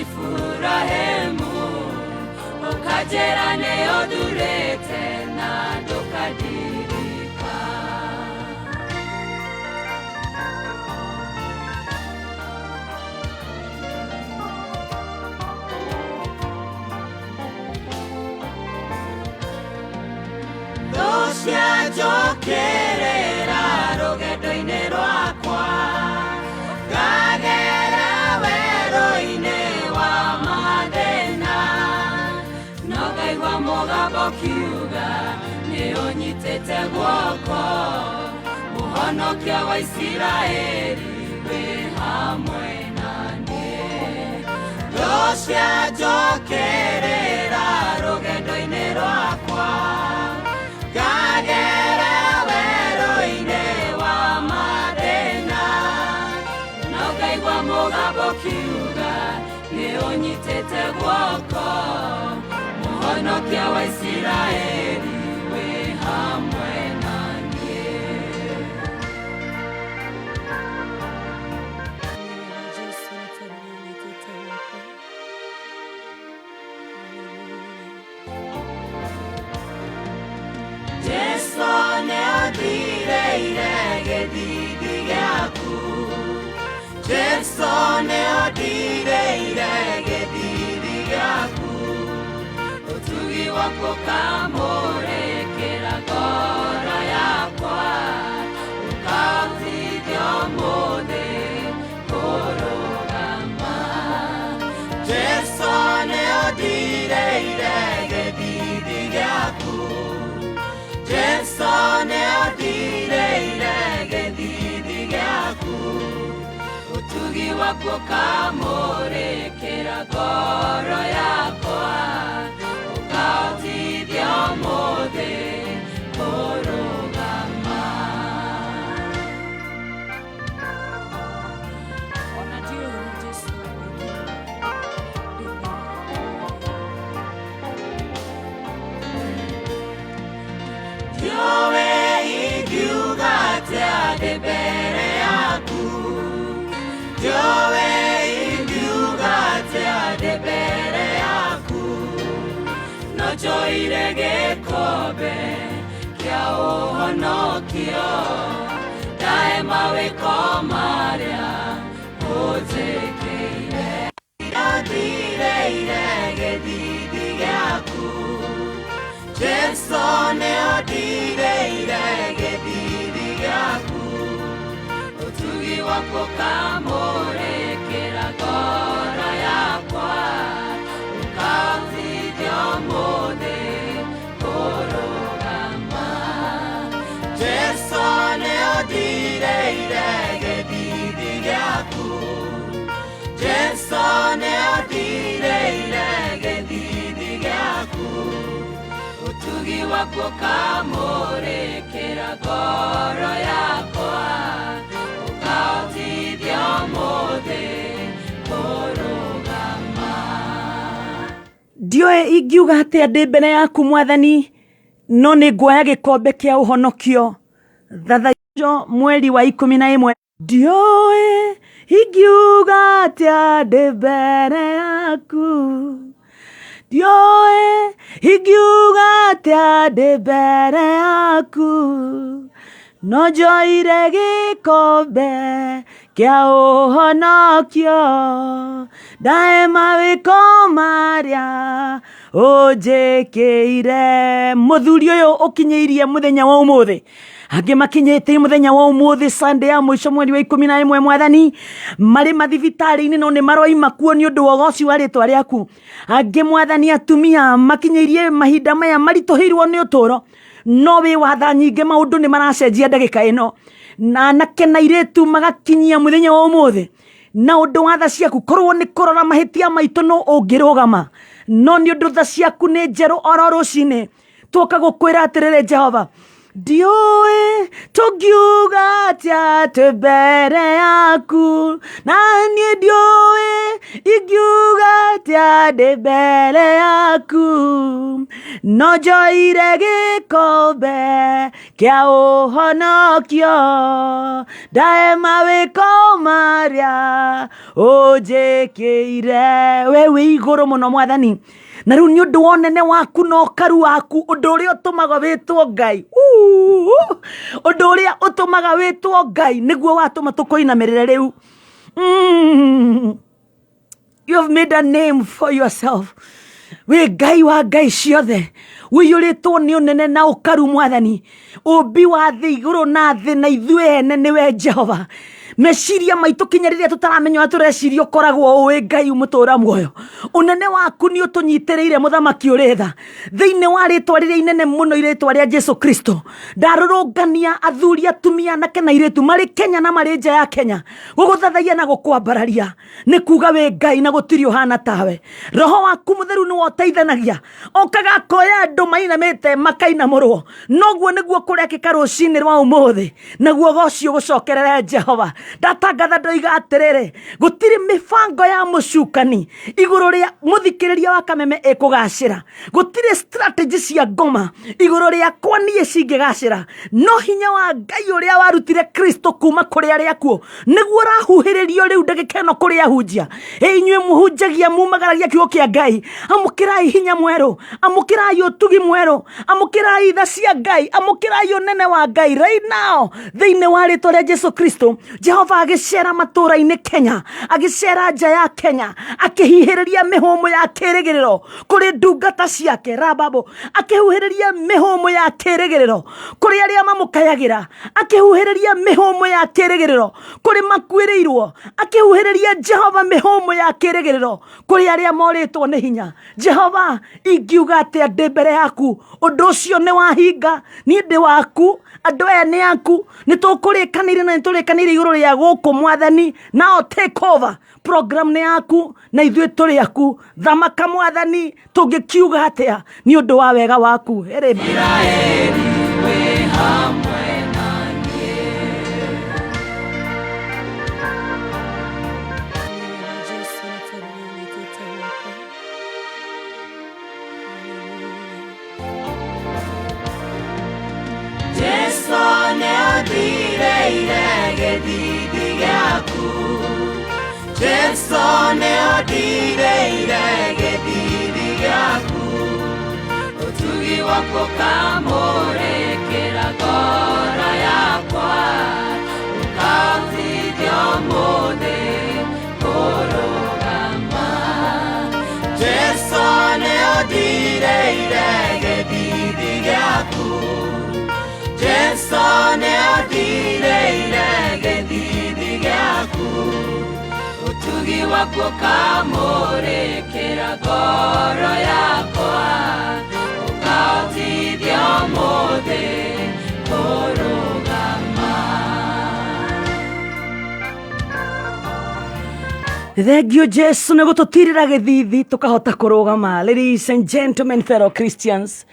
Iburahĩmu, ũkanjĩra nĩ ũthurĩte na ndũkandirika. Thũ cianjũkĩrĩra rũgendo-inĩ rwakwa, ngagera werũ-inĩ wa mathĩna, no ngaigua mũgambo ũkiuga nĩ ũnyitĩte guoko, mũhonokia wa Isiraeli wĩ hamwe na niĩ. Thũ cianjũkĩrĩra rũgendo-inĩ rwakwa, ngagera werũ-inĩ wa mathĩna, no ngaigua mũgambo ũkiuga nĩ ũnyitĩte guoko, mũhonokia wa Isiraeli wĩ hamwe na niĩ. Jesu nĩ tondũ nĩ ũnyitĩte guoko. Jesu nĩ ũndirĩire gĩthithi gĩaku, Jesu nĩ ũndirĩire gĩthithi gĩaku, ũtugi waku ũkamũrĩkĩra ngoro yakwa, ũkaũteithia ũmũthĩ kũrũgama. Jesu nĩ ũndirĩire gĩthithi gĩaku, Jesu nĩ ũndirĩire gĩthithi gĩaku, ũtugi waku ũkamũrĩkĩra ngoro yakwa, ũkaũteithia ũmũthĩ kũrũgama. Ona ndiũĩ ũrĩa Jesu angĩkire ndĩ Ndiũĩ ingiuga atĩa ndĩ mbere yaku, ndiũĩ ingiuga atĩa ndĩ mbere yaku, no njoire gĩkombe kĩa ũhonokio, ndahe mawĩko marĩa ũnjĩkĩire. Ndirĩire gĩthithi gĩaku, Jesu nĩ ũndirĩire gĩthithi gĩaku, ũtugi waku ũkamũrĩkĩra ngoro yakwa, ũkaũteithia ũmũthĩ kũrũgama. Jesu nĩ ũndirĩire gĩthithi gĩaku, Jesu nĩ ũndirĩire gĩthithi gĩaku, ũtugi waku ũkamũrĩkĩra ngoro yakwa, ũkaũteithia ũmũthĩ kũrũgama. Ndiũĩ ingiuga atĩa ndĩ mbere yaku mwathani, no nĩ nguoya gĩkombe kĩa ũhonokio thathaitho mweri wa 11. Ndiũĩ ingiuga atĩa ndĩ mbere yaku, ndiũĩ ingiuga atĩa ndĩ mbere yaku, no njoire gĩkombe kĩa ũhonokio, ndahe mawĩko marĩa ũnjĩkĩire. Mũthuri ũyũ ũkinyĩirie mũthenya wa ũmũthĩ, angĩ makinyĩte mũthenya wa ũmũthĩ Sunday ya mũico mweri wa 11, mwathani marĩ mathibitarĩ-inĩ no nĩ maroima kuo nĩ ũndũ wa ũgoci wa rĩtwa rĩaku. Angĩ mwathani atumia makinyĩirie mahinda maya maritũhĩirwo nĩ ũtũũro, no wĩ watha nyingĩ maũndũ nĩ maracenjia ndagĩka ĩno, na anake na airĩtu magakinyia mũthenya wa ũmũthĩ na ũndũ wa tha ciaku. Korwo nĩ kũrora mahĩtia maitũ no ũngĩrũgama, no nĩ ũndũ tha ciaku nĩ njerũ oro rũcinĩ, twoka gũkwĩra atĩrĩrĩ Jehova, Ndiũĩ tũngiuga atĩa twĩ mbere yaku, na niĩ ndiũĩ ingiuga atĩa ndĩ mbere yaku, no njoire gĩkombe kĩa ũhonokio, ndahe mawĩko marĩa ũnjĩkĩire. We wĩ igũrũ mũno Mwathani, na rĩu nĩ ũndũ wa ũnene waku na ũkaru waku, ũndũ ũrĩa ũtũmaga wĩtwo Ngai, Uu, ũndũ ũrĩa ũtũmaga wĩtwo Ngai nĩguo watũma tũkũinamĩrĩre rĩu. You have made a name for yourself. Wĩ Ngai wa ngai ciothe, ũiyũrĩtwo nĩ ũnene na ũkaru Mwathani. Ũmbi wa thĩ igũrũ na thĩ na ithuĩ ene nĩwe Jehova. Meciria maitũ kinya rĩrĩa tũtaramenya ũrĩa tũreciria ũkoragwo ũĩ Ngai mũtũra muoyo. Ũnene waku nĩ ũtũnyitĩrĩire mũthamaki ũrĩ tha. Thĩinĩ wa rĩtwa rĩrĩa inene mũno, rĩtwa rĩa Jesu Kristo, ndarũrũngania athuri, atumia, anake na airĩtu marĩ Kenya na marĩ nja ya Kenya gũgũthathaiya na gũkwambararia. Nĩ kuga wĩ Ngai na gũtirĩ ũhana tawe. Roho waku mũtheru nĩwe ũteithanagia, okaga akoya andũ mainamĩte makainamũrwo. Noguo nĩguo kũrekĩka rũcinĩ rwa ũmũthĩ, naguo goci ũgũcokerere Jehova. Ndatangatha ndoiga atĩrĩrĩ, gũtirĩ mĩbango ya mũcukani igũrũ rĩa mũthikĩrĩria wa Kameme ĩkũgacĩra, gũtirĩ strategy cia ngoma igũrũ rĩakwa niĩ cingĩgacĩra, no hinya wa Ngai ũrĩa warutire Kristo kuma kũrĩ arĩa akuũ nĩguo ũrahuhĩrĩrio rĩu ndagĩka ĩno kũrĩ ahunjia. Ĩ inyuĩ mũhunjagia, mumagaragia kiugo kĩa Ngai, amũkĩrai hinya mwerũ, amũkĩrai ũtugi mwerũ, amũkĩrai tha cia Ngai, amũkĩrai ũnene wa Ngai right now thĩinĩ wa rĩtwa rĩa Jesu Kristo. Jehova agĩcera matũũra-inĩ Kenya, agĩcera nja ya Kenya, akĩhihĩrĩria mĩhũmũ ya kĩrĩgĩrĩro kũrĩ ndungata ciake rababo, akĩhuhĩrĩria mĩhũmũ ya kĩrĩgĩrĩro kũrĩ arĩa mamũkayagĩra, akĩhuhĩrĩria mĩhũmũ ya kĩrĩgĩrĩro kũrĩ makuĩrĩirwo, akĩhuhĩrĩria Jehova mĩhũmũ ya kĩrĩgĩrĩro kũrĩ arĩa morĩtwo nĩ hinya. Jehova, ingiuga atĩa ndĩ mbere yaku? Ũndũ ũcio nĩ wahinga, niĩ ndĩ waku, andũ aya nĩ aku, nĩ tũkũrĩkanĩire na nĩ tũrĩkanĩire igũrũ rĩa gũkũ Mwathani. Now take over, program nĩ yaku na ithuĩ tũrĩ aku. Thamaka Mwathani, tũngĩkiuga atĩa nĩ ũndũ wa wega waku? Ĩrĩ Isiraeli wĩ hamwe na niĩ. Jesu nĩ tondũ nĩ ũnyitĩte guoko. Hallelujah. Jesu nĩ ondirĩire gĩthithi gĩaku, Jesu nĩ ondirĩire gĩthithi gĩaku, ũtugi waku ũkamũrĩkĩra ngoro yakwa, ũkaũteithia ũmũthĩ kũrũgama. Jesu nĩ ondirĩire gĩthithi gĩaku, Jesu nĩ ondirĩire gĩthithi gĩaku, ũtugi waku ũkamũrĩkĩra ngoro yakwa, ũkaũteithia ũmũthĩ kũrũgama. Thank you Jesu nĩ gũtũtirĩra gĩthithi tũkahota kũrũgama. Ladies and gentlemen, fellow Christians,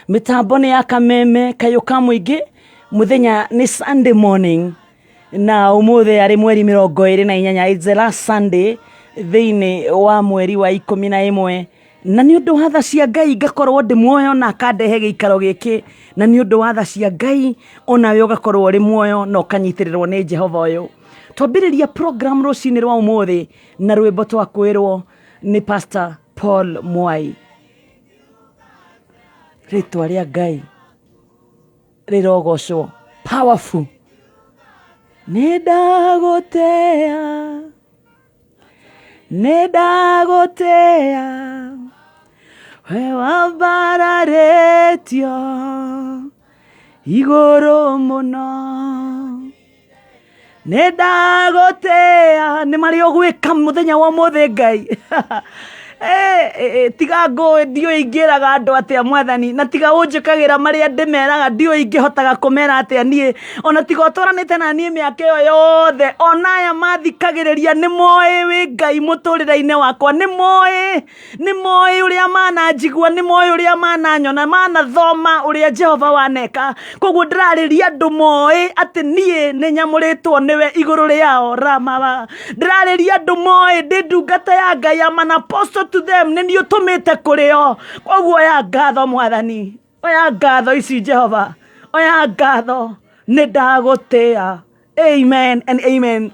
mĩtambo nĩ ya Kameme kayũ ka mũingĩ. Mũthenya nĩ Sunday morning na ũmũthĩ arĩ mweri 28. It's the last Sunday thĩinĩ wa mweri wa 11, na nĩ ũndũ wa tha cia Ngai ngakorwo ndĩ muoyo na akandehe gĩikaro gĩkĩ, na nĩ ũndũ wa tha cia Ngai onawe ũgakorwo ũrĩ muoyo na ũkanyitĩrĩrwo nĩ Jehova ũyũ. Twambĩrĩria program rũcinĩ rwa ũmũthĩ na rwĩmbo twakwĩrwo nĩ Pastor Paul Mwai. Rĩtwa rĩa Ngai rĩrogocwo. Powerful. Nĩ ndagũtĩa, nĩ ndagũtĩa, we wambararĩtio igũrũ mũno. Nĩ ndagũtĩa nĩ marĩa ũgwĩka mũthenya wa ũmũthĩ Ngai. Eh, eh, eh, tiga ngũĩ ndiũĩ ingĩraga andũ atĩa mwathani na tiga ũnjĩkagĩra marĩa ndĩmeraga ndiũĩ ingĩhotaga kũmera atĩa niĩ ona tiga ũtwaranĩte na niĩ mĩaka ĩyo yothe ona aya mathikagĩrĩria nĩ moĩ wĩ ngai mũtũrĩre-inĩ wakwa nĩ moĩ nĩ moĩ ũrĩa mananjigua nĩ moĩ ũrĩa mananyona manathoma ũrĩa jehova waneka koguo ndĩrarĩria andũ moĩ atĩ niĩ nĩ nyamũrĩtwo nĩwe igũrũ rĩao ramawa ndĩrarĩria andũ moĩ ndĩ ndungata ya ngai am an apostle to them nĩ niĩ ũtũmĩte kũrĩ o koguo oya ngatho mwathani oya ngatho ici jehova oya ngatho nĩ ndagũtĩa amen and amen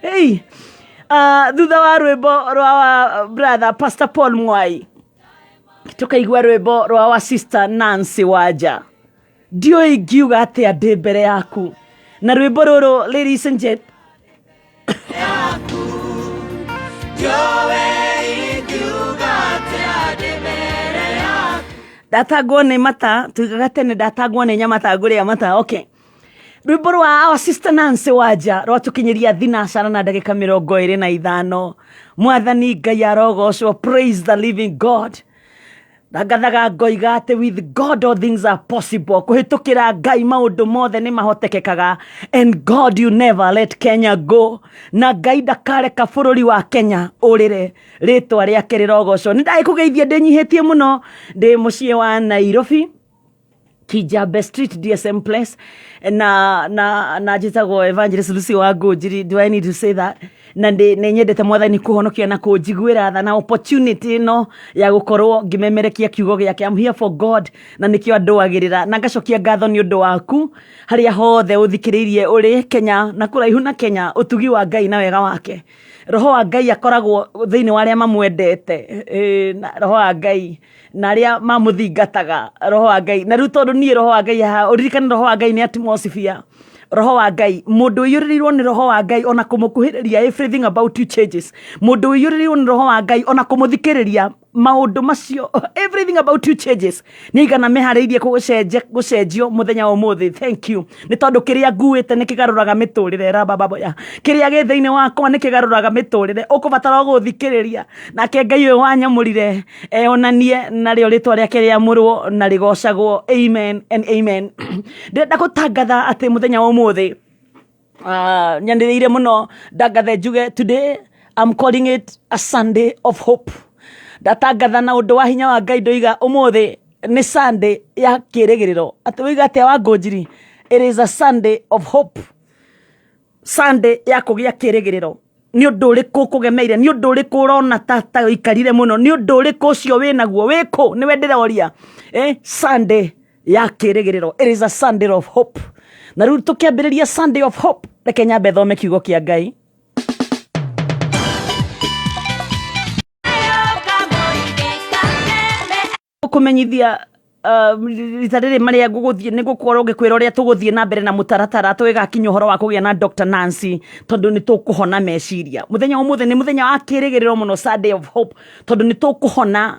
hey. Thutha wa rwĩmbo rwa wa brother pastor paul mwai tũkaigua rwĩmbo rwa wa sister nancy wanja ndiũĩ ingiuga atĩa ndĩ mbere yaku na rwĩmbo rũrũ ladies and gent Ndiũĩ ingiuga atĩa ndĩ mbere yaku. Ndatangwo nĩ mata tuigaga tene ndatangwo nĩ nyama ta ngũrĩa mata okay rwĩmbo rwa our sister Nancy Wanja rwatũkinyĩria thinacara na ndagĩka 25 mwathani ngai arogocwo praise the living god ndangathaga ngoiga atĩ with god all things are possible kũhĩtũkĩra ngai maũndũ mothe nĩ mahotekekaga and god you never let kenya go na ngai ndakareka bũrũri wa kenya ũrĩre rĩtwa rĩake rĩrogocwo nĩ ndagĩkũgeithia ndĩnyihĩtie mũno ndĩ mũciĩ wa nairobi Kijabe Street DSM Place na na na njĩtagwo Evangelist Lucy wa Ngũnjiri do I need to say that na ndĩ nĩ nyendete mwathani kũhonokia na kũnjiguĩra tha na opportunity ĩno ya gũkorwo ngĩmemerekia kiugo gĩake I'm here for God na nĩkĩo andũagĩrĩra na ngacokia ngatho nĩ ũndũ waku harĩa hothe ũthikĩrĩirie ũrĩ Kenya na kũraihu na Kenya ũtugi wa Ngai na wega wake roho wa Ngai akoragwo thĩinĩ wa arĩa mamwendete Ĩ, na roho wa Ngai na arĩa mamũthingataga roho wa ngai na rĩu tondũ niĩ roho wa ngai haha ũririkane roho wa ngai nĩ atmosphere roho wa ngai mũndũ ũiyũrĩrĩirwo nĩ roho wa ngai ona kũmũkuhĩrĩria everything about you changes mũndũ ũiyũrĩrĩirwo nĩ roho wa ngai ona kũmũthikĩrĩria maũndũ macio everything about you changes nĩ igana meharĩirie gũcenjia gũcenjio mũthenya wa ũmũthĩ thank you nĩ tondũ kĩrĩa nguĩte nĩ kĩgarũraga mĩtũrĩre rabababoya kĩrĩa gĩ thĩinĩ wakwa nĩ kĩgarũraga mĩtũrĩre ũkũbatara o gũthikĩrĩria nake ngai ũyũ wanyamũrire eonanie narĩo rĩtwa rĩake rĩamũrwo na rĩgocagwo amen and amen ndĩrenda gũtangatha atĩ mũthenya wa ũmũthĩ nyanĩrĩire mũno ndangathe njuge today I'm calling it a Sunday of hope ndatangatha na ũndũ wa hinya wa ngai ndoiga ũmũthĩ nĩ Sunday ya kĩrĩgĩrĩro atĩ wĩiga atĩa wa ngũnjiri it is a Sunday of hope Sunday ya kũgĩa kĩrĩgĩrĩro nĩ ũndũ ũrĩkũ ũkũgemeire nĩ ũndũ ũrĩkũ ũrona ta ta ũikarire mũno nĩ ũndũ ũrĩkũ ũcio wĩ naguo wĩkũ nĩwe ndĩroria eh, Sunday ya kĩrĩgĩrĩro it is a Sunday of hope na rĩu tũkĩambĩrĩria Sunday of hope reke nyambe thome kiugo kĩa Ngai kũmenyithia rita rĩrĩ marĩa ngũgũthiĩ nĩ gũkorwo ngĩkwĩra ũrĩa tũgũthiĩ na mbere na mũtaratara tũgĩgakinya ũhoro wa kũgĩa na Dr. Nancy tondũ nĩ tũkũhona meciria mũthenya wa ũmũthĩ nĩ mũthenya wa kĩrĩgĩrĩro mũno Sunday of hope tondũ nĩ tũkũhona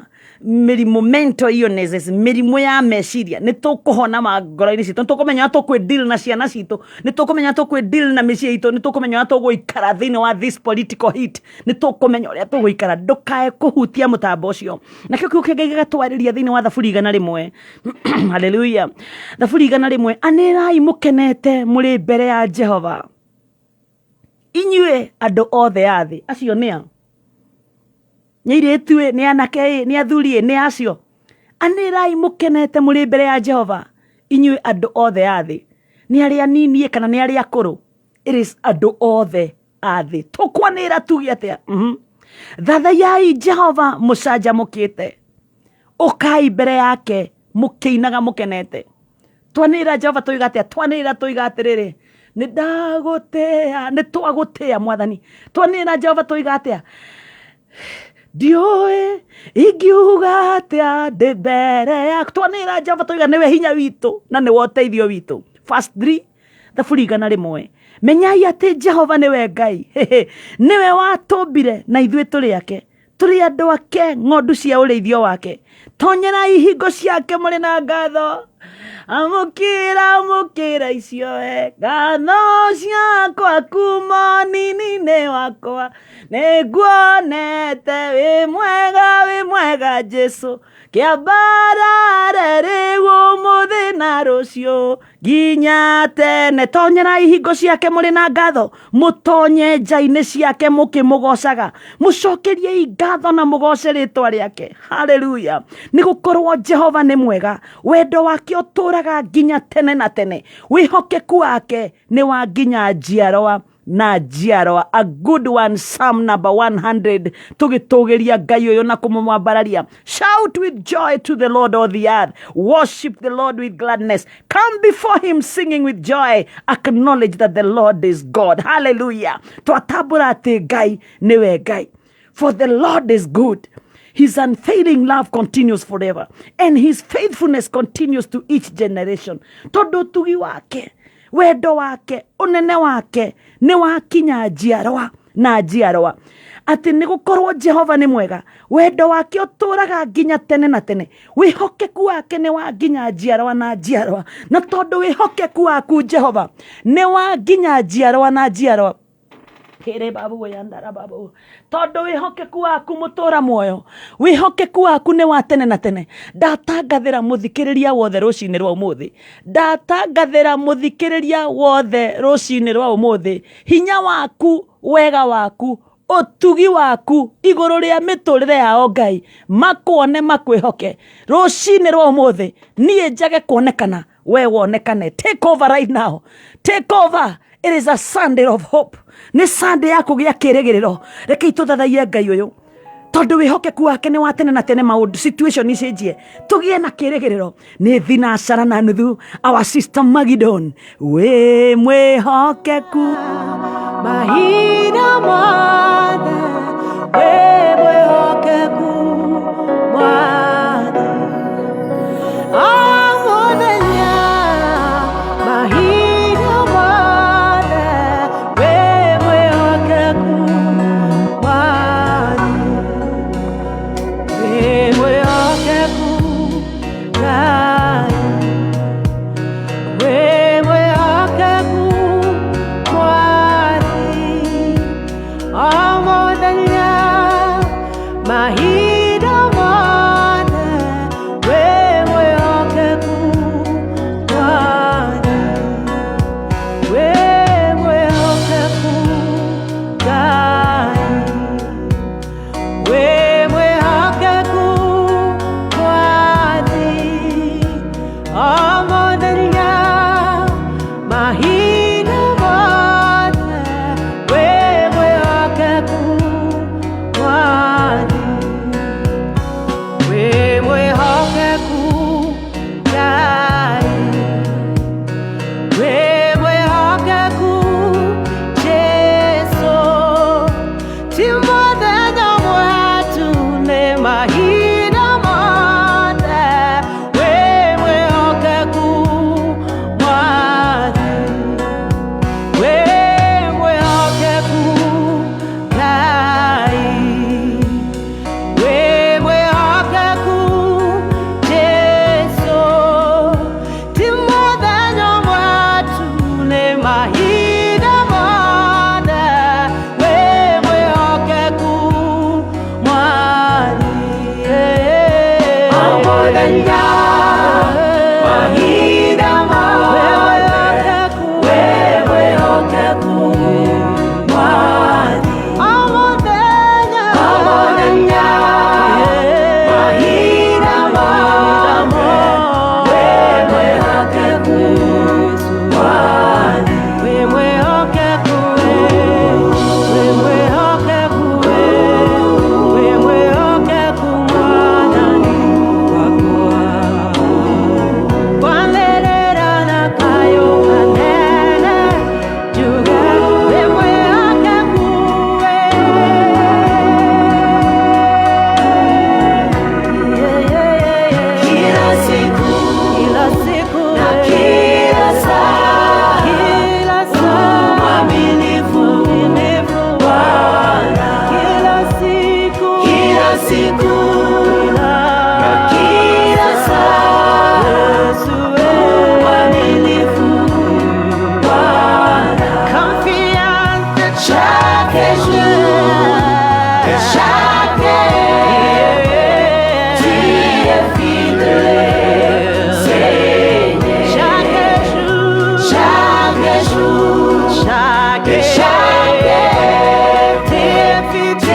mĩrimũ mental illnesses mĩrimũ ya meciria nĩ tũkũhona ngoro-inĩ citũ nĩ tũkũmenya ũrĩa tũkwĩ deal na ciana citũ nĩ tũkũmenya ũrĩa tũkwĩ deal na mĩciĩ itũ nĩ tũkũmenya ũrĩa tũgũikara thĩinĩ wa this political heat nĩ tũkũmenya ũrĩa tũgũikara ndũkae kũhutia mũtambo ũcio nakĩo kiugo kĩa ngai gĩgatwarĩria thĩinĩ wa thaburi 100 haleluya thaburi 100 anĩrai mũkenete mũrĩ mbere ya jehova inyuĩ andũ othe a thĩ acio nĩa nĩ airĩtu ĩ nĩ anake ĩ nĩ athuri ĩ nĩ acio anĩrai mũkenete mũrĩ mbere ya jehova inyuĩ andũ othe a thĩ nĩ arĩa anini ĩ kana nĩ arĩa akũrũ it is andũ othe a thĩ tũkwanĩra tuge atĩa thathayai jehova mũcanjamũkĩte ũkai mbere yake mũkĩinaga mũkenete twanĩrĩra jehova tũiga atĩa twanĩrĩra tũiga atĩrĩrĩ nĩ ndagũtĩa nĩ twagũtĩa mwathani twanĩrĩra jehova tũiga atĩa ndiũĩ ingiuga atĩa ndĩ mbere yaku twanĩrĩra jehova tũiga nĩwe hinya witũ na nĩwe ũteithio witũ verse 3 thaburi 100 menyai atĩ jehova nĩwe ngai nĩwe watũmbire na ithuĩ tũrĩ ake tũrĩ andũ ake ng'ondu cia ũrĩithio wake Tonyerai ihingo ciake mũrĩ na ngatho. Amũkĩra, amũkĩra icioe ngatho ciakwa kuma nini-inĩ wakwa. Nĩnguonete wĩ mwega, wĩ mwega Jesũ. Kĩambarare rĩu ũmũthĩ na rũciũ nginya tene. Tonyerai ihingo ciake mũrĩ na ngatho, mũtonye nja-inĩ ciake mũkĩmũgocaga, mũcokeriei ngatho na mũgoce rĩtwa rĩake. Haleluya! Nĩ gũkorwo Jehova nĩ mwega, wendo wake ũtũraga nginya tene na tene, wĩhokeku wake nĩ wa nginya njiarwa na njiarwa. A good one, Psalm number 100. Tũgĩtũgĩria Ngai ũyũ na kũmũmwambararia. Shout with joy to the Lord, all the earth. Worship the Lord with gladness. Come before him singing with joy. Acknowledge that the Lord is God. Hallelujah. Twatambũra atĩ Ngai nĩwe Ngai. For the Lord is good. His unfailing love continues forever, and his faithfulness continues to each generation. Tondũ ũtugi wake, wendo wake, ũnene wake nĩ wakinya njiarwa na njiarwa. Atĩ nĩ gũkorwo Jehova nĩ mwega, wendo wake ũtũraga nginya tene na tene, wĩhokeku wake nĩ wa nginya njiarwa na njiarwa. Na tondũ wĩhokeku waku Jehova nĩ wa nginya njiarwa na njiarwa, kĩrĩ babu yandara babu, tondũ wĩhokeku waku mũtũra muoyo, wĩhokeku waku nĩ wa tene na tene. Ndatangathĩra mũthikĩrĩria wothe rũcinĩ rwa ũmũthĩ, ndatangathĩra mũthikĩrĩria wothe rũcinĩ rwa ũmũthĩ, hinya waku, wega waku, ũtugi waku igũrũ rĩa mĩtũrĩre yao Ngai makuone, makwĩhoke rũcinĩ rwa ũmũthĩ. Niĩ njage kuonekana, we wonekane. Take over right now, take over. It is a Sunday of hope. Nĩ Sunday ya kũgĩa kĩrĩgĩrĩro. Rekei tũthathaiye Ngai ũyũ tondũ wĩhokeku wake nĩ wa tene na tene. Maũndũ situation icenjie, tũgĩe na kĩrĩgĩrĩro. Nĩ thinacara na nuthu, our sister Magidon, wĩ mwĩhokeku mahinda mothe, wĩ mwĩhokeku Mwathi. O mũthenya, mahinda mothe, wĩ mwĩhokeku Mwathi. Wĩ mwĩhokeku Ngai, wĩ mwĩhokeku Mwathi. O mũthenya, mahinda mothe, wĩ mwĩhokeku Mwathi. Wĩ mwĩhokeku Ngai, wĩ mwĩhokeku Mwathi. O mũthenya, mahinda mothe, wĩ mwĩhokeku Mwathi. Wĩ mwĩhokeku Ngai, wĩ mwĩhokeku Jesũ. Ti mũthenya ũmwe tu, nĩ mahinda mothe, wĩ mwĩhokeku Mwathi. Wĩ mwĩhokeku Ngai, wĩ mwĩhokeku Jesũ. Ti mũthenya ũmwe tu, nĩ mahinda mothe, wĩ mwĩhokeku Mwathi. O mũthenya, mahinda mothe, wĩ mwĩhokeku Mwathi. O mũthenya, o mũthenya, mahinda mothe, wĩ mwĩhokeku Mwathi. Wĩ mwĩhokeku, wĩ mwĩhokeku, wĩ mwĩhokeku Mwathani wakwa. Kwanĩrĩra na kayũ kanene njuge wĩ mwĩhokeku we. Kila siku, Kila siku na kila saa, kila saa, mwaminifu mwaminifu Bwana. Kila siku, Kila siku kila na Chaque heure, tu es fidèle, Seigneur. Chaque jour, Chaque jour, chaque et chaque heure, tu es tu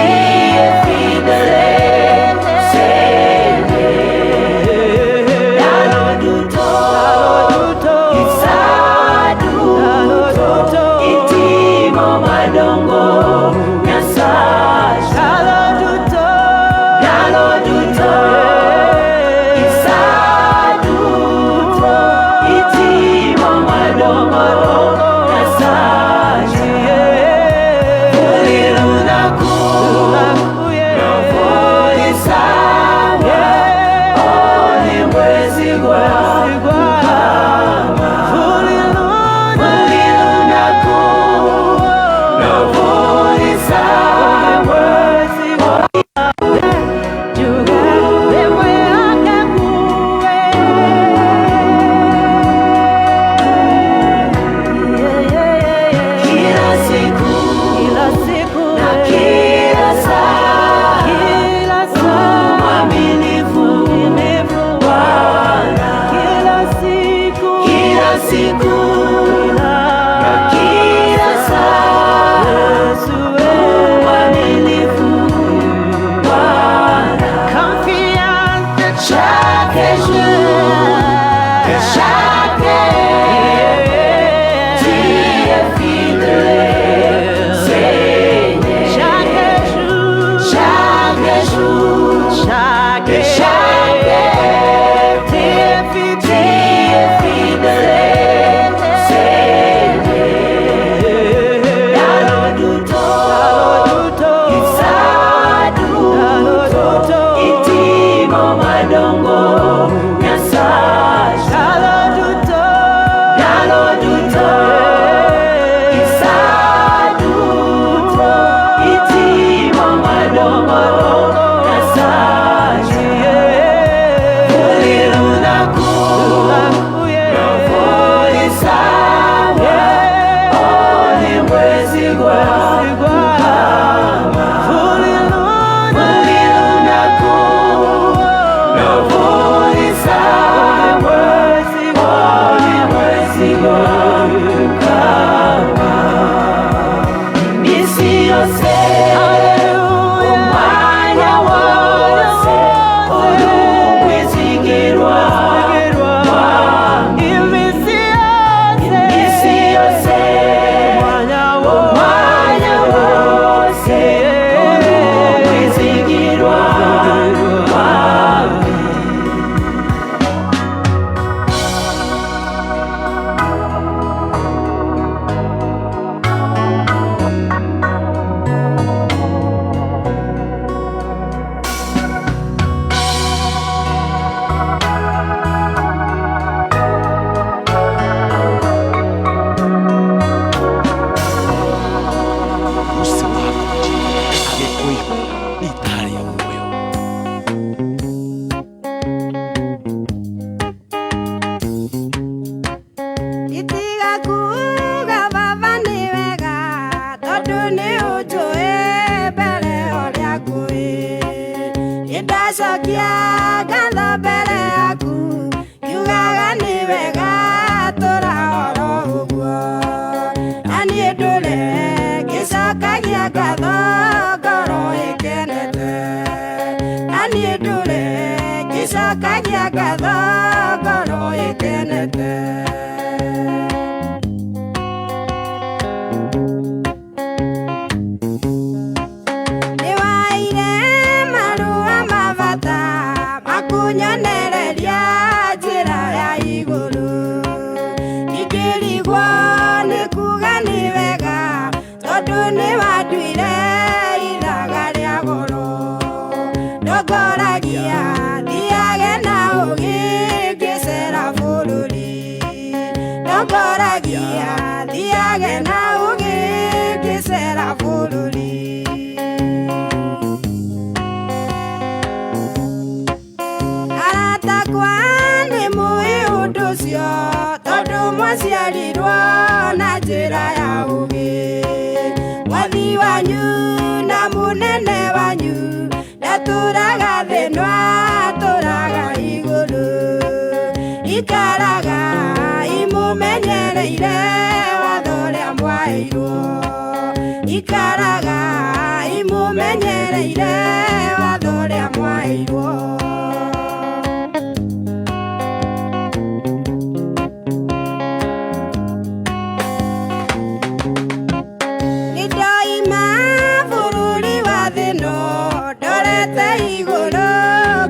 es fidèle, Seigneur. Ndalo duto, Isa duto, itimo madongo, Nyasacha. Ndalo duto, Isa duto, itimo madongo, Nyasacha. Ulilunaku, novulisawa, olimwezigwa kukama. Ulilunaku, novulisawa, kila siku na kila saa, mwaminifu Bwana. Kila siku na kila saa, mwaminifu Bwana. Chaque jour et chaque heure, tu es fidèle, Seigneur. Chaque jour et chaque heure, tu es fidèle, Seigneur. Ndalo duto, Isa duto, itimo madongo, Nyasacha. Ndalo duto, Isa duto, itimo madongo, Nyasacha. Ulilunaku, novulisawa, olimwezigwa kukama. Ulilunaku, novulisawa, olimwezigwa kukama. Misi yose, umwanya wose, uri umwizigirwa wanjye. Imisi yose, umwanya wose, uri umwizigirwa wanjye. Usi waku Agĩkũyũ rita rĩa muoyo. Itiga kuuga baba nĩ wega tondũ nĩ ũnjũĩ mbere ũrĩa ngũĩ. Nĩndacokia ngatho mbere yaku ngiugaga nĩ wega tũra oro ũguo. Na niĩ ndũre ngĩcokagia ngatho ngoro ĩkenete. Na niĩ ndũre ngĩcokagia ngatho ngoro ĩkenete. Nĩwaire marũa ma bata makunyonereria njĩra ya igũrũ. Ingĩrigwo nĩ kuga nĩ wega tondũ nĩwanduire ithaga rĩa goro. Ndongoragia thiage na ũũgĩ ngĩcera bũrũri. Ndongoragia thiage na ũũgĩ ngĩcera bũrũri. Arata akwa nĩ mũĩ ũndũ ũcio tondũ mwaciarirwo na njĩra ya ũũgĩ. Mwathi wanyu na mũrĩ Mũnene wanyu ndatũraga thĩ no atũraga igũrũ. Ikaraga imũmenyereire watho ũrĩa mwaheirwo. Ikaraga imũmenyereire watho ũrĩa mwaheirwo. Nĩndoima bũrũri wa thĩ no ndorete igũrũ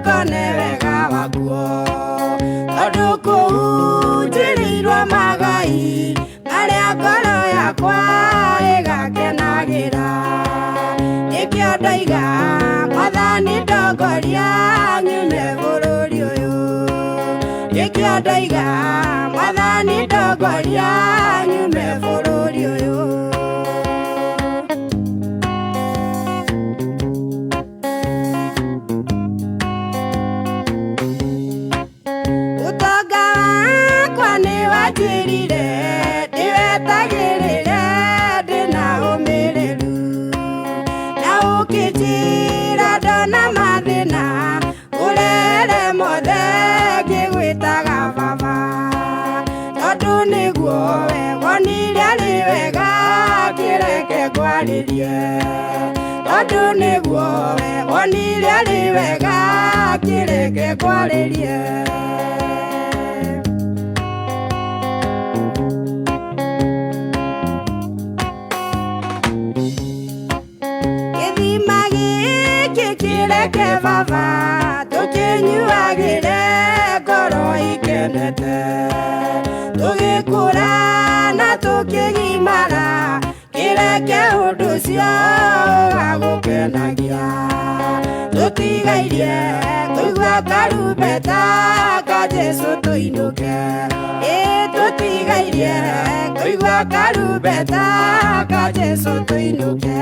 ngone wega wakuo. Tondũ kũu njirĩirwo magai marĩa ngoro yakwa ĩgakenagĩra. Nĩkĩo ndoiga Mwathani ndongoria nyume bũrũri ũyũ. Nĩkĩo ndoiga Mwathani ndongoria nyume bũrũri ũyũ. Ũtonga wakwa nĩ wanjĩrire ndĩwetagĩrĩre ndĩna ũmĩrĩru. Na ũkĩnjĩra ndona mathĩna ngũrere mothe ngĩgwĩtaga baba. Tondũ nĩguo we wonire arĩ wega kĩreke ngwarĩrie. Tondũ nĩguo we wonire arĩ wega kĩreke ngwarĩrie. Gĩthima gĩkĩ kĩreke baba tũkĩnyuagĩre ngoro ikenete. Tũgĩkũra na tũkĩgimara kĩreke ũndũ ũcio ũgagũkenagia. Tũtigairie kũigua karumbeta ka Jesũ tũinũke. Ĩ tũtigairie kũigua karumbeta ka Jesũ tũinũke.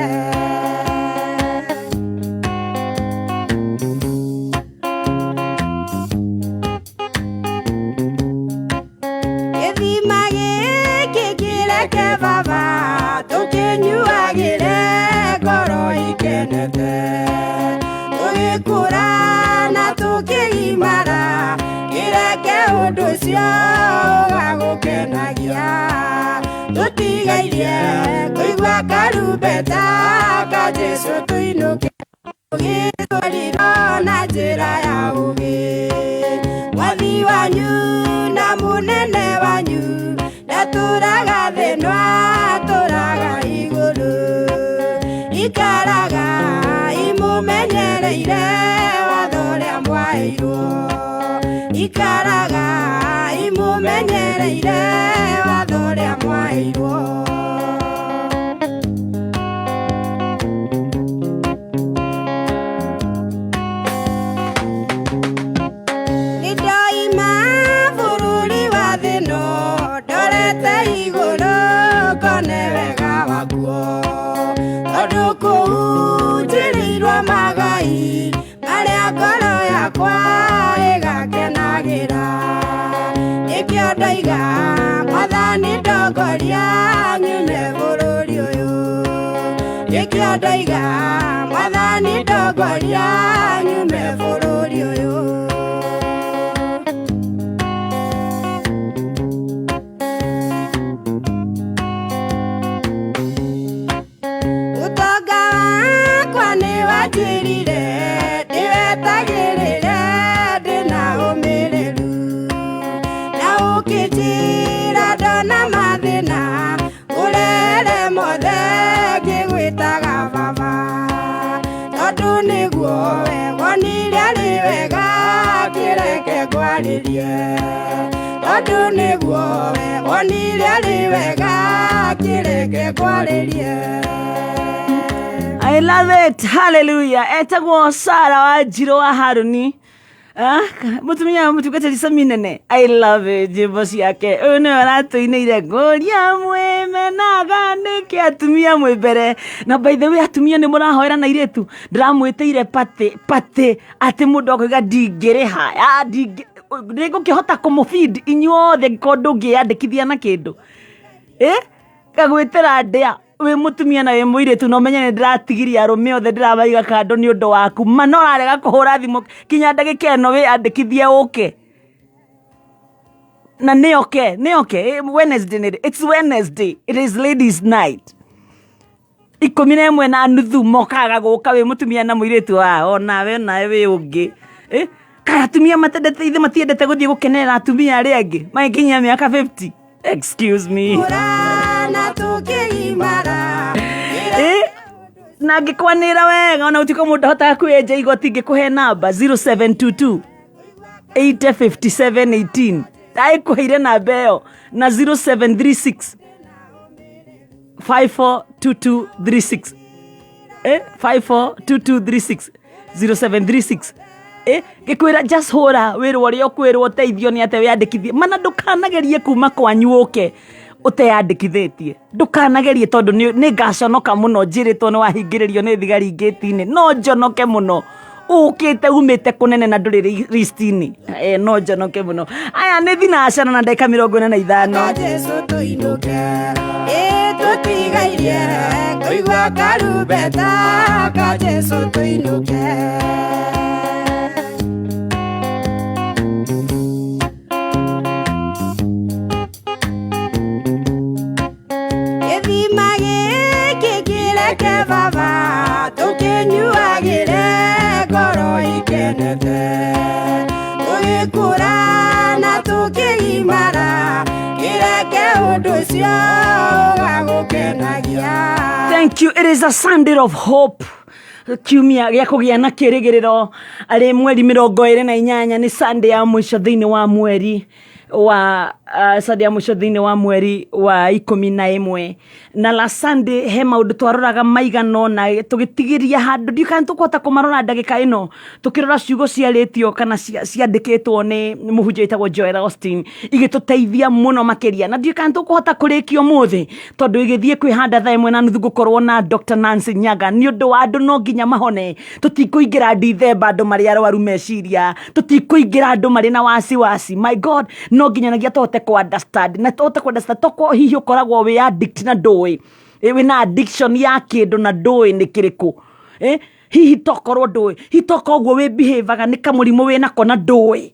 Gĩthima gĩkĩ kĩreke baba tũkĩnyuagĩre ngoro ikenete. Tũgĩkũra na tũkĩgimara kĩreke ũndũ ũcio ũgagũkenagia. Tũtigairie kũigua karumbeta ka Jesũ tũinũke. Tũgĩtwarirwo na njĩra ya ũũgĩ. Mwathi wanyu na mũnene wanyu ndatũraga thĩ no atũraga igũrũ. Ikaraga imũmenyereire watho ũrĩa mwaheirwo. Ikaraga imũmenyereire watho ũrĩa mwaheirwo. Nĩndoima bũrũri wa thĩ no ndorete igũrũ ngone wega wakuo. Tondũ kũu njirĩirwo magai marĩa ngoro yakwa ĩgakenagĩra. Nĩkĩo ndoiga Mwathani ndongoria nyume bũrũri ũyũ. Nĩkĩo ndoiga Mwathani ndongoria nyume bũrũri ũyũ. Ũtonga wakwa nĩ wanjĩrire ndĩwetagĩrĩre ndĩna ũmĩrĩru. Na ũkĩnjĩra ndona mathĩna ngũrere mothe ngĩgwĩtaga baba. Tondũ nĩguo we wonire arĩ wega kĩreke ngwarĩrie. Tondũ nĩguo we wonire arĩ wega kĩreke ngwarĩrie. I love it. Hallelujah. Etagwo Sara wa Njirũ wa Haruni. Ah, mutumia mutungatĩri Sami nene. I love it. Nyĩmbo ciake. Ũyũ nĩwe aratũinĩire ngũria mwĩmenaga nĩkĩ atumia mwĩ mbere. Na by the way atumia nĩ mũrahoera na airĩtu. Ndĩramwĩtĩire patĩ patĩ atĩ mũndũ akoiga ndingĩrĩha. Ah, ndingĩ nĩngũkĩhota kũmũfeed inyuothe angĩkorwo ndũngĩyandĩkithia na kĩndũ. Eh? Ngagwĩtĩra ndĩa. Wĩ mũtumia na wĩ mũirĩtu na ũmenye nĩ ndĩratigirie arũme othe, ndĩramaiga kando nĩ ũndũ waku. Ma no ũrarega kũhũra thimũ kinya ndagĩka ĩno wĩyandĩkithie ũke. Na nĩ oke, nĩ oke. Wednesday nĩ, it's Wednesday, it is ladies night. 11:30 mokaga gũka wĩ mũtumia na mũirĩtu wa onawe onawe wĩ ũngĩ. Kaĩ atumia matendete, ithe matiendete gũthiĩ gũkenerera atumia arĩa angĩ magĩkinyia mĩaka 50? Excuse me. Na tũkĩgimara. Na ngĩkwanĩra wega ona gũtuĩka mũndũ ahotaga kwĩenja igoti, ngĩkũhe namba 0722 8057 18, ndagĩkũheire namba ĩyo, na 0736 542236, 542236, 0736. Ngĩkwĩra just hũra wĩrwo ũrĩa ũkwĩrwo, ũteithio nĩ atĩa wĩyandĩkithie. Mana ndũkanagerie kuma kwanyu ũke ũteyandĩkithĩtie, ndũkanagerie, tondũ nĩ ngaconoka mũno njĩrĩtwo nĩ wahingĩrĩrio nĩ thigari ngĩti-inĩ. No njonoke mũno ũkĩte umĩte kũnene na ndũrĩ list-inĩ. No njonoke mũno. Aya nĩ thinacara na ndagĩka 45. Jesu tũinũke, ĩ tũtigairie kũigua karumbeta ka Jesu tũinũke. Gĩthima gĩkĩ kĩreke baba tũkĩnyuagĩre ngoro ikenete, tũgĩkũra na tũkĩgimara, kĩreke ũndũ ũcio ũgagũkenagia. Thank you. It is a Sunday of hope. Kiumia gĩa kũgĩa na kĩrĩgĩrĩro, arĩ mweri 28, nĩ Sunday ya mũico thĩinĩ wa mweri wa Sunday ya mũico thĩinĩ wa mweri wa 11. Na last Sunday he maũndũ twaroraga maigana ũna tũgĩtigĩria handũ, ndiũĩ kana tũkũhota kũmarora ndagĩka ĩno, tũkĩrora ciugo ciarĩtio kana ciandĩkĩtwo nĩ mũhunjia wĩtagwo Joel Osteen igĩtũteithia mũno makĩria, na ndiũĩ kana tũkũhota kũrĩkia ũmũthĩ, tondũ ĩgĩthiĩ kwĩhanda thaa 1:30 ngũkorwo na Dr. Nancy Nyaga. Nĩ ũndũ wa andũ no nginya mahone, tũtikũingĩra Dithemba andũ marĩ arwaru meciria, tũtikũingĩra andũ marĩ na wasiwasi. My God, no nginyanagia tũhote kũ understand, na tũhote kũ understand toko hihi ũkoragwo wĩ addict na ndũĩ, wĩna addiction ya kĩndũ na ndũĩ nĩ kĩrĩkũ. Hihi tokorwo ndũĩ, hihi tokorwo ũguo wĩ behavior nĩ kamũrimũ wĩnako na ndũĩ.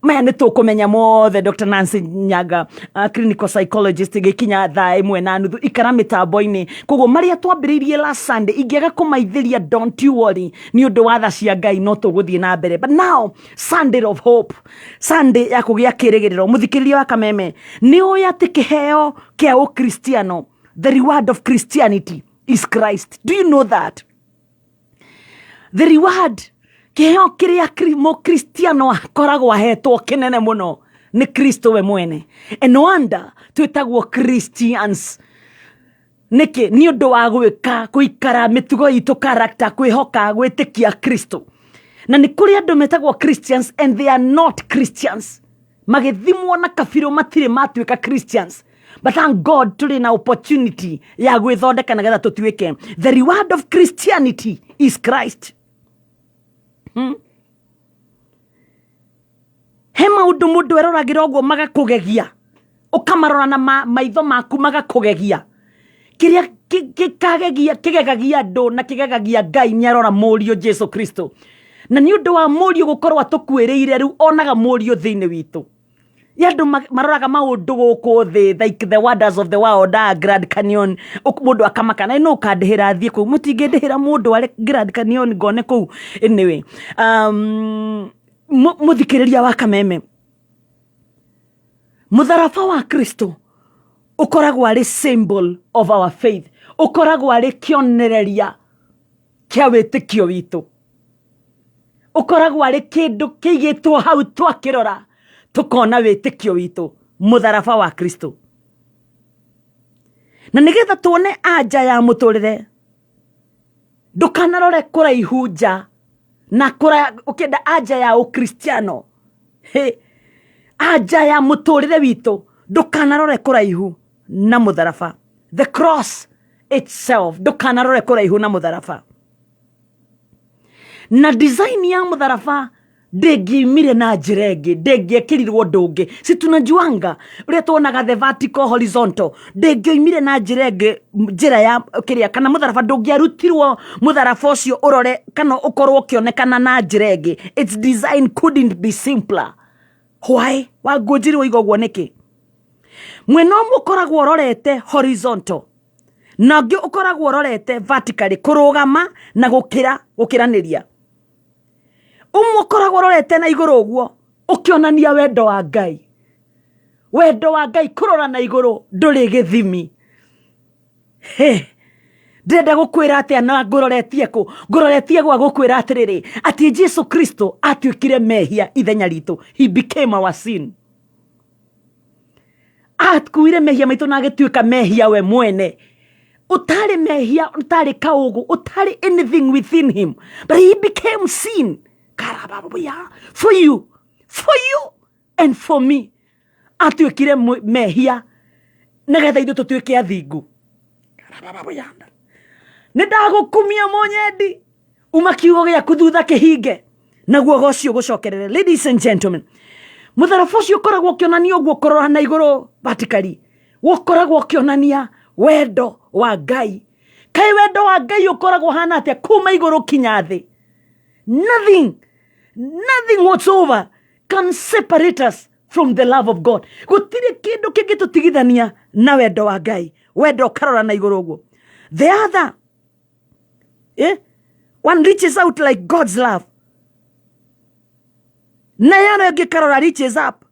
Maya nĩ tũkũmenya mothe. Dr. Nancy Nyaga, clinical psychologist, gĩkinya thaa 1:30, ikara mĩtambo-inĩ. Koguo marĩa twambĩrĩirie last Sunday ingĩaga kũmaithĩria, don't you worry, nĩ ũndũ wa tha cia Ngai no tũgũthiĩ na mbere. But now, Sunday of hope, Sunday ya kũgĩa kĩrĩgĩrĩro. Mũthikĩrĩria wa Kameme, nĩ ũĩ atĩ kĩheo kĩa ũkristiano, the reward of Christianity is Christ? Do you know that the reward, kĩheo kĩrĩa mũkristiano akoragwo ahetwo kĩnene mũno nĩ Kristo we mwene? And no wonder twĩtagwo Christians. Nĩkĩ? Nĩ ũndũ wa gwĩka, kũikara mĩtugo itũ, character, kwĩhoka, gwĩtĩkia Kristo. Na nĩ kũrĩ andũ metagwo Christians and they are not Christians, magĩthimwo na kabirũ matirĩ matuĩka Christians. But thank God tũrĩ na opportunity ya gwĩthondeka nĩgetha tũtuĩke. The reward of Christianity is Christ. He maũndũ mũndũ eroragĩra ũguo magakũgegia, ũkamarora na maitho maku magakũgegia. Kĩrĩa gĩkagegia, kĩgegagia andũ na kĩgegagia Ngai nĩ arora mũriũ Jesu Kristo. Na nĩ ũndũ wa mũriũ gũkorwo atũkuĩrĩire, rĩu onaga mũriũ thĩinĩ witũ. Ya andũ maroraga maũndũ gũkũ thĩ like the wonders of the world, Grand Canyon, mũndũ akamaka na no ũkandĩhĩra thiĩ kũu, mũtingĩndĩhĩra mũndũ arĩ Grand Canyon ngone kũu. Anyway, mũthikĩrĩria wa Kameme, mũtharaba wa Kristo ũkoragwo arĩ symbol of our faith, ũkoragwo arĩ kĩonereria kĩa wĩtĩkio witũ, ũkoragwo arĩ kĩndũ kĩigĩtwo hau twakĩrora tũkona wĩtĩkio witũ, mũtharaba wa Kristo. Na nĩgetha tuone anja ya mũtũrĩre, ndũkanarore kũraihu nja na kũraya ũkĩenda anja ya ũkristiano, he anja ya mũtũrĩre witũ, ndũkanarore kũraihu na mũtharaba, the cross itself. Ndũkanarore kũraihu na mũtharaba. Na design ya mũtharaba Ndĩngĩimire na njĩra ĩngĩ, ndĩngĩekĩrirwo ũndũ ũngĩ. Si tunajuanga ũrĩa tuonaga the vertical, horizontal. Ndĩngĩoimire na njĩra ĩngĩ, njĩra ya kĩrĩa kana mũtharaba ndũngĩarutirwo, mũtharaba ũcio ũrore kana ũkorwo ũkĩonekana na njĩra ĩngĩ. Its design couldn't be simpler. Why Wangũnjiri woiga ũguo nĩkĩ? Mwena ũmwe ũkoragwo ũrorete horizontal na ũngĩ ũkoragwo ũrorete vertically, kũrũgama na gũkĩra, gũkĩranĩria. Ũmwe ũkoragwo ũrorete na igũrũ ũguo ũkĩonania wendo wa Ngai. Wendo wa Ngai kũrora na igũrũ ndũrĩ gĩthimi. He, ndĩrenda gũkwĩra atĩa na ngũroretie kũ? Ngũroretie gwa gũkwĩra atĩrĩrĩ, atĩ Jesu Kristo atuĩkire mehia ithenya ritũ. He became our sin. Akuire mehia maitũ na agĩtuĩka mehia we mwene. Ũtarĩ mehia, ũtarĩ kaũgũ, ũtarĩ anything within him, but he became sin. Karababuya. For you, for you and for me. Atuĩkire mehia nĩgetha ithuĩ tũtuĩke athingu. Karababuya. Nĩ ndagũkumia mũnyendi, uma kiugo gĩaku thutha kĩhinge naguo gocio gũcokerere. Ladies and gentlemen, mũtharaba ũcio ũkoragwo ũkĩonania ũguo kũrora na igũrũ vertically, ũkoragwo ũkĩonania wendo wa Ngai. Kaĩ wendo wa Ngai ũkoragwo ũhana atĩa kuma igũrũ kinya thĩ? Nothing, nothing whatsoever can separate us from the love of God. Gũtirĩ kĩndũ kĩngĩtũtigithania na wendo wa Ngai. Wendo ũkarora na igũrũ ũguo. The other, one reaches out like God's love, na yaro ĩngĩ karora reaches up,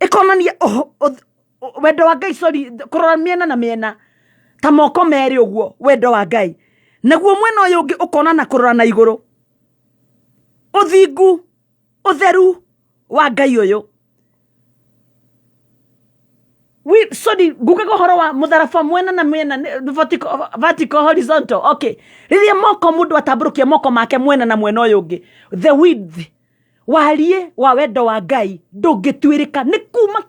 ĩkonania wendo wa Ngai. Sorry, kũrora mĩena na mĩena ta moko merĩ ũguo, wendo wa Ngai. Naguo mwena ũyũ ũngĩ ũkonana kũrora na igũrũ, ũthingu, ũtheru wa Ngai ũyũ. We, sorry, ngugaga ũhoro wa mũtharaba mwena na mwena, vertical, vertical, horizontal. Okay, rĩrĩa moko mũndũ atambũrũkia moko make mwena na mwena ũyũ ũngĩ, the width, wariĩ wa wendo wa Ngai ndũngĩtuĩrĩka. Nĩ kuma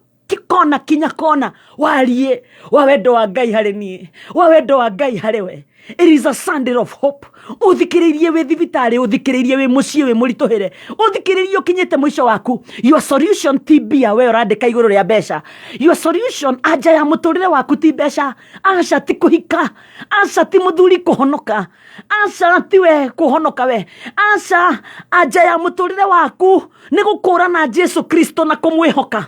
kona kinya kona, wariĩ wa wendo wa Ngai harĩ niĩ, wa wendo wa Ngai harĩ we. It is a Sunday of hope. Ũthikĩrĩirie wĩ thibitarĩ, ũthikĩrĩirie wĩ mũciĩ wĩ mũritũhĩre, ũthikĩrĩirie ũkinyĩte mũico waku. Your solution ti mbia we ũrandĩka igũrũ rĩa mbeca. Your solution, anja ya mũtũrĩre waku ti mbeca, aca ti kũhika, aca ti mũthuri kũhonoka, aca ti we kũhonoka we, aca. Anja ya mũtũrĩre waku nĩ gũkũrana Jesu Kristo na kũmwĩhoka.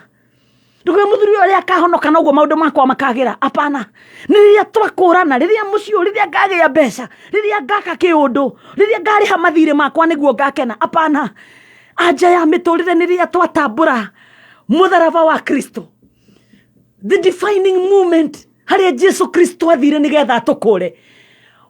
Nduge mũthuri ũyũ ũrĩa akahonoka noguo maũndũ makwa makagĩra. Apana, nĩ rĩrĩa twakũrana, rĩrĩa mũciĩ ũyũ, rĩrĩa ngagĩa mbeca, rĩrĩa ngaka kĩũndũ, rĩrĩa ngarĩha mathirĩ makwa nĩguo ngakena. Apana, anja ya mĩtũrĩre nĩ rĩrĩa twatambũra mũtharaba wa Kristo, the defining moment harĩa Jesu Kristo athire nĩgetha atũkũre.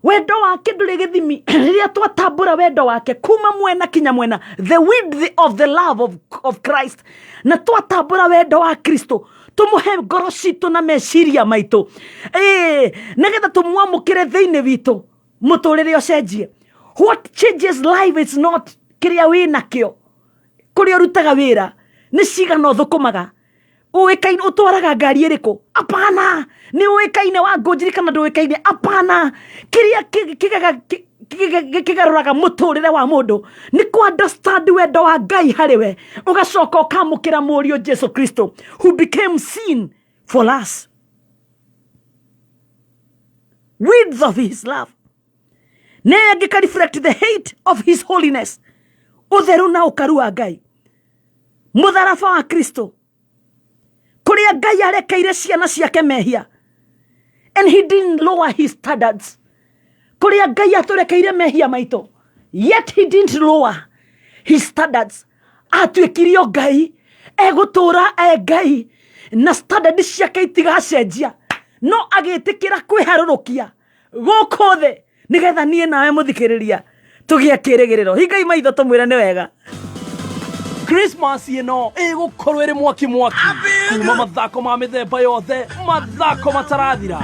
Wendo wake ndũrĩ gĩthimi. Rĩrĩa twatambũra wendo wake kuma mwena kinya mwena, the width of the love of Christ, na twatambũra wendo wa Kristo, tũmũhe ngoro citũ na meciria maitũ, nĩgetha tũmwamũkĩre thĩinĩ witũ, mũtũrĩre ũcenjie. What changes life is not kĩrĩa wĩ nakĩo, kũrĩa ũrutaga wĩra, nĩ cigana ũthũkũmaga, ũĩkaine ũtwaraga ngari ĩrĩkũ. Apana. Nĩ ũĩkaine wa ngũnjiri kana ndũĩkaine. Apana. Kĩrĩa kĩgarũraga mũtũrĩre wa mũndũ nĩ kũ understand wendo wa Ngai harĩ we, ũgacoka ũkamũkĩra mũriũ Jesu Kristo who became sin for us. Width of his love nĩ ĩngĩka reflect the height of his holiness, ũtheru na ũkaru wa Ngai. Mũtharaba wa Kristo, kũrĩa Ngai arekeire ciana ciake mehia, and he didn't lower his standards. Kũrĩa Ngai atũrekeire mehia maitũ, yet he didn't lower his standards. Atuĩkirio Ngai, egũtũra e Ngai na standard ciake itigacenjia, no agĩtĩkĩra kwĩharũrũkia gũkũ thĩ nĩgetha niĩ nawe mũthikĩrĩria tũgĩe kĩrĩgĩrĩro. Hingai maitho tũmwĩre nĩ wega. Christmas ĩno ĩgũkorwo ĩrĩ mwaki mwaki, kuma mathako ma mĩthemba yothe, mathako matarathira,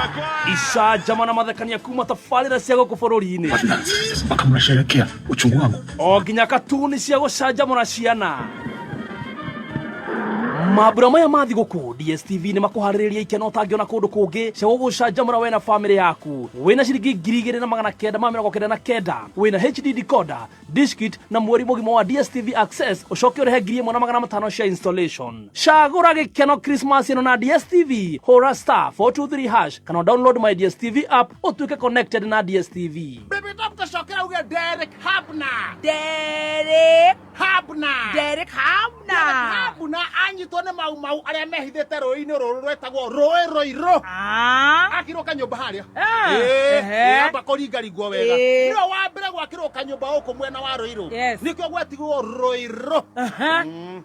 icanjama na mathekania kuma tabarĩra cia gũkũ bũrũri-inĩ. Mpaka mnasherekea uchungu wangu. O nginya katuni cia gũcanjamũra ciana. Mambura maya ma thigũkũ, DStv nĩ makũharĩrĩria ikeno ũtangĩona kũndũ kũngĩ cia gũgũcanjamũra we na bamĩrĩ yaku. Wĩna ciringi 2999 wĩna HD decoder, dish kit na mweri mũgima wa DStv Access, ũcoke ũrĩhe 1500 cia installation. Cagũra gĩkeno Christmas ĩno na DStv. Hũra *423# kana download my DStv app ũtuĩke connected na DStv. Baby Top, tũcokera uge Derek Habna. Derek Habna. Derek Habna. Derek Habna anyitwo nĩ mau mau arĩa mehithĩte rũĩ-inĩ rũrũ rwetagwo rũĩ Rũirũ. Akirwo kanyũmba harĩa. Ĩĩ, amba kũringaringwo wega. Nĩwe wa mbere gwakĩrwo kanyũmba gũkũ mwena wa Rũirũ. Nĩkĩo gwetigwo Rũirũ.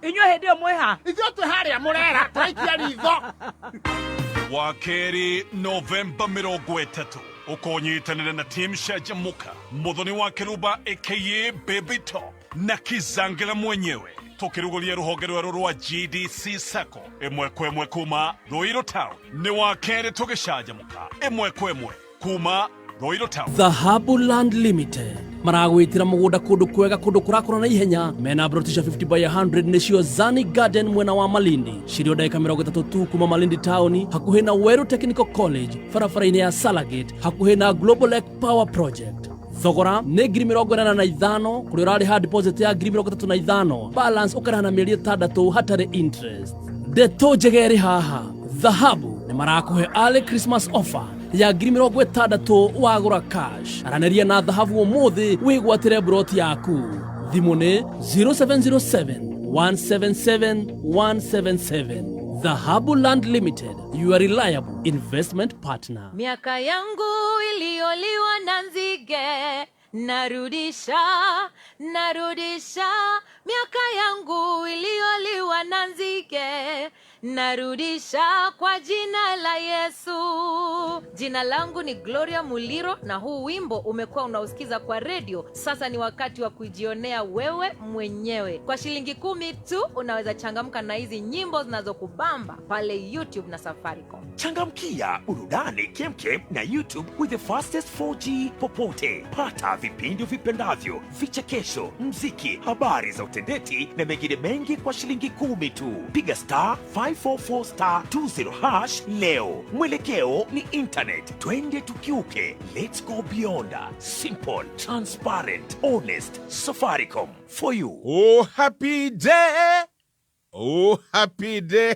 Inyuĩ hĩndĩ ĩyo mwĩha? Ithuĩ twĩ harĩa mũrera tũraikia ritho. Wa kerĩ, Novemba 30, ũkũnyitanĩra na team Canjamũka, Mũthoni wa Kĩrumba aka Baby Top na Kizangila mwenyewe, tũkĩrugũria rũhonge rwerũ rwa GDC Sacco ĩmwe kwa ĩmwe kuma Ruiru Town. Nĩ wa kerĩ tũgĩcanjamũka ĩmwe kwa ĩmwe kuma Ruiru Town. Dhahabu Land Limited maragwĩtĩra mũgũnda kũndũ kwega, kũndũ kũrakũra na ihenya, mena broti cia 50 by 100, nĩcio Zani Garden, mwena wa Malindi, cirio ndagĩka 30 tu kuma Malindi taũni, hakuhĩ na Weru Technical College, barabara-inĩ ya Salagate, hakuhĩ na Global Lake Power Project. Thogora nĩ 85,000, kũrĩa ũrarĩha deposit ya 35,000, balance ũkarĩha na mĩeri 6 hatarĩ interest. Ndeto njega ĩrĩ haha, Dhahabu nĩ marakũhe early Christmas offer ya 60,000 wagũra cash. Aranĩria na Dhahabu ũmũthĩ wĩgwatĩre broti yaku. Thimũ nĩ 0707 177 177. Dhahabu Land Limited, your reliable investment partner. Miaka yangu iliyoliwa na nzige narudisha, narudisha. Miaka yangu iliyoliwa na nzige narudisha kwa jina la Yesu. Jina langu ni Gloria Muliro, na huu wimbo umekuwa unausikiza kwa redio. Sasa ni wakati wa kujionea wewe mwenyewe. Kwa shilingi 10 tu unaweza changamka na hizi nyimbo zinazokubamba pale YouTube na Safaricom. Changamkia burudani kemkem na YouTube with the fastest 4G popote. Pata vipindi vipendavyo, vichekesho, mziki, habari za utendeti na mengine mengi kwa shilingi 10 tu. Piga *544*20# leo. Mwelekeo ni internet. Twende tukiuke. Let's go beyond. Simple, transparent, honest. Safaricom for you. Oh, happy day. Oh, happy day.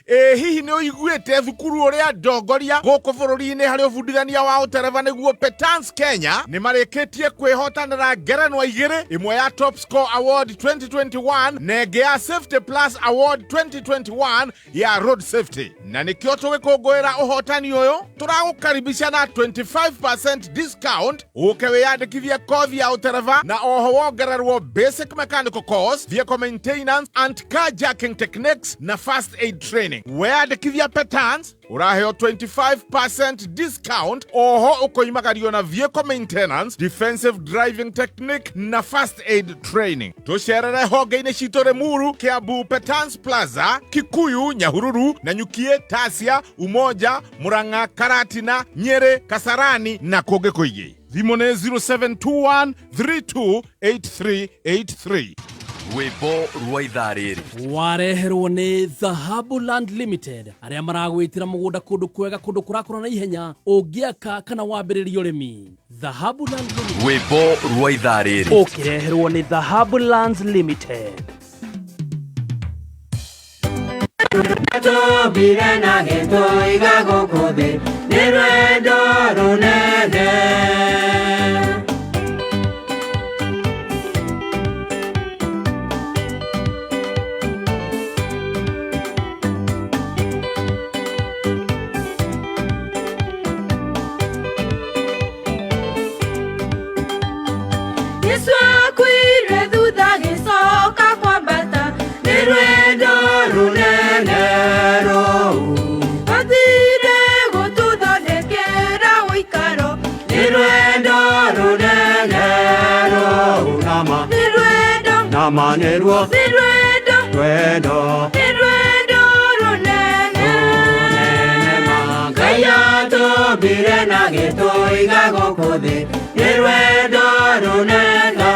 Ĩ hihi nĩ ũiguĩte thukuru ũrĩa ndongoria gũkũ bũrũri-inĩ harĩ ũbundithania wa ũtereba nĩguo Petans Kenya nĩ marĩkĩtie kwĩhotanĩra ngerenwa igĩrĩ, ĩmwe ya Top Score Award 2021 na ĩngĩ ya Safety Plus Award 2021 ya Road Safety. Na nĩkĩo tũgĩkũngũĩra ũhotani ũyũ, tũragũkaribisha na 25% discount ũke wĩyandĩkithie kothi ya ũtereba na oho wongererwo basic mechanical course, vehicle maintenance and carjacking techniques na first aid training. Weyandĩkithia Petans ũraheo 25% discount, oho ũkoimagario na vehicle maintenance, defensive driving technique na first aid training. Tũcerere honge-inĩ citũ Limuru, Kiambu Petans Plaza, Kikuyu, Nyahururu, Nanyukie, Tasia, Umoja, Murang'a, Karatina, Nyeri, Kasarani na kũngĩ kũingĩ. Thimũ nĩ 0721 328383. Rwĩmbo rwa ithaa rĩrĩ wareherwo nĩ Dhahabu Land Limited, arĩa maragwĩtĩra mũgũnda kũndũ kwega, kũndũ kũrakũra na ihenya, ũngĩaka kana wambĩrĩrie ũrĩmi. Dhahabu Land Limited. Rwĩmbo rwa ithaa rĩrĩ ũkĩreherwo nĩ Dhahabu Lands Limited. Tũmbire na gĩtũiga gũkũ thĩ nĩ rwendo rũnene. Yesu akuire thutha gĩcoka kwambata nĩ rwendo rũnene rũu. Athire gũtũthondekera ũikaro nĩ rwendo rũnene rũu. Nama Nĩ rwendo, nama nĩruo nĩ rwendo, rwendo nĩ rwendo rũnene. Ngai atũmbire na gĩtũiga gũkũ thĩ nĩ rwendo rũnene.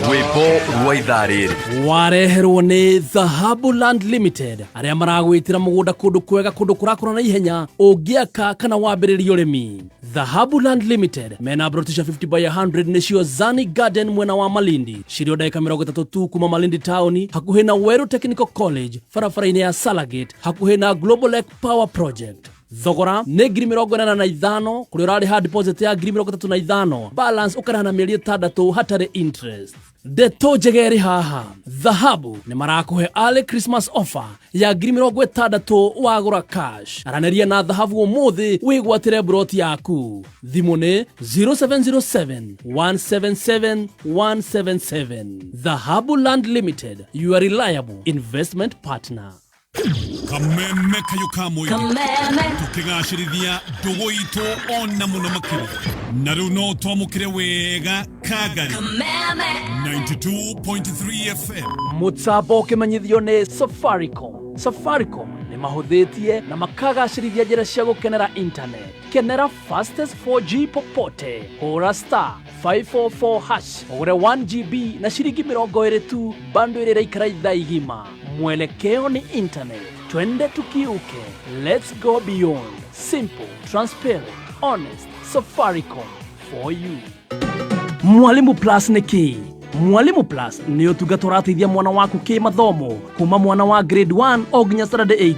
Rwĩmbo rwa Rwa ithaa rĩrĩ. Wareherwo nĩ Dhahabu Land Limited arĩa maragwĩtĩra mũgũnda kũndũ kwega, kũndũ kũrakũra na ihenya ũngĩaka kana wambĩrĩria ũrĩmi. Dhahabu Land Limited mena broti cia 50 by 100 nĩcio Zani Garden mwena wa Malindi, cirĩ o ndagĩka 30 tu kuma Malindi taũni, hakuhĩ na Weru Technical College, barabara-inĩ ya Salagate, hakuhĩ na Global Lake Power Project. Thogora nĩ 85,000 kũrĩa ũrarĩha deposit ya 35,000, balance ũkarĩha na mĩeri 6 hatarĩ interest. Ndeto njega ĩrĩ haha, Dhahabu nĩ marakũhe early Christmas offer ya 60,000 wagũra cash. Aranĩria na Dhahabu ũmũthĩ wĩgwatĩre broti yaku. Thimũ nĩ 0707 177 177. Dhahabu Land Limited, your reliable investment partner. Kameme kayũ ka mũingĩ. Kameme. Tũkĩgacĩrithia ndũgũ itũ ona mũno makĩria, na rĩu no twamũkĩre wega Kagari. Kameme. 92.3 FM. Mũtambo ũkĩmenyithio nĩ Safaricom. Safaricom nĩ mahũthĩtie na makagacĩrithia njĩra cia gũkenera internet. Kenera fastest 4G popote. Hũra star 544 hash ũgũre 1 GB na ciringi 20 tu, bando ĩrĩa ĩraikara ithaa igima. Mwelekeo ni internet, twende tukiuke. Let's go beyond. Simple, transparent, honest. Safaricom for you. Mwalimu Plus nĩ kĩĩ? Mwalimu Plus nĩ ũtungata ũrateithia mwana waku kĩmathomo kuma mwana wa grade 1 o nginya standard 8.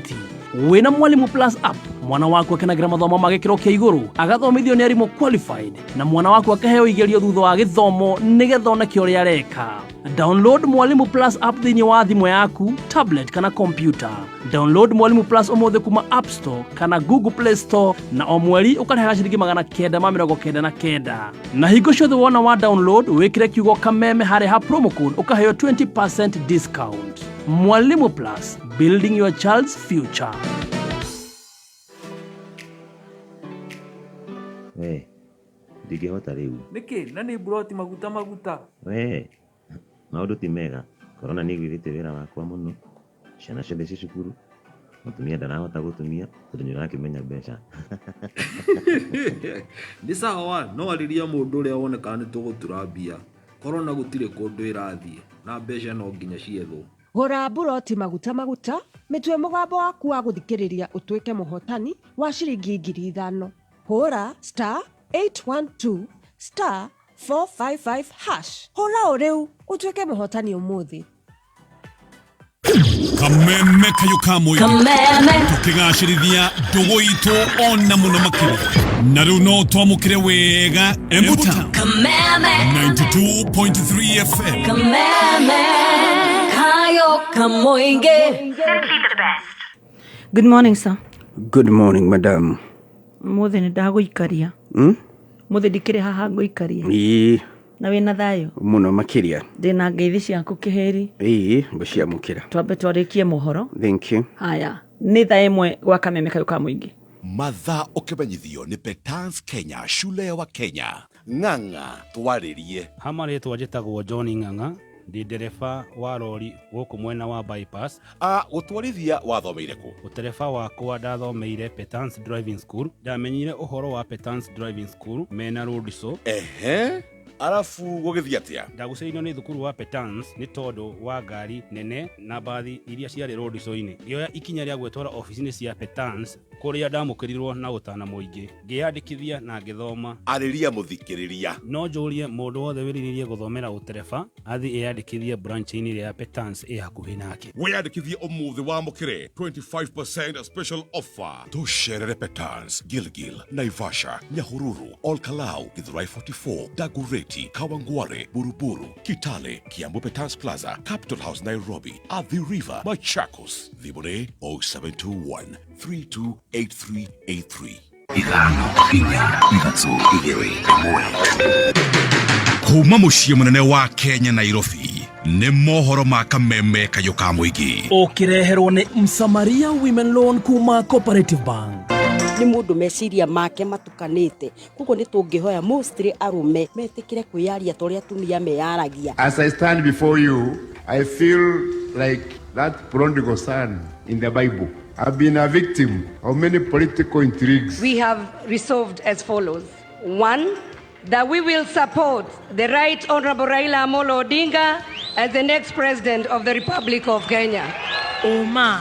Wĩna Mwalimu Plus app, mwana waku akenagĩra mathomo ma gĩkĩro kĩa igũrũ, agathomithio nĩ arimũ qualified, na mwana waku akaheo igerio thutha wa gĩthomo nĩgetha oneke ũrĩa areka. Download Mwalimu Plus app thĩinĩ wa thimũ yaku, tablet kana computer. Download Mwalimu Plus ũmũthĩ kuma App Store kana Google Play Store, na o mweri ũkarĩhaga ciringi 999. Na hingo ciothe wona wa download, wĩkĩre kiugo Kameme harĩa ha promo code ũkaheo 20% discount. Mwalimu Plus, building your child's future. We ndingĩhota rĩu. Nĩkĩ na nĩ mburoti maguta maguta? We maũndũ ti mega, korona nĩ ĩgwithĩtie wĩra wakwa mũno, ciana ciothe ci cukuru, mũtumia ndarahota gũtumia tondũ nĩ ũrakĩmenya mbeca. Nĩ sawa, no arĩria mũndũ ũrĩa wone kana nĩ tũgũtura mbia. Korona gũtirĩ kũndũ ĩrathiĩ na mbeca no nginya ciethwo. Gũra mburoti maguta maguta, mĩtue mũgambo waku wa gũthikĩrĩria ũtuĩke mũhotani wa ciringi 5,000. Hũra star 812 star 455 hash. Hũra o rĩu ũtuĩke mũhotani ũmũthĩ. Kameme kayũ ka mũingĩ. Kameme. Tũkĩgacĩrithia ndũgũ itũ ona mũno makĩria, na rĩu no twamũkĩre wega Embu Town. Kameme. 92.3 FM. Kameme kayo kamoinge. Good morning, sir. Good morning, madam. Mũthĩ nĩ ndagũikaria. Mũthĩ ndikĩrĩ haha ngũikaria. Ĩĩ. Na wĩna thayũ? Mũno makĩria. Ndĩna ngeithi ciaku kĩhĩri. Ĩĩ, ngũciamũkĩra. Twambe twarĩkie mohoro. Thank you. Haya, nĩ thaa 1 gwa Kameme kayũ ka mũingĩ. Mathaa ũkĩmenyithio nĩ Petans Kenya, shule ya Wakenya. Ng'ang'a twarĩrie. Ha marĩtwa njĩtagwo John Ng'ang'a, ndĩ ndereba wa rori gũkũ mwena wa bypass. Gũtwarithia wathomeire kũ? Ũtereba wakwa ndathomeire Petans Driving School. Ndamenyire ũhoro wa Petans Driving School mena Roadso. Ehe, arabu gũgĩthiĩ atĩa? Ndagucĩrĩirio nĩ thukuru wa Petans nĩ tondũ wa ngari nene na mbathi iria ciarĩ Roadso-inĩ. Ngĩoya ikinya rĩa gwĩtwara obici-inĩ cia Petans kũrĩa ndamũkĩrirwo na ũtana mũingĩ. Ngĩyandĩkithia na ngĩthoma. Arĩria mũthikĩrĩria. No njũrie mũndũ wothe wĩrirĩirie gũthomera ũtereba athiĩ eyandĩkithie branch-inĩ ĩrĩa ya Petans ĩ hakuhĩ nake. Wĩyandĩkithie ũmũthĩ wamũkĩre 25% special offer. Tũcerere Petans, Gilgil, Naivasha, Nyahururu, Olkalau, Githurai 44, Dagoretti, Kawangware, Buruburu, Kitale, Kiambu Petans Plaza, Capital House Nairobi, Athi River, Machakos. Thimũ nĩ 0721 328383. 5 4 3 2 1. Kuma mũciĩ mũnene wa Kenya Nairobi, nĩ mohoro ma Kameme kayũ ka mũingĩ. Ũkĩreherwo nĩ Msamaria Women Loan kuma Cooperative Bank. Nĩ mũndũ meciria make matukanĩte, koguo nĩ tũngĩhoya mostly arũme metĩkĩre kwĩyaria ta ũrĩa atumia meyaragia. As I stand before you, I feel like that prodigal son in the Bible. I've been a victim of many political intrigues. We have resolved as follows. 1, that we will support the Right Honorable Raila Amolo Odinga as the next president of the Republic of Kenya. Ũma,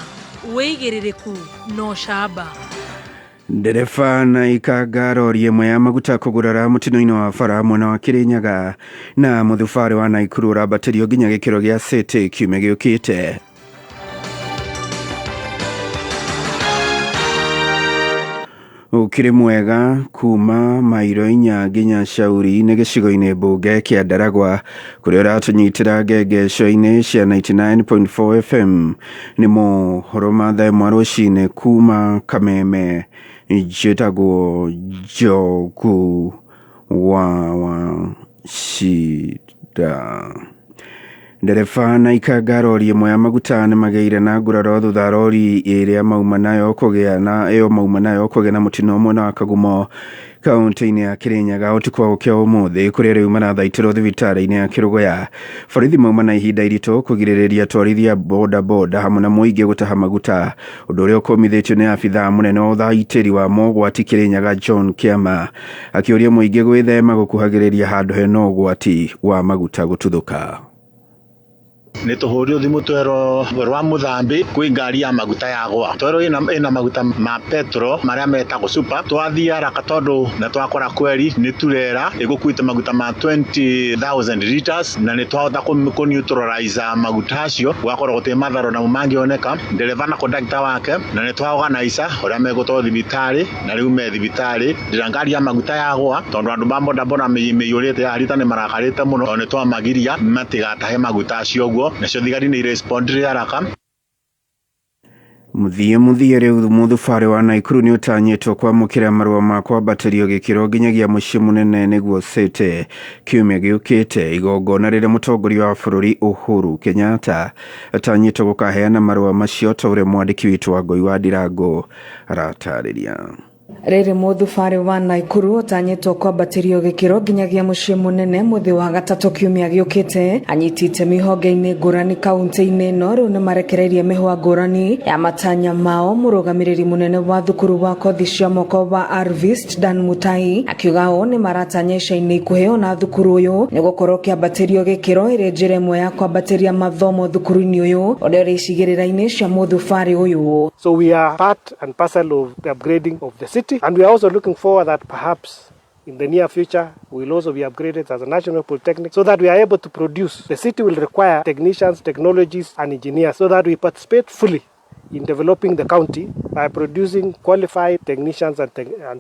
wĩigĩrĩrĩku na ũcamba. Ndereba na ikanga rori ĩmwe ya maguta kũgurara mũtino-inĩ wa bara mwena wa Kirinyaga na mũthubarĩ wa Naikuru ũrambatĩrio nginya gĩkĩro gĩa city kiumia gĩũkĩte. Ũkĩrĩ mwega kuma mairo 4 nginya Shauri nĩ gĩcigo-inĩ mbunge kĩa Ndaragwa kũrĩa ũratũnyitĩra ngengeco-inĩ cia 99.4 FM. Nĩ mohoro ma thaa ĩmwe rũcinĩ kuma Kameme. Njĩtagwo Njogu wa Wachira. Ndereba na ikanga rori ĩmwe ya maguta nĩ magĩire na nguraro thutha rori ĩrĩa mauma nayo kũgĩa na ĩyo mauma nayo kũgĩa na mũtino mwena wa Kagumo kaunti-inĩ ya Kirinyaga ũtukũ wa gũkĩa ũmũthĩ kũrĩa rĩu marathaitĩrwo thibitarĩ-inĩ ya Kĩrũgũya. Borithi mauma na ihinda iritũ kũgirĩrĩria atwarithia boda boda hamwe na mũingĩ gũtaha maguta, ũndũ ũrĩa ũkũmithĩtio nĩ abithaa mũnene wa ũthaitĩri wa mogwati Kirinyaga John Kĩama akĩũria mũingĩ gwĩthema gũkuhagĩrĩria handũ hena ũgwati wa maguta gũtuthũka. Nĩ tũhũrirwo thimũ twerwo rwa Mũthambi kwĩ ngari ya maguta yagwa, twerwo ĩna maguta ma petro marĩa metagwo super. Twathiĩ haraka tondũ na twakora kweri nĩ turera ĩgũkuĩte maguta ma 20,000 liters na nĩ twahota kũ neutralize maguta acio, gwakorwo gũtirĩ matharo namo mangĩoneka. Ndereba na kondakta wake na nĩ twa organize ũrĩa megũtwarwo thibitarĩ na rĩu me thibitarĩ. Ndĩra ngari ya maguta yagwa tondũ andũ ma bodaboda mĩiyũrĩte ya rita nĩ marakarĩte mũno tondũ nĩ twamagiria matigatahe maguta acio ũguo, nacio thigari nĩ irespondire haraka. Mũthie rĩu mũthubarĩ wa Naikuru nĩ ũtanyĩtwo kwamũkĩra marũa ma kwambatĩrio gĩkĩro nginyagia mũciĩ mũnene nĩguo city kiumia gĩũkĩte. Igongona rĩrĩa mũtongoria wa bũrũri Uhuru Kenyatta atanyĩtwo gũkaheana marũa macio ta ũrĩa mwandĩki witũ wa Ngoi wa Ndirango aratarĩria. Rĩrĩ mũthubarĩ wa Naikuru ũtanyĩtwo kwambatĩrio gĩkĩro nginyagia mũciĩ mũnene mũthĩ wa gatatũ kiumia gĩũkĩte. Anyiti itemi honge-inĩ ngũrani kaunti-inĩ ĩno rĩu nĩmarekereirie mĩhwa ngũrani ya matanya mao. Mũrũgamĩrĩri mũnene wa thukuru wa kothi cia moko wa Arvist Dan Mutai akiuga ũũ nĩmaratanya ica-inĩ ikuhĩ ona thukuru ũyũ nĩ gũkorwo kĩambatĩrio gĩkĩro ĩrĩ njĩra ĩmwe ya kwambatĩria mathomo thukuru-inĩ ũyũ ũrĩa ũrĩ icigĩrĩra-inĩ cia mũthubarĩ ũyũ. So we are part and parcel of the upgrading of the city, and we are also looking forward that perhaps in the near future we will also be upgraded as a national polytechnic so that we are able to produce. The city will require technicians, technologists and engineers so that we participate fully in developing the county by producing qualified technicians and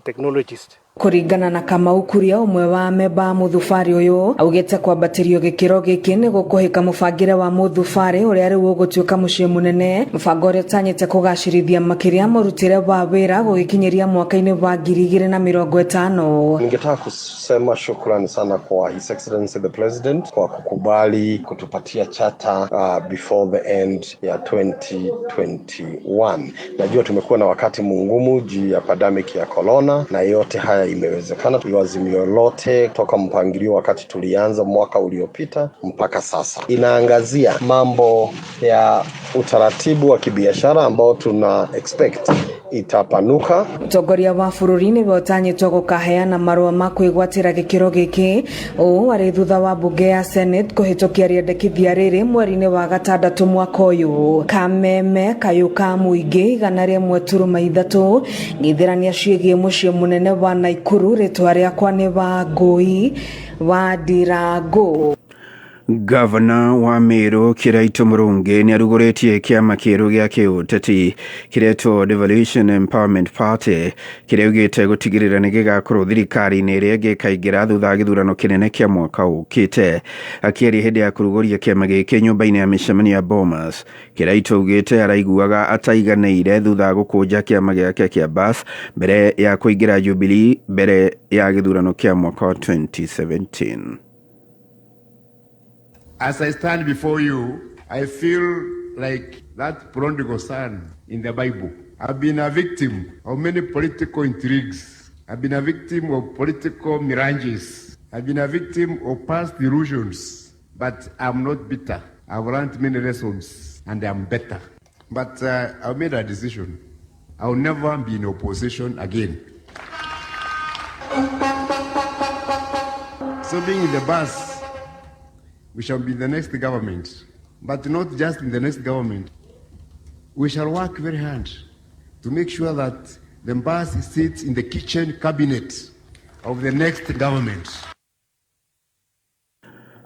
technologists. Kũringana na Kamau Kuria ũmwe wa memba mũthubarĩ ũyũ augĩte kwambatĩrio gĩkĩro gĩkĩ nĩ gũkũhĩka mũbangĩre wa mũthubarĩ ũrĩa rĩu ũgũtuĩka mũciĩ mũnene, mũbango ũrĩa ũtanyĩte kũgacĩrithia makĩria mũrutĩre wa wĩra gũgĩkinyĩria mwaka-inĩ wa 2050. Ningetaka kusema shukrani sana kwa His Excellency the President kwa kukubali kutupatia chata before the end ya 2021. Najua tumekuwa na wakati mungumu juu ya pandemic ya corona na yote haya imewezekana. Azimio lote toka mpangilio wakati tulianza mwaka uliopita mpaka sasa inaangazia mambo ya utaratibu wa kibiashara ambao tuna expect itapanuka. Mũtongoria wa bũrũri nĩwe ũtanyĩtwo gũkaheana marũa ma kwĩgwatĩra gĩkĩro gĩkĩ ũũ arĩ thutha wa mbunge ya Senate kũhĩtũkia rĩendekithia rĩrĩ mweri-inĩ wa gatandatũ mwaka ũyũ. Kameme kayũ ka mũingĩ 101.3 ngĩthĩrania ciĩgiĩ mũciĩ mũnene wa Naikuru. Rĩtwa rĩakwa nĩ Wangũi wa Ndirango. Gavana wa Meru Kiraitu Murungi nĩ arugũrĩtie kĩama kĩerũ gĩa kĩũteti kĩretwo Devolution Empowerment Party kĩrĩa augĩte gũtigĩrĩra nĩ gĩgakorwo thirikari-inĩ ĩrĩa ĩngĩkaingĩra thutha wa gĩthurano kĩnene kĩa mwaka ũkĩte. Akĩaria hĩndĩ ya kũrugũria kĩama gĩkĩ nyũmba-inĩ ya mĩcemanio ya Bomas, Kiraitu augĩte araiguaga ataiganĩire thutha wa gũkũnja kĩama gĩake kĩa BAS mbere ya kũingĩra Jubilee mbere ya gĩthurano kĩa mwaka wa 2017. As I stand before you, I feel like that prodigal son in the Bible. I've been a victim of many political intrigues. I've been a victim of political mirages. I've been a victim of past illusions. But I'm not bitter. I've learned many lessons and I'm better. But I've made a decision. I'll never be in opposition again. So being in the bus We shall be in the next government, but not just in the next government. We shall work very hard to make sure that the bus sits in the kitchen cabinet of the next government.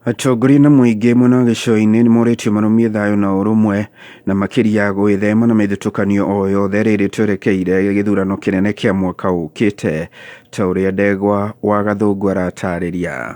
Atongoria na mũingĩ mwena wa gĩcũa-inĩ nĩmorĩtio marũmie thayũ na ũrũmwe na makĩria gwĩthema na mĩthutũkanio o yothe rĩrĩ twerekeire gĩthurano kĩnene kĩa mwaka ũkĩte ta ũrĩa Ndegwa wa Gathũngũ aratarĩria.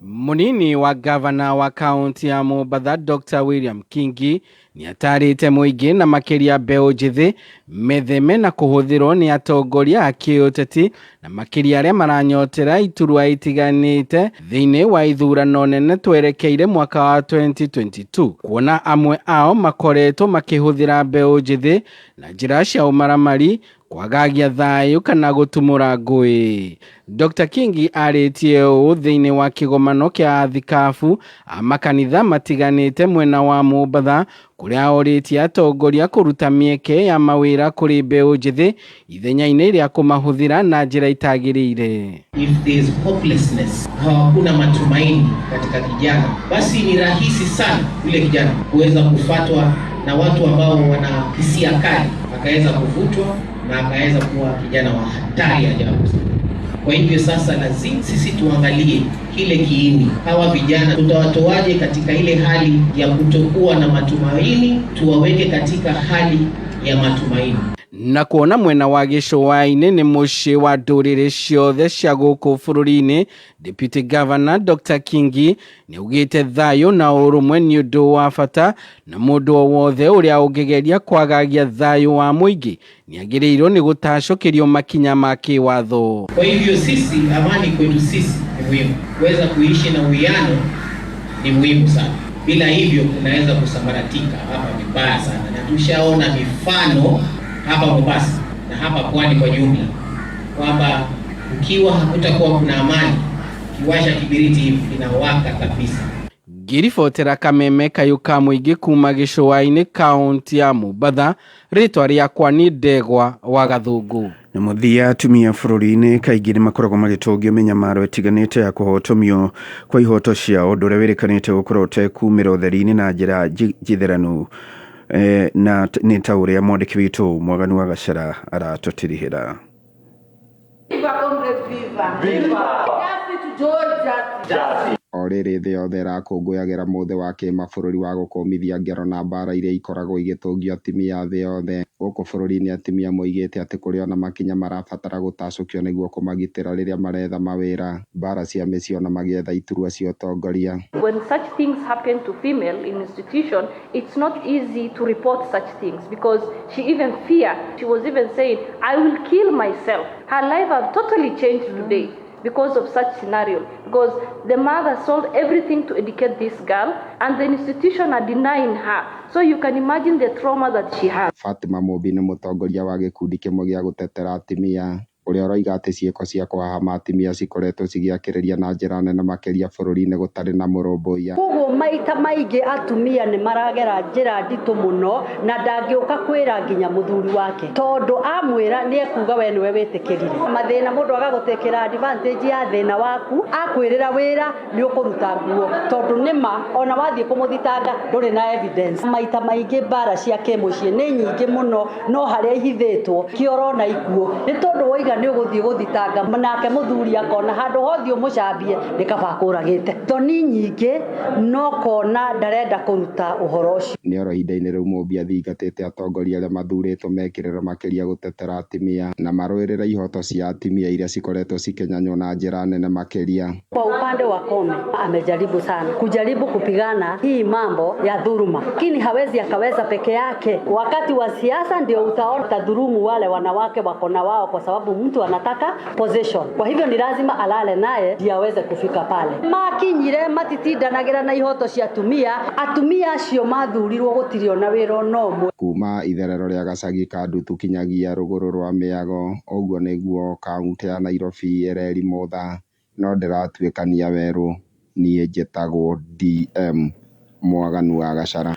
Munini wa gavana wa kaunti ya Mombatha Dr. William Kingi nĩatarĩte mũingĩ na makĩria mbeũ njĩthĩ metheme na kũhũthĩrwo nĩ atongoria a kĩũteti na makĩria arĩa maranyotera iturwa itiganĩte thĩinĩ wa ithurano nene twerekeire mwaka wa 2022 kuona amwe ao makoretwo makĩhũthĩra mbeũ njĩthĩ na njĩra cia ũmaramari kwagagia thayũ kana gũtumũra ngũĩ. Dr. Kingi arĩtie ũũ thĩinĩ wa kĩgomano kĩa athikabu a makanitha matiganĩte mwena wa Mombatha kũrĩa orĩtie atongoria kũruta mĩeke ya mawĩra kũrĩ mbeũ njĩthĩ ithenya-inĩ rĩa kũmahũthĩra na njĩra itagĩrĩire. If there is hopelessness, hakuna matumaini katika kijana, basi ni rahisi sana yule kijana kuweza kufatwa na watu ambao wana hisia kali, akaweza kuvutwa na akaweza kuwa kijana wa hatari ajabu. Kwa hivyo sasa lazima sisi tuangalie kile kiini, hawa vijana tutawatoaje katika ile hali ya kutokuwa na matumaini, tuwaweke katika hali ya matumaini. Na kuona mwena wa gĩcũa-inĩ nĩ mũciĩ wa ndũrĩrĩ ciothe cia gũkũ bũrũri-inĩ, Deputy Governor Dr. Kingi nĩaugĩte thayũ na ũrũmwe nĩ ũndũ wa bata na mũndũ o wothe ũrĩa ũngĩgeria kwagagia thayũ wa mũingĩ nĩagĩrĩirwo nĩ gũtacũkĩrio makinya ma kĩwatho. Kwa hivyo sisi, amani kwetu sisi ni muhimu, kuweza kuishi na uwiano ni muhimu sana. Bila hivyo kunaweza kusambaratika hapa vibaya sana, na tushaona mifano hapa Mombasa na hapa pwani kwa jumla kwamba ukiwa hakutakuwa kuna amani, kiwasha kibiriti hivi kinawaka kabisa. Ngĩribotera kameme kayũ ka mũingĩ kuma gĩcũa-inĩ kaunti ya Mombatha, rĩtwa rĩakwa nĩ Ndegwa wa Gathũngũ. Na mũthia atumia bũrũri-inĩ kaingĩ nĩ makoragwo magĩtũngio mĩnyamaro ĩtiganĩte ya kũhotomio kwa ihoto ciao, ũndũ ũrĩa wĩrĩkanĩte gũkorwo ũtekumĩra ũtheri-inĩ na njĩra njitheranu na nĩ ta ũrĩa mwandĩki witũ Mwaganu wa Gacera aratũtirihĩra. Viva comrades, viva. Viva. Justice to George, justice. O rĩrĩ thĩ yothe ĩrakũngũyagĩra mũthĩ wa kĩmabũrũri wa gũkũmithia ngero na mbara iria ikoragwo igĩtũngio atumia thĩ yothe, gũkũ bũrũri-inĩ atumia moigĩte atĩ kũrĩ ona makinya marabatara gũtacũkio nĩguo kũmagitĩra rĩrĩa maretha mawĩra, mbara cia mĩciĩ ona magĩetha iturwa cia ũtongoria. When such things happen to female in institution, it's not easy to report such things because she even fear. She was even saying, I will kill myself. Her life have totally changed today because of such scenario, because the mother sold everything to educate this girl and the institution are denying her. So you can imagine the trauma that she has. Fatima Mumbi nĩ mũtongoria wa gĩkundi kĩmwe gĩa gũtetera atumia ũrĩa ũroiga atĩ ciĩko cia kũhahama atumia cikoretwo cigĩakĩrĩria na njĩra nene makĩria bũrũri-inĩ gũtarĩ na mũrũmbũiya. Koguo maita maingĩ atumia nĩ maragera njĩra nditũ mũno na ndangĩũka kwĩra nginya mũthuri wake tondũ amwĩra nĩ ekuga we nĩwe wĩtĩkĩrire. Mathĩna mũndũ agagũtĩkĩra advantage ya thĩna waku, akwĩrĩra wĩra nĩ ũkũruta nguo tondũ nĩma ona wathiĩ kũmũthitanga ndũrĩ na evidence. Maita maingĩ mbara cia kĩmũciĩ nĩ nyingĩ mũno no harĩa ihithĩtwo kĩoro na ikuũ nĩ tondũ woiga nĩ ũgũthiĩ gũthitanga nake mũthuri akona handũ hothe ũmũcambie nĩ kaba akũragĩte. Thoni nyingĩ no kona ndarenda kũruta ũhoro ũcio. Nĩ oro ihinda-inĩ rĩu Mumbi athingatĩte atongoria arĩa mathurĩtwo mekĩrĩrwo makĩria gũtetera atumia na marũĩrĩre ihoto cia atumia iria cikoretwo cikĩnyanywo na njĩra nene makĩria. Kwa upande wa Koome amejaribu sana kujaribu kupigana hii mambo ya dhuluma, lakini hawezi akaweza peke yake. Wakati wa siasa ndio utaona tadhulumu wale wanawake wako na wao, kwa sababu mtu anataka position. Kwa hivyo ni lazima alale naye ndiye aweze kufika pale. Makinyire matitindanagira na ihoto cia atumia, atumia acio mathurirwo gũtirĩ ona wĩra ona ũmwe. Kuma itherero rĩa gacagi ka Ndutu kinyagia rũgũrũ rwa Mĩago, ũguo nĩguo kaunti ya Nairobi ĩrerimũtha no ndĩratuĩkania werũ. Niĩ njĩtagwo DM Mwaganu wa Gacera.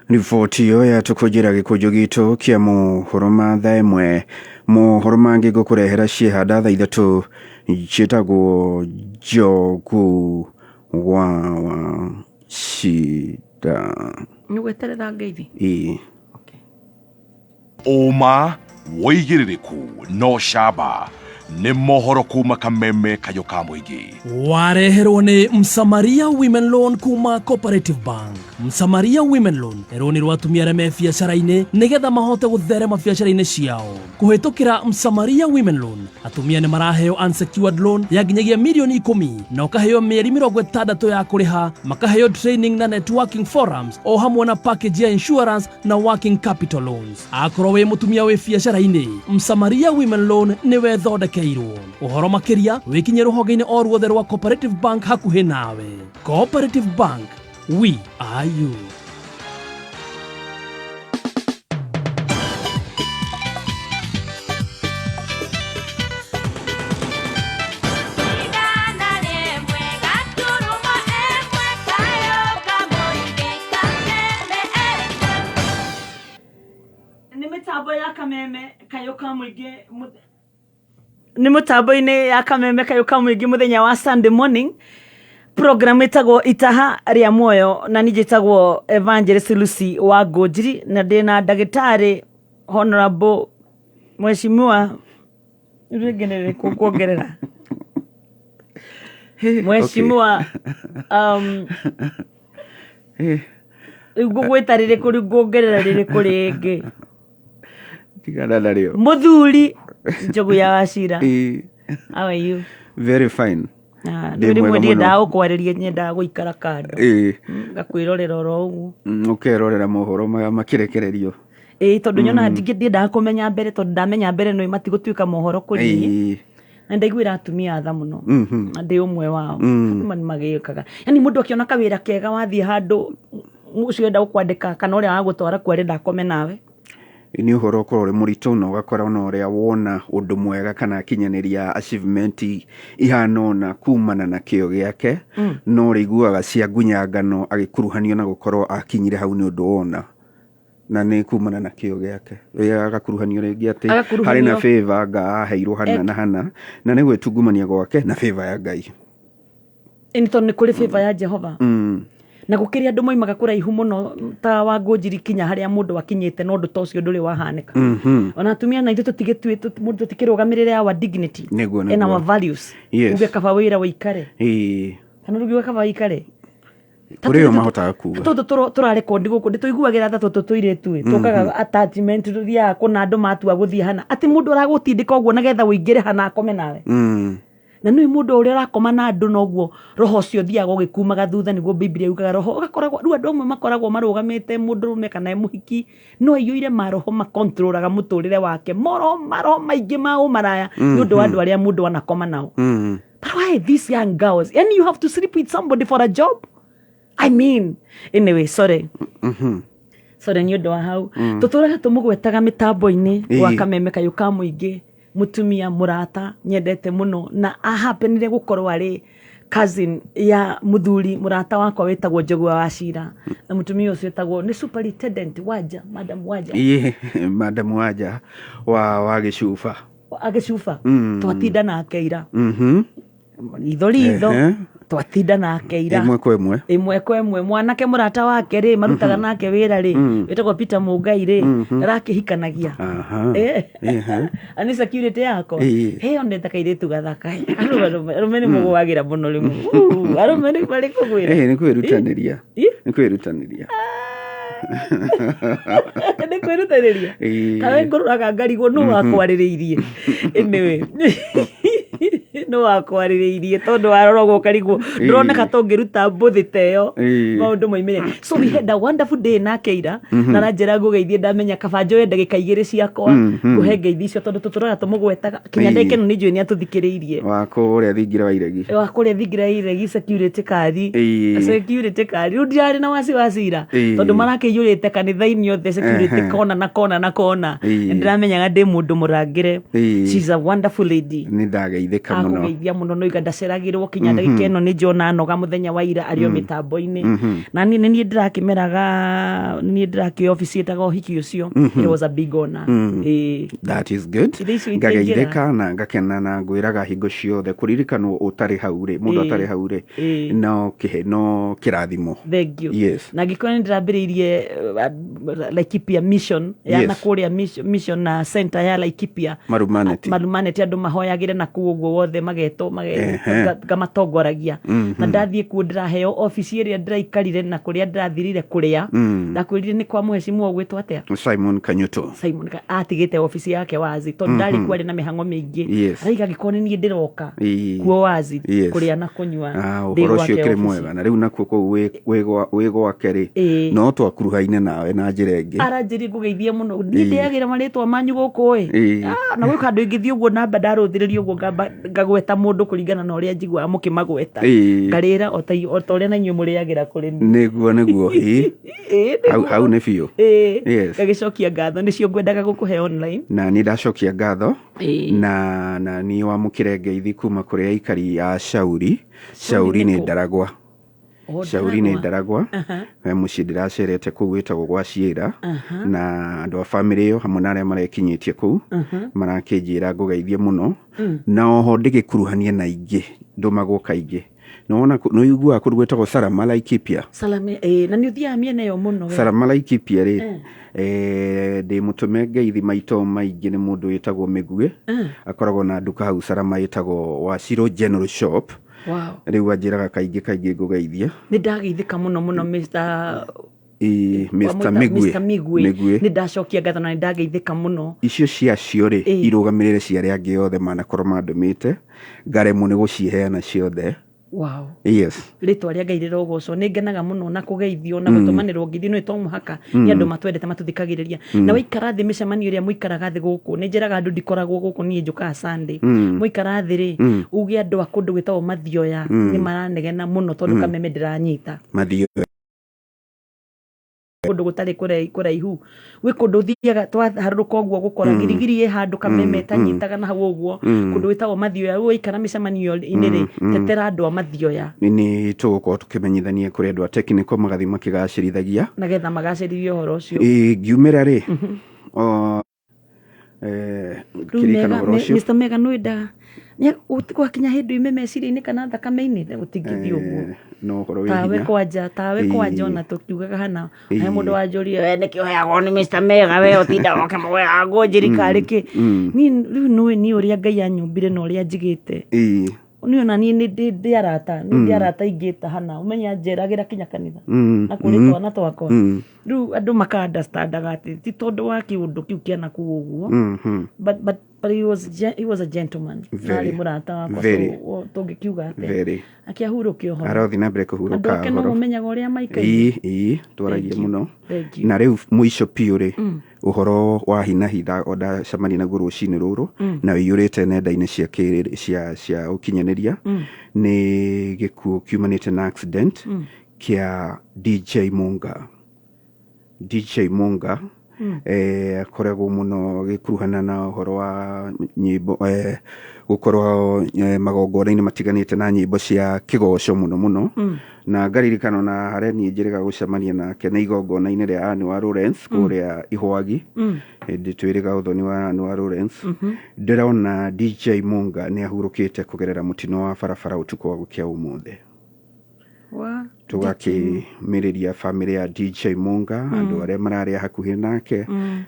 Riboti ĩyo yatũkũnjĩra gĩkũnjũ gitũ kĩa mohoro ma thaa ĩmwe. Mohoro mangĩ ngũkũrehera ciĩhanda thaa ithatũ. Njĩtagwo Njogu wa Shida. Nĩ gweterera ngeithi. Ĩĩ. Ũma, wĩigĩrĩrĩku no camba nĩ mohoro kuma kameme kayũ ka mũingĩ. Wareherwo nĩ Msamaria Women Loan kuma Cooperative Bank. Msamaria Women Loan nĩ rũni rwa atumia arĩa me biacara-inĩ nĩgetha mahote gũtherema biacara-inĩ ciao. Kũhĩtũkĩra Msamaria Women Loan, atumia nĩ maraheo unsecured loan ya nginyagia mirioni 10 na ũkaheo mĩeri 60 ya kũrĩha, makaheo training na networking forums o hamwe na package ya insurance na working capital loans. Akorwo wĩ mũtumia wĩ biacara-inĩ, Msamaria Women Loan nĩwe thondekeirwo. Ũhoro makĩria wĩkinye rũhonge-inĩ o ruothe rwa Cooperative Bank hakuhĩ nawe. Cooperative Bank, we are you. Nĩ mĩtambo ya kameme kayũ ka mũingĩ nĩ mũtambo-inĩ ya kameme kayũ ka mũingĩ mũthenya wa Sunday morning, program ĩtagwo Itaha rĩa Muoyo, na niĩ njĩtagwo Evangelist Lucy wa Ngũnjiri, na ndĩna ndagĩtarĩ Honorable Mheshimiwa rĩngĩ nĩ rĩkũ kuongerera Mheshimiwa rĩu ngũgwĩta rĩrĩkũ, rĩu nguongerera rĩrĩkũ rĩngĩ? Tigana narĩo. Mũthuri Njogu ya Wachira. Ĩĩ. How are you? Very fine. Ah, Ndĩ rĩmwe mwega mũno. ndiendaga gũkwarĩria, nyendaga gũikara kando. Ĩĩ. Ngakwĩrorera oro ũguo. Ũkerorera mohoro maya makĩrekererio. Ĩĩ, tondũ nyonaga ndiendaga kũmenya mbere, tondũ ndamenya mbere nĩ matigũtuĩka mohoro kũrĩ niĩ. Na ndaiguĩra atumia tha mũno. Na ndĩ ũmwe wao. Andũ nĩ magĩkaga, yani mũndũ akĩona kawĩra kega wathiĩ handũ, ũcio ũrenda gũkwandĩka kana ũrĩa wagũtwara kuo arenda akome nawe. Nĩ ũhoro ũkorwo ũrĩ mũritũ, na ũgakora ona ũrĩa wona ũndũ mwega kana akinyanĩria achievement ihana ũna kumana na kĩo gĩake, no ũrĩiguaga cia ngunyangano agĩkuruhanio na gũkorwo akinyire hau nĩ ũndũ wona na nĩ kumana na kĩo gĩake. Ĩ, agakuruhanio rĩngĩ atĩ harĩ na Agakuruhanio. favor anga aheirwo hana na hana, na nĩ gwĩtungumania gwake na favor ya Ngai. Ĩni, tondũ nĩ kũrĩ favor ya Jehova. Na gũkĩrĩ andũ moimaga kũraihu mũno ta wa Ngũnjiri kinya harĩa mũndũ akinyĩte, no ũndũ ta ũcio ndũrĩ wahanĩka. Ona atumia na ithuĩ tũtigĩtuĩ mũndũ tũtikĩrũgamĩrĩre our dignity and our values. Uge kaba wĩra wĩikare. Kana ũngiuga kaba wĩikare. Kũrĩ o mahotaga kuga. Tũtũ tũrarekondi gũkũ nĩ tũiguagĩra tha tũtũ tũirĩtu ĩ tũkaga attachment, tũthiaga kũna andũ matua gũthiĩ hana atĩ mũndũ aragũtindĩka ũguo nagetha ũingĩre hana akome nawe. Na nĩ mũndũ ũrĩa ũrakoma na andũ, noguo roho ũcio ũthiaga ũgĩkumaga thutha, nĩguo Biblia yugaga roho ũgakoragwo. Rĩu andũ amwe makoragwo marũgamĩte mũndũrũme kana e mũhiki, no aiyũire maroho makontrolaga mũtũrĩre wake, moro maroho maingĩ ma ũmaraya nĩ ũndũ wa andũ arĩa mũndũ anakoma nao. But why these young girls, yani you have to sleep with somebody for a job? I mean, anyway, sorry. Sorry nĩ ũndũ wa hau. Tũtũraga tũmũgwetaga mĩtambo-inĩ wa kameme kayũ ka mũingĩ, mũtumia mũrata nyendete mũno, na ahapenire gũkorwo arĩ cousin ya mũthuri mũrata wakwa wĩtagwo Njogu wa Wachira, na mũtumia ũcio wĩtagwo nĩ superintendent Wanja, Madam Wanja. Ĩĩ, Madam Wanja wa Gĩcuba. Agĩcuba. Twatinda nake ira ritho ritho. Twatinda nake ira. Ĩmwe kwa ĩmwe. Ĩmwe kwa ĩmwe. Mwanake mũrata wake rĩ, marutaga nake wĩra rĩ, wĩtagwo Peter Mũngai rĩ, arakĩhikanagia. Na nĩ security yakwa. He onete kairĩtu gathaka. Arũme nĩ mũgũagĩra mũno rĩmwe. Arũme nĩ marĩ kũgwĩra. Nĩ kwĩrutanĩria. Nĩ kwĩrutanĩria. Nĩ kwĩrutanĩria. Kawe ngũrũraga ngarigwo nũ wakwarĩrĩirie. Anyway, nũ wakwarĩrĩirie, tondũ warora ũguo ũkarigwo ndũroneka ta ũngĩruta mbũthĩ ta ĩyo. Maũndũ moimĩre. So we had a wonderful day nake ira. Na aranjĩra ngũgeithie, ndamenya kaba njoe ndagĩka 2 ciakwa ngũhe ngeithi icio, tondũ tũtũraga tũmũgwetaga kinya ndagĩka ĩno nĩ njũĩ nĩ atũthikĩrĩirie. Wa kũrĩa thingira wa iregi. Wa kũrĩa thingira ya iregi, security kari. Security kari rĩu ndirarĩ na wasiwasi ira, tondũ marakĩiyũrĩte kanitha-inĩ othe security, kona na kona na kona. Nĩndĩramenyaga ndĩ mũndũ mũrangĩre. She's a wonderful lady. Nĩ ndageithĩka mũno. Mũno. Ndakũgeithia mũno noiga ndaceragĩrwo kinya ndagĩka ĩno nĩ njona noga mũthenya wa ira arĩ o mĩtambo-inĩ. Na niĩ nĩ niĩ ndĩrakĩmeraga, nĩ niĩ ndĩrakĩoya obici ĩtaga ũhiki ũcio. It was a big honor. Ĩĩ. That is good. Ithe icio itaingĩra. Ngageithĩka na ngakena na ngwĩraga hingo ciothe kũririkanwo ũtarĩ hau rĩ, mũndũ atarĩ hau rĩ, no kĩhe no kĩrathimo. Thank you. Yes. Na angĩkorwo nĩ ndĩrambĩrĩirie Laikipia mission ya na kũrĩa mission na center ya Laikipia. Marumaneti. Marumaneti, andũ mahoyagĩre na kũu ũguo wothe magetwo ngamatongoragia. Na ndathiĩ kuo ndĩraheo obici ĩrĩa ndĩraikarire na kũrĩa ndĩrathirire kũrĩa. Ndakwĩrire nĩ kwa mũhecimua ũgwĩtwo atĩa? Simon Kanyuto. Simon atigĩte obici yake wazi tondũ ndarĩ kuo, arĩ na mĩhang'o mĩingĩ. Araiga angĩkorwo nĩ niĩ ndĩroka kuo wazi kũrĩa na kũnyua Ah, ndĩ ũhoro ũcio gwake ũkĩrĩ obici. Mwega na rĩu nakuo kũu wĩ gwake rĩ, no twakuruhaine nawe na njĩra ĩngĩ. Aranjĩrie ngũgeithie mũno niĩ ndĩagĩra marĩtwa manyu gũkũ ĩ. Ah, na gwĩ handũ ingĩthiĩ ũguo namba ndarũthĩrĩria ũguo ngamba ngagweta mũndũ kũringana na ũrĩa njiguaga mũkĩmagweta. Ngarĩra o ta ũrĩa na inyuĩ mũrĩagĩra kũrĩ niĩ. Nĩguo ĩĩ. Ĩĩ, Hau nĩguo. hau nĩ biũ. Ĩĩ. Ngagĩcokia ngatho, nĩcio ngwendaga gũkũhe online. Na niĩ ndacokia ngatho na niĩ wamũkĩre ngeithi kuma kũrĩ aikari a Shauri. Shauri nĩ nĩ kũ? Ndaragwa. O, Shauri nĩ Ndaragwa. Ndaragwa. He mũciĩ ndĩracerete kũu wĩtagwo gwa Ciĩra, na andũ a bamĩrĩ ĩyo hamwe na arĩa marekinyĩtie kũu marakĩnjĩra ngũgeithie mũno. Na oho ndĩgĩkuruhanie na ingĩ ndũmagwo kaingĩ, nĩwona nĩũiguaga kũndũ gwĩtagwo Salama Laikipia. Salame, ĩĩ, na nĩ ũthiaga mĩena ĩyo mũno we. Salama Laikipia rĩ, ndĩ mũtũme ngeithi maito maingĩ nĩ mũndũ wĩtagwo Mĩguĩ. Akoragwo na nduka hau Salama ĩtagwo Wacirũ General Shop. Rĩu anjĩraga kaingĩ kaingĩ ngũgeithie. Nĩ ndageithĩka mũno mũno, Mr. Ĩ, Mr. Wamwĩta Mĩguĩ. Mr. Mĩguĩ. Mĩguĩ. Nĩ ndacokia ngatho na nĩ ndageithĩka mũno. Icio ciacio rĩ, irũgamĩrĩre cia arĩa angĩ othe manakorwo mandũmĩte ngaremwo nĩ gũciheana ciothe. Rĩtwa rĩa Ngai rĩrogocwo. Nĩ ngenaga mũno na kũgeithio na gũtũmanĩrwo ngeithi no to mũhaka nĩ andũ matwendete matũthikagĩrĩria. Na waikara thĩ mĩcemanio ĩrĩa mũikaraga thĩ gũkũ, nĩ njĩraga andũ ndikoragwo gũkũ niĩ, njũkaga Sunday. Mũikara thĩ rĩ, uge andũ a kũndũ gwĩtagwo Mathioya nĩ maranegena mũno tondũ kameme ndĩranyita. Mathioya. Kũndũ gũtarĩ kũraihu gwĩ kũndũ ũthiaga twaharũrũka ũguo gũkora girigiri ĩ handũ kameme tanyitaga na hau ũguo. Kũndũ gwĩtagwo Mathioya, rĩu waikara mĩcemanio-inĩ rĩ, tetera andũ a Mathioya. Nĩ tũgũkorwo tũkĩmenyithania kũrĩ andũ a technical magathiĩ makĩgacĩrithagia nagetha magacĩrithie ũhoro ũcio. Ĩ, ngiumĩra rĩ o, Rĩu kĩririkana Mega- ũhoro ũcio. Mr. Mega nĩwendaga gwakinya hĩndĩ uime meciria-inĩ kana thakame-inĩ gũtingĩthiĩ ũguo. No ũhoro wĩ Tawe hinya. Kwanja, tawe kwanja, ona tũkiugaga hana he mũndũ wanjũria, we nĩkĩ ũheagwo nĩ Mr. Mega, we ũtindaga ũkĩmũgwetaga ngũnjĩri karĩ kĩ. Niĩ rĩu nĩũĩ niĩ ũrĩa Ngai anyũmbire na ũrĩa njigĩte. Niĩ ona niĩ nĩ ndĩ arata, nĩ ndĩ arata ingĩta hana ũmenya njeragĩra kinya kanitha na kũrĩ twana twakwa. Rĩu andũ maka understandaga atĩ ti tondũ wa kĩũndũ kĩu kĩa nakũu ũguo. But he was a gentleman na Very. arĩ mũrata wakwa. Very. So tũngĩkiuga atĩa? Very. Akĩahurũke ũhoro. Arothi na mbere Andũ kũhurũka ake no ũhoro. mũmenyaga ũrĩa maikaire. Ĩĩ, twaragia Thank you. mũno. Thank you. Na rĩu mũico biũ rĩ, ũhoro wa hinahi ndacemania naguo rũcinĩ rũrũ na ũiyũrĩte nenda-inĩ cia cia ũkinyanĩria nĩ gĩkuũ kiumanĩte na accident kĩa DJ Munga. DJ Munga akoragwo mũno agĩkuruhana na ũhoro wa nyĩmbo, gũkorwo magongona-inĩ matiganĩte na nyĩmbo cia kĩgoco mũno mũno. Na ngaririkana na harĩa niĩ njĩrĩga gũcemania nake nĩ igongona-inĩ rĩa Anne wa Lawrence kũrĩa Ihwagi, hĩndĩ twĩrĩga ũthoni wa Anne wa Lawrence. Ndĩrona DJ Munga nĩ ahurũkĩte kũgerera mũtino wa barabara ũtukũ wa gũkĩa ũmũthĩ. Tũgakĩmĩrĩria bamĩrĩ ya DJ Munga, andũ arĩa mararĩ hakuhĩ nake,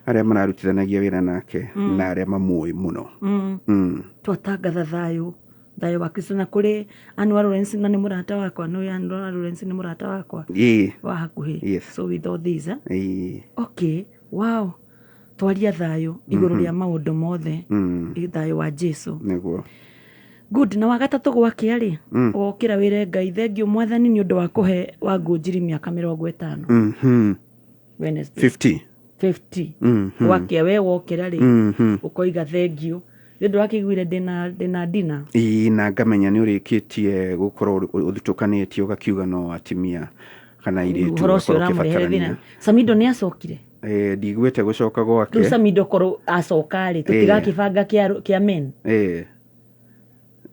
arĩa mararutithanagia wĩra nake na arĩa mamũĩ mũno. Twatangatha thayũ, thayũ wa Kristo na kũrĩ Anne wa Lawrence, na nĩ mũrata wakwa, nĩ Anne wa Lawrence nĩ mũrata wakwa wa hakuhĩ. So with all this, eh? Okay, wow, twaria thayũ igũrũ rĩa maũndũ mothe. Ĩ, thayũ wa Jesu. Nĩguo. Good. Na wagatatũ gwakĩa rĩ, ũgokĩra wĩre Ngai thengiũ Mwathani nĩ ũndũ wa kũhe wa ngũnjiri mĩaka 50. Wednesday. 50. 50. Gwakĩa we wokĩra rĩ, ũkoiga thengiũ nĩ ũndũ wakĩiguire ndĩna ndina. Ĩĩ, na ngamenya nĩ ũrĩkĩtie gũkorwo ũthutũkanĩtie ũgakiuga no atimia kana airĩtu Ũhoro ũcio ũgakorwo ũramũrehere ũkĩbatarania. thĩna. Samido nĩ acokire? Ndiguĩte gũcoka Rĩu gwake. Samido korwo acoka rĩ, tũtigakĩbanga kĩa men.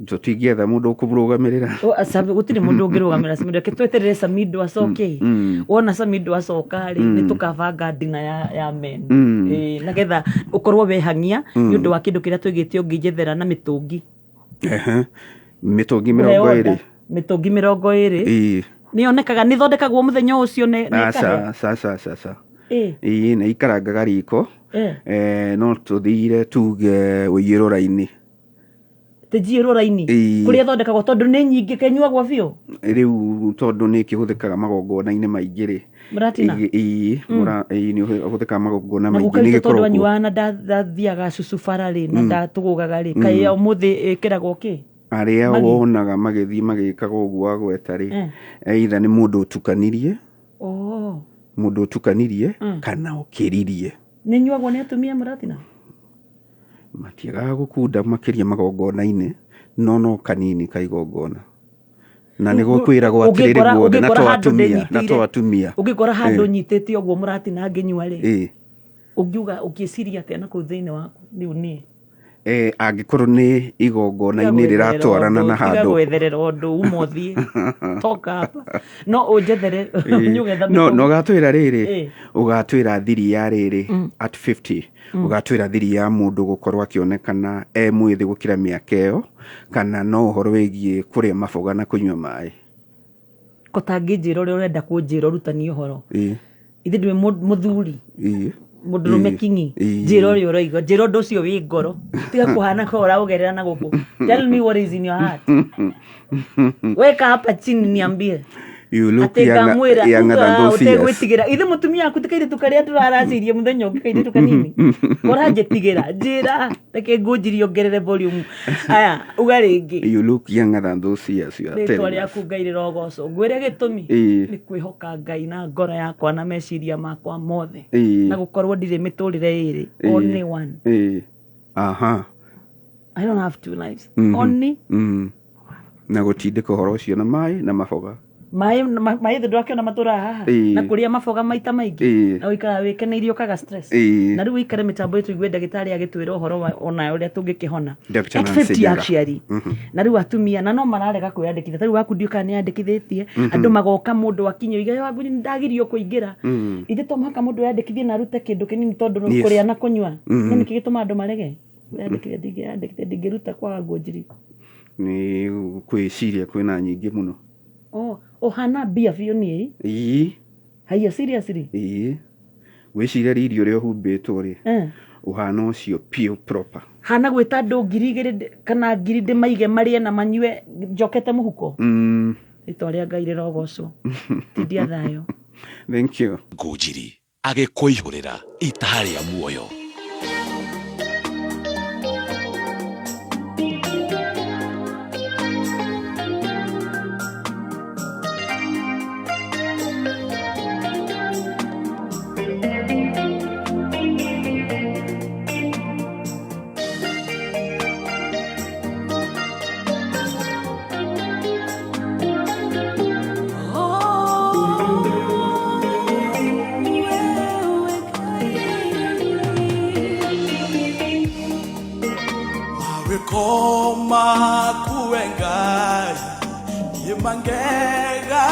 Tũtingĩetha mũndũ ũkũmũrũgamĩrĩra. Gũtirĩ mũndũ ũngĩrũgamĩrĩra Samido. Reke tweterere Samido acoke. Wona Samido acoka rĩ, nĩ tũkabanga dina ya men. Ĩĩ, nĩgetha ũkorwo wehang'ia nĩ ũndũ wa kĩndũ kĩrĩa twĩgĩte ũngĩnjethera na mĩtũngi. Ehe. Mĩtũngi Kũheo 20. order, mĩtũngi 20. Nĩ yonekaga, nĩ ĩthondekagwo mũthenya ũcio nĩ ĩkahe. Aca, aca, aca, aca. Ĩĩ. Ĩĩ, nĩ ikarangaga riko. No tũthire tuge ũiyĩrwo raini. Tĩnjiĩrwo raini. Kũrĩa ĩthondekagwo tondũ nĩ nyingĩ kenyuagwo biũ. Rĩu tondũ nĩ ĩkĩhũthĩkaga magongona-inĩ maingĩ rĩ. Mũratina? Ĩĩ, ĩĩ, nĩ ũhũthĩkaga magongona Na maingĩ. guka Nĩ witũ tondũ gĩkoragwo kuo. anyuaga na ndathiaga cucu bara rĩ, na ndatũgũgaga rĩ, kaĩ ya ũmũthĩ ĩkĩragwo kĩ? Arĩa Magi. wonaga magĩthiĩ magĩkaga ũguo wagweta rĩ, either nĩ mũndũ ũtukanirie, mũndũ ũtukanirie kana ũkĩririe. Nĩ nyuagwo nĩ atumia mũratina? Matiagaga gũkunda makĩria magongona-inĩ, no kanini ka igongona. Na nĩ gũkwĩragwo atĩrĩrĩ guothe, na Ũngĩkora to handũ atumia, na ndĩnyitĩire. to atumia. Ũngĩkora handũ nyitĩte ũguo mũratina ngĩnyua rĩ, ũngiuga ũngĩciria atĩa na kũu thĩinĩ waku rĩu niĩ? Angĩkorwo nĩ igongona-inĩ rĩratwarana na Tiga handũ. gwetherera ũndũ, uma ũthiĩ. Toka hapa. No ũnjethere, nyũgetha No, mĩtũngi. no ũgatwĩra rĩrĩ, ũgatwĩra thiri ya rĩrĩ at 50, ũgatwĩra thiri ya mũndũ gũkorwo akĩonekana e mwĩthĩ gũkĩra mĩaka ĩyo, kana no ũhoro wĩgiĩ kũrĩa maboga na kũnyua maĩ. Ko tangĩnjĩra ũrĩa ũrenda kũnjĩra ũrutani ũhoro. Ithe ndĩ mũthuri. Mũndũrũme kinyi. Njĩra ũrĩa ũroiga, njĩra ũndũ ũcio wĩ ngoro. Tiga kũhana ka ũraũgerera na gũkũ. Tell me what is in your heart. Weka hapa chini niambie. You look Atĩ ngamwĩra younger than those years. ũtegwĩtigĩra. Ithe mũtumia waku ti kairĩtu karĩa tũraracĩirie mũthenya ũngĩ, kairĩtu kanini. Ũranjĩtigĩra, njĩra, reke ngũnjirie ongerere volume. Aya, uga rĩngĩ. You look younger than those years you are Rĩtwa telling us. rĩaku Ngai rĩrogocwo. Ngwĩre gĩtũmi nĩ kwĩhoka Ngai na ngoro yakwa na meciria makwa mothe. Na gũkorwo ndirĩ mĩtũrĩre ĩrĩ. Only one. Aha. I don't have two lives. Only Na gũtindĩka ũhoro ũcio na maĩ na maboga. Maĩ maĩ thĩ ndwakĩona matũraga haha. Na kũrĩa maboga maita maingĩ. Na ũikaraga wĩkeneirie ũkaga stress. Na rĩu ũikare mĩtambo ĩtũ igue ndagĩtarĩ agĩtwĩra ũhoro wa ona ũrĩa tũngĩkĩhona. Dr. At Nancy 50 Nyaga. actually. Na rĩu atumia na no mararega kwĩyandĩkithia. Ta rĩu waku ndiũĩ kana nĩyandĩkithĩtie. Andũ magoka mũndũ akinya oiga, wangu nĩndagirio kũingĩra. Ithe to mũhaka mũndũ eyandĩkithie na arute kĩndũ kĩnini tondũ kũrĩa na kũnyua. No nĩkĩ gĩtũmaga andũ marege? Kwĩyandĩkithia ndingĩyandĩkithia, ndingĩruta kwaga nguo njiri. Nĩ kwĩciria kwĩna nyingĩ mũno. Oh, ũhana mbia biũ niĩ. Haiya, seriously? Ĩĩ. Gwĩciria riri ũrĩa ũhumbĩtwo rĩ, ũhana ũcio piũ proper. Hana gwĩta andũ 2000 kana 1000 ndĩmaige marĩe na manyue njokete mũhuko. Rĩtwa rĩa Ngai rĩrogocwo. Tindia thayũ. Thank you. Ngũnjiri agĩkũihũrĩra itaha rĩa muoyo. Koma kuengai yemangega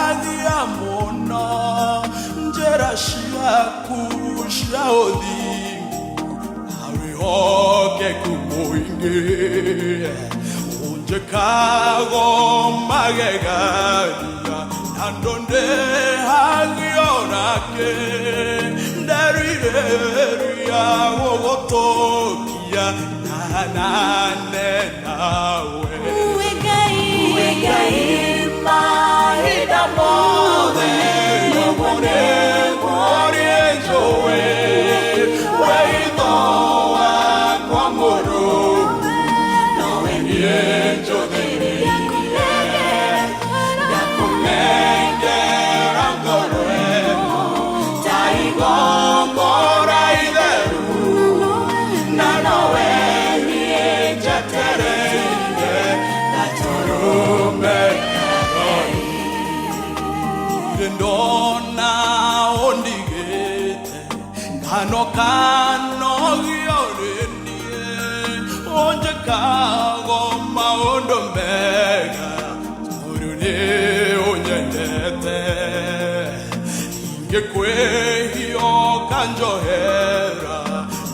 muno njera shiaku shaodingu awe oke kumuingi unje kago magega nandonde hagionake nderireria wogotokia nane nawe uwe mahinda mothe nĩguo nĩnjũĩ wĩitho wakwa mũrũ nowe niĩ njũthĩrĩirie ndakũnengera ngoro ĩno ta igongona itheru na nowe niĩ njetereire gatũrũme kagai ndona ũndigĩte ngano kanogio nĩ niĩ ũnjĩkago maũndũ mega. Ngĩkwĩhia ũkanjohera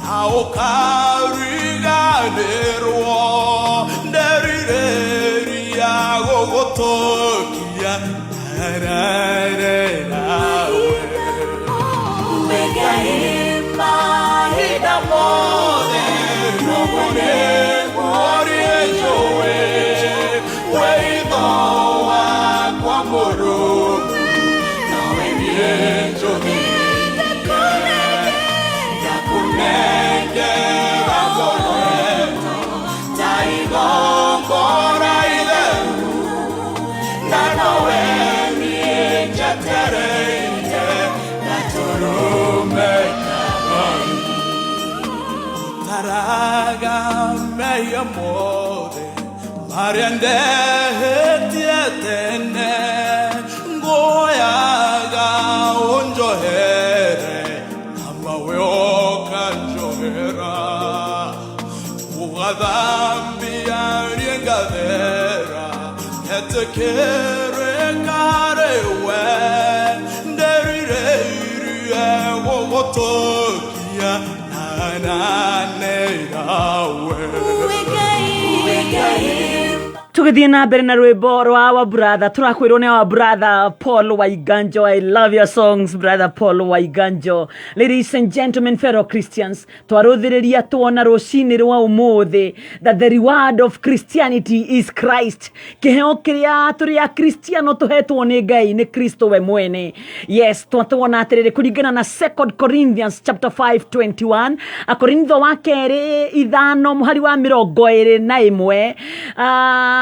na ũkariganĩrwo nderirĩria gũgũtũkia nararerawe. Mahinda mothe nũgũnĩgũrie njũĩ wĩitho wakwa mũrũmu nawe niĩ njũthĩte ndakũnengera ngoro ĩno ta igongona itheru na nowe niĩ njetereire gatũrũme ka Taraga mehia mothe marĩa ndehĩtie tene nguoyaga ũnjohere na mawe ũkanjohera ũgathambia niĩ ngathera ngetĩkĩrĩka rĩwe nderirĩirie gũgũtũkia na nawe. Tũgĩthiĩ na mbere na rwĩmbo rwa our brother, tũrakwĩrwo nĩ our brother Paul Waiganjo. I love your songs, brother Paul Waiganjo. Ladies and gentlemen, fellow Christians, twarũthĩrĩria tuona rũcinĩ rwa ũmũthĩ that the reward of Christianity is Christ. Kĩheo kĩrĩa tũrĩ a Kristiano tũhetwo nĩ Ngai nĩ Kristo we mwene. Yes, twatuona atĩrĩrĩ kũringana na 2 Corinthians chapter 5:21, Akorintho wa kerĩ 5 mũhari wa 21,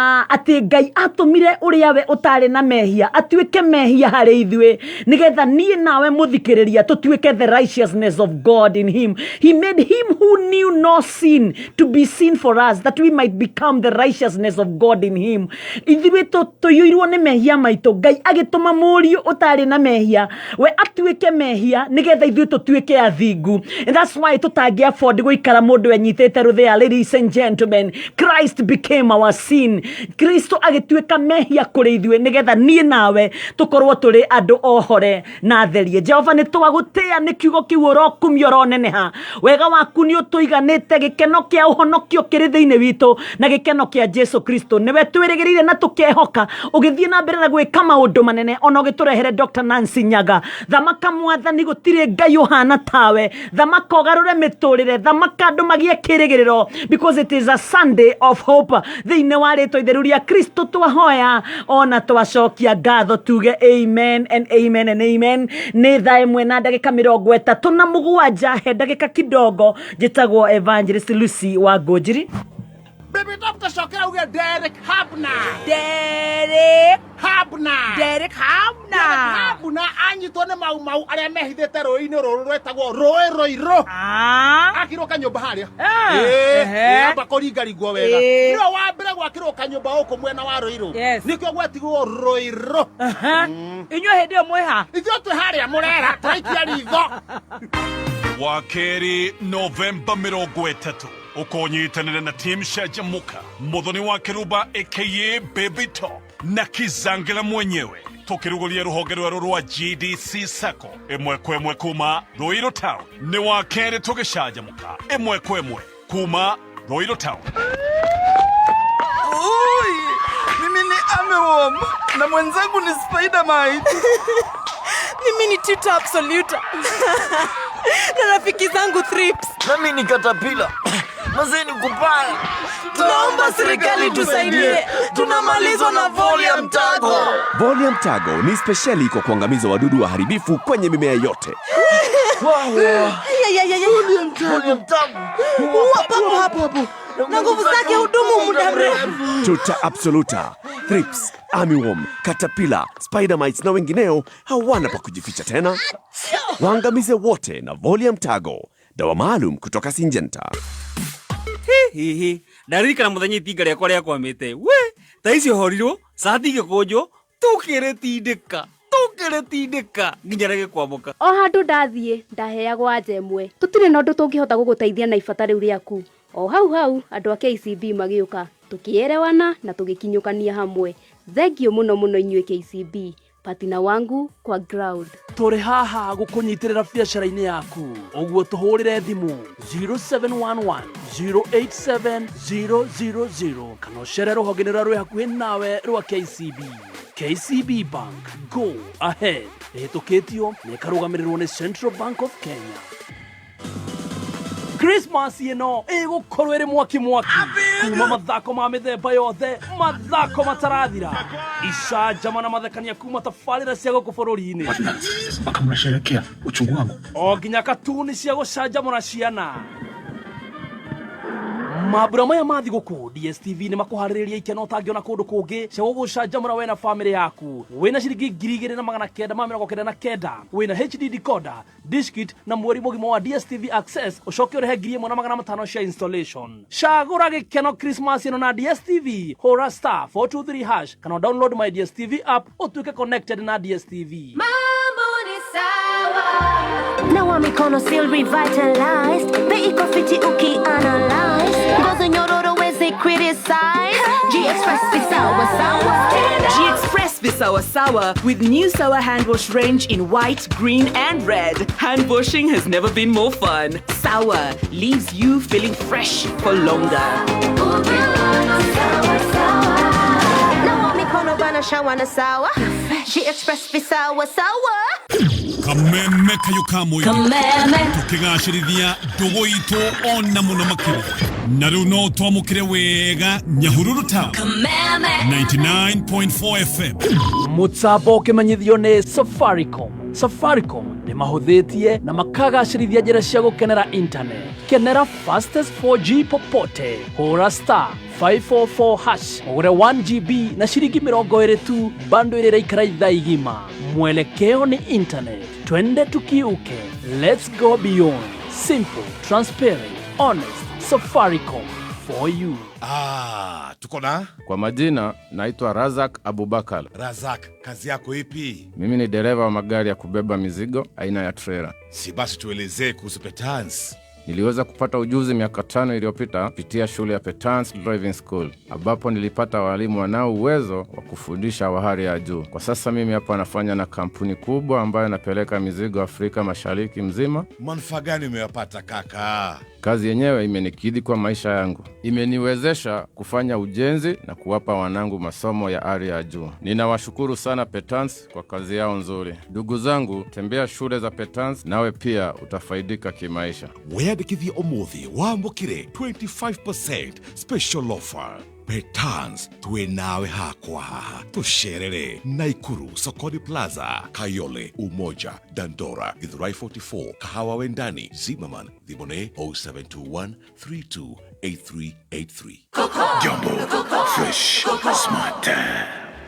atĩ Ngai atũmire ũrĩa we ũtarĩ na mehia atuĩke mehia harĩ ithuĩ nĩgetha niĩ nawe mũthikĩrĩria tũtuĩke the righteousness of God in him. He made him who knew no sin to be sin for us that we might become the righteousness of God in him. Ithuĩ tũiyũirwo nĩ mehia maitũ, Ngai agĩtũma mũriũ ũtarĩ na mehia we atuĩke mehia nĩgetha ithuĩ tũtuĩke athingu. And that's why tũtangĩ afford gũikara mũndũ enyitĩte rũthĩa. Ladies and gentlemen, Christ became our sin. Kristo agĩtuĩka mehia kũrĩ ithuĩ nĩgetha niĩ nawe tũkorwo tũrĩ andũ ohore na atherie. Jehova, nĩ twagũtĩĩa nĩ kiugo kĩu ũrokumio ũroneneha. Wega waku nĩ ũtũiganĩte, gĩkeno kĩa ũhonokio kĩrĩ thĩinĩ witũ na gĩkeno kĩa Jesu Kristo nĩwe twĩrĩgĩrĩire na tũkehoka ũgĩthiĩ na mbere na gwĩka maũndũ manene ona ũgĩtũrehere Dr. Nancy Nyaga. Thamaka mwathani, gũtirĩ Ngai ũhana tawe. Thamaka ũgarũre mĩtũrĩre, thamaka andũ magĩe kĩrĩgĩrĩro, because it is a Sunday of hope. Thĩinĩ wa rĩtwa itheru rĩa Kristo twahoya ona twacokia ngatho tuge amen and amen and amen. Nĩ thaa 1 na ndagĩka 37, he ndagĩka kidogo. Njĩtagwo Evangelist Lucy wa Ngũnjiri. Baby Doctor cokera uge Derek Habna. Derek Habna. Derek Habna. Derek Habna anyitwo nĩ mau mau arĩa mehithĩte rũĩ-inĩ rũrũ rwetagwo rũĩ Rũirũ. Akirwo kanyũmba harĩa. Amba kũringaringwo wega. Nĩwe wa mbere gwakĩrwo kanyũmba gũkũ mwena wa Rũirũ. Nĩkĩo gwetigwo Rũirũ. Inyuĩ hĩndĩ ĩyo mwĩ ha? Ithuĩ twĩ harĩa mũrera tũraikia ritho. Wa kerĩ Novemba 30 ũkũnyitanĩra na team Canjamũka, Muthoni wa Kĩrumba aka Baby Top na Kizangila mwenyewe tũkĩrugũria rũhonge rwerũ rwa GDC Sacco ĩmwe kwa ĩmwe kuma Ruiru Town. Nĩ wa kerĩ tũgĩcanjamũka ĩmwe kwa ĩmwe kuma Ruiru Town. Ui, mimi ni Ameworm na mwenzangu ni Spider-Mite. Mimi ni Tuta Absoluta na rafiki zangu Thrips. Nami ni Caterpillar. Mazee ni kupaya. Tunaomba serikali tusaidie, tunamalizwa na Voliam Tago. Voliam Tago ni spesheli kwa kuangamiza wadudu waharibifu kwenye mimea yote. Voliam Tago. Huwa papo hapo na nguvu zake hudumu muda mrefu. Tuta Absoluta, Thrips, Armyworm, Caterpillar, Spider-Mites na wengineo hawana pa kujificha tena. Waangamize wote na Voliam Tago, dawa maalum kutoka Syngenta. Hihi ndaririkana muthenya itinga rĩakwa rĩakwamĩte we ta icio horirwo cati igĩkũnjwo tũkĩrĩtindĩka tũkĩrĩtindĩka nginya rĩgĩkwamũka. O handũ ndathiĩ ndaheagwo anja ĩmwe, tũtirĩ na ũndũ tũngĩhota gũgũteithia na ibata rĩu rĩaku. O hau hau andũ a KCB magĩũka, tũkĩerewana na tũgĩkinyũkania hamwe. Thengiũ mũno mũno inyuĩ KCB. Partner wangu kwa ground. Tũrĩ haha gũkũnyitĩrĩra biacara-inĩ yaku, ũguo tũhũrĩre thimũ 0711 087 000 kana ũcere rũhonge-inĩ rũrĩa rwĩ hakuhĩ nawe rwa KCB. KCB Bank, go ahead. Ĩhĩtũkĩtio na ĩkarũgamĩrĩrwo nĩ Central Bank of Kenya. Christmas ĩno ĩgũkorwo ĩrĩ mwaki mwaki kuma mathako ma mĩthemba yothe, mathako matarathira, icanjama na mathekania kuma tabarĩra cia gũkũ bũrũri-inĩ, mpaka mnasherekea uchungu wangu. O nginya katuni cia gũcanjamũra ciana. Mambura maya ma thigũkũ, DSTV nĩ makũharĩrĩria ikeno ũtangĩona kũndũ kũngĩ cia gũgũcanjamũra we na famĩlĩ yaku. Wĩna ciringi 2999 wĩna HD decoder, dish kit na mweri mũgima wa DSTV Access, ũcoke ũrĩhe 1500 cia installation. Cagũra gĩkeno Christmas ĩno na DSTV. Hũra star 423 hash kana download my DSTV app ũtuĩke connected na DSTV. Mambo ni sawa. Nawa mikono still revitalized. Bei iko fiti ukianalyze. Ngozi nyororo wezi criticize. G-Express visawa sawa. G-Express Visawa Sawa with new Sawa hand wash range in white, green and red. Hand washing has never been more fun. Sawa leaves you feeling fresh for longer. Nawa mikono bana shawa na sawa. G-Express visawa sawa. Kameme kayo kamwe. Kameme. Tukigacĩrithia ndũgũ itũ ona mũno makĩria. Na rĩu no twamũkĩre wega Nyahururu Town. Kameme. 99.4 FM. Mũtambo ũkĩmenyithio nĩ Safaricom. Safaricom nĩ mahũthĩtie na makagacĩrithia njĩra cia gũkenera internet. Kenera fastest 4G popote. Hũra star 544 hash ũgũre 1 GB na ciringi 20 tu, bando ĩrĩa ĩraikara ithaa igima. Mwelekeo ni internet. Twende tukiuke. Let's go beyond. Simple, transparent, honest. Safaricom for you. Ah, tuko na Kwa majina naitwa Razak Abubakar. Razak, kazi yako ipi? Mimi ni dereva wa magari ya kubeba mizigo aina ya trailer. Si basi tuelezee kuhusu Petans. Niliweza kupata ujuzi miaka 5 iliyopita kupitia shule ya Petans Driving School, ambapo nilipata walimu wanao uwezo wa kufundisha wa hali ya juu. Kwa sasa mimi hapa nafanya na kampuni kubwa ambayo inapeleka mizigo Afrika Mashariki mzima. Manufaa gani umeyapata kaka? Kazi yenyewe imenikidhi kwa maisha yangu, imeniwezesha kufanya ujenzi na kuwapa wanangu masomo ya hali ya juu. Ninawashukuru sana Petans kwa kazi yao nzuri. Ndugu zangu, tembea shule za Petans, nawe pia utafaidika kimaisha. Weyandikithie ũmũthĩ wamũkĩre 25% special offer. Petans, twĩ nawe hakwa haha. Tũcerere Naikuru, Sokoni Plaza, Kayole, Umoja, Dandora, Githurai 44, Kahawa Wendani, Zimmerman. Thimũ nĩ 0721 328383. Jambo fresh smart.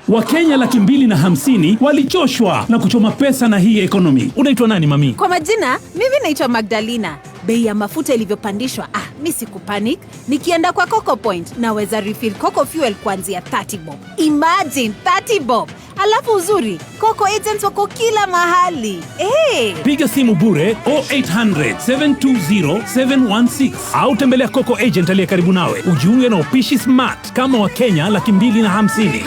Wakenya 250,000 walichoshwa na kuchoma pesa na hii economy. Unaitwa nani mami? Kwa majina, mimi naitwa Magdalena. Bei ya mafuta ilivyopandishwa, mi sikupanic. Nikienda kwa Coco Point, naweza refill Coco Fuel kuanzia 30 bob. Imagine 30 bob. Alafu uzuri, Coco agents wako kila mahali. Hey! Piga simu bure 0800 720 716 au tembelea Coco agent aliye karibu nawe. Ujiunge na upishi smart kama Wakenya 250,000.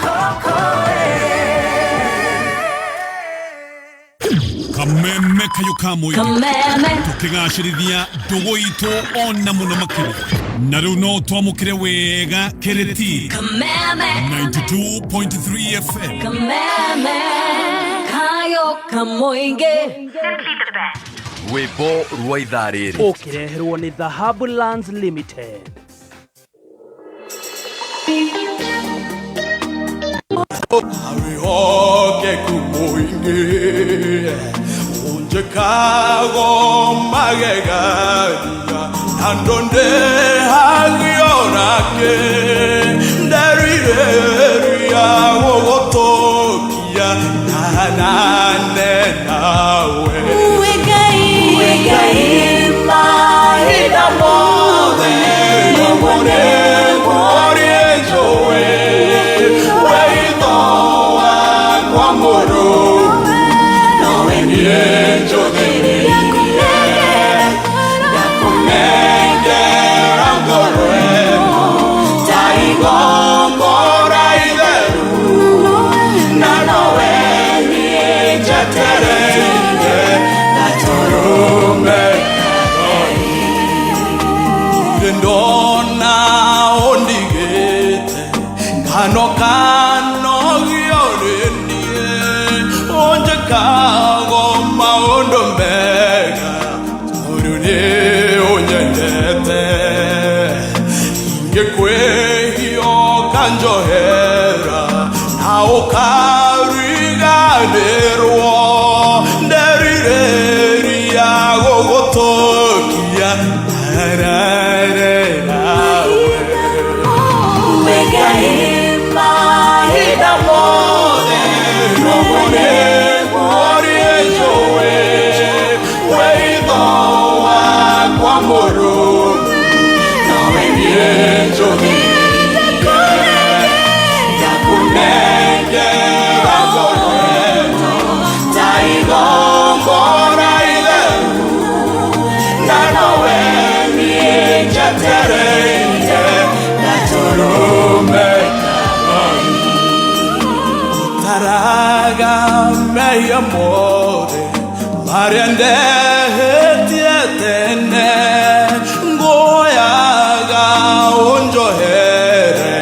Kameme kayo kamwe. Kameme. Tukigacĩrithia ndũgũ itũ ona mũno makĩria. Na rĩu no twamũkĩre wega Kĩrĩti. Kameme. 92.3 FM. Kameme. Kayo kamoinge. Rwĩmbo rwa ithaa rĩrĩ Ũkĩreherwo nĩ Dhahabu Lands Limited. Awihoke kumoinge unjekago magegania nandonde hagionake nderireria gogotokia nanane nawe Uwe mahinda mothe nĩwone ũrĩnjũĩ weitho wakwa mũrũ nowe niĩ njũthĩrĩirie ndakũnengera ngoro ĩno ta igongona itheru na nowe niĩ njetereire gatũrũme ndona ondigite kano kano giorenie onje kago maondo mega torune onyendete ngekwehio kanjohera na ukariganirwo nderireria gogotokia Amore, Mariande tietene, goyaga onjohere,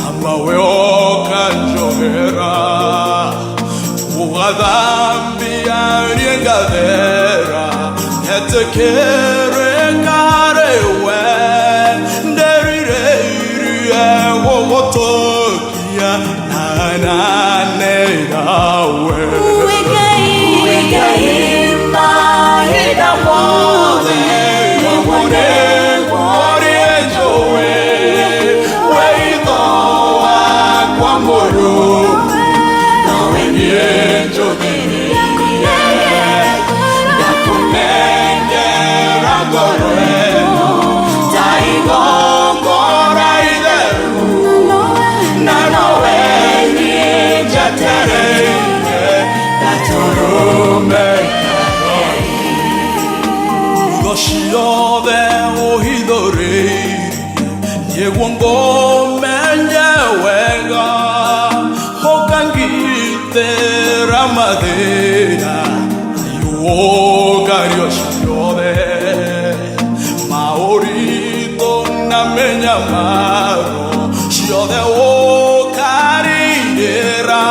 amawe okanjohera, ugadambi ariengadera, etekere karewe, nderire irie wogotokia, na na ne nawe. Madera, Maorito na menyamaro, ciothe ũkarĩra,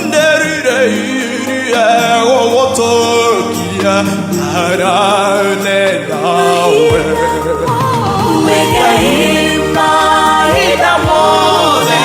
nderirĩirie gũgũtũkia arane nawe. Mahinda mothe,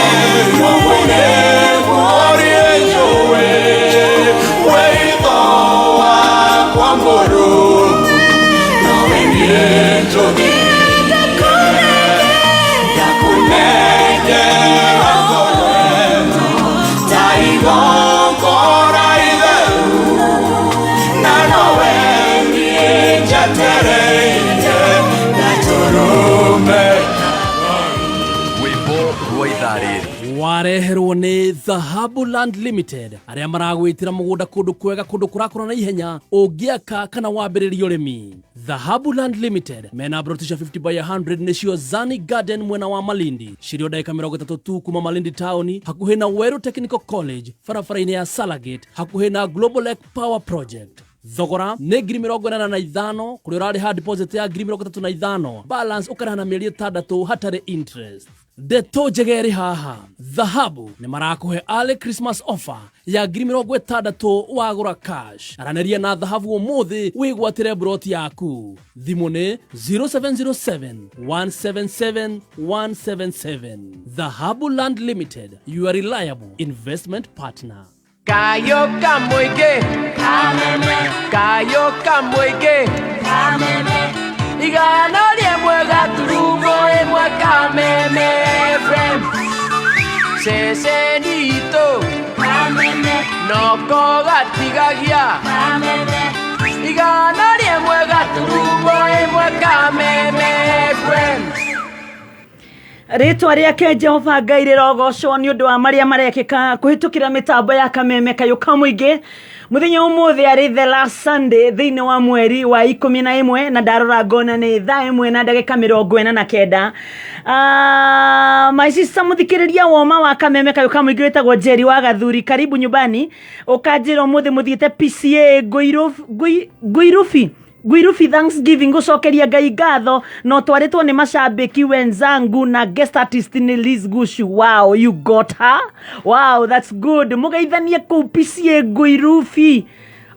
wareherwo nĩ Dhahabu Land Limited arĩa maragwĩtĩra mũgũnda kũndũ kwega kũndũ kũrakũra na ihenya ũngĩaka kana wambĩrĩrie ũrĩmi. Dhahabu Land Limited mena broti cia 50 by 100 nĩcio Zani Garden mwena wa Malindi, cirio ndagĩka 30 tu kuma Malindi town, hakuhĩ na Weru Technical College, barabara-inĩ ya Salagate, hakuhĩ na Global Lake Power Project. Thogora nĩ 85,000 kũrĩa ũrarĩha deposit ya 35,000, balance ũkarĩha na mĩeri 6 hatarĩ interest. Ndeto njega ĩrĩ haha, Dhahabu nĩ marakũhe early Christmas offer ya 60,000 wagũra cash. Aranĩria na Dhahabu ũmũthĩ wĩgwatĩre broti yaku. Thimũ nĩ 0707 177 177. Dhahabu Land Limited, your reliable investment partner. Kayo kamweke, kameme. Kayo kamweke, kameme. Igana rĩmwe gaturumo ĩmwe kameme FM. Cecenito, kameme. Noko gatigagia, kameme. Igana rĩmwe gaturumo ĩmwe kameme FM. Rĩtwa rĩake Jehova Ngai rĩrogocwo nĩ ũndũ wa marĩa marekĩka kũhĩtũkĩra mĩtambo ya kameme kayũ ka mũingĩ. Mũthenya ũmũthĩ arĩ the last Sunday thĩinĩ wa mweri wa 11, na ndarora ngona nĩ thaa 1 na ndagĩka 49. My sister mũthikĩrĩria woma wa kameme kayũ ka mũingĩ wĩtagwo Jerry wa Gathuri, karibu nyumbani. Ũkanjĩra ũmũthĩ mũthiĩte PCA Nguirubi Nguirubi Thanksgiving gucokeria Ngai ngatho no twarĩtwo nĩ macambĩki wenzangu na guest artist nĩ Liz Gushu. Wow, you got her. Wow, that's good. Mũgeithanie kũu PCA Nguirubi.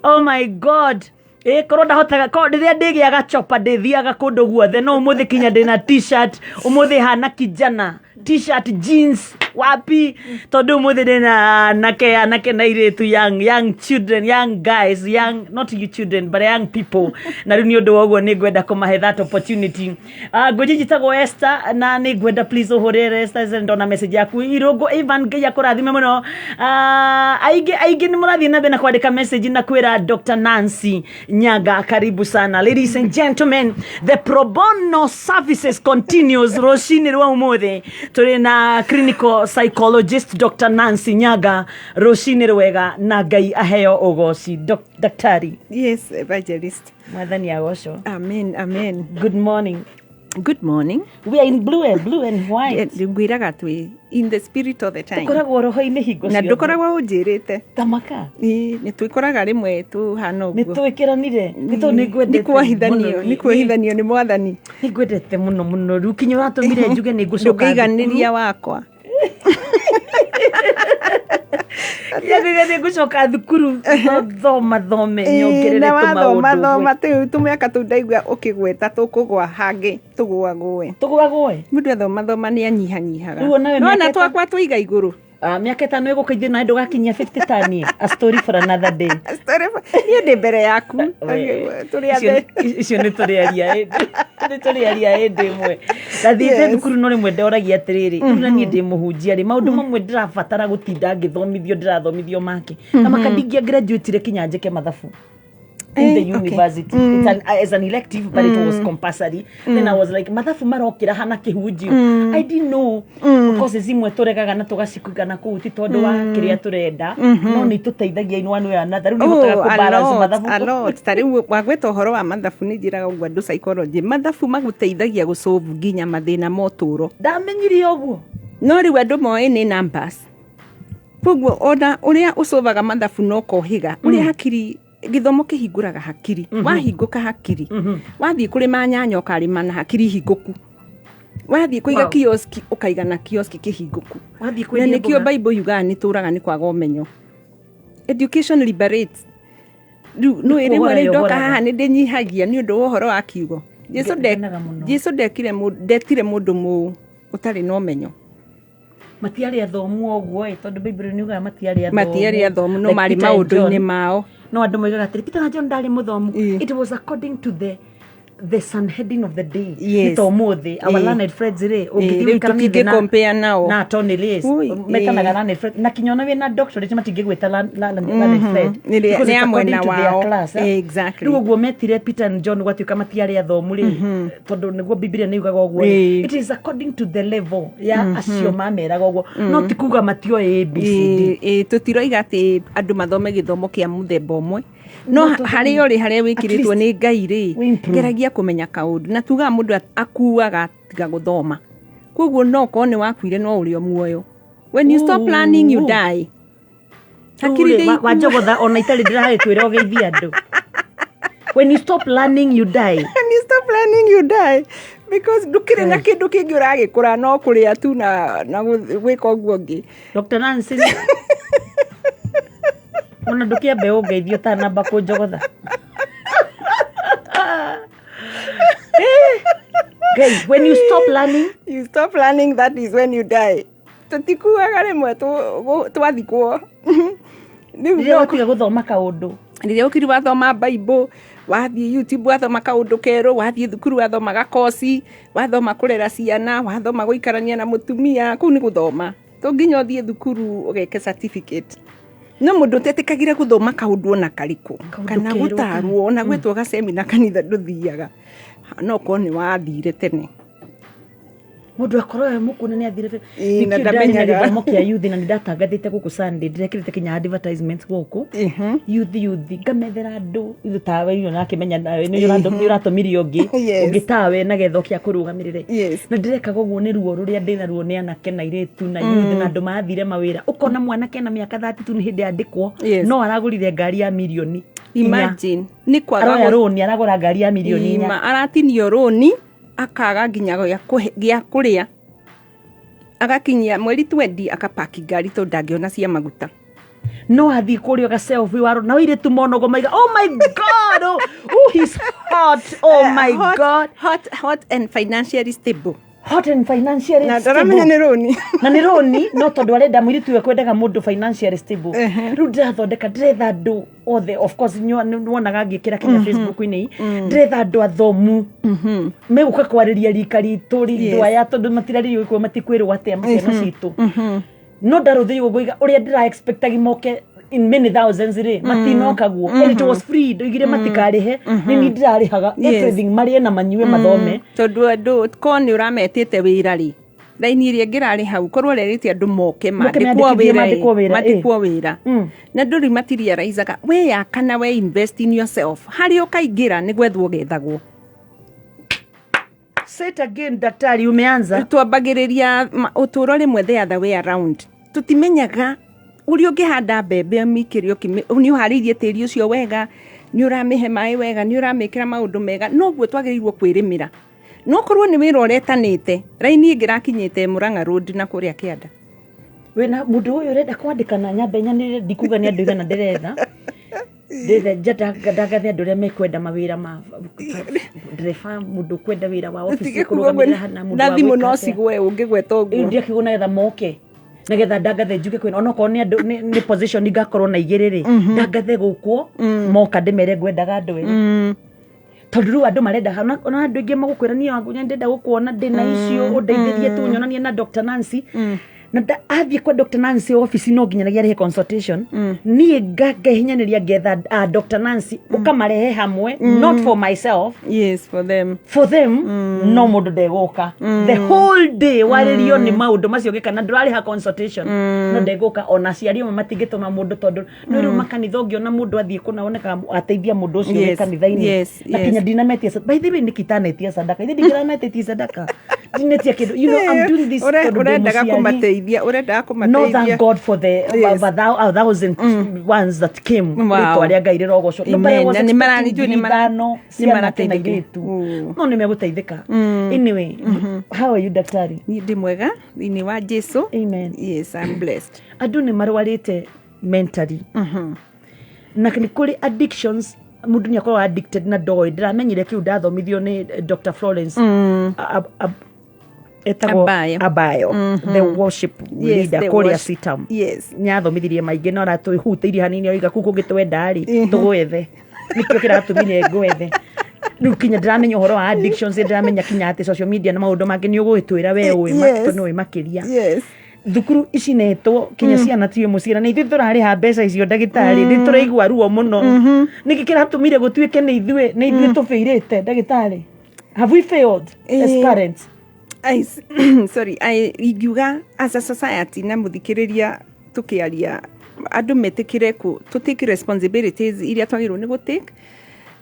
Oh my God. Ĩ korwo ndahotaga korwo rĩrĩa ndĩgĩaga chopa ndĩthiaga kũndũ guothe, no ũmũthĩ kinya ndĩna t-shirt, ũmũthĩ hana kijana t-shirt, jeans, wapi, tondu umuthi ndina anake anake na airĩtu, young young children, young guys, young, not you children but young people, na rĩu nĩ ũndũ wa ũguo nĩ ngwenda kũmahe that opportunity. Ngũnji njĩtagwo Esther na nĩ ngwenda please ũhũrĩre Esther, ndona message yaku. Irũngũ Ivan, Ngai akũrathime mũno. Aingĩ aingĩ nĩ mũrathiĩ na mbere na kwandĩka message na kwĩra Dr. Nancy Nyaga karibu sana. Ladies and gentlemen, the pro bono services continues. Rũcinĩ rwa ũmũthĩ tũrĩ na clinical psychologist Dr. Nancy Nyaga. Rũcinĩ rwega na Ngai aheo ũgoci. Daktari. Yes, evangelist. Mwathani agocwo. Amen, amen. Good morning. Good morning. We are in blue and blue and white. Ngwĩraga twĩ in the spirit all the time. Tũkoragwo roho-inĩ hingo na ciothe. Ndũkoragwo ũnjĩrĩte. Tamaka. Nĩ twĩkoraga rĩmwe tũhana Nĩ ũguo. Twĩkĩranire nĩ tondũ nĩ ngwendete. Nĩ kuohithanio, mũno. Nĩ kuohithanio nĩ Mwathani. Nĩ ngwendete mũno mũno, rĩu kinya ũratũmire njuge nĩ ngũcoka. Ndũngĩiganĩria wakwa. Njuge nĩ ngũcoka thukuru thoma thome nyongerere Na wathoma tũmaũndũ. Thoma tũu tũmĩaka tũu ndaigua ũkĩgweta tũkũgwa hangĩ tũgũagũe. Tũgũagũe. Mũndũ athoma thoma nĩ anyihanyihaga. Rĩu onawe Nona mĩaka twakwa tũiga igũrũ. Mĩaka 5 ĩgũka ithuĩ nawe ndũgakinyia 50 tani. A story for another day. Niĩ ndĩ mbere yaku. Tũrĩ athe. Icio nĩ tũrĩaria hĩndĩ, nĩ tũrĩaria hĩndĩ ĩmwe. Ndathiĩte thukuru no rĩmwe ndoragia atĩrĩrĩ, rĩu na niĩ ndĩ mũhunjia rĩ, maũndũ mamwe ndĩrabatara gũtinda ngĩthomithio, ndĩrathomithio make na maka ndingĩa graduate kinya njĩke mathabu in the university. It's an, as an elective, but it was compulsory. Then I was like, mathabu marokĩra hana kĩhunjio. I didn't know courses imwe tũregaga na tũgacikuga na kũu ti tondũ wa kĩrĩa tũrenda, no nĩ itũteithagia in one way or another. Rĩu nĩ hotaga Oh, a kũ-balance lot, mathabu. A lot. Ta rĩu wagweta ũhoro wa mathabu, nĩ njĩraga ũguo andũ psychology, mathabu magũteithagia gũsolve nginya mathĩna ma ũtũũro. Ndamenyire ũguo. No rĩu andũ moĩ nĩ numbers, koguo ona ũrĩa ũcovaga mathabu no kohiga ũrĩa hakiri, gĩthomo kĩhingũraga hakiri. Wahingũka hakiri, wathiĩ kũrĩma nyanya ũkarĩma na hakiri hingũku, wathiĩ kũiga kioski ũkaiga na kioski kĩhingũku. Wathiĩ Na kwendia nĩkĩo mboga. Bible yugaga nĩ tũraga nĩ kwaga ũmenyo. Education liberates. Rĩu nĩ rĩmwe Kuohora rĩu ndoka yohoraga. haha nĩ ndĩnyihagia nĩ ũndũ wa ũhoro wa kiugo. Jesu Ngenaga mũno. Jesu ndekire ndetire mũndũ ũtarĩ na ũmenyo. Matiarĩ athomu ũguo ĩ, tondũ Bible nĩ yugaga matiarĩ athomu. Matiarĩ athomu, no Like marĩ Peter and maũndũ-inĩ John. mao. No andũ moigaga atĩrĩ, Peter na John ndarĩ mũthomu. It was according to the Sanhedrin of the day. Nĩ ta ũmũthĩ our learned friends rĩ, ũngĩthiĩ Rĩu ũikaranie thĩ tũtingĩ-compare nao. Na Tony Liz Ui, metanaga learned friend, na kinya ona wĩna doctorate matingĩgwĩta learned friend Nĩ because nĩ it's a according mwena to their wao. class, eh? Exactly. Rĩu ũguo metire Peter and John gwatuĩka matiarĩ athomu rĩ, tondũ nĩguo Biblia nĩ yugaga ũguo rĩ, it is according to the level ya acio mameraga ũguo, no ti kuga matioĩ ABCD. Ĩ, tũtiroiga atĩ andũ mathome gĩthomo kĩa mũthemba ũmwe, no No tũthome. Harĩa ũrĩ, harĩa wĩkĩrĩtwo At nĩ Ngai rĩ, we improve. Geragia kũmenya kaũndũ, na tugaga mũndũ akuaga tiga gũthoma, koguo no korwo nĩ wakuire no ũrĩ o muoyo. When you stop learning, you Ooh. die. Hakiri Rĩu rĩ, iria wanjogotha ona itarĩ ndĩragĩkwĩra ũgeithie andũ. When you stop learning, you die. When you stop learning, you die, because ndũkĩrĩ na kĩndũ kĩngĩ ũragĩkũra no kũrĩa tu na gwĩka ũguo ũngĩ. Dr. Nancy, ona ndũkĩambe ũngeithie ũtanamba kũnjogotha. Ngai, when you stop learning, you stop learning, that is when you die. Tũtikuaga rĩmwe twathikwo. Rĩu rĩrĩa watiga gũthoma kaũndũ. Rĩrĩa ũkiri wathoma Bible, wathiĩ YouTube wathoma kaũndũ kerũ, wathiĩ thukuru wathoma gakoci, wathoma kũrera ciana, wathoma gũikarania na mũtumia, kũu nĩ gũthoma. To nginya ũthiĩ thukuru ũgeke certificate. No mũndũ ũtetĩkagĩra gũthoma kaũndũ ona karĩkũ, kana kerũ. Gũtarwo ona gwetwo gacemina kanitha ndũthiaga, no korwo nĩ wathire tene. Mundu akorwo e mukune ni athire. Ĩĩ, na Nĩkĩo ndĩrarĩ na ndamenyaga. gĩthomo kĩa youth na nĩndatangathĩte gũkũ Sunday, ndĩrekĩrĩte kinya advertisements gũkũ youth, youth ngamethera andũ ithu tawe irio nakĩmenya nawe nĩ ũratũmirie ũngĩ Yes. ũngĩ tawe nagetha ũkĩa kũrũgamĩrĩre. Yes. Na ndĩrekaga ũguo nĩ ruo rũrĩa ndĩna ruo nĩ anake na airĩtu na youth na andũ mathire mawĩra, ũkona mwanake na mĩaka 32 nĩ hĩndĩ andĩkwo Yes. no aragũrire ngari ya mirioni 4. Imagine nĩ kwaga Aroya rũni aragũra ngari ya mirioni 4. Ima, aratinio rũni akaga nginya gĩa kũrĩa, agakinyia mweri 20 akapaki ngari tondũ ndangĩona cia maguta. No athiĩ kũrĩa ũga selfie waro na airĩtu monogo maiga, "Oh my God, oh, oh he's hot, oh my Hot, God." Hot, hot and financially stable. Hot and financially Na stable. ndaramenya nĩ rũni. Na nĩ rũni, no tondũ arenda mũirĩtu ũyũ kwendaga mũndũ financially stable. Rĩu ndĩrathondeka, ndĩretha andũ othe, of course nĩwonaga ngĩkĩra kinya Facebook-inĩ, ndĩretha andũ athomu megũka kwarĩria rika ritũ Yes. rindũ aya tondũ matirarĩrio gĩkũyũ, matikwĩrwo atĩa ciana citũ, no ndarũthĩirwo ngũiga ũrĩa ndĩra expectagi moke in many thousands rĩ, matinoka guo. And it was free, ndoigire matikarĩhe, nĩ niĩ ndĩrarĩhaga Yes. everything, marĩe na manyue, mathome. Tondũ andũ ko nĩ ũrametĩte wĩra rĩ, raini ĩrĩa ĩngĩrarĩ hau korwo ũrerĩte andũ moke mandĩkwo meandĩkithie, wĩra mandĩkwo ĩ, wĩra, ĩ. mandĩkwo wĩra na andũ rĩu matirealizaga we kana we invest in yourself harĩa ũkaingĩra nĩ gwethwo gethagwo. Say it again, daktari, umeanza. Twambagĩrĩria ũtũũro rĩmwe the other way around, tũtimenyaga ũrĩa ũngĩhanda mbembe ũmĩikĩre nĩ ũharĩirie tĩri ũcio wega, nĩ ũramĩhe maĩ wega, nĩ ũramĩkĩra maũndũ mega, noguo twagĩrĩirwo kwĩrĩmĩra. No korwo nĩ wĩra ũretanĩte, raini ĩngĩ ĩrakinyĩte Murang'a Road na kũrĩa kĩanda. Wĩna mũndũ ũyũ ũrenda kwandĩkana, nyambe nyanĩrĩre, ndikuga nĩ andũ igana ndĩretha, ndĩretha ndangathe andũ arĩa mekwenda mawĩra ma ndereba, mũndũ ũkwenda wĩra wa obici Ũtige kuga ũguo, kũrũgamĩrĩra hana mũndũ na wa thimũ gwĩka no atĩa. cigwe ũngĩgweta Rĩu ũguo. ndiakiugo nagetha moke nagetha ndangathe njuge kwĩna onokorwo nĩ andũ nĩ position ngakorwo na igĩrĩ rĩ, ndangathe gũkwo moka ndĩmere ngwendaga andũ erĩ, tondũ rĩu andũ marenda ona andũ aingĩ magũkwĩra niĩ wangu ndĩrenda gũkuona ndĩna icio ũndeithĩrie tu nyonanie na Dr. Nancy na athiĩ kwa Dr. Nancy ofici no nginyanagia arĩhe consultation, niĩ ngehinyanĩria ngetha Dr. Nancy ũkamarehe hamwe, not for myself. Yes, for them. For them. No mũndũ ndegũka the whole day warĩrio nĩ maũndũ macio ũgĩka na ndũrarĩha consultation, no ndegũka. Ona aciari amwe matingĩtũma mũndũ tondũ no rĩu makanitha ũngĩona mũndũ athiĩ kũna onekaga ateithia mũndũ ũcio wĩ Yes, kanitha-inĩ. yes, Na yes. kinya ndinametia by the way nĩkitanetia sadaka ithe ndingĩrametĩtie sadaka, ndinetia kĩndũ, you know, I'm doing this tondũ ndĩ Ũrendaga mũciari. kũmateithia, ũrendaga No, kũmateithia. thank God for the Yes. a thousand ones that came. Wow. Rĩtwa rĩa Ngai rĩrogocwo. No, but I Amen. was Na nĩ expecting nĩmara- 5,000 nĩ cianake na marateithĩka. airĩtu no nĩ megũteithĩka. Anyway, how are you, daktari? Niĩ ndĩ mwega thĩinĩ wa Jesu. Amen. Yes, I'm blessed. Andũ nĩ marwarĩte mentally na nĩ kũrĩ addictions, mũndũ nĩ akoragwo addicted na ndoĩ. Ndĩramenyire kĩu ndathomithio nĩ Dr. Florence etagwo Abayo. Abayo, the worship Yes, leader the kũrĩa worship- Sitam. Yes. Nĩathomithirie maingĩ no aratũhutĩirie hanini oiga kũu kũngĩ twenda rĩ tũgwethe, nĩkĩo kĩratũmire ngwethe. Rĩu kinya ndĩramenya ũhoro wa addictions, ndĩramenya kinya atĩ social media na maũndũ mangĩ nĩ ũgũgĩtwĩra we ũĩ Yes. tondũ nĩ ũĩ makĩria. Yes. Thukuru ici netwo kinya ciana tiũ mũciĩ na nĩ ithuĩ tũrarĩha mbeca icio, ndagĩtarĩ, nĩ tũraigua ruo mũno. Nĩkĩ kĩratũmire gũtuĩke nĩ ithuĩ tũbĩirĩte, ndagĩtarĩ? Have we failed as parents? Sorry, ingiuga as a society na mũthikĩrĩria tũkĩaria andũ metĩkĩre tũ take responsibilities iria twagĩrĩirwo nĩ gũ take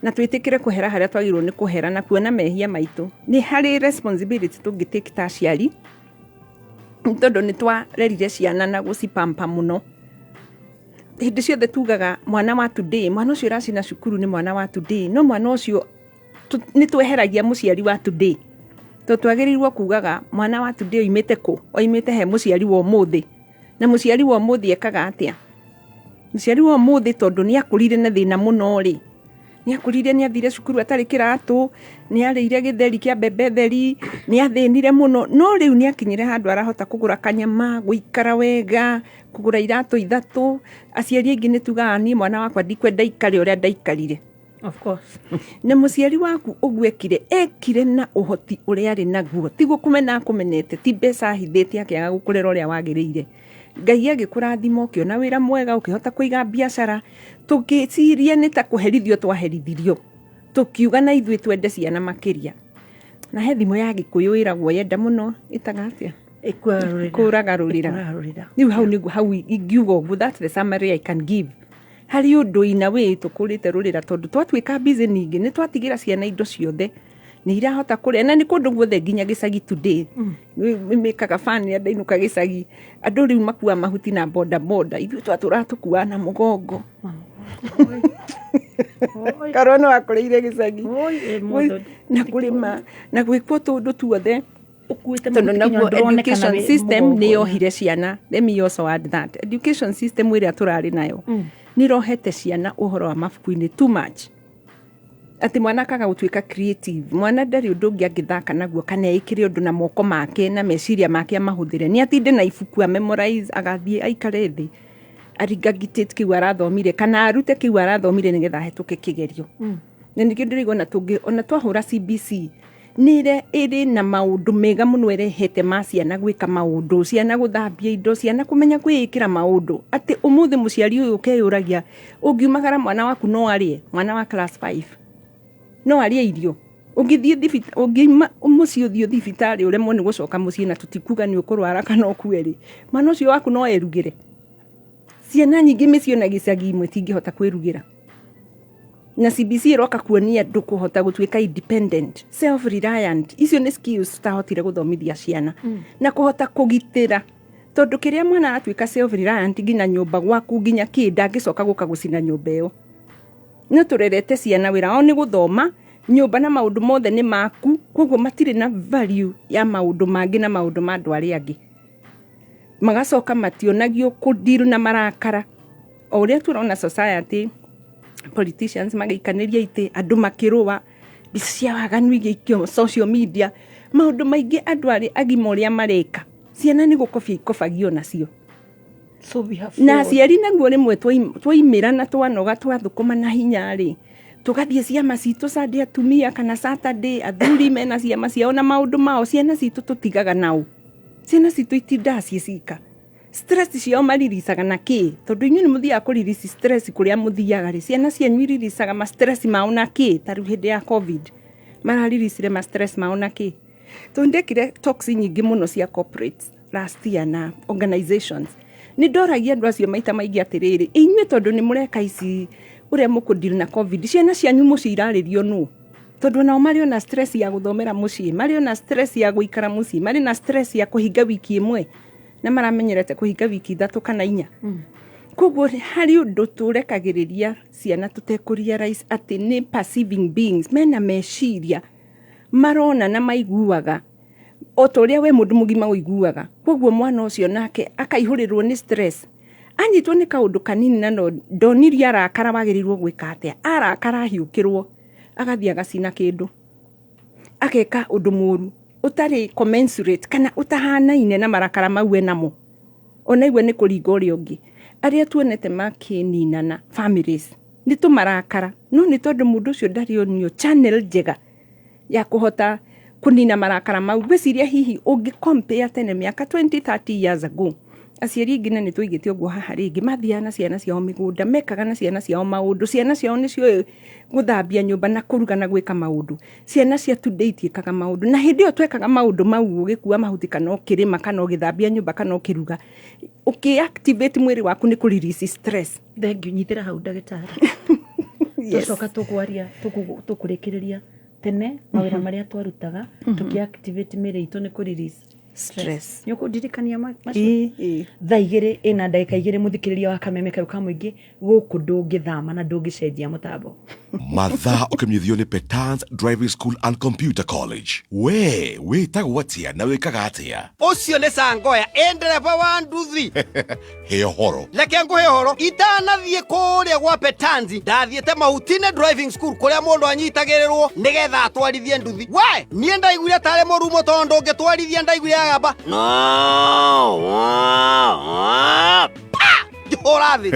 na twĩtĩkĩre kũhera harĩa twagĩrĩirwo nĩ kũhera na kuona mehia maitũ. Nĩ harĩ responsibility tũngĩ take ta aciari nĩ tondũ nĩ twarerire ciana na gũcipampa mũno. Hĩndĩ ciothe tugaga mwana wa today, mwana ũcio ũracina cukuru nĩ mwana wa today, no mwana ũcio nĩ tweheragia mũciari wa today, tondũ twagĩrĩirwo kugaga mwana wa today oimĩte kũ, oimĩte he mũciari wa ũmũthĩ, na mũciari wa ũmũthĩ ekaga atĩa? Mũciari wa ũmũthĩ tondũ nĩ akũrire na thĩna mũno rĩ, nĩ akũrire, nĩ athire cukuru atarĩ kĩratũ, nĩ arĩire gĩtheri kĩa mbembe theri, nĩ athĩnire mũno, no rĩu nĩ akinyire handũ arahota kũgũra kanyama, gũikara wega, kũgũra iratũ ithatũ. Aciari aingĩ nĩ tugaga niĩ mwana wakwa ndikwenda ikare ũrĩa ndaikarire. Of course. Na mũciari waku ũguo ekire, ekire na ũhoti ũrĩa arĩ naguo, ti gũkũmena akũmenete, ti mbeca ahithĩte akĩaga gũkũrera ũrĩa wagĩrĩire. Ngai agĩkũrathima ũkĩona wĩra mwega, ũkĩhota kũiga biacara, tũgĩciria nĩ ta kũherithio twaherithirio, tũkiuga na ithuĩ twende ciana makĩria. Na he thimũ ya Gĩkũyũ ĩragwo yenda mũno ĩtaga atĩa? Ĩkũraga rũrĩra. Rĩu hau nĩguo hau ingiuga ũguo, that's the summary I can give. Harĩ ũndũ in a way tũkũrĩte rũrĩra tondũ twatuĩka busy, ningĩ nĩ twatigĩra ciana indo ciothe nĩ irahota kũrĩa na nĩ kũndũ guothe nginya gĩcagi today. Mĩkaga fan ya ndainũka gĩcagi, andũ rĩu makua mahuti na boda boda, ithuĩ twatũraga tũkuaga na mũgongo. Korwo nĩ wakũrĩire gĩcagi na kũrĩma na gwĩkwo tũndũ tuothe, tondũ naguo education system nĩ yohire ciana. Let me also add that education system ĩrĩa tũrarĩ nayo nĩ ĩrohete ciana ũhoro wa mabuku-inĩ too much, atĩ mwana akaga gũtuĩka creative. Mwana ndarĩ ũndũ ũngĩ angĩthaka naguo kana ĩkĩre ũndũ na moko make na meciria make amahũthĩre. Nĩ atinde na ibuku a memorize, agathiĩ aikare thĩ aregurgitate kĩu arathomire kana arute kĩu arathomire nĩgetha ahĩtũke kĩgerio. Na nĩkĩo ndĩraigua ona tũngĩ ona twahũra CBC nĩ ĩrĩ na maũndũ mega mũno ĩrehete ma ciana gwĩka maũndũ, ciana gũthambia indo, ciana kũmenya kwĩĩkĩra maũndũ, atĩ ũmũthĩ mũciari ũyũ ũkeyũragia ũngiumagara mwana waku no arĩe, mwana wa class 5 no arĩe irio, ũngĩthiĩ ũngiuma mũciĩ ũthiĩ thibitarĩ ũremwo nĩ gũcoka mũciĩ na tũtikuga nĩ ũkũrwara kana ũkue rĩ, mwana ũcio waku no erugĩre. Ciana nyingĩ mĩciĩ ona gĩcagi imwe tingĩhota kwĩrugĩra, na CBC ĩroka kuonia andũ kũhota gũtuĩka independent, self reliant. Icio nĩ skills tutahotire gũthomithia ciana na kũhota kũgitĩra, tondũ kĩrĩa mwana aratuĩka self reliant nginya nyũmba gwaku nginya kĩ ndangĩcoka gũka gũcina nyũmba ĩyo. No tũrerete ciana wĩra wao nĩ gũthoma, nyũmba na maũndũ mothe nĩ maku, koguo matirĩ na value ya maũndũ mangĩ na maũndũ ma andũ arĩa angĩ. Magacoka mationagio kũndiru na marakara o ũrĩa tũrona society, politicians magĩikanĩria itĩ, andũ makĩrũa, mbica cia waganu igĩikio social media, maũndũ maingĩ andũ arĩ agima ũrĩa mareka, ciana nĩ gũkobia ikobagio nacio. So we have Na failed. Aciari naguo rĩmwe twaimĩra na twanoga, twathũkũma na hinya rĩ, tũgathiĩ ciama citũ Sunday atumia kana Saturday athuri mena ciama ciao na maũndũ mao, ciana citũ tũtigaga nao. Ciana citũ itindaga ciĩ cika, stress ciao mariricaga na kĩ? Tondũ inyuĩ nĩ mũthiaga kũririci stress kũrĩa mũthiaga rĩ, ciana cianyu iriricaga ma stress mao na kĩ? Ta rĩu hĩndĩ ya COVID marariricire ma stress mao na kĩ? Tondũ ndekire talks nyingĩ mũno cia corporates last year na organizations, nĩ ndoragia andũ acio maita maingĩ atĩrĩrĩ, inyuĩ tondũ nĩ mũreka ici ũrĩa mũkũdeal na COVID, ciana cianyu mũciĩ irarĩrio nũ? Tondũ onao marĩ ona stress ya gũthomera mũciĩ, marĩ ona stress ya gũikara mũciĩ, marĩ na stress ya kũhinga wiki ĩmwe na maramenyerete kũhinga wiki 3 kana 4. Koguo harĩ ũndũ tũrekagĩrĩria ciana tũtekũ-realize atĩ nĩ perceiving beings, mena meciria, marona na maiguaga o ta ũrĩa we mũndũ mũgima ũiguaga. Koguo mwana ũcio nake akaihũrĩrwo nĩ stress, anyitwo nĩ kaũndũ kanini na no ndonirie arakara, wagĩrĩirwo gwĩka atĩa, arakara ahiũkĩrwo agathiĩ agacina kĩndũ, ageka ũndũ mũru ũtarĩ commensurate kana ũtahanaine na marakara mau enamo. Ona igua nĩ kũringa ũrĩa ũngĩ, arĩa tuonete makĩninana families nĩ tũmarakara, no nĩ tondũ mũndũ ũcio ndarĩ onio channel njega ya kũhota kũnina marakara mau. Ngwĩciria hihi ũngĩ compare tene mĩaka 20 30 years ago, aciari aingĩ na nĩ tũigĩte ũguo haha rĩngĩ mathiaga na ciana ciao mĩgũnda, mekaga na ciana ciao maũndũ, ciana ciao nĩ ciũĩ gũthambia nyũmba na kũruga na gwĩka maũndũ. Ciana cia today itiĩkaga maũndũ, na hĩndĩ ĩyo twekaga maũndũ mau, ũgĩkua mahuti kana ũkĩrĩma kana ũgĩthambia nyũmba kana ũkĩruga, ũkĩ-activate mwĩrĩ waku nĩ kũ-release stress. Thank you, nyitĩra hau ndagĩtarĩ. Yes. Tũcoka tũkwaria tũkũrĩkĩrĩria tene mawĩra marĩa twarutaga tũkĩ-activate mĩĩrĩ itũ nĩ kũ-release stress. Nĩ ũkũndirikania macio? Ĩĩ. Thaa 2 ĩna ndagĩka 2, mũthikĩrĩria wa Kameme kayũ ka mũingĩ, gũkũ ndũngĩthama na ndũngĩcenjia mũtambo. Mathaa ũkĩmenyithio nĩ Petans Driving School and Computer College. We wĩtagwo atĩa na wĩkaga atĩa? Ũcio nĩ Sangoya, ĩ ndereba wa nduthi. He ũhoro. Reke ngũhe ũhoro. Itanathiĩ kũrĩa gwa Petanzi, ndathiĩte Mautine Driving School kũrĩa mũndũ anyitagĩrĩrwo nĩgetha atwarithie nduthi. We niĩ ndaiguire tarĩ mũrumo, tondũ ngĩtwarithia ndaiguire agamba no pa ngĩhũra thĩ.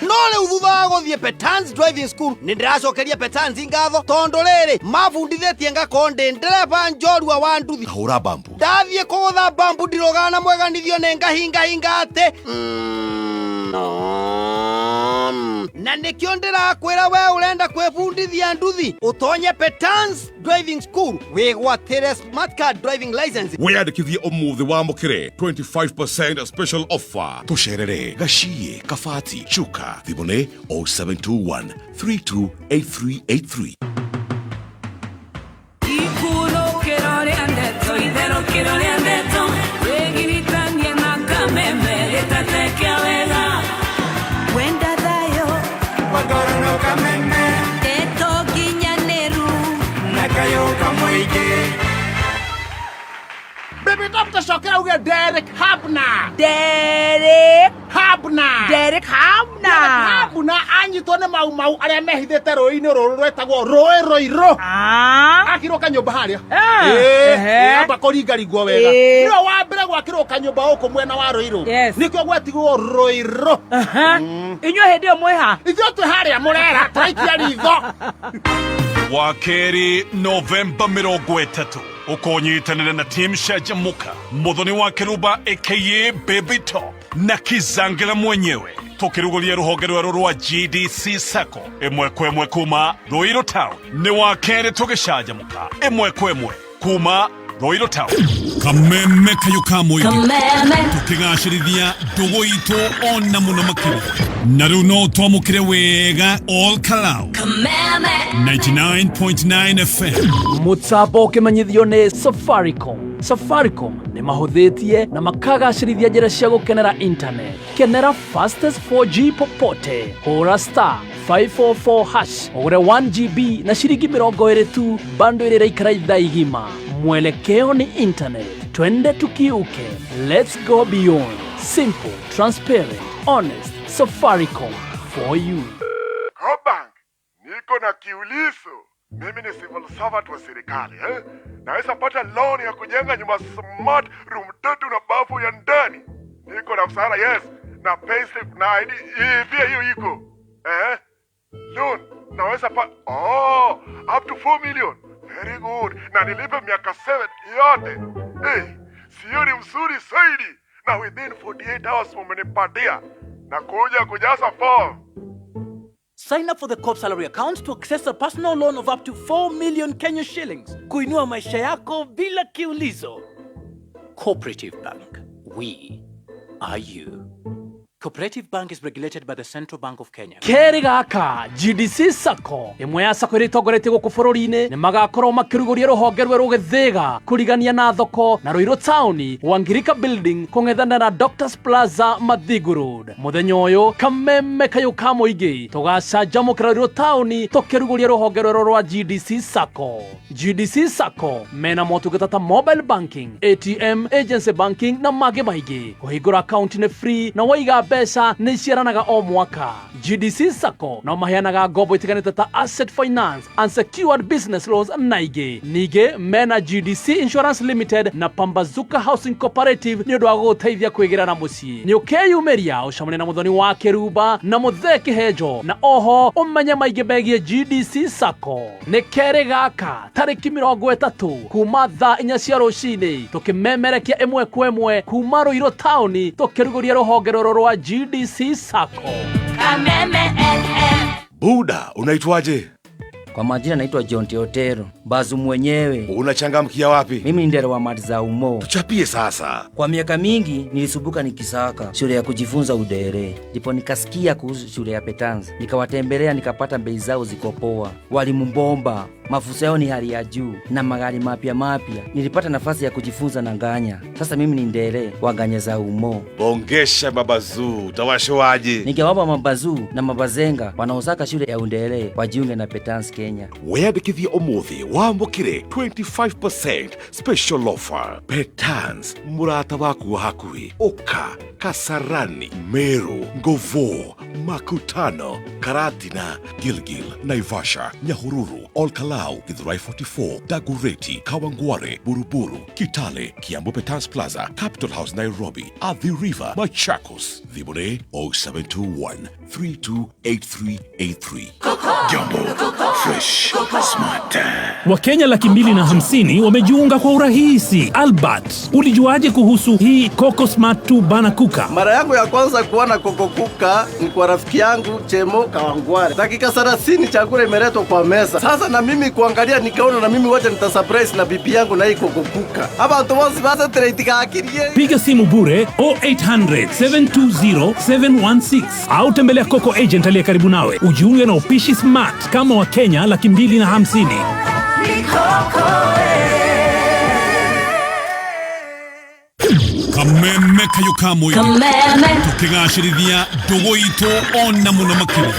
No rĩu thutha wa gũthiĩ Petans Driving School, nĩ ndĩracokeria Petanzi ngatho, tondũ rĩrĩ mabundithĩtie ngakorwo ndĩ ndereba njorua wa nduthi. Hũra bambu. Ndathiĩ kũgũtha bambu ndirũgaga na mweganithio nĩ ngahingahinga atĩ no. Na nĩkĩo ndĩrakwĩra we ũrenda kwĩbundithia nduthi ũtonye Petans Driving School wĩgwatĩre smart card driving license. Wiyandĩkithie ũmũthĩ wamũkĩre 25% special offer. Tũcerere Gachie, Kabati, Chuka. Thimũ nĩ 0721 328383. Ikurũkĩro rĩa ndeto itherũkĩro rĩa ndeto wĩgiritanie na kameme gĩtate kĩa wega wenda thayo Magorano kameme ndeto nginyanĩru na kayũ kamũingĩ. Baby Top tacokera uge Derek Habna. Derek Habna. Derek Habna. Derek Habna anyitwo nĩ mau mau arĩa mehithĩte rũĩ-inĩ rũrũ rwetagwo rũĩ Rũirũ. Akirwo kanyũmba harĩa. Ehe. Amba kũringaringwo wega. Nĩwe wa mbere gwakĩrwo kanyũmba gũkũ mwena wa Rũirũ. Nĩkĩo gwetigwo Rũirũ. Inyuĩ hĩndĩ ĩyo mwĩ ha? Ithuĩ twĩ harĩa mũrera tũraikia ritho. Wa kerĩ Novemba 30 ũkũnyitanĩra na team Canjamũka, Muthoni wa Kĩrumba aka Baby Top na Kizangila mwenyewe tũkĩrugũria rũhonge rwerũ rwa GDC Sacco ĩmwe kwa ĩmwe kuma Ruiru Town. Nĩ wa kerĩ tũgĩcanjamũka ĩmwe kwa ĩmwe kuma Ruiru Town. Kameme kayũ ka mũingĩ. Kameme. Tũkĩgacĩrithia ndũgũ itũ ona mũno makĩria na rĩu no twamũkĩre wega All Kalau Kameme. 99.9 FM. Mũtambo ũkĩmenyithio nĩ Safaricom. Safaricom nĩ mahũthĩtie na makagacĩrithia njĩra cia gũkenera internet. Kenera fastest 4G popote. Hũra star 544 hash ũgũre 1 GB na ciringi 20 tu bando ĩrĩa ĩraikara ithaa igima. Mwelekeo ni internet. Twende tukiuke. Let's go beyond. Simple, transparent, honest. Safaricom for you. Cobank, niko na kiulizo. Mimi ni civil servant wa serikali eh? Naweza pata loan ya kujenga nyumba smart, room 3 na bafu ya ndani. Niko na mshahara yes, na payslip na ID pia hiyo iko. Eh? Loan naweza pa oh, up to 4 million. Very good. Na nilipe miaka 7 yote. Hey, sio ni mzuri zaidi. Na within 48 hours mumenipatia. Na kuja kujaza form. Sign up for the Co-op Salary Account to access a personal loan of up to 4 million Kenya shillings. Kuinua maisha yako bila kiulizo. Cooperative Bank. We are you. Cooperative Bank is regulated by the Central Bank of Kenya. Kerĩ gaka GDC Sacco ĩmwe ya sacco ĩrĩa ĩtongoretie gũkũ bũrũri-inĩ nĩ magakorwo makĩrugũria rũhonge rwerũ Gĩthĩga kũrigania na thoko na Ruiru Town Wangirika Building kũng'ethanĩra na Doctors Plaza Mathigu Road. Mũthenya ũyũ kameme kayũ ka mũingĩ tũgacanjamũkĩra Ruiru Town tũkĩrugũria rũhonge rwerũ rwa GDC Sacco. GDC Sacco mena motungata ta mobile banking, ATM, agency banking na mangĩ maingĩ. Kũhingũra akaunti nĩ free na waiga mbeca nĩ iciaranaga o mwaka. GDC Sacco no maheanaga ngombo itiganĩte ta asset finance, unsecured business loans na ingĩ. Ningĩ mena GDC Insurance Limited na Pambazuka Housing Cooperative nĩ ũndũ wa gũgũteithia kwĩgĩra na mũciĩ. Nĩ ũkeyumĩria ũcemanie na Mũthoni wa Kĩrumba na Mũthee Kĩhenjo na oho ũmenye maingĩ megiĩ GDC Sacco. Nĩ kerĩ gaka tarĩki 30 kuma thaa 4 cia rũcinĩ tũkĩmemerekia ĩmwe kwa ĩmwe kuma Ruiru Town tũkĩrugũria rũhonge rũrũ rwa GDC Sacco. Kameme FM. Buda, unaitwaje? Kwa majina naitwa John Teotero, bazu mwenyewe. Unachangamkia wapi? Mimi ni ndere wa mali za umo. Tuchapie sasa. Kwa miaka mingi nilisumbuka nikisaka shule ya kujifunza udere, ndipo nikasikia kuhusu shule ya Petanza, nikawatembelea, nikapata bei zao ziko poa, walimu bomba, mafunzo yao ni hali ya juu na magari mapya mapya. Nilipata nafasi ya kujifunza na nganya. Sasa mimi ni ndere wa nganya za umo. Bongesha babazuu, utawashoaje? Ningewapa mabazuu na mabazenga wanaosaka shule ya undere wajiunge na Petans Kenya. Weyandĩkithie ũmũthĩ wamũkĩre 25% special offer. Petans, mũrata waku wa hakuhĩ. Ũka Kasarani, Meru, Ngovo, Makutano, Karatina, Gilgil, Naivasha, Nyahururu, Olkalau, Githurai 44, Dagoretti, Kawangware, Buruburu, Kitale, Kiambu Petans Plaza, Capital House Nairobi, Athi River, Machakos. Thimũ nĩ 0721 328383. Jambo, fresh, smart. Wakenya 250,000 wamejiunga kwa urahisi. Albert, ulijuaje kuhusu hii Coco Smart 2 Bana Kuka? Mara yangu ya kwanza kuona Coco Kuka ni kwa rafiki yangu Chemo Kawangware. Dakika 30 chakula imeletwa kwa meza. Sasa na mimi kuangalia nikaona na mimi wacha nitasurprise na bibi yangu na hii Coco Kuka. Abantu bose basetretigakirie. Piga simu bure 0800 720 716 au tembelea Coco agent aliye karibu nawe ujiunge na upishi smart kama Wakenya 250,000. Kameme kayo ka mũingĩ Kameme. Tũkĩgacĩrithia ndũgũ itũ ona mũno makĩria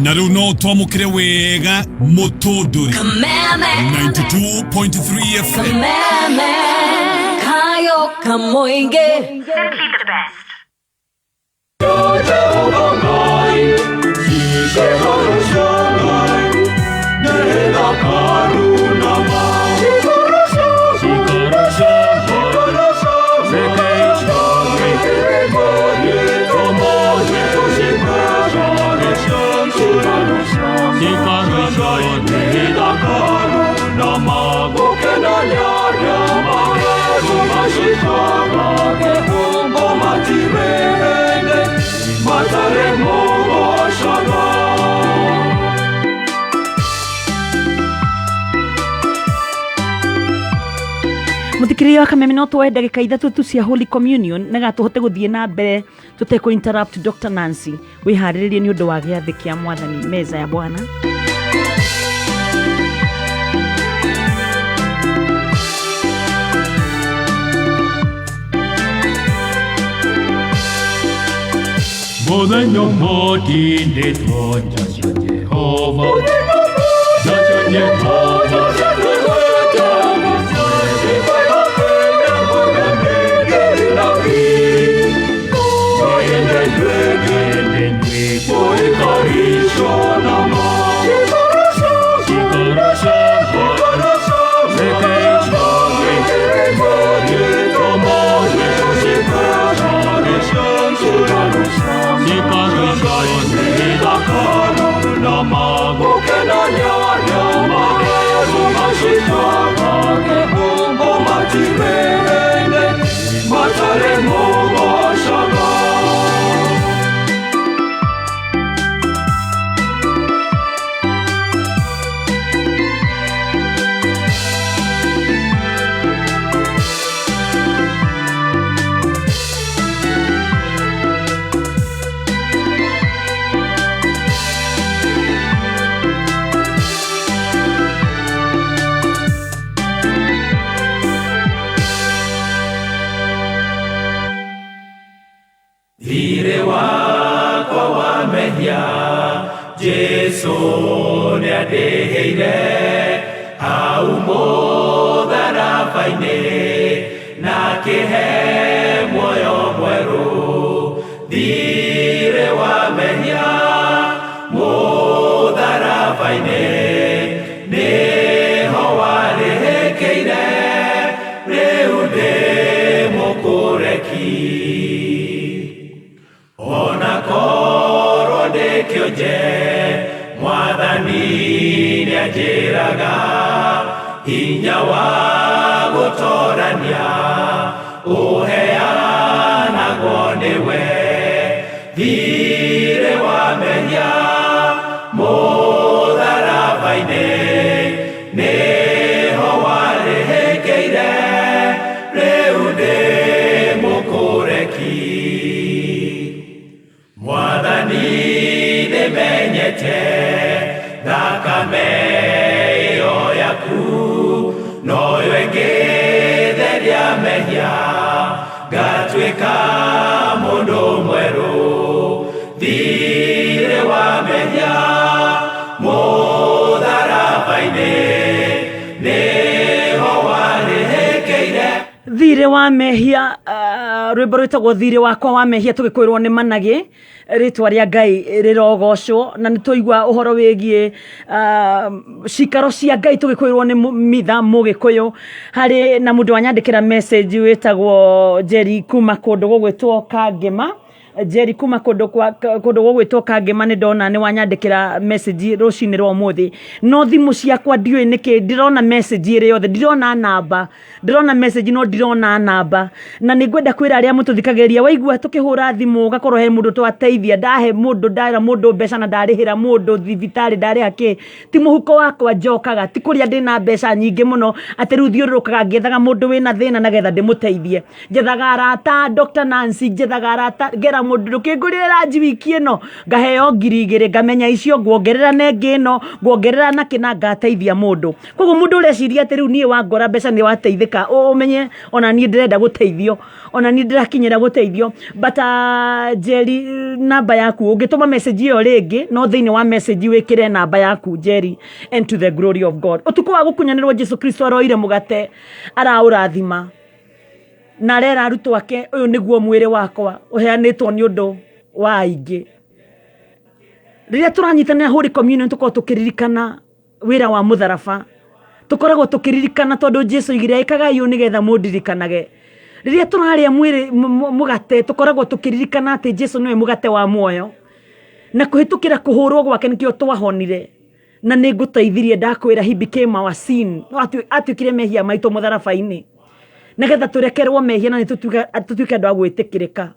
na rĩu no twamũkĩre wega mũtũndũri. Kameme. 92.3 FM. Kameme. Kayo kamoinge. Simply the best. Muthikiriria wa Kameme, no tuoe ndagĩka 3 tu cia Holy Communion nĩgetha tũhote gũthiĩ na mbere tũtekũ interrupt Dr. Nancy. Wĩharĩrĩrie nĩ ũndũ wa gĩathĩ kĩa Mwathani, meza ya Bwana. Mũthenya ũmũtindĩtwo nja cia Jehova, nja cia Jehova. Thirĩ wakwa wa mehia Jesu nĩandĩhĩire hau mũtharaba-inĩ na akĩhe muoyo mwerũ. Thirĩ wa mehia mũtharaba-inĩ nĩho warĩhĩkĩire, rĩu ndĩ mũkũreki. Ona korwo ndĩ kĩonje Mwathani nĩanjĩraga hinya wa gũtorania ũheanagwo nĩwe. Thirĩ wa mehia mũtharaba-inĩ nĩho warĩhĩkĩire, rĩu ndĩ mũkũreki. Mwathani nĩmenyete thakame ĩyo yaku noyo ĩngĩtheria mehia ngatuĩka mũndũ mwerũ. Thirĩ wa mehia mũtharaba-inĩ nĩho warĩhĩkĩire. Thirĩ wa mehia, rwĩmbo rwĩtagwo Thirĩ wakwa wa mehia tũgĩkwĩrwo nĩ Managĩ. Rĩtwa rĩa Ngai rĩrogocwo na nĩtwaigua ũhoro wĩgiĩ cikaro cia Ngai tũgĩkwĩrwo nĩ Mitha Mũgĩkũyũ. Harĩ na mũndũ wanyandĩkĩra message wĩtagwo Jerry kuma kũndũ gũgwĩtwo Kangema. Jerry kuma kũndũ kwa kũndũ gũgwĩtwo Kangema nĩ ndona nĩ wanyandĩkĩra message rũcinĩ rwa ũmũthĩ, no thimũ ciakwa ndiũĩ nĩkĩ ndirona message ĩrĩ yothe, ndirona namba, ndĩrona message no ndirona namba. Na nĩ ngwenda kwĩra arĩa mũtũthikagĩrĩria, waigua tũkĩhũra thimũ ũgakorwo he mũndũ twateithia, ndahe mũndũ, ndera mũndũ mbeca na ndarĩhĩra mũndũ thibitarĩ, ndarĩha kĩ, ti mũhuko wakwa njokaga, ti kũrĩa ndĩna mbeca nyingĩ mũno atĩ rĩu thiũrũrũkaga ngĩethaga mũndũ wĩna thĩna nagetha ndĩmũteithie. Njethaga arata Dr. Nancy, njethaga arata, ngera mũndũ ndũkĩngũrĩre ranji wiki ĩno, ngaheo 2000, ngamenya icio nguongerera na ĩngĩ ĩno, nguongerera na kĩna, ngateithia mũndũ. Koguo mũndũ ũreciria atĩ rĩu niĩ wangora mbeca nĩ wateithĩka, ũmenye ona niĩ ndĩrenda gũteithio, ona niĩ ndĩrakinyĩra gũteithio. But Jerry, namba yaku ũngĩtũma message ĩyo rĩngĩ, no thĩinĩ wa message wĩkĩre namba yaku Jerry, and to the glory of God. Ũtukũ wa gũkunyanĩrwo Jesu Kristo aroire mũgate araũrathima na arera arutwo ake, ũyũ nĩguo mwĩrĩ wakwa ũheanĩtwo nĩ ũndũ wa aingĩ. Rĩrĩa tũranyitanĩra Holy Communion tũkoragwo tũkĩririkana wĩra wa mũtharaba, tũkoragwo tũkĩririkana tondũ Jesu oigire ĩkagai ũũ nĩgetha mũndirikanage. Rĩrĩa tũrarĩa mwĩrĩ mũgate tũkoragwo tũkĩririkana atĩ Jesu nĩwe mũgate wa muoyo, na kũhĩtũkĩra kũhũrwo gwake nĩkĩo twahonire. Na nĩ ngũteithirie ndakwĩra he became our sin, no atuĩkire mehia maitũ mũtharaba-inĩ nĩgetha tũrekerwo mehia na nĩ tũtuĩke andũ a gwĩtĩkĩrĩka.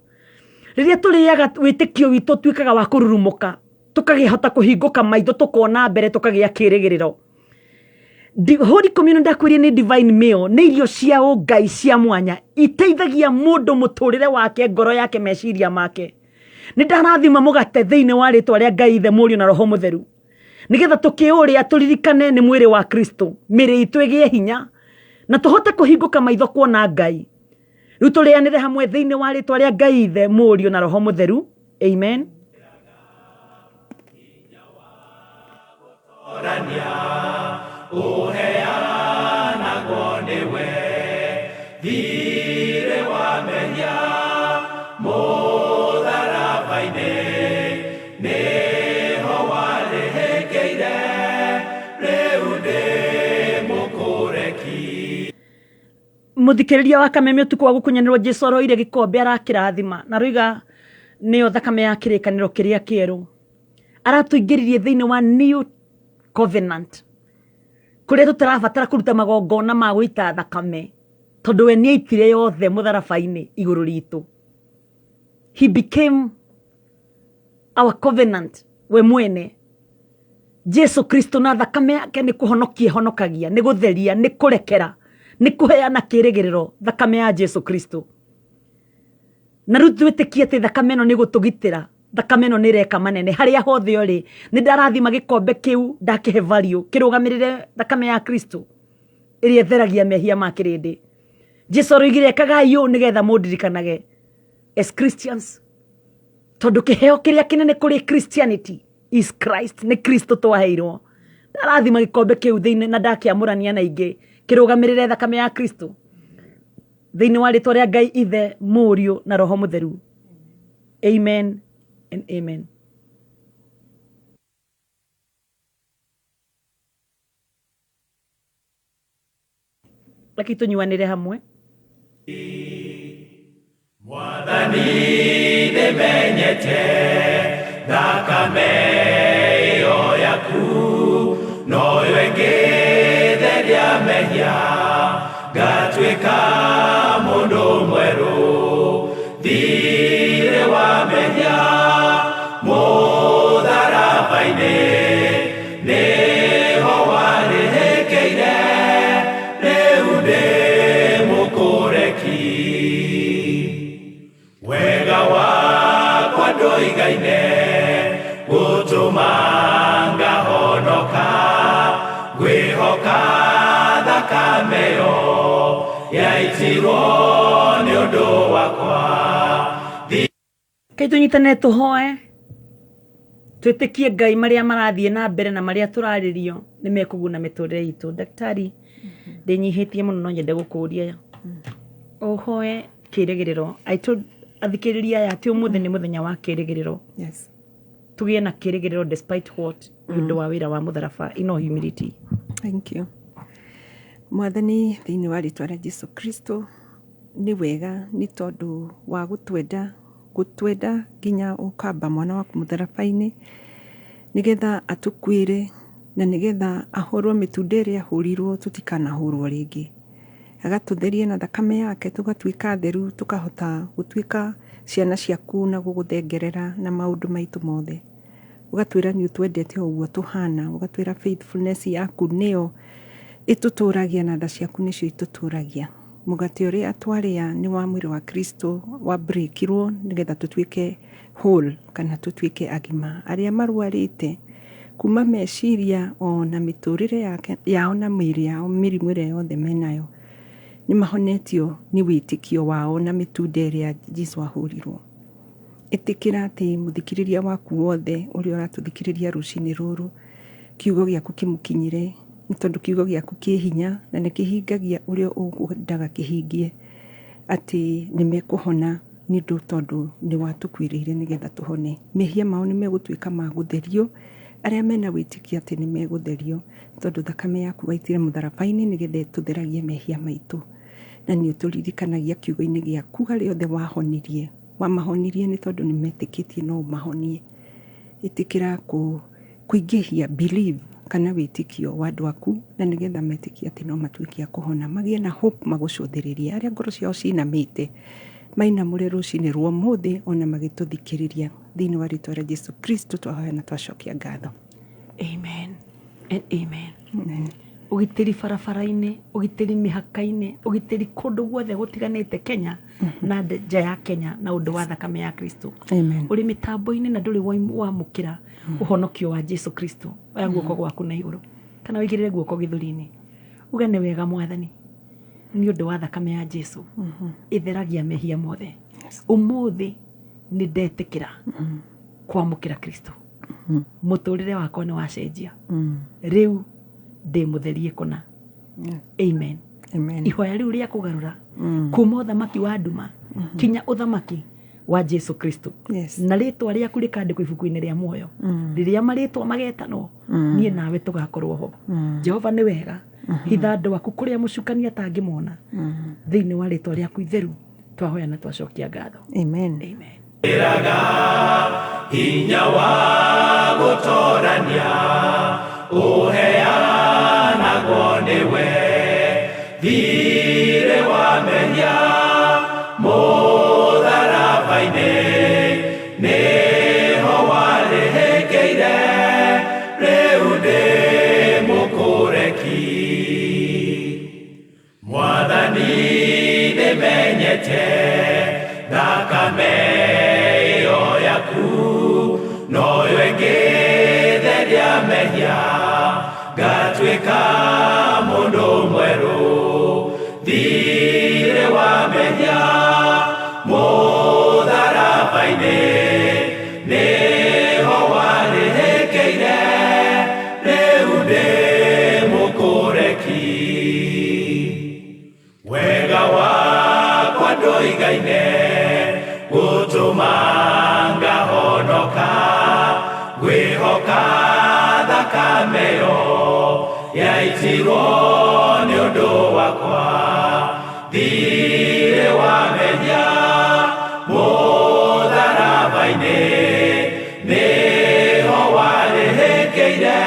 Rĩrĩa tũrĩaga wĩtĩkio witũ ũtuĩkaga wa kũrurumũka, tũkagĩhota kũhingũka maitho, tũkona mbere, tũkagĩa kĩrĩgĩrĩro. Holy Communion ndakwĩrire nĩ divine meal, nĩ irio cia ũngai cia mwanya iteithagia mũndũ mũtũrĩre wake, ngoro yake, meciria make. Nĩ ndarathima mũgate thĩinĩ wa rĩtwa rĩa Ngai Ithe, Mũriũ na Roho Mũtheru, nĩgetha tũkĩũrĩa tũririkane nĩ mwĩrĩ wa Kristo, mĩrĩ itũ ĩgĩe hinya na tũhote kũhingũka maitho kuona Ngai. Rĩu tũrĩanĩre hamwe thĩinĩ wa rĩtwa rĩa Ngai Ithe, Mũriũ na Roho Mũtheru. Amen. Ũheanagwo nĩwe thirĩ wa mehia mũtharaba-inĩ, nĩho warĩhĩkĩire, rĩu ndĩ mũkũreki. Mũthikĩrĩria wa Kameme, ũtukũ wa gũkunyanĩrwo Jesu aroire gĩkombe arakĩrathima na aroiga nĩyo thakame ya kĩrĩkanĩro kĩrĩa kĩerũ. Aratũingĩririe thĩinĩ wa new covenant, kũrĩa tũtarabatara kũruta magongona ma gũita thakame, tondũ we nĩaitire yothe mũtharaba-inĩ igũrũ ritũ. He became our covenant, we mwene Jesu Kristo, na thakame yake nĩ kũhonokia ĩhonokagia, nĩ gũtheria, nĩ kũrekera, nĩ kũheana kĩrĩgĩrĩro, thakame ya Jesu Kristo. Na rĩu twĩtĩkie atĩ thakame ĩno nĩ gũtũgitĩra, thakame ĩno nĩ ĩreka manene harĩa hothe ũrĩ. Nĩ ndarathima gĩkombe kĩu, ndakĩhe value, kĩrũgamĩrĩre thakame ya Kristo ĩrĩa ĩtheragia mehia ma kĩrĩndĩ. Jesu aroigire ĩkagai ũũ nĩgetha mũndirikanage as Christians, tondũ kĩheo kĩrĩa kĩnene kũrĩ Christianity is Christ, nĩ Kristo twaheirwo. Ndarathima gĩkombe kĩu thĩinĩ na ndakĩamũrania na ingĩ, kĩrũgamĩrĩre thakame ya Kristo thĩinĩ wa rĩtwa rĩa Ngai Ithe, Mũriũ na Roho Mũtheru. Amen and amen. Reke tũnyuanĩre hamwe. Mwathani nĩmenyete thakame ĩyo yaku noyo ĩngĩtheria mehia, ngatuĩka mũndũ mwerũ, thirĩ wa mehia mũtharaba-inĩ nĩho warĩhĩkĩire, rĩu ndĩ mũkũreki. Wega wakwa ndũigaine gũtũma ngahonoka, ngwĩhoka thakame ĩyo yaitirwo nĩ ũndũ wakwa. Kai tũnyitane tũhoe, twĩtĩkie Ngai marĩa marathiĩ na mbere na marĩa tũrarĩrio nĩ mekũguna mĩtũrĩre itũ. Ndagĩtarĩ, ndĩnyihĩtie mũno no nyende gũkũria ũhoe kĩrĩgĩrĩro. I told athikĩrĩria aya atĩ ũmũthĩ nĩ mũthenya wa kĩrĩgĩrĩro. Yes. Tũgĩe na kĩrĩgĩrĩro despite what, nĩ ũndũ wa wĩra wa mũtharaba, in all humility. Thank you. Mwathani, thĩinĩ wa rĩtwa rĩa Jesu Kristo, nĩ wega nĩ tondũ wa gũtwenda Gũtwenda nginya ũkamba mwana waku mũtharaba-inĩ nĩgetha atũkuĩre na nĩgetha ahũrwo mĩtunda ĩrĩa ahũrirwo tũtikanahũrwo rĩngĩ. Agatũtheria na thakame yake tũgatuĩka atheru, tũkahota gũtuĩka ciana ciaku na gũgũthengerera na maũndũ maitũ mothe. Ũgatwĩra nĩ ũtwendete o ũguo tũhana, ũgatwĩra faithfulness yaku nĩyo ĩtũtũragia na tha ciaku nĩcio itũtũragia. Mũgate ũrĩa twarĩa nĩ wa mwĩrĩ wa Kristo wa breakirwo nĩgetha tũtuĩke whole kana tũtuĩke agima. Arĩa marwarĩte kuma meciria ona mĩtũrĩre yake, yao na mĩĩrĩ yao mĩrimũ ĩrĩa yothe menayo nĩ mahonetio nĩ wĩtĩkio wao na mĩtunda ĩrĩa Jesu ahũrirwo. Ĩtĩkĩra atĩ mũthikĩrĩria waku wothe ũrĩa ũratũthikĩrĩria rũcinĩ rũrũ, kiugo gĩaku kĩmũkinyĩre, nĩ tondũ kiugo gĩaku kĩ hinya na nĩ kĩhingagia ũrĩa ũkwendaga kĩhingie, atĩ nĩ mekũhona nĩ ũndũ tondũ nĩ watũkuĩrĩire nĩgetha tũhone. Mehia mao nĩ megũtuĩka ma gũtherio, arĩa mena wĩtĩkio atĩ nĩ megũtherio, tondũ thakame yaku waitire mũtharaba-inĩ nĩgetha ĩtũtheragie mehia maitũ. Na nĩ ũtũririkanagia kiugo-inĩ gĩaku harĩa othe wahonirie. Wamahonirie nĩ tondũ nĩ metĩkĩtie no ũmahonie. Ĩtĩkĩra kũingĩhia believe kana wĩtĩkio wa andũ aku na nĩgetha metĩkie atĩ no matuĩke a kũhona, magĩe na hope magũcũthĩrĩrie. Arĩa ngoro ciao cinamĩte mainamũre rũcinĩ rwa ũmũthĩ ona magĩtũthikĩrĩria. Thĩinĩ wa rĩtwa rĩa Jesu Kristo twahoya na twacokia ngatho. Amen and amen. Amen. Ũgitĩri barabara-inĩ, ũgitĩri mĩhaka-inĩ, ũgitĩri kũndũ guothe gũtiganĩte Kenya na nja ya Kenya na ũndũ wa thakame ya Kristo. Amen. Ũrĩ mĩtambo-inĩ na ndũrĩ wamũkĩra ũhonokio wa Jesu Kristo, oya guoko gwaku na igũrũ kana ũigĩrĩre guoko gĩthũri-inĩ, uge nĩ wega Mwathani, nĩ ũndũ wa thakame ya Jesu ĩtheragia mehia mothe. Ũmũthĩ nĩ ndetĩkĩra kwamũkĩra Kristo, mũtũrĩre wakwa nĩ wacenjia, rĩu ndĩ mũtherie kũna. Amen. Amen. Ihoya rĩu rĩa kũgarũra kuma ũthamaki wa nduma kinya ũthamaki wa Jesu Kristo. Yes. Na rĩtwa rĩaku rĩkandĩkwo ibuku-inĩ rĩa muoyo, rĩrĩa marĩtwa magetanwo, niĩ nawe tũgakorwo ho. Jehova nĩ wega, hitha andũ aku kũrĩa mũcukani atangĩmona. Thĩinĩ wa rĩtwa rĩaku itheru twahoya na twacokia ngatho. Amen. Amen. Ĩraga hinya wa gũtorania ũheanagwo nĩwe, thirĩ wa mehia mũtharaba-inĩ nĩho warĩhĩkĩire, rĩu ndĩ mũkũreki. Mwathani nĩmenyete thakame ĩyo yaku noyo ĩngĩtheria mehia, ngatuĩka mũndũ mwerũ, thirĩ wa mehia mũtharaba-inĩ nĩho warĩhĩkĩire, rĩu ndĩ mũkũreki. Wega wakwa ndũigaine gũtũma ngahonoka, ngwĩhoka thakame ĩyo yaitirwo nĩ ũndũ wakwa, thirĩ wa mehia mũtharaba-inĩ nĩho warĩhĩkĩire,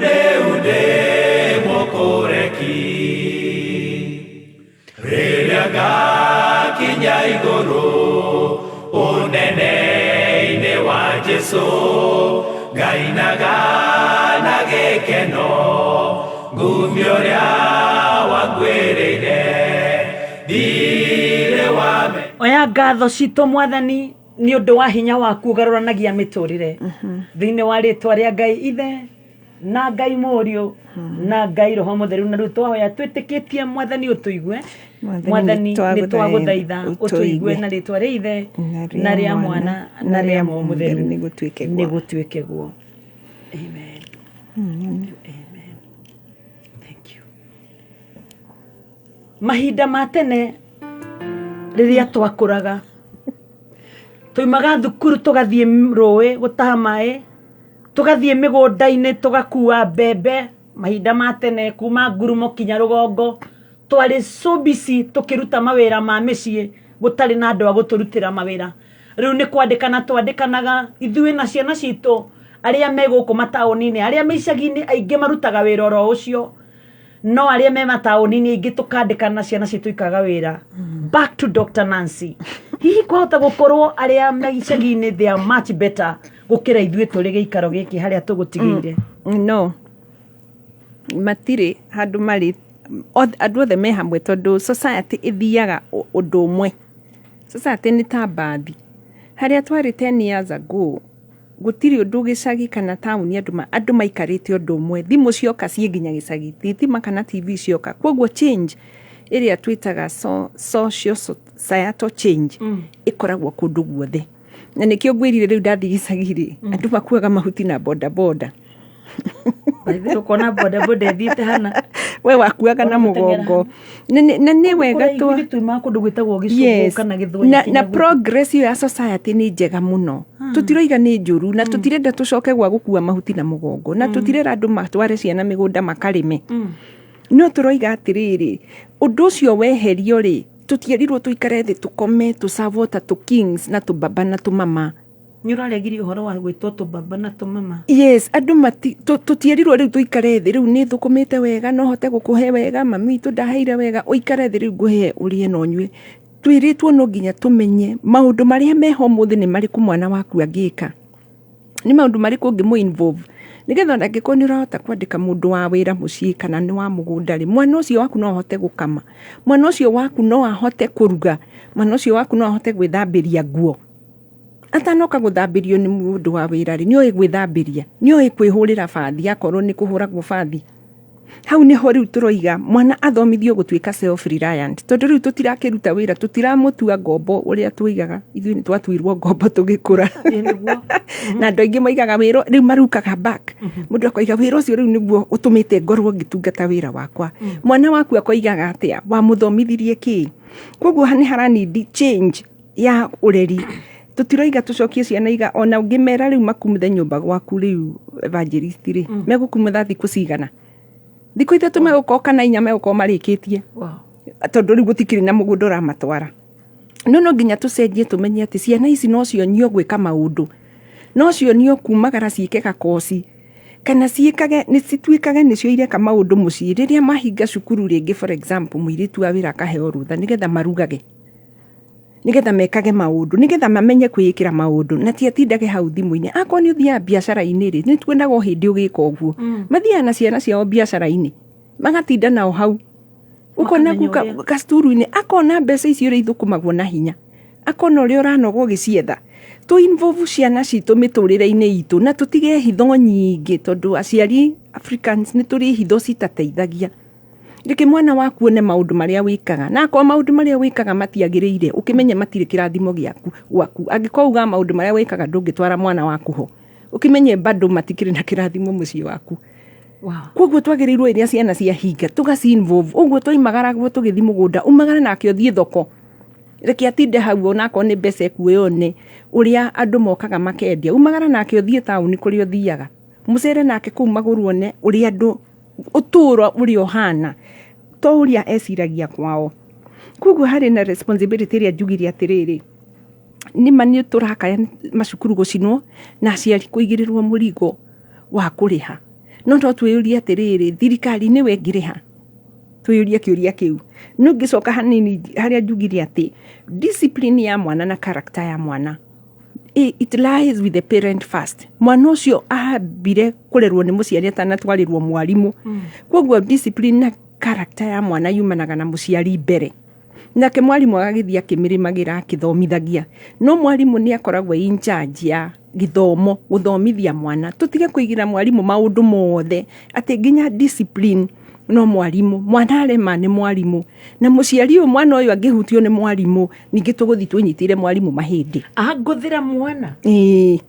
rĩu ndĩ mũkũreki. Rĩrĩa ngakinya igũrũ ũnene-inĩ wa Jesu, ngainaga na gĩkeno ngumio ũrĩa wanguĩrĩire, thirĩ wa Oya ngatho citũ Mwathani nĩ ũndũ wa hinya waku ũgarũranagia mĩtũrĩre. Thĩinĩ wa rĩtwa rĩa Ngai Ithe na Ngai Mũriũ na Ngai Roho Mũtheru, na rĩu twahoya twĩtĩkĩtie Mwathani ũtũigue. Mwathani nĩ twagũthaitha ũtũigue na rĩtwa rĩa Ithe na rĩa Mwana na rĩa Roho Mũtheru, nĩ gũtuĩke guo. Amen. Amen. Thank you. Mahinda ma tene rĩrĩa twakũraga, tuimaga thukuru tũgathiĩ rũĩ gũtaha maĩ, tũgathiĩ mĩgũnda-inĩ tũgakua mbembe. Mahinda ma tene kuma ngurumo kinya rũgongo twarĩ so busy tũkĩruta mawĩra ma mĩciĩ, gũtarĩ na andũ a gũtũrutĩra mawĩra. Rĩu nĩ kwandĩkana twandĩkanaga ithuĩ na ciana citũ arĩa me gũkũ mataũni-inĩ, arĩa me icagi-inĩ aingĩ marutaga wĩra oro ũcio, no arĩa me mataũni-inĩ aingĩ tũkandĩkana na ciana citũ ikaga wĩra. Back to Dr. Nancy, hihi kwahota gũkorwo arĩa me icagi-inĩ they are much better gũkĩra ithuĩ tũrĩ gĩikaro gĩkĩ harĩa tũgũtigĩire? No, matirĩ handũ marĩ andũ othe me hamwe tondũ society ĩthiaga ũndũ ũmwe. Society nĩ ta mbathi. Harĩa twarĩ 10 years ago, gũtirĩ ũndũ gĩcagi kana taũni andũ maikarĩte ũndũ ũmwe. Thimũ cioka ciĩ nginya gĩcagi, thitima kana TV cioka. Koguo change ĩrĩa twĩtaga social societal change ĩkoragwo kũndũ guothe. Na nĩkĩo ngwĩrire rĩu ndathiĩ gĩcagi rĩ, andũ makuaga mahuti na boda boda. Ũkona boda boda ĩthiĩte hana. We wakuaga na mũgongo. Na nĩ wega twa tuimaga kũndũ gwĩtagwo Gĩcũgũ kana Gĩthweri. Na progress ĩyo ya society nĩ njega mũno. Tũtiroiga nĩ njũru na tũtirenda tũcoke gwa gũkua mahuti na mũgongo na tũtirera andũ matware ciana mĩgũnda makarĩme. No tũroiga atĩrĩrĩ, ũndũ ũcio weherio rĩ, tũtierirwo tũikare thĩ tũkome tũcavwo ta tũ kings na tũbaba na tũmama. Nĩ ũraregirie ũhoro wa gwĩtwo tũbaba na tũmama. Yes, andũ tũtierirwo rĩu tũikare thĩ, rĩu nĩ thũkũmĩte wega, no hote gũkũhe wega, mami witũ ndaheire wega, ũikare thĩ rĩu ngũhe ũrĩe na ũnyue. Twĩrĩtwo no nginya tũmenye maũndũ marĩa meho ũmũthĩ nĩ marĩkũ mwana waku angĩka. Nĩ maũndũ marĩkũ ũngĩmũ involve nĩgetha ona angĩkorwo nĩ ũrahota kwandĩka mũndũ wa wĩra mũciĩ kana nĩ wa mũgũnda rĩ, mwana ũcio waku no ahote gũkama, mwana ũcio waku no ahote kũruga, mwana ũcio waku no ahote gwĩthambĩria nguo. Atanoka gũthambĩrio nĩ mũndũ wa wĩra rĩ, nĩoĩ gwĩthambĩria, nĩoĩ kwĩhũrĩra bathi akorwo nĩ kũhũragwo bathi. Hau nĩho rĩu tũroiga mwana athomithio gũtuĩka self reliant, tondũ rĩu tũtirakĩruta wĩra, tũtiramũtua ngombo ũrĩa tuigaga, ithuĩ nĩ twatuirwo ngombo tũgĩkũra. Na andũ aingĩ moigaga wĩra rĩu marukaga back. Mũndũ akoiga wĩra ũcio rĩu nĩguo ũtũmĩte ngorwo ngĩtungata wĩra wakwa. Mwana waku akoigaga atĩa? Wamũthomithirie kĩ? Koguo nĩ haranindi change ya ũreri. Tũtiroiga tũcokie ciana iga, ona ũngĩmera rĩu makumuthe nyũmba gwaku rĩu evangelist rĩ, megũkumutha thikũ cigana? Thikũ 3 megũkorwo kana 4 megũkorwo marĩkĩtie. Tondũ rĩu gũtikĩrĩ na mũgũnda ũramatwara. No no nginya tũcenjie tũmenye atĩ ciana ici no cionio gwĩka maũndũ, no cionio kumagara ciĩke gakoci, kana ciĩkage, nĩ cituĩkage nĩcio ireka maũndũ mũciĩ. Rĩrĩa mahinga cukuru rĩngĩ, for example, mũirĩtu wa wĩra akaheo rũtha nĩgetha marugage, nĩgetha mekage maũndũ, nĩgetha mamenye kwĩĩkĩra maũndũ, na ti atindage hau thimũ-inĩ. Akorwo nĩ ũthiaga biacara-inĩ rĩ, nĩ tuonaga o hĩndĩ ũgĩka ũguo. Mathiaga na ciana ciao biacara-inĩ, magatinda nao hau. Ũkona Makamenya ũrĩa. gacukuru-inĩ, akona mbeca icio ũrĩa ithũkũmagwo na hinya, akona ũrĩa ũranoga ũgĩcietha. Tũ involve ciana citũ mĩtũrĩre-inĩ itũ na tũtige hitho nyingĩ, tondũ aciari Africans nĩ tũrĩ hitho citateithagia. Reke mwana waku one maũndũ marĩa wĩkaga, na akorwo maũndũ marĩa wĩkaga matiagĩrĩire, ũkĩmenye matirĩ kĩrathimo gĩaku gwaku. Angĩkorwo ugaga maũndũ marĩa wĩkaga ndũngĩtwara mwana waku ho, ũkĩmenye bado matikĩrĩ na kĩrathimo mũciĩ waku. Koguo twagĩrĩirwo rĩrĩa ciana ciahinga tũgaci involve. Ũguo twoimagaragwo tũgĩthiĩ mũgũnda, umagara nake ũthiĩ thoko, reke atinde hau onakorwo nĩ mbeca ekuoya one ũrĩa andũ mokaga makendia. Umagara nake ũthiĩ taũni kũrĩa ũthiaga, mũcere nake kũu magũrũ one ũrĩa andũ ũtũũro ũrĩa ũhana, to ũrĩa eciragia kwao. Koguo harĩ na responsibility ĩrĩa njugire atĩrĩrĩ, nĩma nĩ tũrakaya macukuru gũcinwo na aciari kũigĩrĩrwo mũrigo wa kũrĩha, no no twĩyũrie atĩrĩrĩ, thirikari nĩwe ĩngĩrĩha? Twĩyũrie kĩũria kĩu. No ngĩcoka hanini harĩa njugire atĩ discipline ya mwana na character ya mwana, it lies with the parent first. Mwana ũcio ambire kũrerwo nĩ mũciari atanatwarĩrwo mwarimũ. Koguo discipline na character ya mwana yumanaga na mũciari mbere, nake mwarimũ agagĩthiĩ akĩmĩrĩmagĩra akĩthomithagia. No mwarimũ nĩ akoragwo in charge ya gĩthomo, gũthomithia mwana. Tũtige kũigĩra mwarimũ maũndũ mothe atĩ nginya discipline no mwarimũ, mwana arema nĩ mwarimũ, na mũciari ũyũ mwana ũyũ angĩhutio nĩ mwarimũ, ningĩ tũgũthiĩ twĩnyitĩire mwarimũ mahĩndĩ. Angũthĩra mwana. Ĩĩ,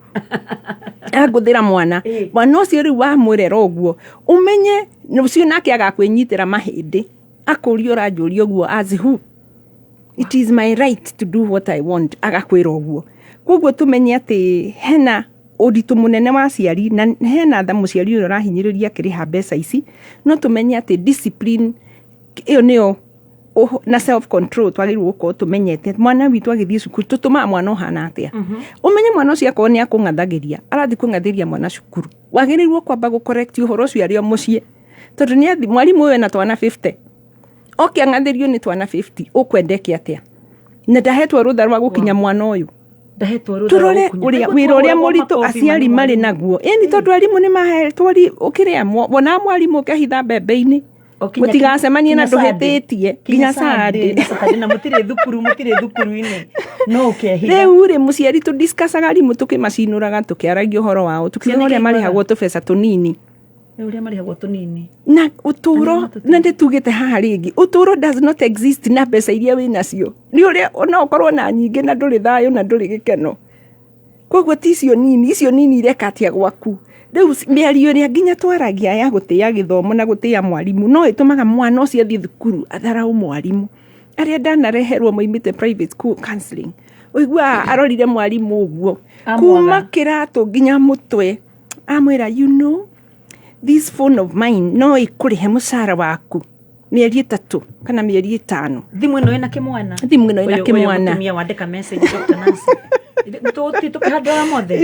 angũthĩra mwana. Mwana ũcio rĩu wamũrera ũguo, ũmenye ũcio nake agakwĩnyitĩra mahĩndĩ, akũria ũranjũria ũguo as who? It is my right to do what I want, agakwĩra ũguo. Koguo tũmenye atĩ hena ũritũ mũnene wa aciari na hena tha mũciari ũrĩa ũrahinyĩrĩria akĩrĩha mbeca ici, no tũmenye atĩ discipline ĩyo nĩyo na self control twagĩrĩirwo gũkorwo tũmenyete mwana witũ agĩthiĩ cukuru tũtũmaga mwana ũhana atĩa. Ũmenye mwana ũcio akorwo nĩ akũng'athagĩria, arathiĩ kũng'athĩria mwana cukuru, wagĩrĩirwo kwamba gũ-correct ũhoro ũcio arĩ o mũciĩ, tondũ nĩ athi mwarimũ ũyũ ena twana 50, oke ang'athĩrio nĩ twana 50, ũkwenda eke atĩa? Na ndahetwo rũtha rwa gũkinya mwana ũyũ. Ndahetwo rũtha rwa Tũrore gũkinya. ũrĩa Nĩguo wĩra ũrĩa twahũragwo mũritũ makobi aciari marĩ marĩ naguo, ĩni tondũ arimũ nĩ mahetwo ũkĩrĩa wona mwarimũ ũkehitha mbembe-inĩ, mũtigacemanie na ndũhĩtĩtie nginya Sunday. Na Saturday, na mũtirĩ thukuru, mũtirĩ thukuru-inĩ, no ũkehitha. Rĩu rĩ, mũciari tũdiscussaga arimũ, tũkĩmacinũraga, tũkĩaragia ũhoro wao, tukiuga Ciana ũrĩa ikĩiguaga. marĩhagwo tũbeca tũnini. Nĩ ũrĩa marĩhagwo tũnini. Na ũtũro, na ndĩtugĩte haha rĩngĩ, ũtũro does not exist na mbeca iria wĩ nacio, nĩ ũrĩa no ũkorwo na nyingĩ na ndũrĩ thayũ na ndũrĩ gĩkeno. Koguo ti icio nini, icio nini ireka atĩa gwaku? Rĩu mĩario ĩrĩa nginya twaragia ya gũtĩa gĩthomo na gũtĩa mwarimũ no ĩtũmaga mwana ũcio athiĩ thukuru atharaũ mwarimũ. Arĩa ndanareherwo moimĩte private school counseling, ũiguaga arorire mwarimũ ũguo Amwaga. kuma kĩratũ nginya mũtwe, amwĩra, "You know, this phone of mine no ĩkũrĩhe mũcara waku mĩeri 3 kana mĩeri 5." Thimũ ĩno ĩna kĩmwana. Thimũ ĩno ĩna Ũyũ- ũyũ kĩmwana. Mũtumia wandĩka message, Dr. Nancy. Tũkĩhandũra mothe.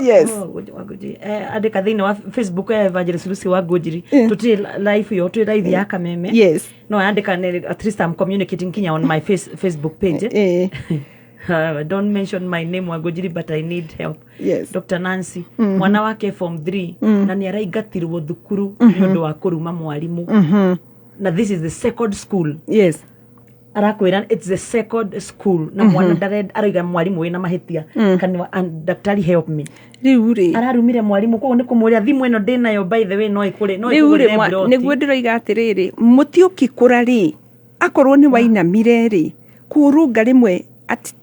Yes. Oh, Wangũnjiri. Andĩka thĩinĩ wa Facebook ya Evangelist Lucy Wangũnjiri. Tũtirĩ live yo, twĩ live ya Kameme. Yes. No andĩka at least I'm communicating kinya on my Facebook page. Don't mention my name, Wangũnjiri, but I need help. Yes. Dr. Nancy, mwana wake form 3 na nĩ araingatirwo thukuru nĩ ũndũ wa kũruma mwarimũ. Na this is the second school. Yes. Arakwĩra it's the second school na mwana arauga mwarimũ wĩna mahĩtia. Can and daktari help me. Rĩu rĩ, ararumire mwarimũ, koguo nĩ kũmũria thimũ ĩno ndĩnayo, by the way, no ĩkũrĩ no rĩu rĩ, ĩkũgũrĩre mburoti. Nĩguo ndĩroiga atĩrĩrĩ, mũtĩ ũkĩkũra rĩ, akorwo nĩ wainamire rĩ, kũũrũnga rĩmwe at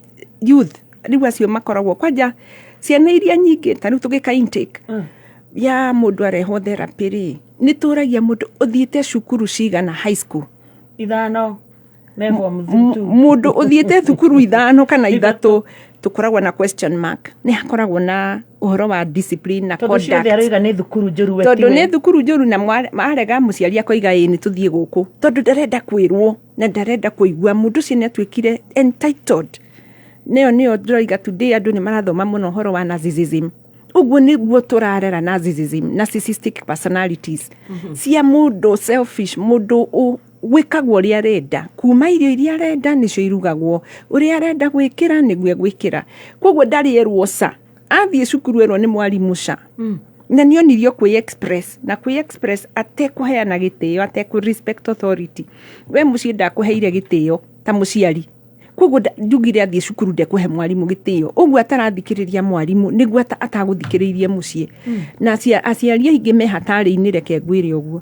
youth rĩu acio makoragwo kwanja ciana iria nyingĩ ta rĩu tũgĩka intake ya mũndũ arehwo therapy rĩ, nĩ tũragia mũndũ ũthiĩte cukuru cigana high school. 5 me form 2. Mũndũ ũthiĩte thukuru 5 kana 3 tũkoragwo na question mark, nĩ hakoragwo na ũhoro wa discipline na Tondũ ciothe conduct. aroiga nĩ thukuru njũru we Tondũ tiwe. nĩ thukuru njũru na arega mũciari akoiga ĩ nĩ tũthiĩ gũkũ, tondũ ndarenda kwĩrwo na ndarenda kũigua. Mũndũ ũcio nĩ atuĩkire entitled. Nĩyo nĩyo ndĩroiga today andũ nĩ marathoma mũno ũhoro wa narcissism. Ũguo nĩguo tũrarera narcissism, narcissistic personalities cia mũndũ selfish, mũndũ gwĩkagwo ũrĩa arenda, kuma irio iria arenda nĩcio irugagwo, ũrĩa arenda gwĩkĩra nĩguo egwĩkĩra. Koguo ndarĩ erwo ca, athiĩ cukuru erwo nĩ mwarimũ ca, na nĩ onirio kwĩ express na kwĩ express atekũheana gĩtĩo, atekũ respect authority. We mũciĩ ndakũheire gĩtĩo ta mũciari, koguo njugire athiĩ cukuru ndekũhe mwarimũ gĩtĩo, ũguo atarathikĩrĩria mwarimũ nĩguo atagũthikĩrĩirie mũciĩ. Na aciari aingĩ me hatarĩ-inĩ, reke ngwĩre ũguo.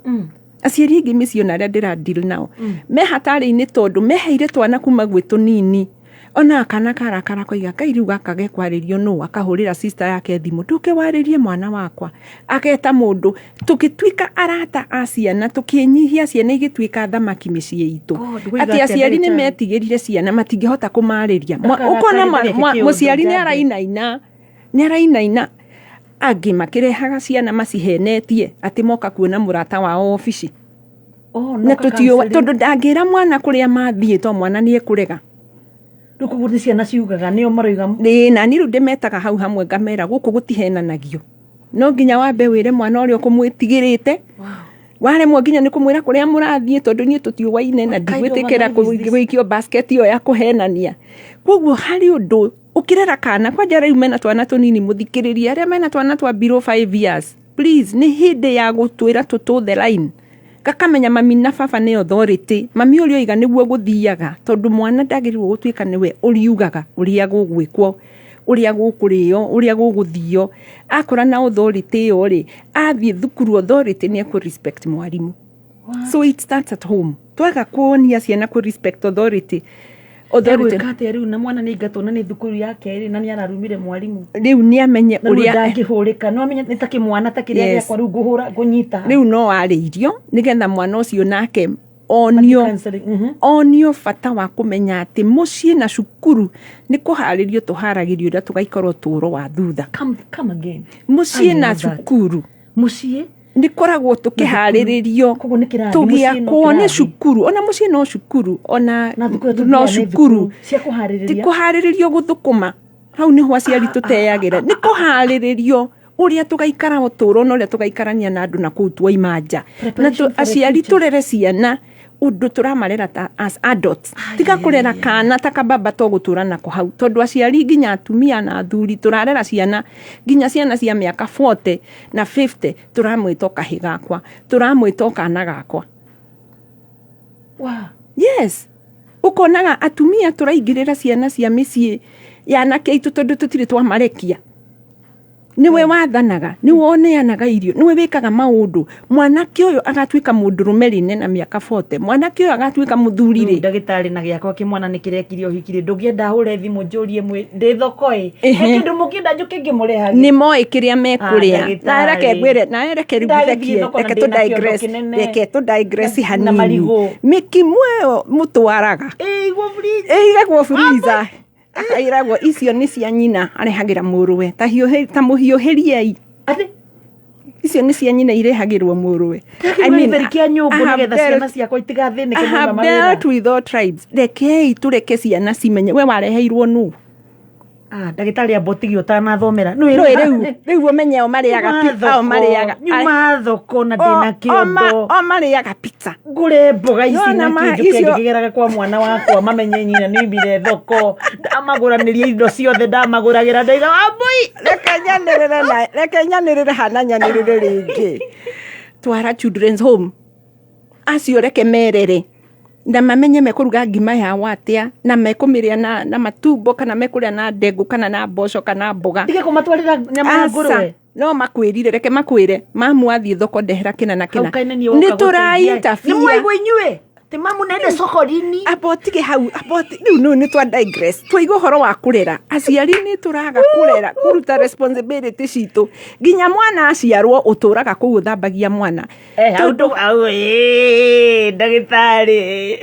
Aciari aingĩ mĩciĩ ona arĩa ndĩra deal nao me hatarĩ-inĩ, tondũ meheire twana kuma gwĩ tũnini, ona kana karakara koiga Ngai rĩu gaka gekwarĩrio nũ, akahũrĩra sister yake thimũ, ndũke warĩrie mwana wakwa, ageta mũndũ. Tũgĩtuĩka arata a ciana, tũkĩnyihia ciana igĩtuĩka thamaki mĩciĩ itũ, God, wĩiga atĩ atĩa aciari nĩ ndagĩtarĩ? metigĩrire ciana, matingĩhota kũmarĩria. Ndakarakare Ũkona ndageke kĩũndũ mũciari nĩ njambe. arainaina, nĩ arainaina. Angĩ makĩrehaga ciana macihenetie atĩ moka kuona mũrata wao obici. Oh, Na no ka tũtiũĩ, counseling. tondũ ndangĩra mwana kũrĩa mathiĩ, to mwana nĩ ekũrega. Rĩu koguo nĩ ciana ciugaga nĩo maroiga. Ĩĩ, na niĩ rĩu ndĩmetaga hau hamwe ngamera gũkũ gũtihenanagio, no nginya wambe wĩre mwana ũrĩa ũkũmwĩtigĩrĩte, waremwo nginya nĩ kũmwĩra kũrĩa mũrathiĩ, tondũ niĩ tũtiũwaine na What kind of a ndigwĩtĩkĩra life is this? gũikio basket ĩyo ya kũhenania. Koguo harĩ ũndũ ũkĩrera kana kwanja rĩu mena twana tũnini, mũthikĩrĩrie arĩa mena twana twa below 5 years, please, nĩ hĩndĩ ya gũtwĩra tũtũ the line, gakamenya mami na baba nĩ authority, mami ũrĩa oiga nĩguo gũthiaga, tondũ mwana ndagĩrĩirwo gũtuĩka nĩwe ũriugaga ũrĩa gũgwĩkwo, ũrĩa gũkũrĩo, ũrĩa gũgũthio. Akũra na authority ĩyo rĩ, athiĩ thukuru authority nĩ ekũ respect mwarimũ. So it starts at home. Twaga kuonia ciana kũ respect authority, authority. Egwĩka atĩa rĩu na mwana nĩ aingatwo na nĩ thukuru ya kerĩ na nĩ ararumire mwarimũ? Rĩu nĩ amenye Na rĩu ũrĩa ndangĩhũrĩka, no amenye nĩ ta kĩmwana ta kĩrĩa Yes. gĩakwa rĩu ngũhũra ngũnyita. Rĩu no arĩirio nĩgetha mwana ũcio nake onio bata wa kũmenya atĩ mũciĩ na cukuru nĩ kũharĩrio tũharagĩrio ũrĩa tũgaikara ũtũũro wa thutha. Come, come again. Mũciĩ I na love that. cukuru. Mũciĩ Nĩ koragwo tũkĩharĩrĩrio Koguo nĩ kĩrathi, mũciĩ no tũgĩakwo nĩ kĩrathi. cukuru, ona mũciĩ no cukuru, ona Na thukuru ĩyo no tũthiaga nĩ cukuru thukuru cia ti kũharĩrĩria. kũharĩrĩrio gũthũkũma, hau nĩho aciari tũteagĩra, nĩ kũharĩrĩrio ũrĩa tũgaikara ũtũũro na ũrĩa tũgaikarania na andũ na kũu twaima nja, na Preparation for the aciari future. tũrere ciana ũndũ tũramarera ta as adults, tiga kũrera kana ta kababa to gũtũra nako hau, tondũ aciari nginya atumia na athuri tũrarera ciana nginya ciana cia mĩaka 40 na 50, tũramwĩta o kahĩ gakwa, tũramwĩta o kana gakwa. Wow. Yes, ũkonaga atumia tũraingĩrĩra ciana cia mĩciĩ ya anake aitũ tondũ tũtirĩ twamarekia. Nĩwe wathanaga, nĩwe ũneanaga irio, nĩwe wĩkaga maũndũ. Mwanake ũyũ agatuĩka mũndũrũme rĩ na mĩaka 40, mwanake ũyũ agatuĩka mũthuri Rĩu rĩ. Ndagĩtarĩ, na gĩakwa kĩmwana nĩ kĩrekirie ũhiki rĩ, ndũngĩenda hũre thimũ njũrie mwĩ ndĩ thoko ĩ, he Ehe. kĩndũ mũngĩenda njũke ngĩmũrehagĩre? Nĩ moĩ kĩrĩa mekũrĩa. Ah, ndagĩtarĩ. Na reke ngwĩre, na reke rĩu Ndagĩthiĩ ngũthekie, thoko na reke ndĩna tũ kĩondo digress, kĩnene. reke tũ digress Na hanini. marigũ. Mĩkimo ĩyo mũtwaraga Ĩigwo fridge. Ĩigagwo freezer, akairagwo icio nĩ cia nyina, arehagĩra mũrũwe, ta hiũhĩ, ta mũhiũhĩriei. Icio nĩ cia nyina irehagĩrwo mũrũwe. I mean, Gĩtheri kĩa nyũngũ I have nĩgetha dealt- ciana ciakwa itigathĩnĩke I mauma have mawĩra. dealt with all tribes. Rekei tũreke ciana cimenye we wareheirwo nũ. Ah, ndagĩtarĩ, amba ũtige ũtanathomera. Nĩ rĩu rĩu ũmenye o marĩaga o marĩaga Nyuma thoko na ndĩna kĩondo. O marĩaga pizza. Ngũre mboga ici Nona na ma- kĩnjũke icio- ngĩkĩgeraga kwa mwana wakwa mamenye nyina nĩ oimire thoko, ndamagũranĩria indo ciothe ndamagũragĩra ndaiga wambui. Reke nyanĩrĩre na reke nyanĩrĩre hana nyanĩrĩre rĩngĩ. Twara children's home acio, reke merere na mamenye mekũruga ngima yao atĩa, na mekũmĩrĩa na matumbo kana mekũrĩa na ndengũ kana na mboco kana mboga. Ndige kũmatwarĩra nyama ya Aca, ngũrwe. No makwĩrire, reke makwĩre mamu athiĩ thoko ndehera kĩna na kĩna. Hau kaĩ nĩ niĩ woka Nĩ tũra gũteithia. Nĩ interfere. mwaigua inyuĩ atĩ mamu nende sokorini. Amba ũtige hau, amba rĩu nĩ nĩ twa digress, twaigua ũhoro wa kũrera, aciari nĩ tũraga kũrera, kũruta responsibility citũ nginya mwana aciarwo, ũtũraga kũu ũthambagia mwana. Eh, hau hau ĩĩ, ndagĩtarĩ,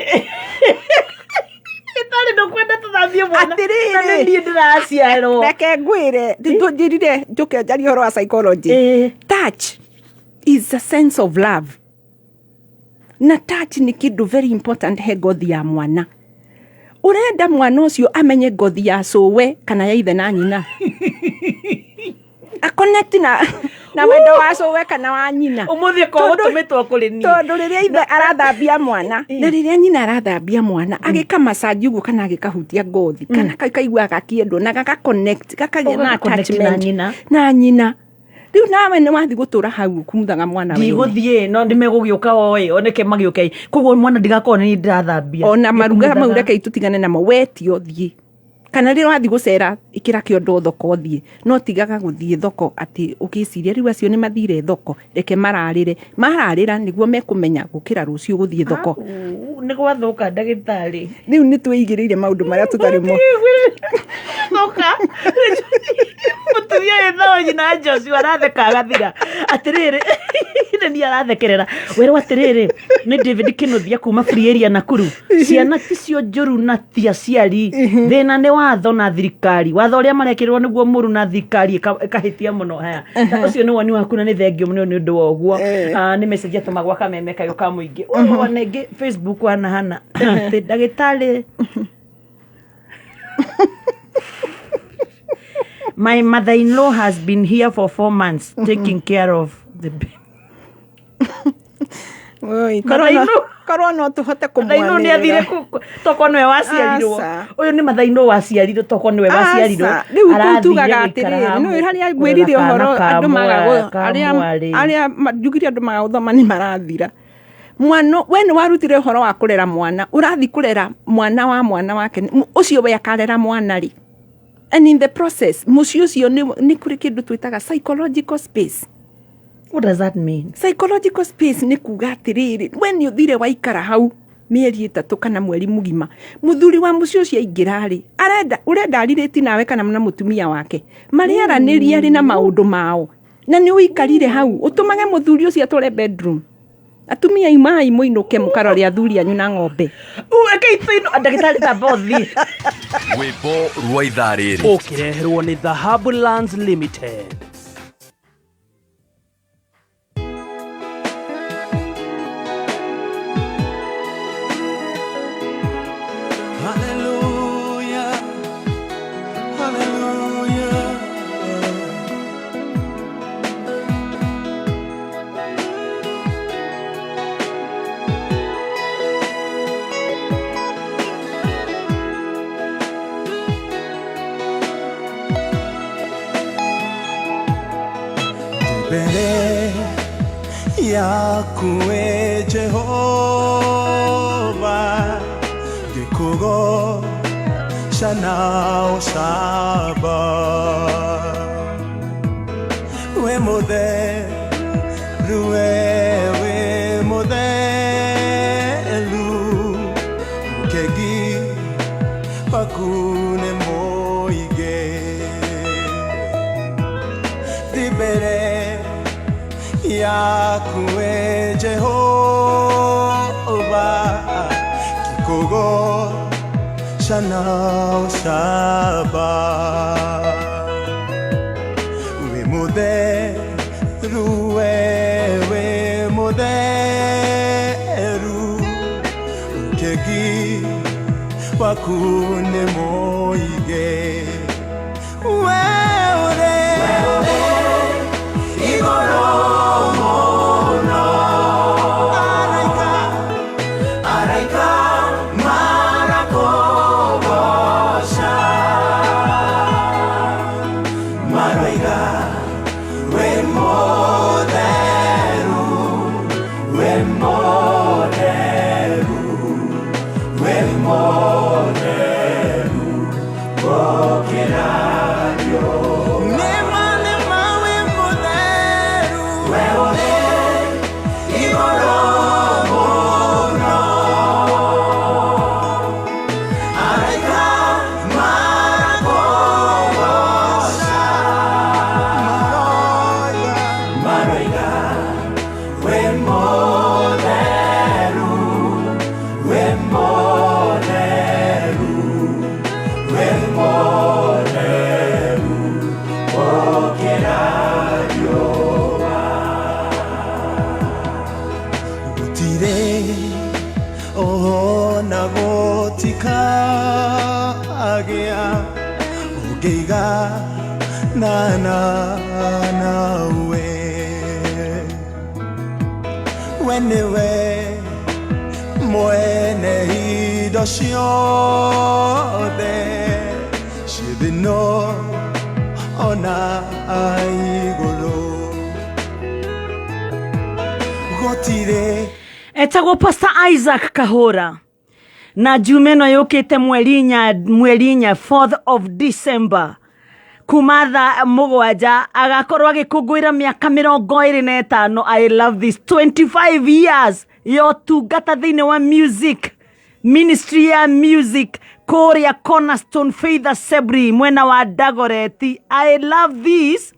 ndagĩtarĩ, ndũkwenda tũthambie mwana Atĩrĩrĩ. Na nĩ niĩ ndĩraciarwo. Reke ngwĩre, njĩrire njũke njarie ũhoro wa psychology. Touch is a sense of love, na touch nĩ kĩndũ very important he ngothi ya mwana. Ũrenda mwana ũcio amenye ngothi ya cũwe kana ya ithe na nyina, aconnect na wendo wa cũwe kana wa nyina. Ũmũthĩ korwo ũtũmĩtwo kũrĩ niĩ. Tondũ rĩrĩa ithe arathambia mwana na rĩrĩa nyina arathambia mwana, agĩka massage ũguo kana agĩkahutia ngothi, kana kaigua gakĩendwo na gaka connect, gakagĩa na Gaka connect na attachment nyina. Na nyina. Rĩu nawe nĩ wathiĩ gũtũra hau ũkumuthaga mwana wene. Ndigũthiĩ, no ndĩmegũgĩũka oĩ oneke magĩũke, koguo mwana ndigakorwo nĩ niĩ ndĩrathambia. Ona maruga mau, Nĩkũmuthaga. rekei tũtigane namo, wetio thiĩ, kana rĩrĩa wathiĩ gũcera ĩkĩra kĩondo thoko ũthiĩ, no tigaga gũthiĩ thoko atĩ ũgĩciria rĩu acio nĩ mathire thoko, reke mararĩre, mararĩra nĩguo mekũmenya gũkĩra rũciũ gũthiĩ thoko. Au, nĩ gwathũka, ndagĩtarĩ. Rĩu nĩ twĩigĩrĩire maũndũ marĩa tũtarĩ mo. Thũka mũtumia wĩtagwo nyina Joshua aratheka agathira, atĩrĩrĩ nĩ niĩ arathekerera werwo atĩrĩrĩ nĩ David Kĩnuthia kuma Free Area Nakuru, ciana ticio njũru na ti aciari, thĩna nĩ watho na thirikari, watho ũrĩa marekĩrĩrwo nĩguo mũru na thirikari ĩkahĩtia mũno. Haya, na ũcio nĩ woni waku na nĩ thengio mũno nĩ ũndũ wa ũguo. Ah, nĩ message atũmagwo kameme kayũ ka mũingĩ wona ĩngĩ Facebook wanahana atĩ ndagĩtarĩ, my mother-in-law has been here for 4 months taking care of the baby. Oi, korwo korwo no tũhote Mathainũ nĩ athire kũmwanĩrĩra. Toko nĩwe waciarirwo. Aca. Ũyũ nĩ mathainũ waciarirwo, toko nĩwe waciarirwo. Aca, rĩu kũu Arathire tugaga gũikara atĩrĩrĩ, hamwe, nĩ harĩa kũrora ngwĩrire kana ũhoro ka andũ maga ka arĩa mwarĩ. Arĩa njugire andũ maga gũthoma nĩ marathira mwana. We nĩ warutire ũhoro wa kũrera mwana, ũrathiĩ kũrera mwana wa mwana wake, ũcio we akarera mwana rĩ, and in the process mũciĩ ũcio nĩ kũrĩ kĩndũ twĩtaga psychological space. What does that mean? Psychological space nĩ kuga atĩrĩrĩ, we nĩ ũthire waikara hau mĩeri 3 kana mweri mũgima, mũthuri wa mũciĩ ũcio aingĩra rĩ, arenda ũrenda arirĩti nawe kana na mũtumia wake marĩaranĩria rĩ na maũndũ mao, na nĩ ũikarire hau ũtũmage mũthuri ũcio atware bedroom. Atumia imai mũinũke mũkarore athuri anyu na ng'ombe. Rekei tũinũ ndagĩtarĩ, tamba ũthiĩ. Rwĩmbo rwa ithaa rĩrĩ ũkĩreherwo nĩ Dhahabu Lands Limited. Yakuwe Jehova Gikugo Shana Osaba We mode Rue we modelu Mukegi Pakune moige Dibere Yakuwe Jehova Kikogo Shana Osaba We moderu we moderu Ukegi Wakune moige We ore Igoro mono Araika Araika Marakogosha Maroiga We moderu We moderu We moderu Gokerario Nema nema we moderu We ore Igoro mono Araika Marakogosha Maroiga We moderu We moderu We moderu Gokerario Gutire Ona gotikagea Ugeiga na na na we Wenewe Mwene indo ciothe Ciĩ ona igũrũ Gũtirĩ Etagwo Pastor Isaac Kahora na jume ĩno yũkĩte mweri inya 4th of December kuma thaa mũgwanja agakorwo agĩkũngũĩra mĩaka 25. I love this 25 years ya ũtungata thĩinĩ wa music ministry ya music kũrĩa Cornerstone Faith Assembly mwena wa Dagoretti. I love this.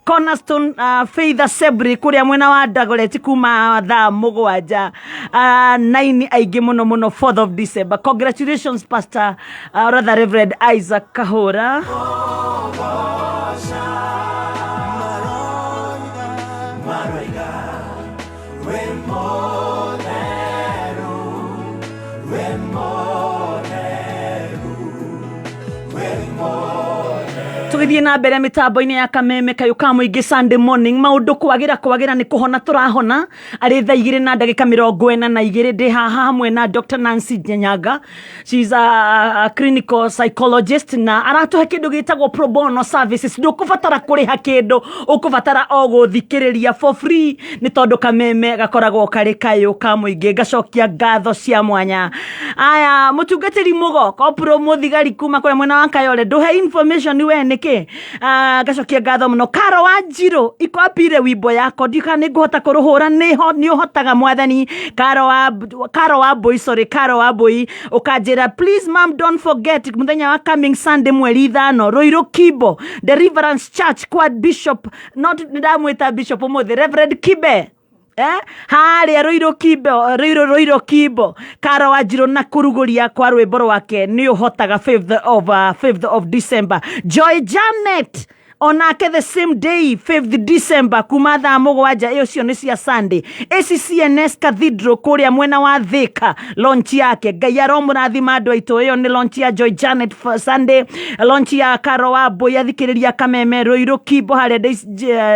Cornerstone Faith Assembly kũrĩa mwena wa Dagoretti kuma thaa mũgwanja 9 aingĩ mũno mũno 4th of December. Congratulations Pastor rather Reverend Isaac Kahora. Maroiga We moderu We moderu We moderu Tũgĩthiĩ na mbere mĩtambo-inĩ ya Kameme kayũ ka mũingĩ Sunday morning maũndũ kwagira nĩ kũhona tũrahona arĩ thaa 2:42 ndĩ haha hamwe na Dr. Nancy Nyanyaga. She's a clinical psychologist na aratũhe kĩndũ gĩtagwo pro bono services. Ndũkũbatara kũrĩha kĩndũ, ũkũbatara o gũthikĩrĩria for free nĩ tondũ Kameme gakoragwo karĩ kayũ ka mũingĩ. Ngacokia ngatho cia mwanya. Aya, mũtungatĩri Mũgo kopro mũthigari kuma kũrĩa mwena wa Kayole, ndũhe information we nĩkĩ? Ngacokia ngatho mũno. Karo wa Njirũ iko apire wimbo yako ndika nĩ ngũhota kũrũhũra nĩho nĩ ũhotaga mwathani. Karo wa Mbui, sorry, Karo wa Mbui ũkanjĩra please ma'am don't forget mũthenya wa coming Sunday mweri 5 Ruiru Kibo Deliverance Church kwa Bishop, not ndamwĩta Bishop ũmũthĩ, Reverend Kibe harĩa Ruiru Kibo, Ruiru Kibo. Karo wa Njirũ na kũrugũria kwa rwĩmbo rwake nĩ ũhotaga 5th of December. Joy Janet onake the same day 5th December kuma thaa mũgwanja ĩyo cio nĩ cia Sunday ACCNS Cathedral kũrĩa mwena wa Thika launch yake. Ngai aromũrathima andũ aitũ. Ĩyo nĩ launch ya Joy Janet for Sunday, launch ya Karo wa Mbui athikĩrĩria Kameme Ruiru Kibo harĩa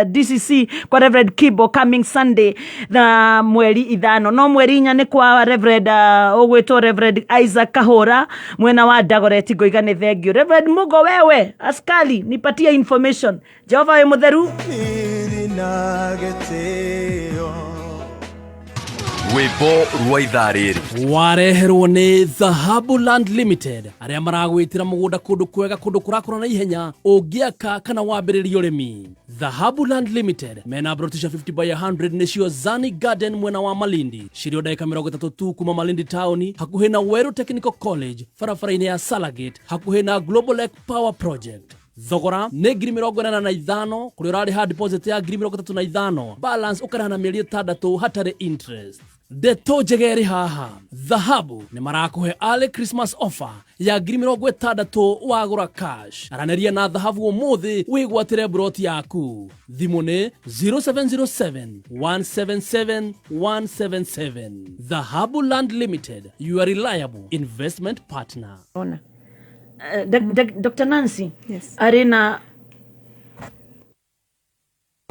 DCC kwa Reverend Kibo coming Sunday the mweri 5 no mweri 4 nĩ kwa Reverend ũgwĩtwo Reverend Isaac Kahora mwena wa Dagoretti. Ngoiga nĩ thank you Reverend Mugo, wewe askari nipatie information. Jehova wĩ mũtheru. Iri na gĩtĩo Rwĩmbo rwa ithaa rĩrĩ Wareherwo nĩ Dhahabu Land Limited arĩa maragwĩtĩra mũgũnda kũndũ kwega, kũndũ kũrakũra na ihenya ũngĩaka kana wambĩrĩria ũrĩmi. Dhahabu Land Limited mena broti cia 50 by 100 nĩcio Zani Garden mwena wa Malindi, cirio ndagĩka 30 tu kuma Malindi taũni, hakuhĩ na Weru Technical College, barabara-inĩ ya Salagate, hakuhĩ na Global Lake Power Project. Thogora nĩ 85,000 kũrĩa ũrarĩha deposit ya 35,000, balance ũkarĩha na mĩeri 6 hatarĩ interest. Ndeto njega ĩrĩ haha, Dhahabu nĩ marakũhe early Christmas offer ya 60,000 wagũra cash. Aranĩria na Dhahabu ũmũthĩ wĩgwatĩre broti yaku. Thimũ nĩ 0707 177 177. Dhahabu Land Limited, your reliable investment partner. Ona. Dr. Nancy, Yes. harĩ na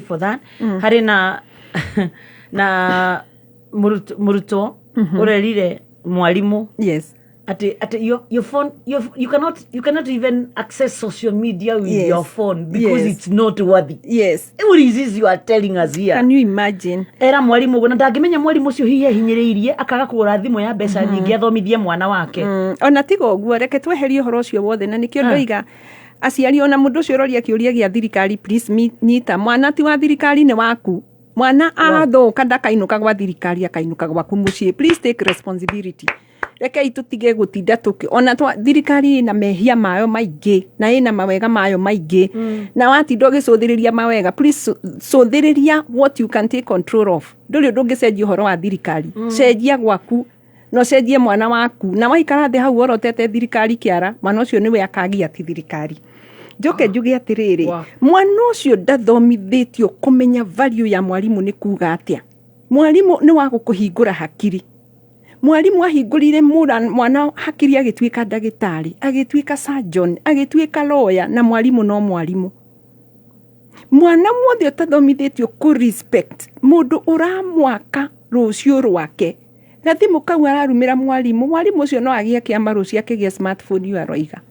for that harĩ na mũrutwo ũrerire mwarimũ yes ati your phone, you cannot even access social media with your phone because it's not worthy. What is this you are telling us here? Can you imagine? Era mwarimũ ũguo na ndangĩmenya mwarimũ ũcio hihi ehinyĩrĩirie akaga kũgũra thimũ ya mbeca nyingĩ athomithie mwana wake. Ona tiga ũguo, reke tweherie ũhoro ũcio wothe, na nĩkĩo ndoiga aciari, ona mũndũ ũcio ũroria kĩũria gĩa thirikari, please nyita mwana ti wa thirikari, nĩ waku. Mwana athũka ndakainũka gwa thirikari, akainũka gwaku mũciĩ. Please take responsibility. Rekei tũtige gũtinda tũkĩ ona thirikari ĩna mehia mayo maingĩ na ĩna mawega mayo maingĩ, na watinda ũgĩcũthĩrĩria mawega, please cũthĩrĩria what you can take control of. Ndũrĩ ũndũ ũngĩcenjia ũhoro wa thirikari. Cenjia gwaku na ũcenjie mwana waku, na waikara thĩ hau worotete thirikari kĩara, mwana ũcio nĩwe akagia, ti thirikari. Njoke njuge atĩrĩrĩ, mwana ũcio ndathomithĩtio kũmenya value ya mwarimũ nĩ kuga atĩa. Mwarimũ nĩ wa gũkũhingũra hakiri. Mwarimũ ahingũrire mwana hakiri, agĩtuĩka ndagĩtarĩ, agĩtuĩka surgeon, agĩtuĩka lawyer, na mwarimũ no mwarimũ. Mwana wothe ũtathomithĩtio kũ respect mũndũ ũramwaka rũciũ rwake, gathimũ kau ararumĩra mwarimũ, mwarimũ ũcio no agĩe kĩama rũciũ akĩgĩa smartphone ĩyo aroiga.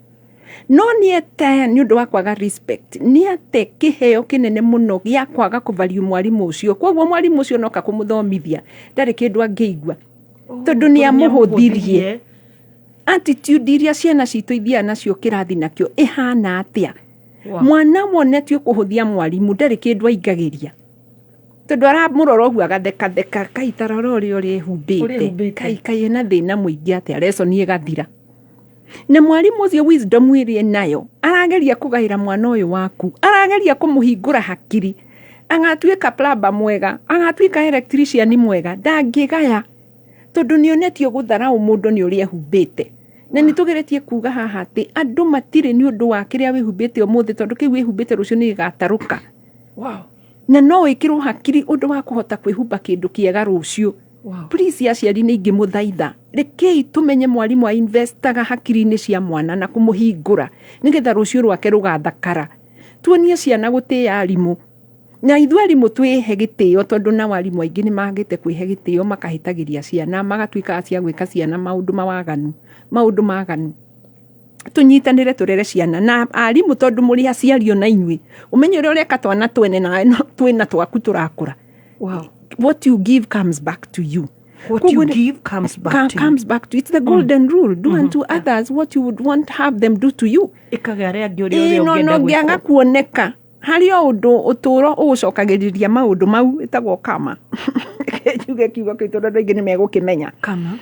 No nĩ ete nĩ ũndũ wa kwaga respect, nĩ ate kĩheo kĩnene mũno gĩa kwaga kũvalue mwarimũ ũcio. Koguo mwarimũ ũcio noka kũmũthomithia ndarĩ kĩndũ angĩigua tondũ nĩ amũhũthirie. Attitude iria ciana citũ ithiaga nacio kĩrathi nakĩo ĩhana atĩa? Mwana wonetio kũhũthia mwarimũ ndarĩ kĩndũ aingagĩria, tondũ aramũrora ũguo agathekatheka, kai tarora ũrĩa Ũrĩa ũrĩhumbĩte, ehumbĩte. kai kai ena thĩna mũingĩ atĩa, lesson ĩgathira. Na mwarimũ ũcio wisdom ĩrĩa enayo arageria kũgaĩra mwana ũyũ waku, arageria kũmũhingũra hakiri agatuĩka plumber mwega, agatuĩka electrician mwega, ndangĩgaya tondũ nĩ onetio gũtharaũ mũndũ nĩ ũrĩa ehumbĩte. Na nĩ tũgeretie kuga haha atĩ andũ matirĩ nĩ ũndũ wa kĩrĩa wĩhumbĩte ũmũthĩ, tondũ kĩu wĩhumbĩte rũciũ nĩ gĩgatarũka. Na no wĩkĩrwo hakiri ũndũ wa kũhota kwĩhumba kĩndũ kĩega rũciũ. Please aciari, nĩ ingĩmũthaitha, rekei tũmenye mwarimũ ainvestaga hakiri-inĩ cia mwana na kũmũhingũra nĩgetha rũciũ rwake rũgathakara. Tuonie ciana gũtĩa arimũ, na ithuĩ arimũ twĩhe gĩtĩo, tondũ nao arimũ aingĩ nĩ magĩte kwĩhe gĩtĩo, makahĩtagĩria ciana, magatuĩka cia gwĩka ciana maũndũ mawaganu, maũndũ maganu. Tũnyitanĩre tũrere ciana na arimũ, tondũ mũrĩ aciari ona inyuĩ ũmenye ũrĩa ũreka twana twene nawe no twĩna twaku tũrakũra. What you give comes back to you. What you Koguo give comes back to you. Comes back to you. It's the golden rule: do unto others what you would want have them do to you. Ĩkaga arĩa angĩ ũrĩa Ĩĩ, ũrĩa no ũngĩenda no ngĩaga gwĩkwo. Kuoneka harĩ o ũndũ ũtũũro ũgũcokagĩrĩria maũndũ mau ĩtagwo kama. Reke njuge kiugo kĩu tondũ andũ aingĩ nĩ megũkĩmenya. Kama.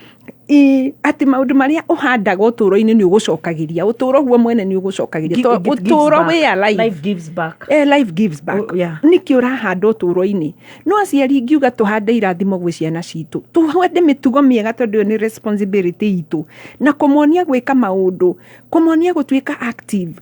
Ĩĩ, atĩ maũndũ marĩa ũhandaga ũtũũro-inĩ nĩ ũgũcokagĩria, ũtũũro guo mwene nĩ ũgũcokagĩria. It gives Ũtũũro back. wĩ alive. Life gives back. Life gives back. Oh, yeah. Nĩkĩ ũrahanda ũtũũro-inĩ? No aciari ingiuga tũhande irathimo gwĩ ciana citũ, tũhande mĩtugo mĩega, tondũ ĩyo nĩ responsibility itũ, na kũmonia gwĩka maũndũ, kũmonia gũtuĩka active,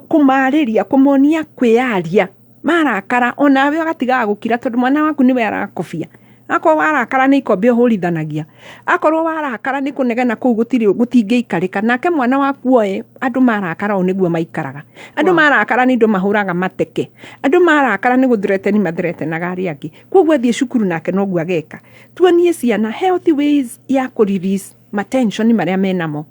kũmarĩria, kũmonia kwĩyaria marakara, onawe ũgatigaga gũkira, tondũ mwana waku nĩwe arakobia. Akorwo warakara nĩ ikombe ũhũrithanagia, akorwo warakara nĩ kũnegena, kũu gũtirĩ gũtingĩikarĩka. Nake mwana waku oe andũ marakara ũũ nĩguo maikaraga. Andũ marakara nĩ indo mahũraga mateke, andũ marakara nĩ gũthreteni mathretenaga arĩa angĩ. Koguo athiĩ cukuru nake noguo ageka. Tuonie ciana healthy ways ya kũ release matension marĩa menamo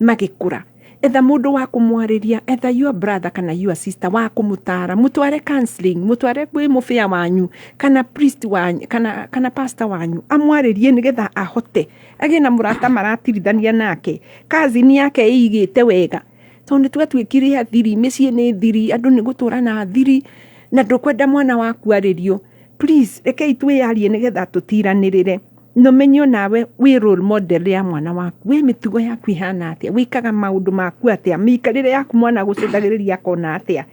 magĩkũra. Etha mũndũ wa kũmwarĩria, etha your brother kana your sister wa kũmũtara, mũtware counseling, mũtware kwĩ mũbĩa wanyu kana priest wanyu kana pastor wanyu, amwarĩrie nĩgetha ahote agĩe na mũrata maratirithania nake, cousin yake ĩigĩte wega. Tondũ nĩ twatuĩkire athiri, mĩciĩ nĩ thiri, andũ nĩ gũtũra na thiri, na ndũkwenda mwana waku arĩrio. Please, rekei twĩyarie nĩgetha tũtiranĩrĩre. Na ũmenye onawe wĩ role model ya mwana waku, we mĩtugo yaku ĩhana atĩa, wĩkaga maũndũ maku atĩa, mĩikarĩre yaku mwana agũcũthagĩrĩria akona atĩa,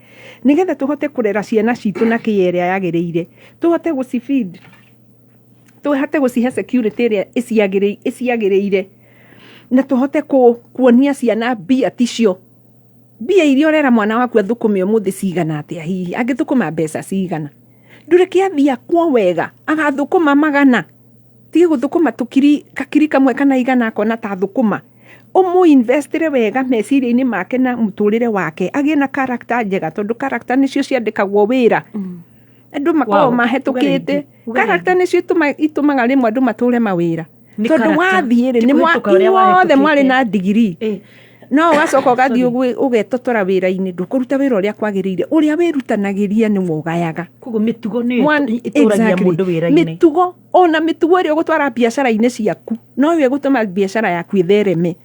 nĩgetha tũhote kũrera ciana citũ na kĩya ĩrĩa yagĩrĩire, tũhote gũci feed, tũhote gũcihe security ĩrĩa ĩciagĩrĩire, na tũhote kuonia ciana mbia ticio mbia iria ũrera mwana waku athũkũme ũmũthĩ cigana atĩa, hihi angĩthũkũma mbeca cigana, ndũreke athiĩ akwo wega agathũkũma magana, tige gũthũkũma tũkiri kakiri kamwe kana igana akona ta thũkũma. Ũmũinvestire wega meciria-inĩ make na mũtũrĩre wake, agĩe na character njega, tondũ character nĩcio ciandĩkagwo wĩra. Andũ makoragwo mahĩtũkĩte. Uga rĩngĩ. Character nĩcio itũmaga rĩmwe andũ matũre mawĩra. Nĩ Tondũ character. wathiĩ rĩ, Ti nĩ kũhĩtũka ũrĩa inyuothe wahĩtũkĩte. mwarĩ na ndigiri. No ũgacoka ũgathiĩ ũgetotora wĩra-inĩ, ndũkũruta wĩra ũrĩa kwagĩrĩire. Ũrĩa wĩrutanagĩria nĩwe ũgayaga. Koguo mĩtugo nĩyo ĩtũragia mũndũ wĩra-inĩ. Mĩtugo, ona mĩtugo ĩrĩa ũgũtwara biacara-inĩ ciaku, noyo ĩgũtũma biacara yaku ĩthereme.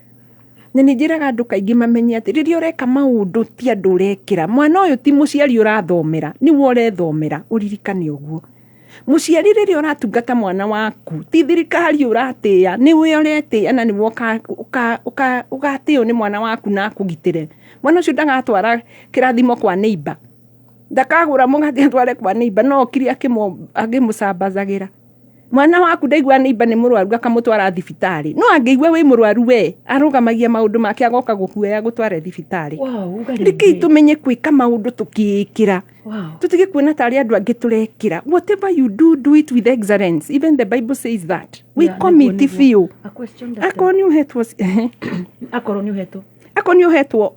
Na nĩ njĩraga andũ kaingĩ mamenye atĩ rĩrĩa ũreka maũndũ ti andũ ũrekĩra. Mwana ũyũ ti mũciari ũrathomera, nĩwe ũrethomera, ũririkane ũguo. Mũciari rĩrĩa ũratungata mwana waku, ti thirikari ũratĩĩa, nĩwe ũretĩĩa na nĩwe ũgatĩo nĩ mwana waku na akũgitĩre. Mwana ũcio ndagatwara kĩrathimo kwa neighbor. Ndakagũra mũgate atware kwa neighbor, no okire akĩmũcambacagĩra. Mwana waku ndaigua neighbor nĩ mũrwaru akamũtwara thibitarĩ. No angĩigua wĩ mũrwaru we, arũgamagia maũndũ make agoka gũkuoya gũtware thibitarĩ. Wow, uga rĩngĩ. Rekei tũmenye gwĩka maũndũ tũkĩĩkĩra. Wow. Tũtige kuona tarĩ andũ angĩ tũrekĩra. Whatever you do, do it with excellence. Even the Bible says that. We Yeah, commit nĩguo, nĩguo. biũ. A question doctor. Akorwo nĩ ũhetwo Akorwo nĩ ũhetwo. Akorwo nĩ ũhetwo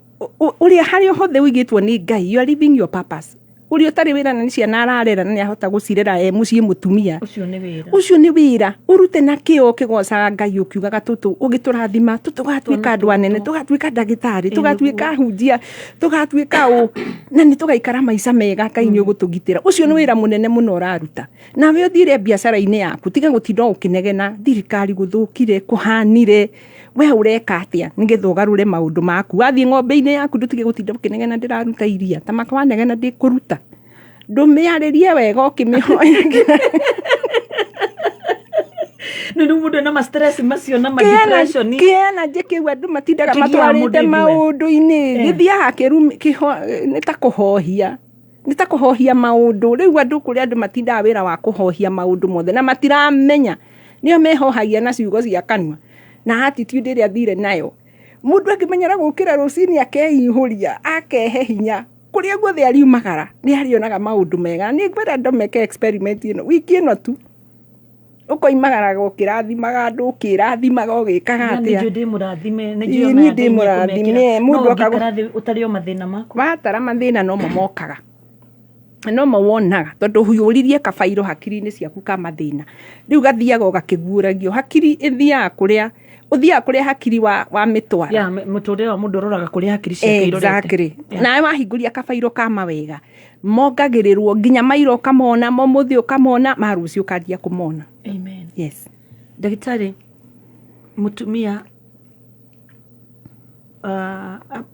ũrĩa harĩa hothe ũigĩtwo nĩ Ngai, you are living your purpose. Ũrĩa ũtarĩ wĩra na nĩ ciana ararera na nĩ ahota gũcirera e mũciĩ mũtumia. Ũcio nĩ wĩra. Ũcio nĩ wĩra. Ũrute na kĩo ũkĩgocaga Ngai ũkiugaga tũtũ ũgĩtũrathima, tũtũgatuĩka andũ anene, tũgatuĩka ndagĩtarĩ, tũgatuĩka ahunjia, tũgatuĩka ũ, na nĩ tũgaikara maica mega, Ngai nĩ ũgũtũgitĩra. Ũcio nĩ wĩra mũnene mũno ũraruta. Nawe ũthire biacara-inĩ yaku, tiga gũtinda ũkĩnegena, thirikari gũthũkire, kũhanire, we ũreka atĩa nĩgetha ũgarũre maũndũ maku. Wathiĩ ng'ombe-inĩ yaku ndũtige gũtinda ũkĩnegena ndĩraruta iria, ta maka wanegena ndĩkũruta. Ndũmĩarĩrie wega ũkĩmĩhoya. Nĩ rĩu mũndũ ena ma stress macio na ma depression. Kĩana njĩkĩu andũ matindaga Kĩgiaga matwarĩte mũndũ ithue. maũndũ-inĩ. Gĩthiaga nĩ ta kũhohia. Nĩ ta kũhohia maũndũ. Rĩu andũ kũrĩa andũ matindaga wĩra wa kũhohia maũndũ mothe na matiramenya. Nĩo mehohagia na ciugo cia kanua na attitude ĩrĩa athire nayo. Mũndũ angĩmenyera gũkĩra rũcinĩ akeihũria, akehe hinya, kũrĩa guothe ariumagara nĩ arĩonaga maũndũ mega. Nĩ ngwenda andũ meke experiment ĩno wiki ĩno tu. Ũkoimagaraga ũkĩrathimaga andũ, ũkĩrathimaga ũgĩkaga Na atĩa. nĩ njũĩ ndĩ mũrathime, nĩ Ĩĩ, njũĩ niĩ ona ndĩ Ngai nĩ mũrathime, ekũmekĩra. mũndũ No akagũ- ũngĩikara thĩ ũtarĩ o mathĩna maku. Watara mathĩna nomo mokaga. Nomo wonaga tondũ ũiyũririe kabairo hakiri-inĩ ciaku ka mathĩna. Rĩu gathiaga ũgakĩguũragio. Hakiri ĩthiaga kũrĩa, ũthiaga kũrĩa hakiri wa mĩtwara. Ya, mũtũrĩre wa mũndũ ũroraga kũrĩa hakiri ciake irorete. Exactly. Yeah. Nawe wahingũria kabairo ka mawega, mongagĩrĩrwo nginya maira ũkamona, momũthĩ ũkamona, ma rũciũ ũkanjia kũmona. Amen. Yes. Ndagĩtarĩ, mũtumia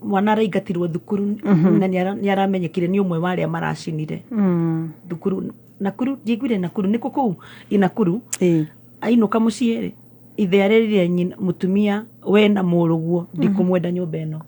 mwana araingatirwo thukuru na nĩ aramenyekire nĩ ũmwe wa arĩa maracinire thukuru Nakuru, ndiaiguire Nakuru, nĩkũ kũu i Nakuru. Ainũka mũciĩ rĩ, ithe arerire nyina mũtumia we na mũrũguo ndikũmwenda nyũmba ĩno.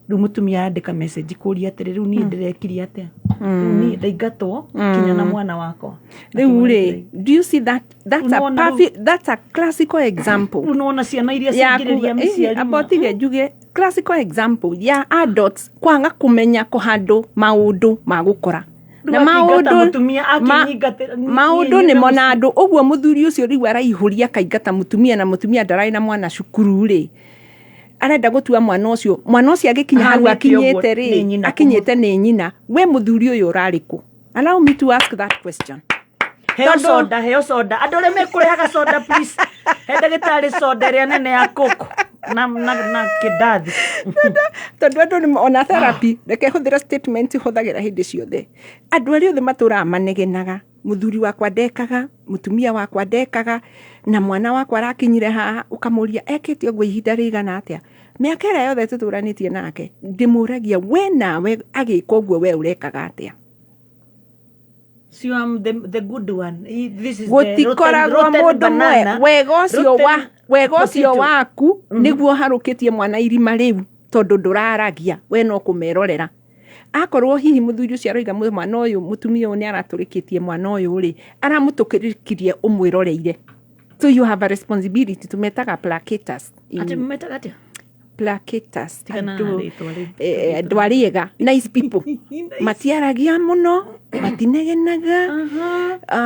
Rĩu mũtumia andĩka message kũria atĩrĩ, rĩu niĩ ndĩrekire atĩa? Rĩu niĩ ndaingatwo kinya na mwana wakwa. Rĩu rĩ, do you see that? That's a Unaona rĩu- perfect, that's a classical example. Rĩu nĩwona ciana iria Ya cingĩrĩria kuga, mĩciari amba ũtige njuge classical example ya adults kwaga kũmenya kũhandũ maũndũ ma gũkora. Rĩu Na akĩingata maũndũ mũtumia, akĩnyingatĩra, maũndũ niĩ nĩ nyume mona mũciĩ. andũ. Ũguo mũthuri ũcio rĩu araihũria akaingata mũtumia na mũtumia ndararĩ na mwana cukuru rĩ. Arenda gũtua mwana ũcio, mwana ũcio agĩkinya hau Ahanĩte ũguo akinyĩte rĩ, nĩ nyina akinyĩte nĩ nyina. We mũthuri ũyũ ũrarĩ kũ? Allow me to ask that question. Heo Tondũ- soda, heo soda. Andũ arĩa mekũrehaga soda please. He ndagĩtarĩ soda ĩrĩa nene ya Coke. Na kĩndathi. Tondũ andũ nĩ ona therapy, reke hũthĩra statement hũthagĩra hĩndĩ ciothe. Andũ arĩa othe matũraga manegenaga, mũthuri wakwa ndekaga, mũtumia wakwa ndekaga, na mwana wakwa arakinyire haha, ũkamũria ekĩte ũguo ihinda rĩigana atĩa? Mĩaka ĩrĩa yothe tũtũranĩtie nake, ndĩmũragia we nawe agĩka ũguo we ũrekaga atĩa? So I'm the good one. This is the Gũtikoragwo rotten mũndũ mwe banana, wega ũcio wa rotten wega ũcio potato. Waku nĩguo harũkĩtie mwana irima rĩu, tondũ ndũraragia, we no kũmerorera. Akorwo hihi mũthuri ũcio aroiga mwana ũyũ, mũtumia ũyũ nĩ aratũrĩkĩtie mwana ũyũ rĩ, aramũtũkĩrĩkirie ũmwĩroreire, so you have a responsibility. Tũmetaga placaters. Atĩ metaga atĩa? Placaters. Tigana na Andũ rĩtwa rĩu. Andũ arĩega, nice people, matiaragia mũno, matinegenaga,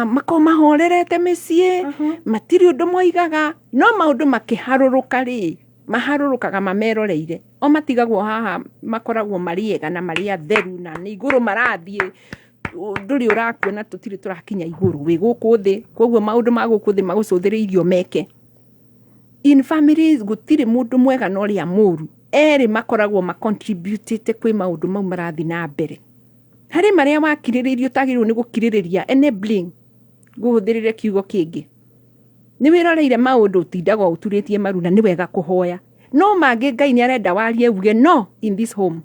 makoragwo mahorerete mĩciĩ, matirĩ ũndũ moigaga, no maũndũ makĩharũrũka rĩ, maharũrũkaga mameroreire. O matigagwo haha, makoragwo marĩ ega na marĩ atheru na nĩ igũrũ marathiĩ. Ndũrĩ ũrakuona, tũtirĩ tũrakinya igũrũ, wĩ gũkũ thĩ, koguo maũndũ ma gũkũ thĩ magũcũthĩrĩirio meke. In families gũtirĩ mũndũ mwega na ũrĩa mũru, erĩ makoragwo macontributĩte kwĩ maũndũ mau marathiĩ na mbere. Harĩ marĩa wakirĩrĩirie ũtagĩrĩirwo nĩ gũkirĩrĩria, enabling, ngũhũthĩrĩre kiugo kĩngĩ. Nĩ wĩroreire maũndũ, ũtindaga ũturĩtie maru, na nĩ wega kũhoya, no mangĩ Ngai nĩ arenda warie uge no in this home,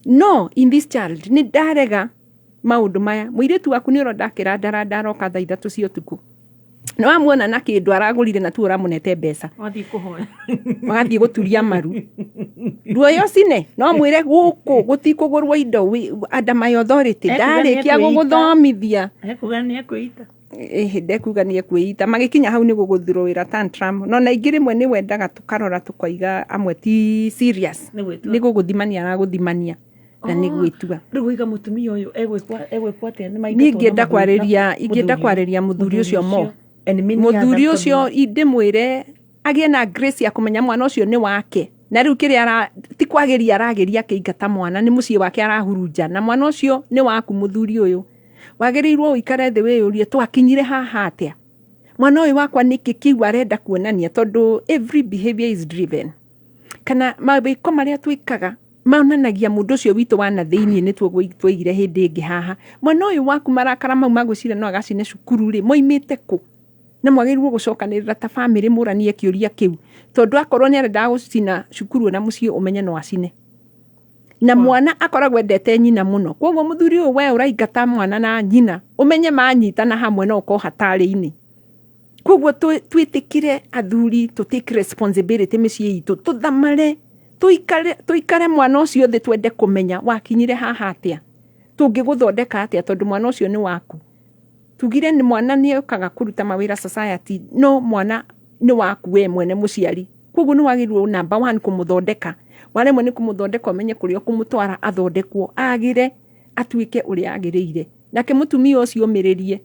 no in this child, nĩ ndarega maũndũ maya. Mũirĩtu waku nĩ ũronda akĩrandaranda, aroka thaa 3 cia ũtukũ, nĩ wamuona na kĩndũ aragũrire na tu ũramũnete mbeca. Wathiĩ kũhoya. Magathiĩ gũturia maru ruoyo cine, no mwĩre gũkũ gũtikũgũrwo indo under my authority. Ekuga Ndarĩkia nĩekwĩita. gũgũthomithia. Ekuga nĩ ekwĩita. Ĩhĩ, ndekuga nĩ ekwĩita, magĩkinya hau nĩ gũgũthurũĩra tantrum. No na ingĩ rĩmwe nĩ wendaga tũkarora tũkoiga amwe ti serious. Nĩ gwĩtua. Nĩ gũgũthimania aragũthimania na nĩ gwĩtua. Rĩu wĩiga mũtumia ũyũ egwĩkwo atĩa? Nĩ Niĩ maingatwo na ingĩenda mũthuri- kwarĩria, ingĩenda mũthuri- kwarĩria mũthuri ũcio mo. And many Mũthuri other. ũcio ndĩmwĩre agĩe na grace ya kũmenya mwana ũcio nĩ wake, na rĩu kĩrĩa ti kwagĩria aragĩria akĩingata mwana, nĩ mũciĩ wake arahurunja, na mwana ũcio nĩ waku. Mũthuri ũyũ, wagĩrĩirwo ũikare thĩ wĩyũrie, twakinyire haha atĩa? Mwana ũyũ wakwa nĩkĩ kĩu arenda kuonania? Tondũ every behavior is driven, kana mawĩko marĩa twĩkaga monanagia mũndũ ũcio witũ wa na thĩiniĩ. Nĩ twaigire hĩndĩ ĩngĩ haha, mwana ũyũ waku marakara mau magwĩciria no agacine cukuru rĩ, moimĩte kũ? Na mwagĩrĩirwo gũcokanĩrĩra ta bamĩrĩ mũranie kĩũria kĩu, tondũ akorwo nĩ arendaga gũcina cukuru na mũciĩ, ũmenye no acine na mwana akoragwo endete nyina mũno. Koguo mũthuri ũyũ, we ũraingata mwana na nyina, ũmenye manyitana hamwe no ũkorwo hatarĩ-inĩ. Koguo twĩtĩkĩre athuri to take responsibility mĩciĩ itũ, tũthamare, tũikare mwana ũcio thĩ, twende kũmenya wakinyire haha atĩa, tũngĩgũthondeka atĩa, tondũ mwana ũcio nĩ waku. Tugire nĩ mwana nĩ okaga kũruta mawĩra society, no mwana nĩ waku we mwene mũciari. Koguo nĩ wagĩrĩirwo number one kũmũthondeka. Waremwo nĩ kũmũthondeka, ũmenye kũrĩa ũkũmũtwara athondekwo, agĩre atuĩke ũrĩa agĩrĩire. Nake mũtumia ũcio ũmĩrĩrie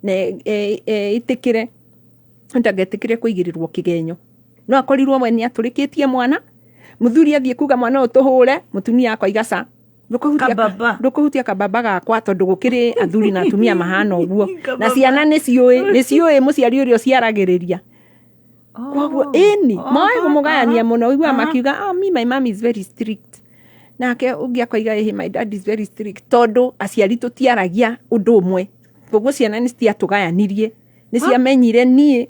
na ĩtĩkĩre, ndagetĩkĩre kũigĩrĩrwo kĩgenyo. No akorirwo we nĩ atũrĩkĩtie mwana, mũthuri athiĩ kuga mwana ũyũ tũhũre, mũtumia akoiga ca, Kababa. Ndũkũhutia kababa gakwa, tondũ gũkĩrĩ athuri na atumia mahana ũguo, na ciana nĩ ciũĩ mũciari ũrĩa ũciaragĩrĩria. Koguo ĩni moĩ kũmũgayania mũno, ũiguaga makiuga, "Oh, me, my mom is very strict," nake ũngĩ akoiga, "Ĩhĩ, my dad is very strict," tondũ aciari tũtiaragia ũndũ ũmwe. Koguo ciana nĩ citiatũgayanirie, nĩ ciamenyire niĩ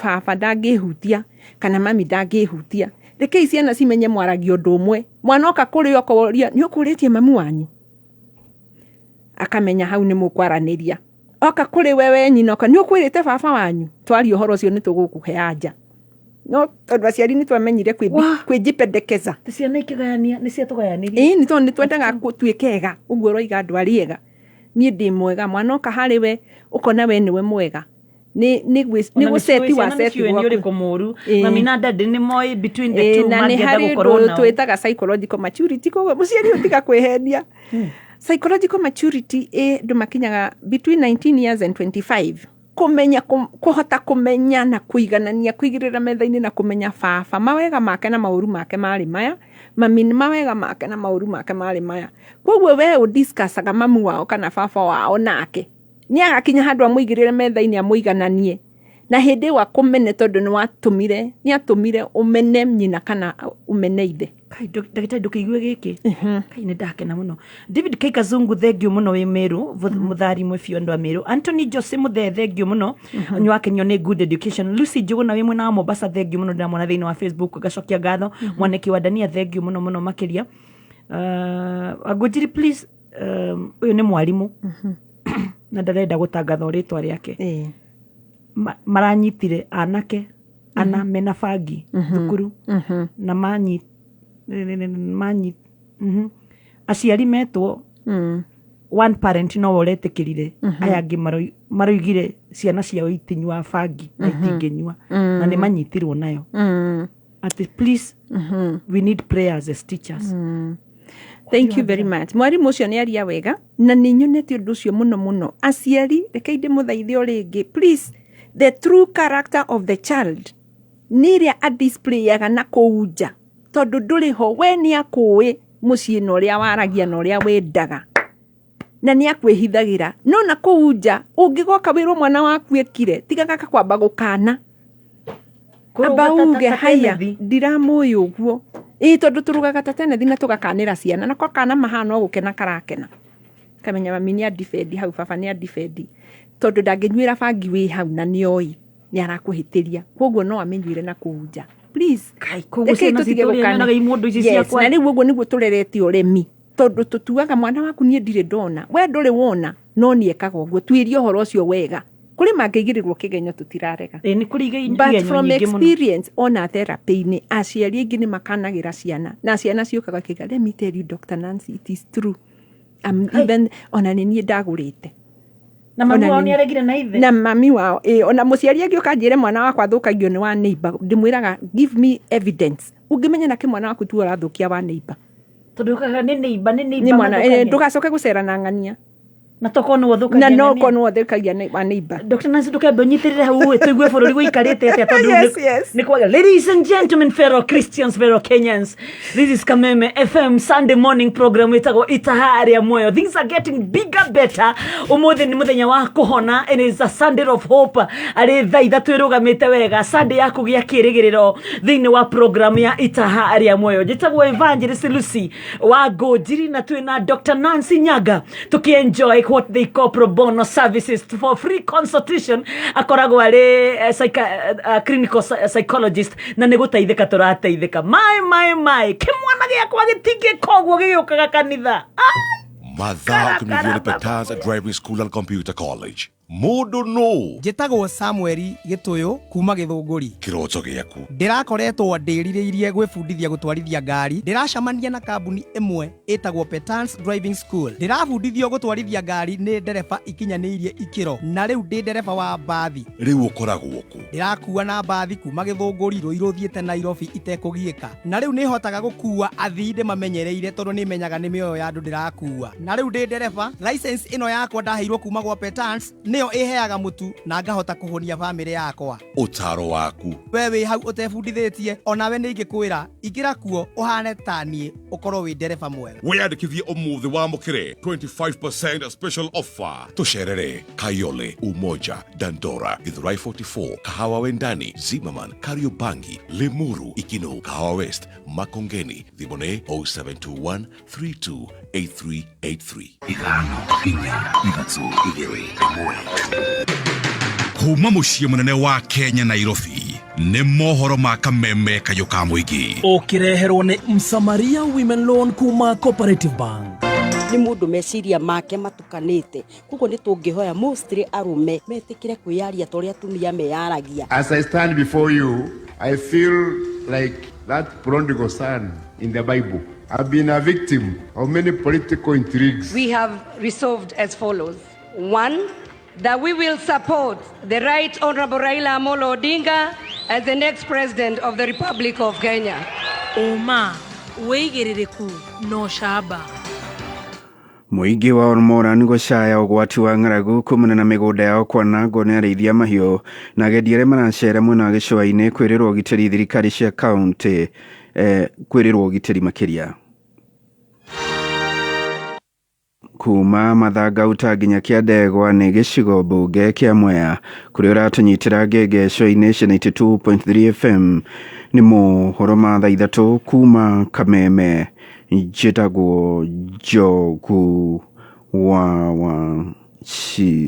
baba ndangĩhutia kana mami ndangĩhutia. Rekei ciana cimenye mwaragia ũndũ ũmwe. Mwana oka kũrĩ okoria, "Nĩ ũkũrĩtie mamu wanyu?" Akamenya hau nĩ mũkwaranĩria. Oka kũrĩ we nyina oka, "Nĩ ũkwĩrĩte baba wanyu?" Twaria ũhoro ũcio nĩ tũgũkũhe anja, no tondũ aciari nĩ twamenyire kwĩjipendekeza. Ciana ikĩgayania nĩ ciatũgayanirie. Ĩĩ, nĩ tondũ nĩ twendaga gũtuĩka ega ũguo ũroiga andũ arĩ ega, niĩ ndĩ mwega. Mwana oka harĩ we ũkona we nĩwe mwega, nĩ Ona gũceti nĩciũĩ- wa ciana ceti nĩciũĩ nĩ gwaku. ũrĩkũ mũru. Ĩĩ. Mami na daddy nĩ moĩ between the Ĩĩ, two na nĩ mangĩenda harĩ gũkorwo ũndũ nao. twĩtaga psychological maturity. Koguo mũciari ũtiga kwĩhenia, psychological maturity ĩ andũ makinyaga between 19 years and 25, kũmenya kũhota kũmenya na kũiganania, kũigĩrĩra metha-inĩ na kũmenya baba mawega make na maũru make marĩ maya, mami nĩ mawega make na maũru make marĩ maya. Koguo we ũdiscussaga mamu wao kana baba wao nake nĩ agakinya handũ amũigĩrĩre metha-inĩ amũigananie. Na hĩndĩ ĩyo akũmene tondũ nĩ watũmire, nĩ atũmire ũmene nyina kana ũmene ithe. Kai, ndagĩtarĩ ndũkĩigue gĩkĩ. Kai nĩ ndakena mũno. David K Kazungu, thengiũ mũno wĩ Meru, mũthari mwe biũ andũ a Meru. Anthony Jose Mũthee, thengiũ mũno. Nĩ wakenio nĩ good education. Lucy Njũgũna wĩ mwena wa Mombasa, thengiũ mũno, ndĩramwona thĩinĩ wa Facebook, ngacokia ngatho. Mwaniki wa Dania, thengiũ mũno mũno makĩria. Wangũnjiri please, ũyũ nĩ mwarimũ na ndarenda gũtangatha rĩtwa rĩake. Maranyitire anake ana mena bangi thukuru na manyi aciari metwo one parent no ũretĩkĩrire, aya angĩ maroigire ciana ciao itinyuaga bangi na itingĩnyua na nĩ manyitirwo nayo. Atĩ please, we need prayers as teachers. Thank you very much. Mwarimũ ũcio nĩ aria wega na nĩ nyonete ũndũ ũcio mũno mũno. Aciari, reke ndĩmũthaithe o rĩngĩ, please, the true character of the child nĩ ĩrĩa adisplayaga na kũu nja, tondũ ndũrĩ ho we nĩ akũĩ mũciĩ na ũrĩa waragia na ũrĩa wendaga na nĩ akwĩhithagĩra, no na kũu nja ũngĩgoka wĩrwo mwana waku ekire, tigaga kwamba gũkana, amba uge haya ndiramũĩ ũguo. Ĩĩ, tondũ tũrũgaga ta tenethi na tũgakanĩra ciana, nako kana mahana o gũkena karakena, kamenya mami nĩ andibedi hau, baba nĩ andibedi, tondũ ndangĩnyuĩra bangi wĩ hau na nĩoĩ nĩ arakũhĩtĩria, koguo no amĩnyuĩre na kũu nja. Please, koguo rekei ciana tũtige citũ ũrĩa gũkana. nyonaga imũndũ ici Yes, ciakwa. na rĩu ũguo nĩguo tũrerete ũremi, tondũ tũtuaga mwana waku niĩ ndirĩ ndona, we ndũrĩ wona, no nĩ ekaga ũguo. Tuĩrie ũhoro ũcio wega, kũrĩ mangĩigĩrĩrwo kĩgenyo tũtirarega. Nĩ kũrĩ But igenyo from nyingĩ mũno. experience, ona therapy-inĩ aciari aingĩ nĩ makanagĩra ciana na ciana ciũkaga kĩga, let me tell you Dr. Nancy, it is true. I'm even ona nĩ niĩ ndagũrĩte. Na mami Ona wao nĩ- nĩ aregire na ithe. Na mami wao ĩ, ona mũciari angĩũka anjĩre mwana wakwa athũkagio nĩ wa neighbor, ndĩmwĩraga give me evidence. Ũngĩmenya nakĩ mwana waku tu ũrathũkia wa neighbor? Tondũ ũkaga nĩ neighbor, nĩ neighbor Nĩ mwana, mathũkagia. ndũgacoke gũcera na ng'ania. Na tokorwo nĩwe ũthũkagia Na no ng'ania. korwo nĩwe ũthũkagia wa neighbor. Dr. Nancy, ndũkembe ũnyitĩrĩre hau ĩ, tũigue bũrũri ũikarĩte atĩa, tondũ Yes, yes. nĩ kwaga. Ladies and gentlemen, fellow Christians, fellow Kenyans, this is Kameme FM Sunday morning program ĩtagwo Itaha Rĩa Muoyo. Things are getting bigger, better. Ũmũthĩ nĩ mũthenya wa kũhona, and it's a Sunday of hope. Arĩ thaa 3 ĩrũgamĩte wega, Sunday ya kũgĩa kĩĩrĩgĩrĩro thĩinĩ wa program ya Itaha Rĩa Muoyo. Njĩtagwo Evangelist Lucy wa Ngũnjiri na twĩna Dr. Nancy Nyaga tukienjoy what they call pro bono services for free consultation. Akoragwo arĩ clinical psychologist na nĩ gũteithĩka tũrateithĩka. Mai mai mai, kĩmwana gĩakwa gĩtingĩka ũguo gĩgĩũkaga kanitha. Mathaa ũkinyithio nĩ Peters Driving School and Computer College. Mũndũ nũ? Njĩtagwo Samuel Gĩtũyũ kuma Gĩthũngũri. Kĩroto gĩaku. Ndĩrakoretwo ndĩrirĩirie gwĩbundithia gũtwarithia ngari. Ndĩracemania na kambuni ĩmwe ĩtagwo Petans Driving School. Ndĩrabundithio gũtwarithia ngari nĩ ndereba ikinyanĩirie ikĩro, na rĩu ndĩ ndereba wa mbathi. Rĩu ũkoragwo kũ? Ndĩrakua na mbathi kuma Gĩthũngũri Rũirũ thiĩte Nairobi itekũgiĩka, na rĩu nĩhotaga gũkua athii ndĩmamenyereire tondũ nĩmenyaga nĩ mĩoyo ya andũ ndĩrakua. Na rĩu ndĩ ndereba, license ĩno yakwa ndaheirwo kuma gwa Petans nĩyo ĩheaga mũtu na ngahota kũhũnia bamĩrĩ yakwa. Ũtaro waku. We wĩ hau ũtebundithĩtie, onawe nĩ ingĩkwĩra ingĩra kuo ũhane ta niĩ, ũkorwo wĩ ndereba mwega. Wĩyandĩkithie ũmũthĩ wamũkĩre 25% special offer. Tũcerere Kayole, Umoja, Dandora, Githurai 44, Kahawa Wendani, Zimmerman, Kariobangi, Limuru, Ikino, Kahawa West, Makongeni. Thimũ nĩ 0721 328383. 5 4 3 2 1. Kuma mũciĩ mũnene wa Kenya Nairobi nĩ mohoro ma kameme kayũ ka mũingĩ. Ũkĩreherwo nĩ Msamaria Women Loan kuma Cooperative Bank. Nĩ mũndũ meciria make matukanĩte, koguo nĩ tũngĩhoya mostly arũme metĩkĩre kwĩyaria ta ũrĩa atumia meyaragia. As I stand before you, I feel like that prodigal son in the Bible. I've been a victim of many political intrigues. We have resolved as follows. 1, that we will support the Right Honorable Raila Amolo Odinga as the next president of the Republic of Kenya. Ũma, wĩigĩrĩrĩku na ũcamba. Mũingĩ wa Olmoran gũcaya ũgwati wa ng'aragu kumana na mĩgũnda yao kwanangwo nĩ arĩithia mahiũ na agendi arĩa maracera mwena wa gĩcũa-inĩ kwĩrĩrwo ũgitĩri thirikari cia kaũntĩ kwĩrĩrwo ũgitĩri makĩria. Kuma Mathangauta nginya Kĩandegwa nĩ gĩcigo mbunge kĩa Mwea kũrĩa ũratũnyitĩra ngengesho-inĩ cia 92.3 FM. Nĩ mohoro ma thaa 3 kuma Kameme. Njĩtagwo Njogu wa Wachira.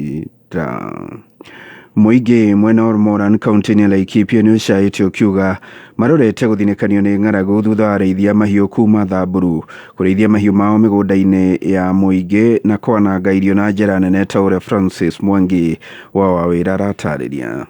Mũingĩ mwena wa Olmoran kaunti-inĩ ya Laikipia nĩ ũcaĩte ũkiuga marorete gũthinĩkanio nĩ ng'aragu thutha wa arĩithia mahiũ kuma Thamburu kũrĩithia mahiũ mao mĩgũnda-inĩ ya mũingĩ na kwananga irio na njĩra nene ta ũrĩa Francis Mwangi wa Wawĩra aratarĩria.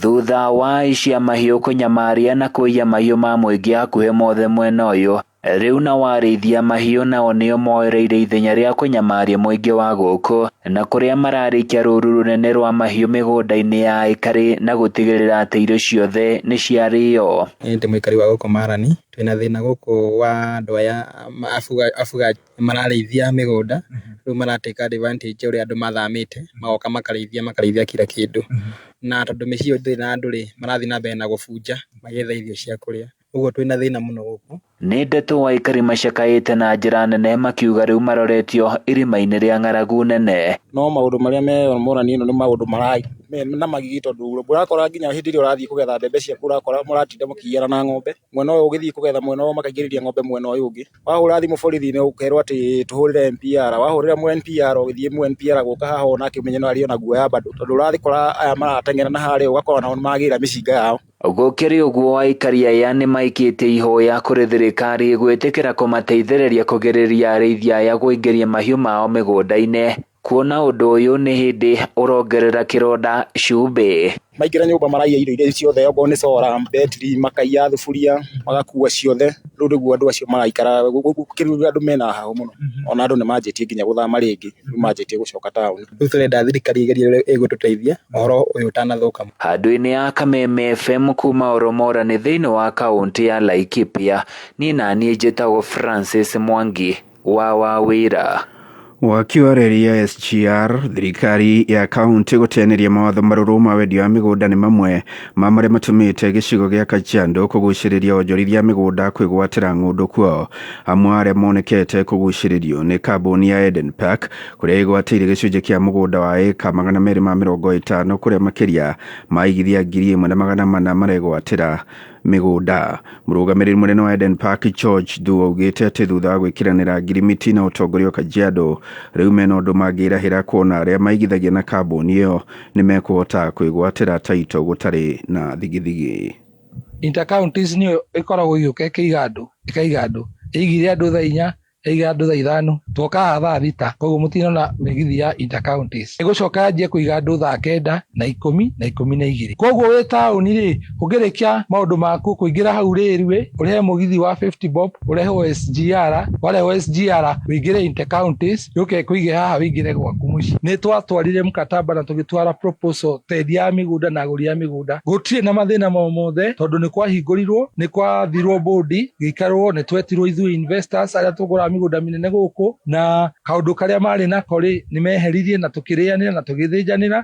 Thutha wa aici a mahiũ kũnyamaria na kũiya mahiũ ma mũingĩ hakuhĩ mothe mwena ũyũ, rĩu nao arĩithia mahiũ nao nĩo moereire ithenya rĩa kũnyamaria mũingĩ wa gũkũ na kũrĩa mararĩkia rũru rũnene rwa mahiũ mĩgũnda-inĩ ya aikari na gũtigĩrĩra atĩ irio ciothe nĩ ciarĩo. Niĩ ndĩ mũikari wa gũkũ Marani, twĩna thĩna gũkũ wa andũ aya afugaji mararĩithia mĩgũnda, rĩu maratake advantage ũrĩa andũ mathamĩte, magoka makarĩithia kila kĩndũ. Na tondũ mĩciĩ ĩyo ndĩrĩ na andũ rĩ, marathiĩ na mbere na gũbunja magĩetha irio cia kũrĩa. Ũguo twĩna thĩna mũno gũkũ. Nĩ ndeto aikari macakaĩte na njĩra nene makiuga rĩu maroretio irima-inĩ rĩa ng'aragu nene. No maũndũ marĩa me Olmoran ĩno nĩ maũndũ na magigi tondũ ũrakora nginya hĩndĩ ĩrĩa ũrathiĩ kũgetha mbembe ciaku ũrakora mũratinda mũkĩiyana na ng'ombe. Mwena ũyũ ũgĩthiĩ kũgetha mwena ũyũ makaingĩrĩria ng'ombe mwena ũyũ ũngĩ. Wahũra thimũ borithi nĩ ũkerwo atĩ tũhũrĩre NPR. Wahũrĩra mũ NPR ũgĩthiĩ mũ NPR gũka haha onake ũmenye no arĩ ona guoya bado. Tondũ ũrathikora aya marateng'era na harĩa ũgakora nao nĩmagĩra mĩcinga yao. Gũkĩrĩ ũguo aikari aya nĩ maikĩtie ihoya kũrĩ thirikari gwĩtĩkĩra kũmateithĩrĩria kũgirĩrĩria arĩithia aya kũingĩria mahiũ mao mĩgũnda-inĩ kuona ũndũ ũyũ nĩ hĩndĩ ũrongerera kĩronda cumbĩ. Maingĩra nyũmba maraiya irio iria ciothe, okorwo nĩ solar, betri, makaiya thuburia, magakua ciothe. Rĩu nĩguo andũ acio maraikara, gũkĩrĩ andũ mena hahũ mũno. Ona andũ nĩ manjĩtie nginya gũthama rĩngĩ, rĩu manjĩtie gũcoka taũni. Rĩu tũrenda thirikari ĩgerie ũrĩa ĩgũtũteithia ũhoro ũyũ ũtanathũka. Handũ-inĩ ya Kameme FM kuma Olmoran thĩinĩ wa kaũntĩ ya Laikipia, niĩ na niĩ njĩtagwo Francis Mwangi wa Wawĩra. Waki wa reri ya SGR thirikari ya kaunti gũteanĩria mawatho marũrũ ma wendia wa mĩgũnda nĩ mamwe ma marĩa matũmĩte gĩcigo gĩa Kajiado kũgucĩrĩria onjorithia a mĩgũnda kwĩgwatĩra ng'ũndũ kuo. Amwe arĩa monekete kũgucĩrĩrio nĩ kambuni ya Eden Park kũrĩa ĩgwatĩire gĩcunjĩ kĩa mũgũnda wa ĩka 250 kũrĩa makĩria ma igithia 1400 maregwatĩra mĩgũnda. Mũrũgamĩrĩri mũnene wa Eden Park George Thuo augĩte atĩ thutha wa gwĩkĩranĩra ngirimiti na ũtongoria wa Kajiado rĩu mena ũndũ mangĩrahĩra kuona arĩa maigithagia na kambuni ĩyo nĩ mekũhota kwĩgwatĩra taito gũtarĩ na thigithigi. Intercounties nĩyo ĩkoragwo ĩgĩũka ĩkĩiga andũ, ĩkaiga andũ, ĩigire andũ thaa 4, ĩiga andũ thaa 5, twoka haha thaa 6, koguo mũtinona mĩgithi ya intercounties. Ĩgũcoka yanjie kũiga andũ thaa 9 na 10 na 12. Koguo wĩ taũni rĩ, ũngĩrĩkia maũndũ maku kũingĩra hau rĩrĩ, ũrĩhe mũgithi wa 50 bob, ũrehwo SGR, warehwo SGR ũingĩre intercounties, yũke ĩkũige haha ũingĩre gwaku mũciĩ. Nĩ twatwarire mkataba na tũgĩtwara proposal tendia ya mĩgũnda na agũri a mĩgũnda. Gũtirĩ na mathĩna mo mothe tondũ nĩ kwahingũrirwo, nĩ kwathirwo bodi, gĩikarwo, nĩ twetirwo ithuĩ investors arĩa tũgũraga mĩgũnda mĩnene gũkũ, na kaũndũ karĩa marĩ nako rĩ, nĩ meheririe na tũkĩrĩanĩra na tũgĩthĩnjanĩra.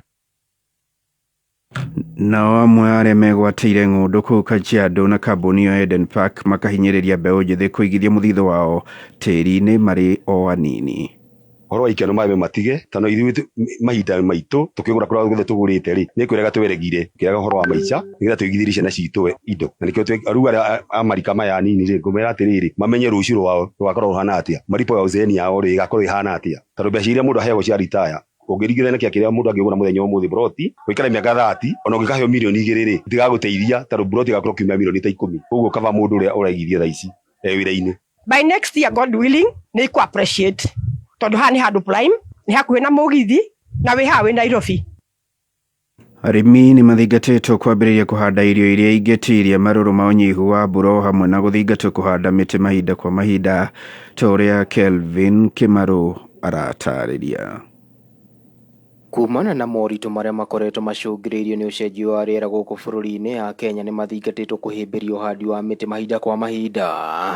Nao amwe arĩa megwatĩire ng'ũndũ kũu Kajiado na kambuni ya Eden Park makahinyĩrĩria mbeũ njĩthĩ kũigithia mũthithũ wao tĩri-inĩ marĩ o anini. Horo wa ikeno mawe matige tano ithuĩ mahinda maitũ tukĩgũra kũrĩa guothe tũgũrĩte rĩ nĩ kwĩrega tweregire kĩaga ũhoro wa maica nĩgetha tũigithĩrie ciana citũ indo na nĩkĩo rĩu arĩa a marika maya anini rĩ ngũmera atĩrĩrĩ mamenye rũciũ rwao rũgakorwo rũhana atĩa maripo ya uzeeni yao rĩ ĩgakorwo ĩhana atĩa tondũ mbeca iria mũndũ aheagwo cia retire ũngĩringithania na kĩrĩa mũndũ angĩgũra mũthenya ũmũthĩ broti ũikare mĩaka 30 ona ũngĩkaheo mirioni 2 rĩ itigagũteithia tondũ broti ĩgakorwo kiumia mirioni ta 10 koguo kaba mũndũ ũrĩa ũraigithia thaa ici wĩra-inĩ. By next year God willing nĩ ikũ appreciate tondũ haha nĩ handũ prime, nĩ hakuhĩ na mũgithi na wĩ haha wĩ Nairobi. Arĩmi nĩ mathingatĩtwo kwambĩrĩria kũhanda irio iria ingĩtiria marũrũ ma ũnyihu wa mbura o hamwe na gũthingatwo kũhanda mĩtĩ mahinda kwa mahinda ta ũrĩa Kelvin Kĩmarũ aratarĩria. Kumana na moritũ marĩa makoretwo macũngĩrĩirio nĩ ũcenjia wa rĩera gũkũ bũrũri-inĩ, Akenya nĩ mathingatĩtwo kũhĩmbĩria ũhandi wa mĩtĩ mahinda kwa mahinda.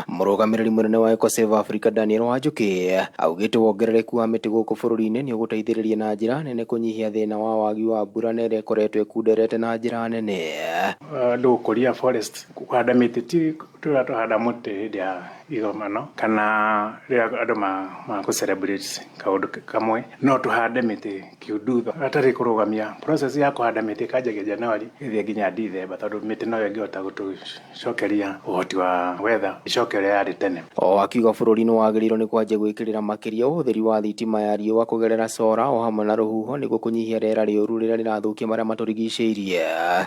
Mũrũgamĩrĩri mũnene wa Ecosave Africa Daniel Wanjũkĩ augĩte wongerereku wa mĩtĩ gũkũ bũrũri-inĩ nĩ ũgũteithĩrĩria na njĩra nene kũnyihia thĩna wa wagi wa mbura na ĩrĩa ĩkoretwo ĩkunderete na njĩra nene. Andũ gũkũria forest, kũhanda mĩtĩ ti tũrĩa tũhanda mũtĩ hĩndĩ ya igomano kana rĩrĩa andũ makũ celebrate kaũndũ kamwe, no tũhande mĩtĩ kiundutho hatarĩ kũrũgamia process ya kũhanda mĩtĩ ĩkanjagia January ĩthiĩ nginya December, tondũ mĩtĩ noyo ĩngĩhota gũtũcokeria ũhoti wa weather ĩcoke ũrĩa yarĩ tene. O akiuga bũrũri nĩwagĩrĩirwo nĩ kwanjia gwĩkĩrĩra makĩria ũhũthĩri wa thitima ya riũa kũgerera cora o hamwe na rũhuho nĩguo kũnyihia rĩera rĩũru rĩrĩa rĩrathũkia marĩa matũrigicĩirie.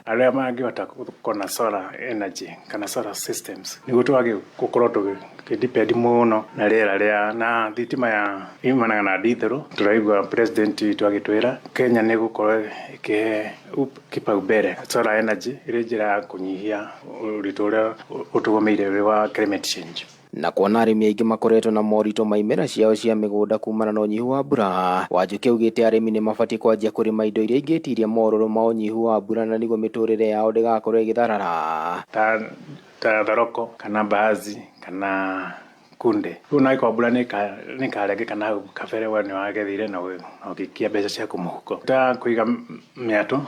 Arĩa mangĩhota kũona solar energy kana solar systems nĩguo twage gũkorwo tũkĩdepend mũno na rĩera rĩa na thitima ya yumanaga na ndithũrũ. Tũraigua president witũ agĩtwĩra Kenya nĩ ĩgũkorwo ĩkĩhe kipaumbele solar energy ĩrĩ njĩra ya kũnyihia ũritũ ũrĩa ũtũgũmĩire ũrĩ wa climate change. Na kuona arĩmi aingĩ makoretwo na moritũ ma imera ciao cia mĩgũnda kumana na ũnyihu wa mbura, Wanjũkĩ augĩte arĩmi nĩmabatiĩ kwanjia kũrĩma indo iria ingĩtiria morũrũ ma ũnyihu wa mbura na nĩguo mĩtũrĩre yao ndĩgakorwo ĩgĩtharara. Ta thoroko kana mbaazi kana kunde. Rĩu ona angĩkorwo mbura nĩ ĩkarengeka na hau kabere we nĩ wagethire na ũgĩikia mbeca ciaku mũhuko. Ta kũiga mĩatũ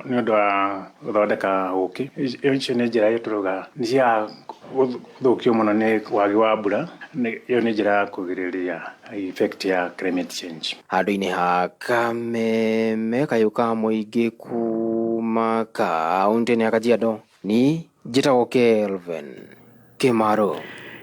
nĩ ũndũ wa gũthondeka ũkĩ, icio nĩ njĩra tũrauga nĩ cia gũthũkio mũno nĩ wagi wa mbura, ĩyo nĩ njĩra ya kũgirĩrĩria effect ya climate change. Handũ-inĩ ha Kameme kayũ ka mũingĩ kuma kaũntĩ-inĩ ya Kajiado, niĩ njĩtagwo Kelvin Kĩmaro.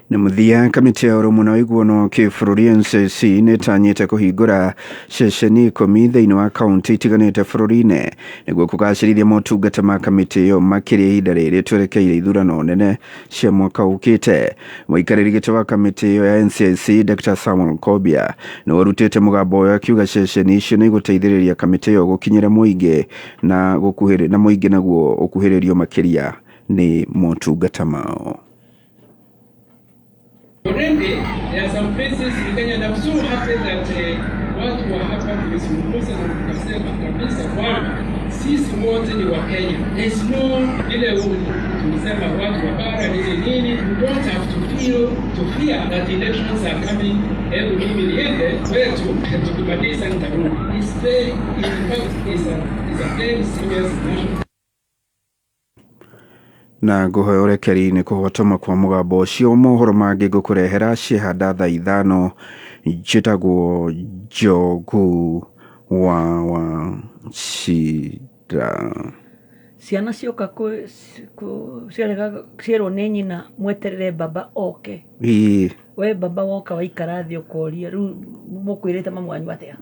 Na mũthia, kamĩtĩ ya ũrũmwe na ũiguano wa kĩbũrũri NCC nĩ ĩtanyĩte kũhingũra ceceni 10 thĩinĩ wa kaunti itiganĩte bũrũri-inĩ nĩguo kũgacĩrithia motungata ma kamĩtĩ ĩyo makĩria ihinda rĩrĩ twerekeire ithurano nene cia mwaka ũkĩte. Mũikarĩri gĩtĩ wa kamĩtĩ ĩyo ya NCIC Dr. Samuel Kobia nĩwe ũrutĩte mũgambo ũyũ akiuga ceceni icio nĩ igũteithĩrĩria kamĩtĩ ĩyo gũkinyĩra mũingĩ na gũkuhĩrĩ na mũingĩ naguo ũkuhĩrĩrio makĩria nĩ motungata mao. Already, there are some places in Kenya, and I'm so happy that watu wa hapa tulizungumza na tukasema kabisa kwamba sisi wote ni wa Kenya. There's no ile tulisema watu wa bara nini nini, you don't have to feel to fear that elections are coming. Hebu mimi niende kwetu tukimaliza nitarudi. It's very, in fact, it's a very serious national Na ngũhoya ũrekeri nĩ kũhotoma kwa mũgambo ũcio. Mohoro mangĩ ngũkũrehera ciehanda thaa 5. Njĩtagwo Njogu wa Wachira. Ciana cioka ciarega cierwo nĩ nyina mweterere baba oke. We baba woka waikara thĩ ũkoria rĩu mũkwĩrĩte mamu wanyu atĩa?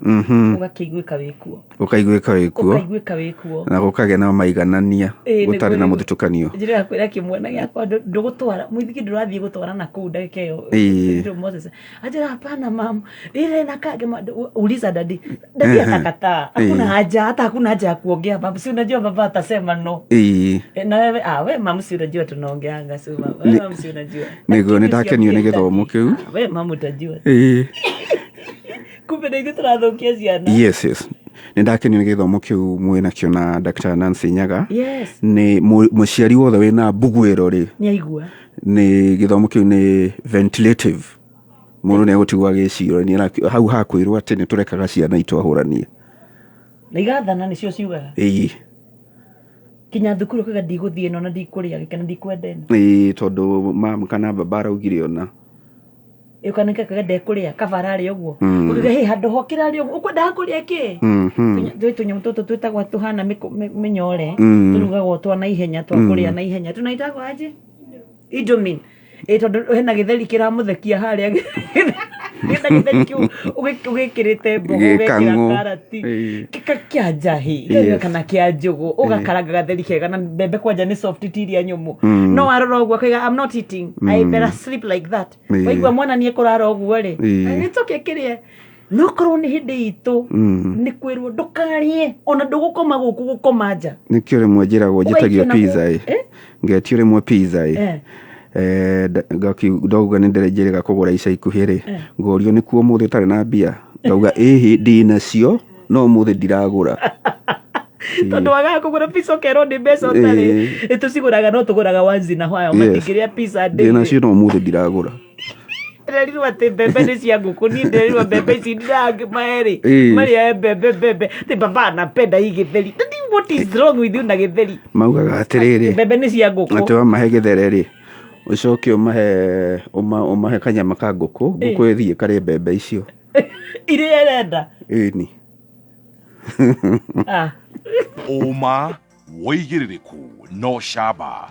Ũgakĩiguĩka wĩkuo. Ũkaiguĩka wĩkuo. Ũkaiguĩka wĩkuo. Na gũkagĩa na maiganania gũtarĩ na mũthutũkanio. Njĩra kwĩra kĩmwana gĩakwa ndũgũtwara mũithikiri ndũrathiĩ gũtwara na kũu ndagĩka ĩyo. Moses anjĩra hapana mam, ile na kage uliza dadi. Dadi atakataa. Hakuna haja, hata hakuna haja ya kuongea baba. Si unajua baba atasema no. Na wewe we mam si unajua tunaongeanga si mama. We mam si unajua. Nĩguo nĩndakenio nĩ gĩthomo kĩu. We mam utajua. Kumbe nĩ ithuĩ tũrathũkia ciana. Yes, yes. Nĩndakenio nĩ gĩthomo kĩu mwĩnakĩo na Dr. Nancy Nyaga. Yes. Nĩ mũciari wothe wĩna mbuguĩro rĩ. Nĩaigua. Nĩ gĩthomo kĩu nĩ ventilative. Mũndũ nĩegũtigwo agĩcirania hau hakwĩrwo atĩ nĩtũrekaga ciana itwahũranie. Na igathana nĩcio ciugaga. Kinya thukuru kaga ndigũthiĩ ĩno na ndikũrĩa gĩkĩ na ndikwenda ĩno. Tondũ mam kana baba araugire ona. Ĩyo kaga ndekũrĩa kaba ararĩa ũguo. Ũkiuga hĩ handũ hokĩra arĩa ũguo ũkwendaga kũrĩa kĩ? Twĩ tũnyamũ tũtũ twĩtagwo tũhana mĩnyore tũrugagwo twa naihenya twa kũrĩa naihenya tunaitagwo aje? Indomie. Tondũ hena gĩtheri kĩramũthekia harĩa hena gĩtheri kĩu ũgĩkĩrĩte mboga ũgekĩra karati kĩa njahĩ kana kĩa njũgũ ũgakaranga gatheri kega na mbembe kwanja nĩ soft ti iria nyũmũ. No warora ũguo akauga I'm not eating, I better sleep like that. Waigua mwana nĩ ekũrara ũguo rĩ, it's okay kĩrĩe. No korwo nĩ hĩndĩ itũ nĩ kwĩrwo ndũkarĩe ona ndũgũkoma gũkũ gũkoma nja. Nĩkĩo rĩmwe njĩragwo njĩtagio pizza ĩ. Ngetio rĩmwe pizza ĩ. Ndauga nĩ ndĩrenjĩrĩga kũgũra ica ikuhĩ rĩ, ngorio nĩkuo ũmũthĩ ũtarĩ na mbia, ngauga ĩhĩ ndĩnacio no ũmũthĩ ndiragũra. Tondũ wagaga kũgũra pizza ũkerwo nĩ mbeca ũtarĩ. Tũcigũraga no tũgũraga once in a while, matingĩrĩa pizza daily. Ndĩnacio no ũmũthĩ ndiragũra. Ndĩrerirwo atĩ mbembe nĩ cia ngũkũ, niĩ ndĩrerirwo mbembe ici ndĩramae rĩ, marĩae mbembe mbembe. Atĩ baba anapenda hii gĩtheri. What is wrong with you na gĩtheri? Maugaga atĩrĩrĩ, mbembe nĩ cia ngũkũ. Atĩ wamahe gĩthere rĩ, Ũcoke ũmahe ũmahe kanyama ka ngũkũ, ngũkũ ĩthiĩ ĩkarĩe mbembe icio. Iria ĩrenda. Ĩni. Ah. Ũma, wĩigĩrĩrĩku na ũcamba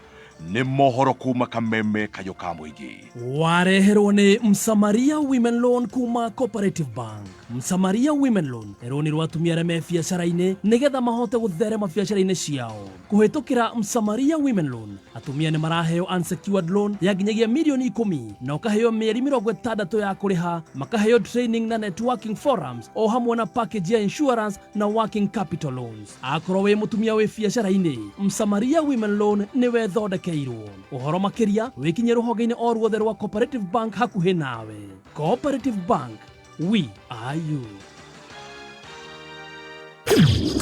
nĩ mohoro kuma kameme kayũ ka mũingĩ. Wareherwo nĩ Msamaria Women Loan kuma Cooperative Bank. Msamaria Women Loan nĩ rũni rwa atumia arĩa me biacara-inĩ nĩgetha mahote gũtherema biacara-inĩ ciao. Kũhĩtũkĩra Msamaria Women Loan, atumia nĩ maraheo unsecured loan ya nginyagia mirioni 10 na ũkaheo mĩeri 60 ya kũrĩha, makaheo training na networking forums o hamwe na package ya insurance na working capital loans. Akorwo wĩ mũtumia wĩ biacara-inĩ, Msamaria Women Loan nĩwe thondekeirwo. Ũhoro makĩria wĩkinye rũhonge-inĩ o ruothe rwa Cooperative Bank hakuhĩ nawe. Cooperative Bank, we are you.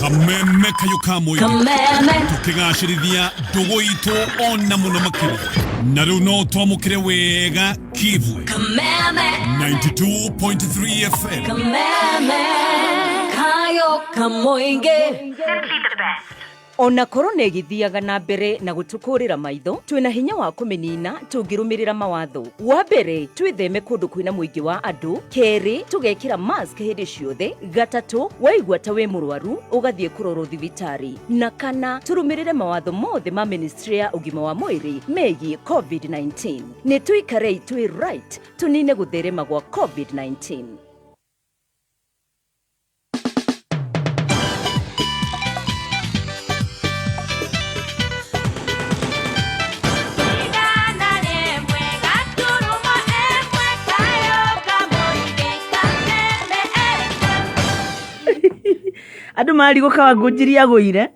Kameme kayũ ka mũingĩ. Kameme. Tũkĩgacĩrithia ndũgũ itũ ona mũno makĩria na rĩu no twamũkĩre wega Kivwe. Kameme. 92.3 FM. Kameme. Kayo kamoinge. Ona korona ĩgĩthiaga na mbere na gũtũkũrĩra maitho, twĩna hinya wa kũmĩnina tũngĩrũmĩrĩra mawatho. Wa mbere, twĩtheme kũndũ kwĩna mũingĩ wa andũ. Kerĩ, tũgekĩra mask hĩndĩ ciothe. Gatatũ, waigua ta wĩ mũrwaru, ũgathiĩ kũrorwo thibitarĩ. Na kana, tũrũmĩrĩre mawatho mothe ma ministry ya ũgima wa mwĩrĩ megiĩ COVID-19. Nĩ tũikarei twĩ right, tũnine gũtherema gwa COVID-19. Andũ marigwo Kawangũnjiri agũire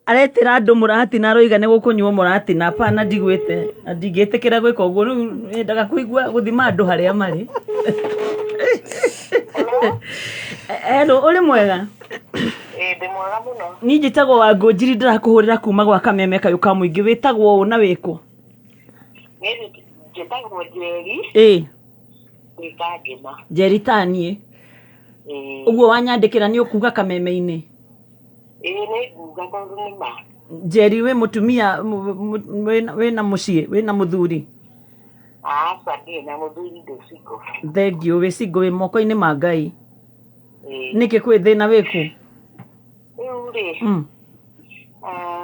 aretĩra andũ mũratina, aroiga nĩ gũkũnyuo mũratina. Apana, ndigwĩte na ndingĩtĩkĩra gwĩka ũguo. Rĩu nyendaga kũigua gũthima andũ harĩa marĩ. Hello, ũrĩ mwega? Ndĩ mwega mũno. Niĩ njĩtagwo Wangũnjiri, ndĩrakũhũrĩra kuma gwa Kameme kayũ ka mũingĩ. Wĩtagwo ũ na wĩkũ? Niĩ njĩtagwo Njeri. Ĩĩ. Ndĩ Kangema. Njeri taniĩ. Ĩĩ. Ũguo wanyandĩkĩra nĩ ũkuga kameme-inĩ? Ĩĩ, nĩ nguga tondũ nĩ ma. Njeri, wĩ mũtumia wĩna mũciĩ, wĩna mũthuri? Aca, ndirĩ na mũthuri, ndĩ single. Thengiũ, wĩ single, wĩ moko-inĩ ma Ngai. Ĩĩ. Nĩkĩ kwĩ thĩna wĩkũ? Rĩu rĩ,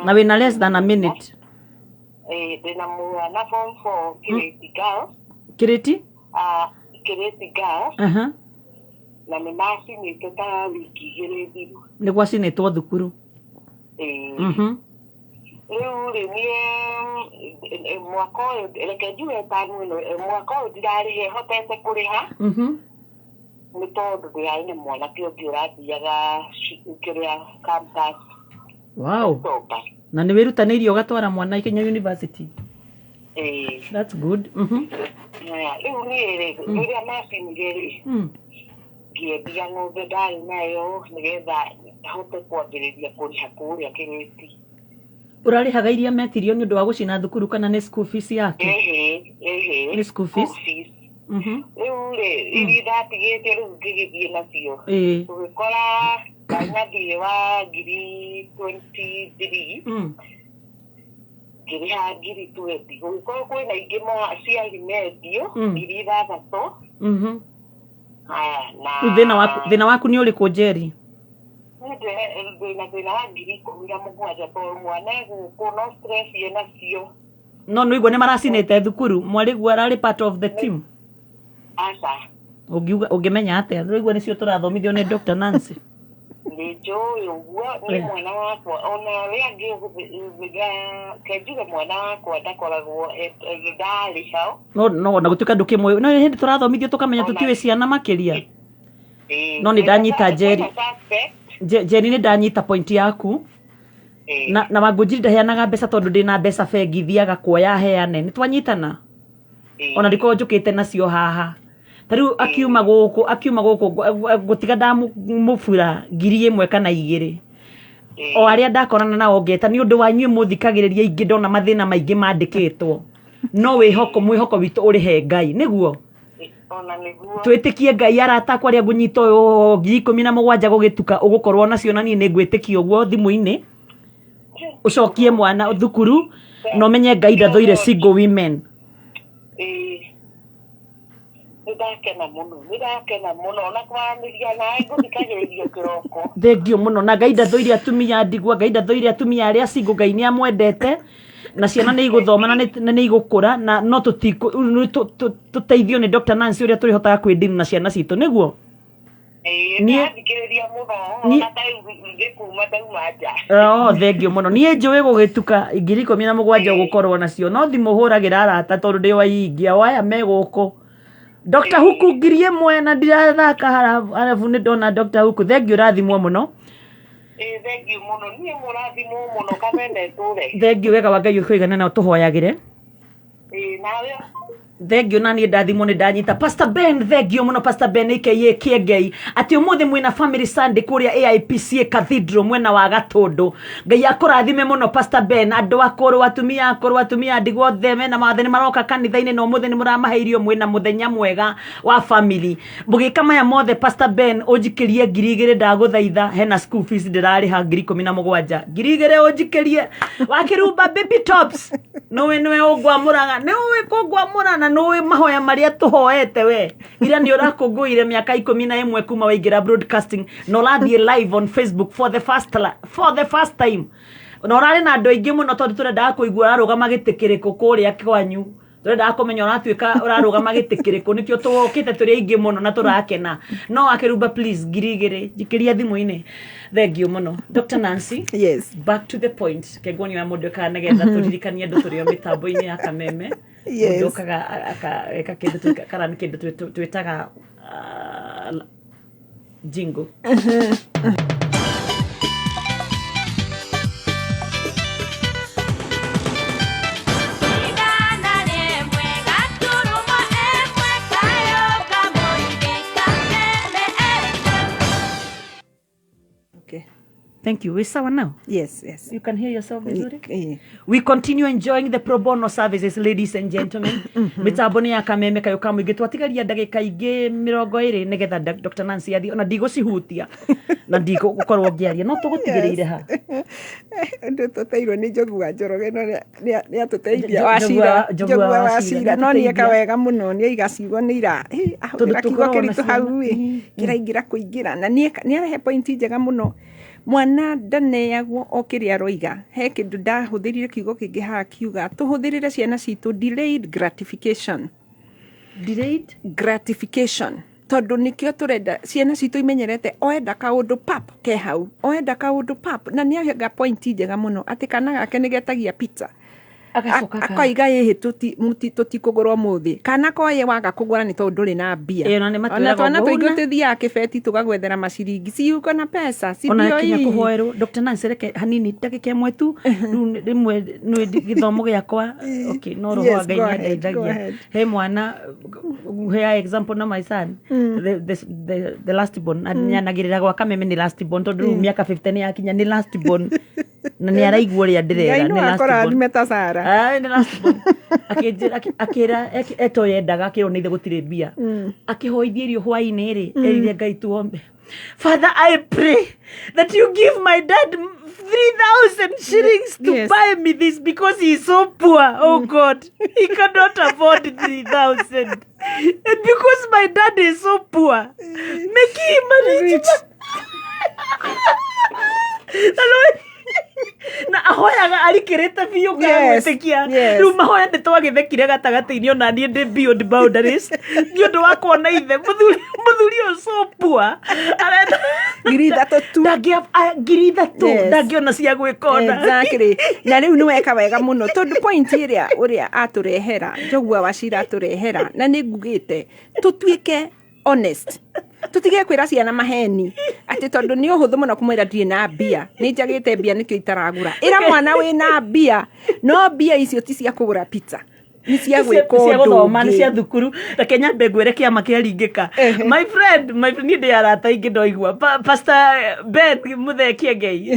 Na wĩna less than a minute. Ĩĩ, ndĩna mwana form 4 Kĩrĩti Girls. Kĩrĩti? Ah, Kĩrĩti Girls. Aha. Na nĩ macinĩte ta wiki 2 thiru. Nĩ gwacinĩtwo thukuru. Ĩĩ. Rĩu rĩ, niĩ mwaka ũyũ, reke njuge tamu ĩno, mwaka ũyũ ndirarĩhe hotete kũrĩha nĩ tondũ ndĩrarĩ na mwanake ũngĩ ũrathiaga kĩrĩa campus. Wow. October. Na nĩ wĩrutanĩirie ũgatwara mwana Kenya University. Ĩĩ. That's good. Haya, rĩu niĩ rĩ, rĩrĩa macinire rĩ, ngĩendia ng'ombe ndarĩ nayo nĩgetha hote kwambĩrĩria kũrĩha kũrĩa Kĩrĩti. Ũrarĩhaga iria metirio nĩ ũndũ wa gũcina thukuru kana nĩ school fees yake? Ĩhĩ, ĩhĩ. Nĩ school fees? Rĩu rĩ, iria ndatigĩte rĩu ngĩgĩthiĩ nacio. Ĩĩ. Ũgĩkora ndarĩ na thirĩ wa ngiri 23. Ngĩrĩha ngiri 20. Gũgĩkorwo kwĩna ingĩ ciarĩ mendio, ngiri 6. Haya, na Rĩu thĩna waku nĩ ũrĩkũ, Njeri? Niĩ ndĩna thĩna wa ngiri 17 tondũ mwana e gũkũ no stress enacio. No nĩ ũigua nĩ maracinĩte thukuru, mwarĩguo ararĩ part of the team? Aca. Ũngiuga ũngĩmenya atĩa? Nĩũraigua nĩcio tũrathomithio nĩ Dr. Nancy. Nĩ njũĩ ũguo nĩ mwana wakwa ona arĩa angĩ ke njuge mwana wakwa ndakoragwo ndarĩ hau. No no na gũtuĩka ndũkĩmũĩ. No hĩndĩ tũrathomithio tũkamenya tũtiũĩ ciana makĩria. No nĩ ndanyita Njeri. Njeri, nĩ ndanyita point yaku. Na Wangũnjiri ndaheanaga mbeca tondũ ndĩna mbeca bengi thiaga kuoya heane. Nĩ twanyitana? Ona ndikorwo njũkĩte nacio haha. Ta rĩu akiuma gũkũ, akiuma gũkũ ngũtiga ndamũbura ngiri 1 kana 2. O arĩa ndakorana nao ngeta nĩ ũndũ wa inyuĩ mũthikagĩrĩria ingĩ ndona mathĩna maingĩ mandĩkĩtwo. No wĩhoko, mwĩhoko witũ ũrĩ he Ngai, nĩguo? Ona nĩguo. Twĩtĩkie Ngai, arata akwa arĩa ngũnyita ũyũ ngiri 17 gũgĩtuka ũgũkorwo nacio na niĩ nĩ ngwĩtĩkia ũguo thimũ-inĩ. Ũcokie mwana thukuru na ũmenye Ngai ndathũire single women. Ĩĩ. Nĩ ndakena mũno, nĩ ndakena mũno ona kwaranĩria nawe ngũthikagĩrĩria kĩroko. Thengio mũno na Ngai ndathũire atumia a ndigwa, Ngai ndathũire atumia arĩa single, Ngai nĩ amwendete na ciana nĩ igũthoma na nĩ igũkũra na no tũteithio nĩ Dr. Nancy ũrĩa tũrĩhotaga kwĩndini na ciana citũ nĩguo. Ĩĩ, ndĩrathikĩrĩria mũno ona ta rĩu ngĩkuma ndauma nja. Oh, thengio mũno. Niĩ njũĩ gũgĩtuka 17,000 ũgũkorwo nacio no thimũ hũragĩra arata tondũ ndĩ wa ingĩ o aya me gũkũ. Dr. Huku 1000 na ndirathaka harabu nĩ ndona Dr. Huku. Thengio ũrathimwo mũno. Ĩĩ, thengio mũno. Niĩ mũrathimwo mũno kameme tũre. Thengio wega wa Ngai ũkũigana na ũtũhoyagĩre. Ĩĩ, nawe Thengio na niĩ ndathimwo nĩ ndanyita. Pastor Ben, thengio mũno Pastor Ben aka Kĩengei atĩ ũmũthĩ mwĩna family Sunday kũrĩa AIPCA Cathedral mwena wa Gatũndũ. Ngai akũrathime mũno Pastor Ben, andũ akũrũ, atumia akũrũ, atumia ndigwa othe mena mawathe nĩ maroka kanitha-inĩ na ũmũthĩ nĩ mũramahe irio mwĩna mũthenya mwega wa family. Mũgĩka maya mothe Pastor Ben ũnjikĩrie 2000 ndagũthaitha, hena school fees ndĩrarĩha 17,000. 2000 ũnjikĩrie. Wakĩrumba baby tops. Nĩũĩ nĩwe ũngwamũraga, nĩũĩ kũngwamũra na nĩũĩ mahoya marĩa tũhoete we. Ira nĩ ũrakũngũĩire mĩaka 11 kuma waingĩra broadcasting na ũrathiĩ live on Facebook for the first, for the first time. Na ũrarĩ na andũ aingĩ mũno tondũ tũrendaga kũigua ũrarũgama gĩtĩ kĩrĩkũ kũrĩa kwanyu. Tũrendaga kũmenya ũratuĩka ũrarũgama gĩtĩ kĩrĩkũ nĩkĩo tũkĩte tũrĩ aingĩ mũno na tũrakena. No Wakĩrumba please 2000 njikĩria thimũ-inĩ. Thank you mũno. Dr. Nancy. Yes. Back to the point. Kenguonio ya mũndũ ĩkaga nĩgetha tũririkanie andũ tũrĩ o mĩtambo-inĩ ya Kameme. Yes. Mũndũ okaga ageka kĩndũ kana nĩ kĩndũ twĩtaga jingle. Okay. Thank you. We're sawa now? Yes, yes. You can hear yourself vizuri? Yeah. We continue enjoying the pro bono services, ladies and gentlemen. Mitambo nĩ ya Kameme kayũ ka mũingĩ. Twatigaria ndagĩka ingĩ mĩrongo ĩrĩ nĩgetha Dr. Nancy athiĩ. Ona ndigũcihutia na ndigũkorwo ngĩaria. No tũgũtigĩrĩire ha? Ũndũ tũteirwo nĩ Njogu wa Njoroge no nĩ atũteithia Njogu wa Cira. Njogu wa Njogu wa Cira, Cira. No nĩ eka nĩatũteithia. wega mũno, nĩ aiga ciugo nĩ ira, hĩ, Tondũ ahũthĩra kiugo tũkoragwo na kĩritũ hau ciana. ĩ, kĩraingĩra kũingĩra. Na nĩ arehe point njega mũno. Mwana ndaneagwo o kĩrĩa aroiga. He kĩndũ ndahũthĩrire kiugo kĩngĩ haha kiuga, tũhũthĩrĩre ciana citũ delayed gratification. Delayed? Gratification. Tondũ nĩkĩo tũrenda ciana citũ imenyerete oenda kaũndũ pap ke hau, oenda kaũndũ pap. Na nĩ ahega point njega mũno atĩ kana gake nĩ getagia pizza. Agacoka ka- Akoiga ĩhĩ tũtikũgũra ũmũthĩ. Kana koye waga kũgũra nĩ tondũ ndũrĩ na mbia. Ĩĩ, ona nĩ matwĩraga Ona twana ũguo. tũingĩ Una- tũthiaga kĩbeti tũgagwethera maciringi. Si uko na pesa, si ona ndio kinya hii? kũhoerwo Dr. Nancy reke hanini ndagĩka ĩmwe tu rĩu rĩmwe nĩ gĩthomo gĩakwa okay no roho wa Yes, Ngai go nĩ ahead, go andeithagia ahead. he mwana hea example na my son the last born nyanagĩrĩra gwa Kameme nĩ last born tondũ rĩu mĩaka 50 nĩ yakinya nĩ last born na nĩ araigua ũrĩa ndĩrera Ngai no nĩ last born. akũrathime ta Sara. Ai, nĩ last born. Akĩnjĩra, akĩra, eto yendaga akĩrwo nĩ ithe gũtirĩ mbia. Akĩhoithia irio hwainĩ rĩ, erire Ngai tuombe. Father, I pray that you give my dad 3,000 shillings to buy me this because he is so poor. Oh God, he cannot afford 3,000. And because my dad is so poor, make him a rich man. Na ahoyaga arikĩrĩte biũ ngamwĩtĩkia. Rĩu mahoya nĩ twagĩthekire gatagatĩ-inĩ ona niĩ ndĩ beyond boundaries nĩ ũndũ wa kuona ithe mũthuri ũyũ so poor arenda 3,000 tu. 3,000 ndangĩona cia gwĩka ona. Exactly. Na rĩu nĩ weka wega mũno tondũ point ĩrĩa ũrĩa atũrehera Njogu wa Wachira atũrehera na nĩ ngugĩte tũtuĩke honest. Tũtige kwĩra ciana maheni atĩ tondũ nĩ ũhũthũ mũno kũmwĩra ndirĩ na mbia, nĩ njagĩte mbia nĩkĩo itaragũra. Ĩra mwana wĩna mbia, no mbia icio ti cia kũgũra pizza, nĩ cia gwĩka cia ũndũ gũthoma, nĩ ũngĩ. cia thukuru. Reke nyambe ngwĩre kĩama kĩaringĩka. My friend, my friend, niĩ ndĩ arata aingĩ ndoigua. Pastor Ben Mũthee Kĩengei,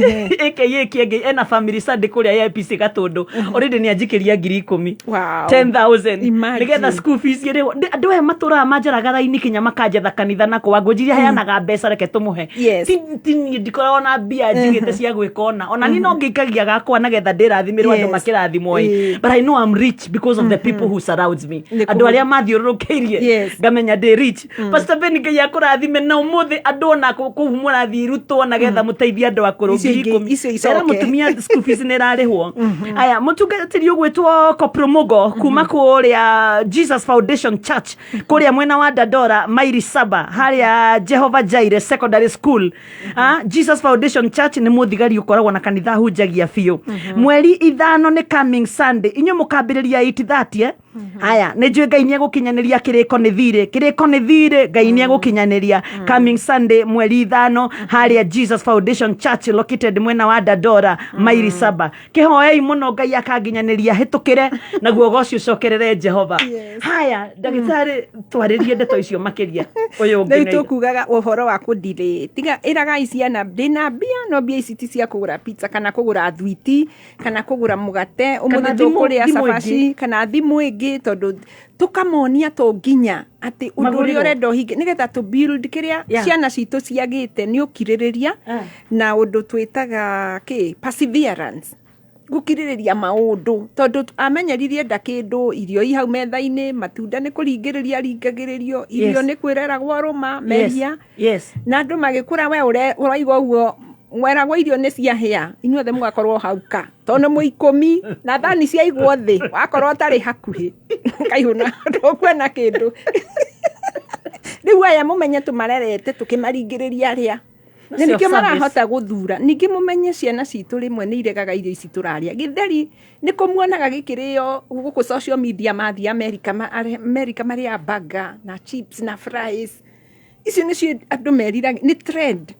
aka Kĩengei, ena family Sunday kũrĩa AIPC Gatũndũ. Already nĩ anjikĩria 10,000. Wow. 10,000. Imagine. Nĩgetha school fees ĩrĩhwo. Andũ aya matũraga manjaraga raini kinya makanjetha kanitha na kũwa ngũnjiria heanaga mbeca reke tũmũhe. Yes. Ti niĩ ndikoragwo na mbia njigĩte cia gwĩka ona. Ona niĩ no ngĩikagia gakwa nĩgetha ndĩrathimĩrwo andũ Yes. makĩrathimwo ĩ. But I know I'm rich because of the people who surrounds me, Nĩ andũ arĩa mathiũrũrũkĩirie, ngamenya ndĩ rich. Pastor Ben, Ngai akũrathime. Na ũmũthĩ andũ ona kũu mũrathiĩ irutwo nagetha mũteithie andũ akũrũ. Icio ngiri ingĩ- ikũmi. icio icoke. Era mũtumia school fees nĩ ĩrarĩhwo. Aya, mũtungatĩri ũgwĩtwo Kopromogo kuma kũrĩa Jesus Foundation Church kũrĩa mwena wa Dandora, mairi 7, harĩa Jehova Jaire Secondary School. Ah, Jesus Foundation Church nĩ mũthigari ũkoragwo na kanitha hunjagia biũ. Mweri 5 nĩ coming Sunday, inyuĩ mũkambĩrĩria 8:30, eh? Haya, nĩ njũĩ Ngai nĩ egũkinyanĩria. Kĩrĩko nĩ thirĩ, kĩrĩko nĩ thirĩ, Ngai nĩ egũkinyanĩria. Coming Sunday mweri 5, harĩa Jesus Foundation Church located mwena wa Dandora, mairi 7. Kĩhoei mũno Ngai akanginyanĩria hĩtũkĩre naguo goci ũcokerere Jehova. Haya, ndagĩtarĩ, twarĩrie ndeto icio makĩria ũyũ ũngĩ. Rĩu nĩ- tũkugaga ũhoro wa kũndirĩ tiga ĩragai ciana ndĩna mbia, no mbia ici ti cia kũgũra pizza kana kũgũra thwiti kana kũgũra mũgate ũmũthĩ Kana thimũ- tũkũrĩa thimũ cabaci ĩngĩ. kana thimũ ĩngĩ, tondũ tũkamonia to nginya atĩ ũndũ ũrĩa Magũrĩrwo. ũrenda ũhinge nĩgetha tũ build kĩrĩa ciana citũ ciagĩte nĩ ũkirĩrĩria na ũndũ twĩtaga kĩ perseverance, gũkirĩrĩria maũndũ, tondũ amenyeririe nda kĩndũ, irio i hau metha-inĩ, matunda nĩ kũringĩrĩria ringagĩrĩrio, irio nĩ kwĩreragwo rũma meria na andũ magĩkũra, we ũraiga ũguo mweragwo irio nĩ ciahĩa, inyuothe mũgakorwo hau ka tondũ nĩ mũikũmi na thani ciaigwo thĩ, wakorwo ũtarĩ hakuhĩ kaihũna ndũkuona kĩndũ. Rĩu aya mũmenye tũmarerete tũkĩmaringĩrĩria arĩa na nĩkĩo Self-service. marahota gũthura. Ningĩ mũmenye ciana citũ rĩmwe nĩ iregaga irio ici tũrarĩa, gĩtheri nĩ kũmuonaga gĩkĩrĩo gũkũ social media, mathiĩ America, America marĩaga burger na chips na fries. Icio nĩcio andũ meriraga, nĩ trend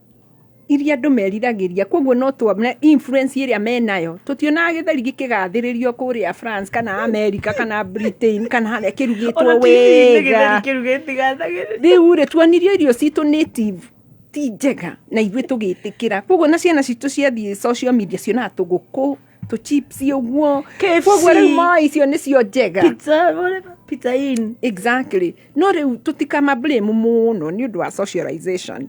iria andũ meriragĩria, koguo no tuone influence ĩrĩa menayo. Tũtionaga gĩtheri gĩkĩgathĩrĩrio kũrĩa France kana America kana Britain kana harĩa kĩrugĩtwo Ona TV-inĩ gĩtheri wega. kĩu gĩtigathagĩrĩrio. Rĩu rĩ, tuonirio irio citũ native ti njega na ithuĩ tũgĩtĩkĩra, koguo na ciana citũ ciathiĩ social media cionaga tũgũkũ tũchips ũguo. KFC. Koguo rĩu moĩ icio nĩcio njega. Pizza, whatever, pizza inn. Exactly. No rĩu tũtikama blame mũno nĩ ũndũ wa socialization.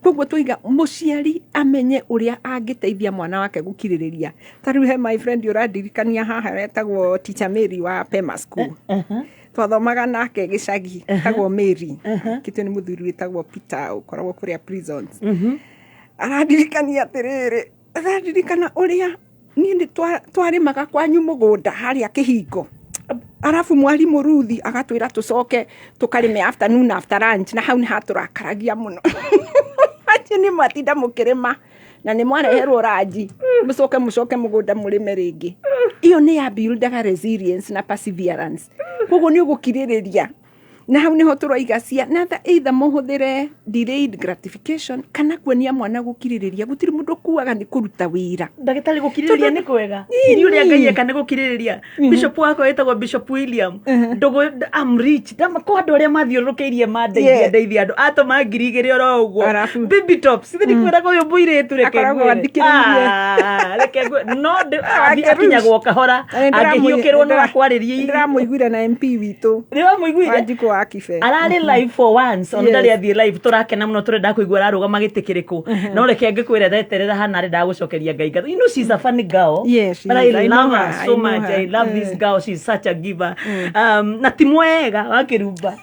Koguo tũiga mũciari amenye ũrĩa angĩteithia mwana wake gũkirĩrĩria. Ta rĩu he my friend ũrandirikania haha etagwo Teacher Mary wa Pema School, twathomaga nake gĩcagi, etagwo Mary, kĩtio nĩ mũthuri wĩtagwo Peter ũkoragwo kũrĩa prisons. Arandirikania atĩrĩrĩ, arandirikana ũrĩa niĩ nĩ twarĩmaga kwanyu mũgũnda harĩa kĩhingo, arabu mwarimũ Ruthi agatwĩra tũcoke tũkarĩme afternoon after lunch, na hau nĩ hatũrakaragia mũno atĩ nĩ mwatinda mũkĩrĩma na nĩ mwareherwo ranji, mũcoke mũcoke mũgũnda mũrĩme rĩngĩ. Ĩyo nĩ ya buildaga resilience na perseverance, koguo nĩ ũgũkirĩrĩria. Na hau nĩho tũroiga ciana either mũhũthĩre delayed gratification kana kuonia mwana gũkirĩrĩria. Gũtirĩ mũndũ ũkuaga nĩ kũruta wĩra. Ndagĩtarĩ, gũkirĩrĩria nĩ kwega. Ĩni. Ini ũrĩa Ngai eka nĩ gũkirĩrĩria. Bishop wakwa wĩtagwo Bishop William ndũgũ, I'm rich. Kwa andũ arĩa mathiũrũrũkĩirie mandeithia, ndeithia andũ atũma 2000 oro ũguo. Baby tops ithe ndikwĩraga ũyũ mũirĩtu, reke Akoragwo ngwĩre. athikĩrĩirie. Ah, reke ngwĩre. No Ake akinyagwo kahora, angĩhiũkĩrwo no akwarĩrie. Ndĩramũiguire na MP witũ. Nĩ wamũiguire? Wanjikũ wa Kibe. Ararĩ live for once ona Yes. ndarĩ athiĩ live. Tũrakena mũno, tũrenda kũigua ararũgama gĩtĩ kĩrĩkũ, no reke ngĩkwĩre theterera hana arenda gũcokeria Ngai ngatho. You know she's a funny girl. Yes, she but is. I I know love her her. so I know much. her. I love this girl, she's such a giver. Na ti mwega wakĩrumba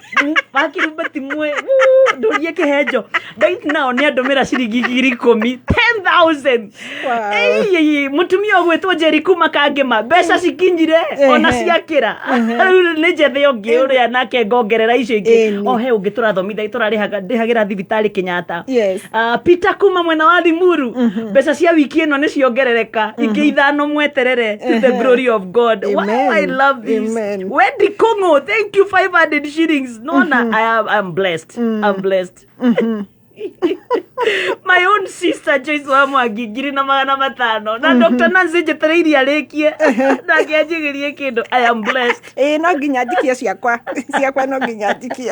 wakĩrumba ti mwe. Woo, ndũrie kĩhenjo. Right now nĩ andũmĩra ciringi 10,000, 10,000. Ĩi, mũtumia ũgwĩtwo Njeri kuma Kangĩma, mbeca cikinyire ona ciakĩra. Rĩu nĩ njethe ũngĩ ũrĩa nake ngongerera icio ingĩ. O he ũngĩ tũrathomithia, tũrarĩhaga ndĩhagĩra thibitarĩ Kenyatta. Ah, Peter kuma mwena wa Limuru, mbeca cia wiki ĩno nĩ ciongerereka ingĩ ithano, mweterere, to the glory of God. Wow, I love this. Wendy Kongo, thank you, 500 shillings. Nona I am blessed, I'm blessed. My own sister Joyce wa Mwangi, 1500, na Dr. Nancy njetereire arĩkie nake anjigĩrie kĩndũ. I am blessed. Ĩĩ, no nginya njikie ciakwa, ciakwa no nginya njikie.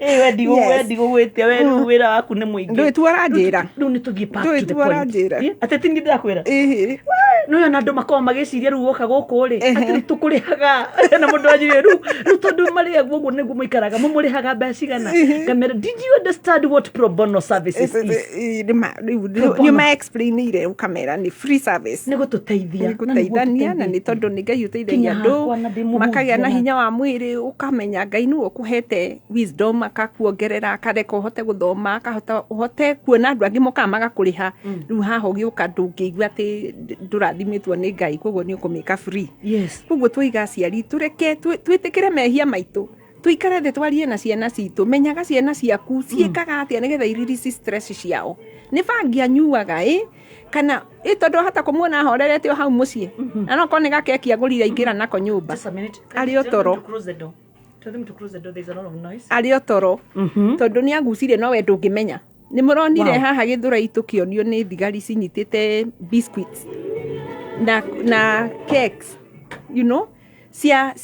Ĩ, wendi Yes. ndigũgwĩtia we rĩu wĩra waku nĩ mũingĩ. Ndũĩ tu ũranjĩra. Rĩu nĩ tũthiĩ back Ndũĩ to the tu point. ũranjĩra. Ĩ, atĩ ti niĩ ndĩrakwĩra. Ĩhĩ. Nĩũĩ ona andũ makoragwo magĩciria rĩu woka gũkũ rĩ atĩ rĩu tũkũrĩhaga na mũndũ anjirie rĩu rĩu tondũ marĩagwo ũguo nĩguo mũikaraga mũmũrĩhaga mbeca cigana, ngamera, did you understand what pro bono services is? Pro bono. Nĩ ma-explainire ũkamera nĩ free service. Nĩ gũtũteithia. Nĩ gũteithania, na nĩ tondũ nĩ Ngai ũteithagia Kinya andũ hakwa na ndĩ mũhunjia makagĩa na hinya wa mwĩrĩ, ũkamenya Ngai nĩwe ũkũhete wisdom, akakuongerera, akareka ũhote gũthoma, akahota ũhote kuona andũ angĩ mokaga magakũrĩha. Rĩu haha ũgĩũka ndũngĩigua atĩ ndũrathimĩtwo nĩ Ngai, koguo nĩ ũkũmĩka free. Koguo twaiga aciari tũreke twĩtĩkĩre mehia maitũ, tũikare thĩ twarie na ciana citũ. Menyaga ciana ciaku ciĩkaga atĩa nĩgetha irelease stress ciao. Nĩ bangi anyuaga ĩ kana ĩ, tondũ ahota kũmuona ahorerete o hau mũciĩ, na no korwo nĩ gakeki agũrire aingĩra nako nyũmba Just a minute. arĩ o Tell them toro. to close the door. Tell them to close the door. There's a lot of noise. Arĩ o toro tondũ nĩ agucirie, no we ndũngĩmenya. Nĩ mũronire haha Gĩthũrai tũkĩonio nĩ thigari cinyitĩte biscuits na cakes cia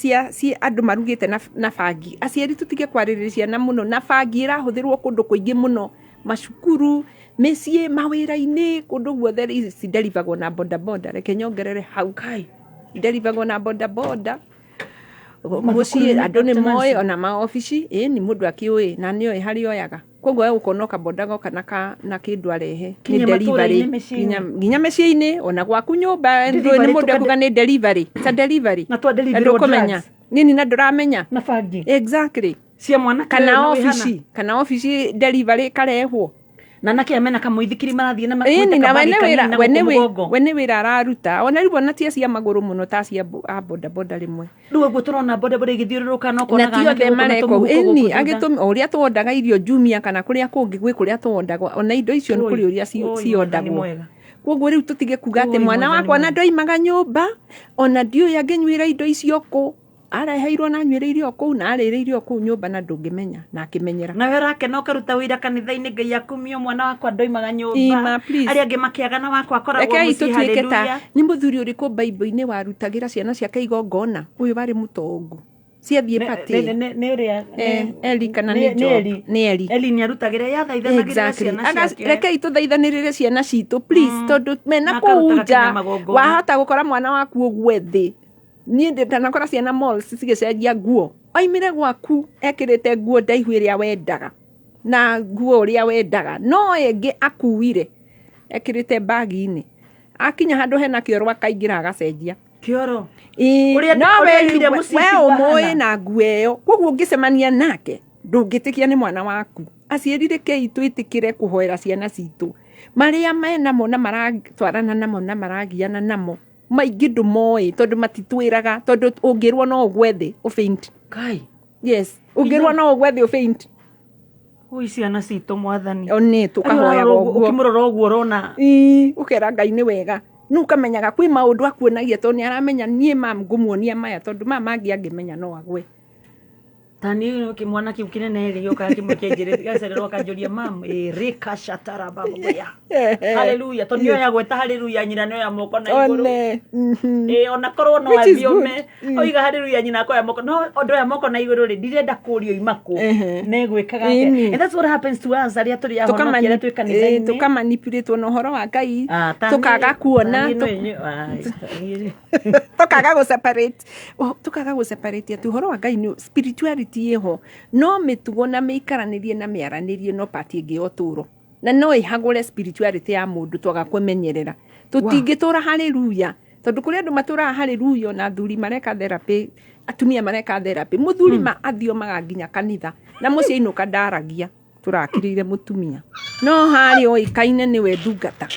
andũ marugĩte na bangi. Aciari tũtige kwarĩrĩria ciana mũno, na bangi ĩrahũthĩrwo kũndũ kũingĩ mũno, macukuru, mĩciĩ, mawĩra-inĩ, kũndũ guothe. Ici ciderivagwo na bodaboda. Reke nyongerere hau, iderivagwo na bodaboda mũciĩ, andũ nĩ Dr. moĩ Nancy. Ona maobici ĩ nĩ mũndũ akĩũĩ na nĩoĩ harĩa oyaga, koguo we ũkona kaboda goka na kĩndũ arehe nĩ Kinya delivery. matũra-inĩ, mĩciĩ-inĩ. Nginya mĩciĩ-inĩ, ona gwaku nyũmba ndũĩ nĩ Delivery mũndũ ekuga nĩ delivery ta delivery Na twa na deliver ndũkũmenya drugs. nini na ndũramenya na bangi exactly cia mwana. Kana obici, kana obici delivery ĩkarehwo. Na nake mena kamũithikiri marathiĩ na Ĩni na we makuĩte nĩ kabagi wĩra kanini na we nĩ gũkũ wĩ mũgongo. We nĩ wĩra araruta, ona rĩu ona ti cia magũrũ mũno ta cia a bodaboda rĩmwe. Rĩu ũguo tũrona bodaboda igĩthiũrũrũka no Na konaga ti othe anake gũkũ na mareka tũmũhuko ũguo ĩni gũkũ thutha. Agĩtũm o ũrĩa tuondaga irio Jumia kana kũrĩa kũngĩ, gwĩ kũrĩa tuondaga ona indo icio nĩ Oi, kũrĩ ũrĩa oi, Mwathani ciondagwo. mwega. Koguo rĩu tũtige kuga atĩ Oi, mwana Mwathani wakwa na mwega. ndoimaga nyũmba, ona ndiũĩ angĩnyuĩra indo icio kũ, areheirwo na anyuĩrĩire o kũu na arĩrĩire o kũu nyũmba na ndũngĩmenya na akĩmenyera. Nawe ũrakena ũkaruta wĩra kanitha-inĩ, Ngai akumio, mwana wakwa ndoimaga nyũmba. Ima, please. Arĩa angĩ makĩaga na wakwa akoragwo Rekei mũciĩ. tũtuĩke ta Haleluya. Nĩ mũthuri ũrĩkũ Baibũ-inĩ warutagĩra ciana ciake igongona? Ũyũ warĩ mũtongu, ciathiĩ Nĩ- patĩ. nĩ ũrĩa Eli kana nĩ nĩ Job? Eli. Nĩ Eli. Eli nĩ arutagĩra yathaithanagĩrĩra ciana ciake. Rekei tũthaithanĩrĩre ciana citũ, please, tondũ mena Na kũu akarutaga nja kinya magongona. wahota gũkora mwana waku ũgwe thĩ. Niĩ ndanakora ciana malls cigĩcenjia nguo, oimire gwaku ekĩrĩte nguo ndaihu ĩrĩa wendaga na nguo ũrĩa wendaga, no ĩngĩ akuire ekĩrĩte bagi-inĩ, akinya handũ hena kĩoro akaingĩra agacenjia. Kĩoro. Ĩĩ, no Ũrĩa we oimire we mũciĩ we tiguo ũmũĩ ahana. Na nguo ĩyo, koguo ũngĩcemania nake ndũngĩtĩkia nĩ mwana waku. Aciari rekei twĩtĩkĩre kũhoera ciana citũ, marĩa menamo na maratwarana namo na maragiana namo maingĩ ndũmoĩ tondũ matitwĩraga, tondũ ũngĩrwo no ũgwe thĩ ũfaint. Kai. Yes, ũngĩrwo no ũgwe thĩ ũfaint. Ui, ciana citũ, Mwathani. One tũkahoyaga ũguo. Ũkĩmũrora ũguo ũrona. Ĩĩ, ũkera Ngai nĩ wega nĩ ũkamenyaga kwĩ maũndũ akuonagia tondũ nĩ aramenya niĩ ma ngũmuonia maya, tondũ maya mangĩ angĩmenya no agwe. Ta niĩ kĩmwana kĩu kĩnene rĩ, gĩũkaga kĩmwe kĩanjĩrĩte gĩgacererwo akanjũria, "Mam, ĩrĩka shatara baba ya haleluya," tondũ nĩoya gweta haleluya, nyina nĩoya moko na igũrũ. One. Ĩ, ona korwo no Which is athiome good. Oiga haleluya, nyina akoya moko, no ndoya moko na igũrũ rĩ, ndirenda kũrio ima kũ negwĩkaga atĩa? And that's what happens to us arĩa tũrĩ ahonokia, arĩa twĩ kanitha-inĩ. Tũkamanipulĩtwo na ũhoro wa Ngai, Ah, ta tũkaga kuona ta niĩ ai, ta niĩ. Tũkaga gũ separate. Oh, tũkaga gũ separate atĩ ũhoro wa Ngai nĩ spirituality ĩho, no mĩtugo na mĩikaranĩrie na mĩaranĩrie no part ĩngĩ ya ũtũũro, na no ĩhagũre spirituality ya mũndũ twaga kũmenyerera. Tũtingĩtũra haleluya, tondũ kũrĩ andũ matũraga haleluya na athuri mareka therapy, atumia mareka therapy, mũthuri ma athiomaga nginya kanitha na mũciĩ ainũka ndaragia, tũrakirĩire mũtumia, no harĩa oĩkaine nĩwe ndungata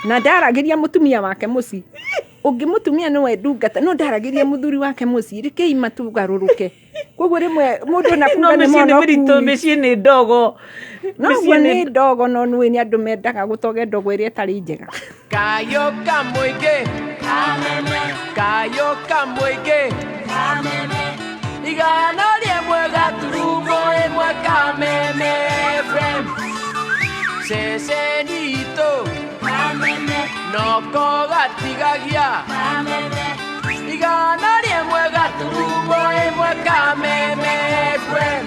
na ndaragĩria mũtumia wake mũciĩ. Ũngĩ mũtumia nĩwe ndungata no ndaragĩria mũthuri wake mũciĩ. Rekei matũgarũrũke. Koguo rĩmwe mũndũ ona No kuga nĩ mĩciĩ nĩ mwana mĩritũ, mĩciĩ nĩ ndogo. No Mĩciĩ ũguo nĩ ndogo, no nĩũĩ nĩ andũ mendaga gũtoge ndogo ĩrĩa ĩtarĩ njega. Kayo kamũingĩ, kayo kamũingĩ, 101.1 Kameme FM, ceceni itũ noko gatigagia 101.1 Kameme FM.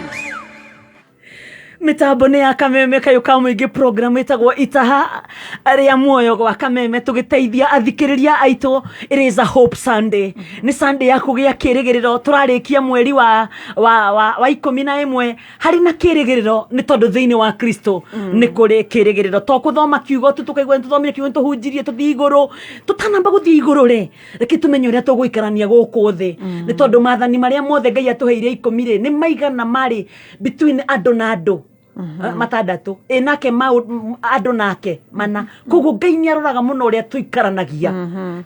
Mitambo nĩ ya Kameme kayũ ka mũingĩ, program ĩtagwo Itaha rĩa Muoyo gwa Kameme, tũgĩteithia athikĩrĩria aitũ. It is a Hope Sunday, nĩ Sunday ya kũgĩa kĩrĩgĩrĩro. Tũrarĩkia mweri wa 11 harĩ na kĩrĩgĩrĩro, nĩ tondũ thĩinĩ wa Kristo nĩ kũrĩ kĩrĩgĩrĩro. To kũthoma kiugo tu tũkaigua nĩ tũthomire kiugo, nĩ tũhunjirie tũthiĩ igũrũ. Tũtanamba gũthiĩ igũrũ rĩ, reke tũmenye ũrĩa tũgũikarania gũkũ thĩ, nĩ tondũ maathani marĩa mothe Ngai atũheire 10 rĩ, nĩ maigana marĩ between andũ na andũ matandatũ ĩ nake andũ nake mana. Koguo Ngai nĩ aroraga mũno ũrĩa tũikaranagia,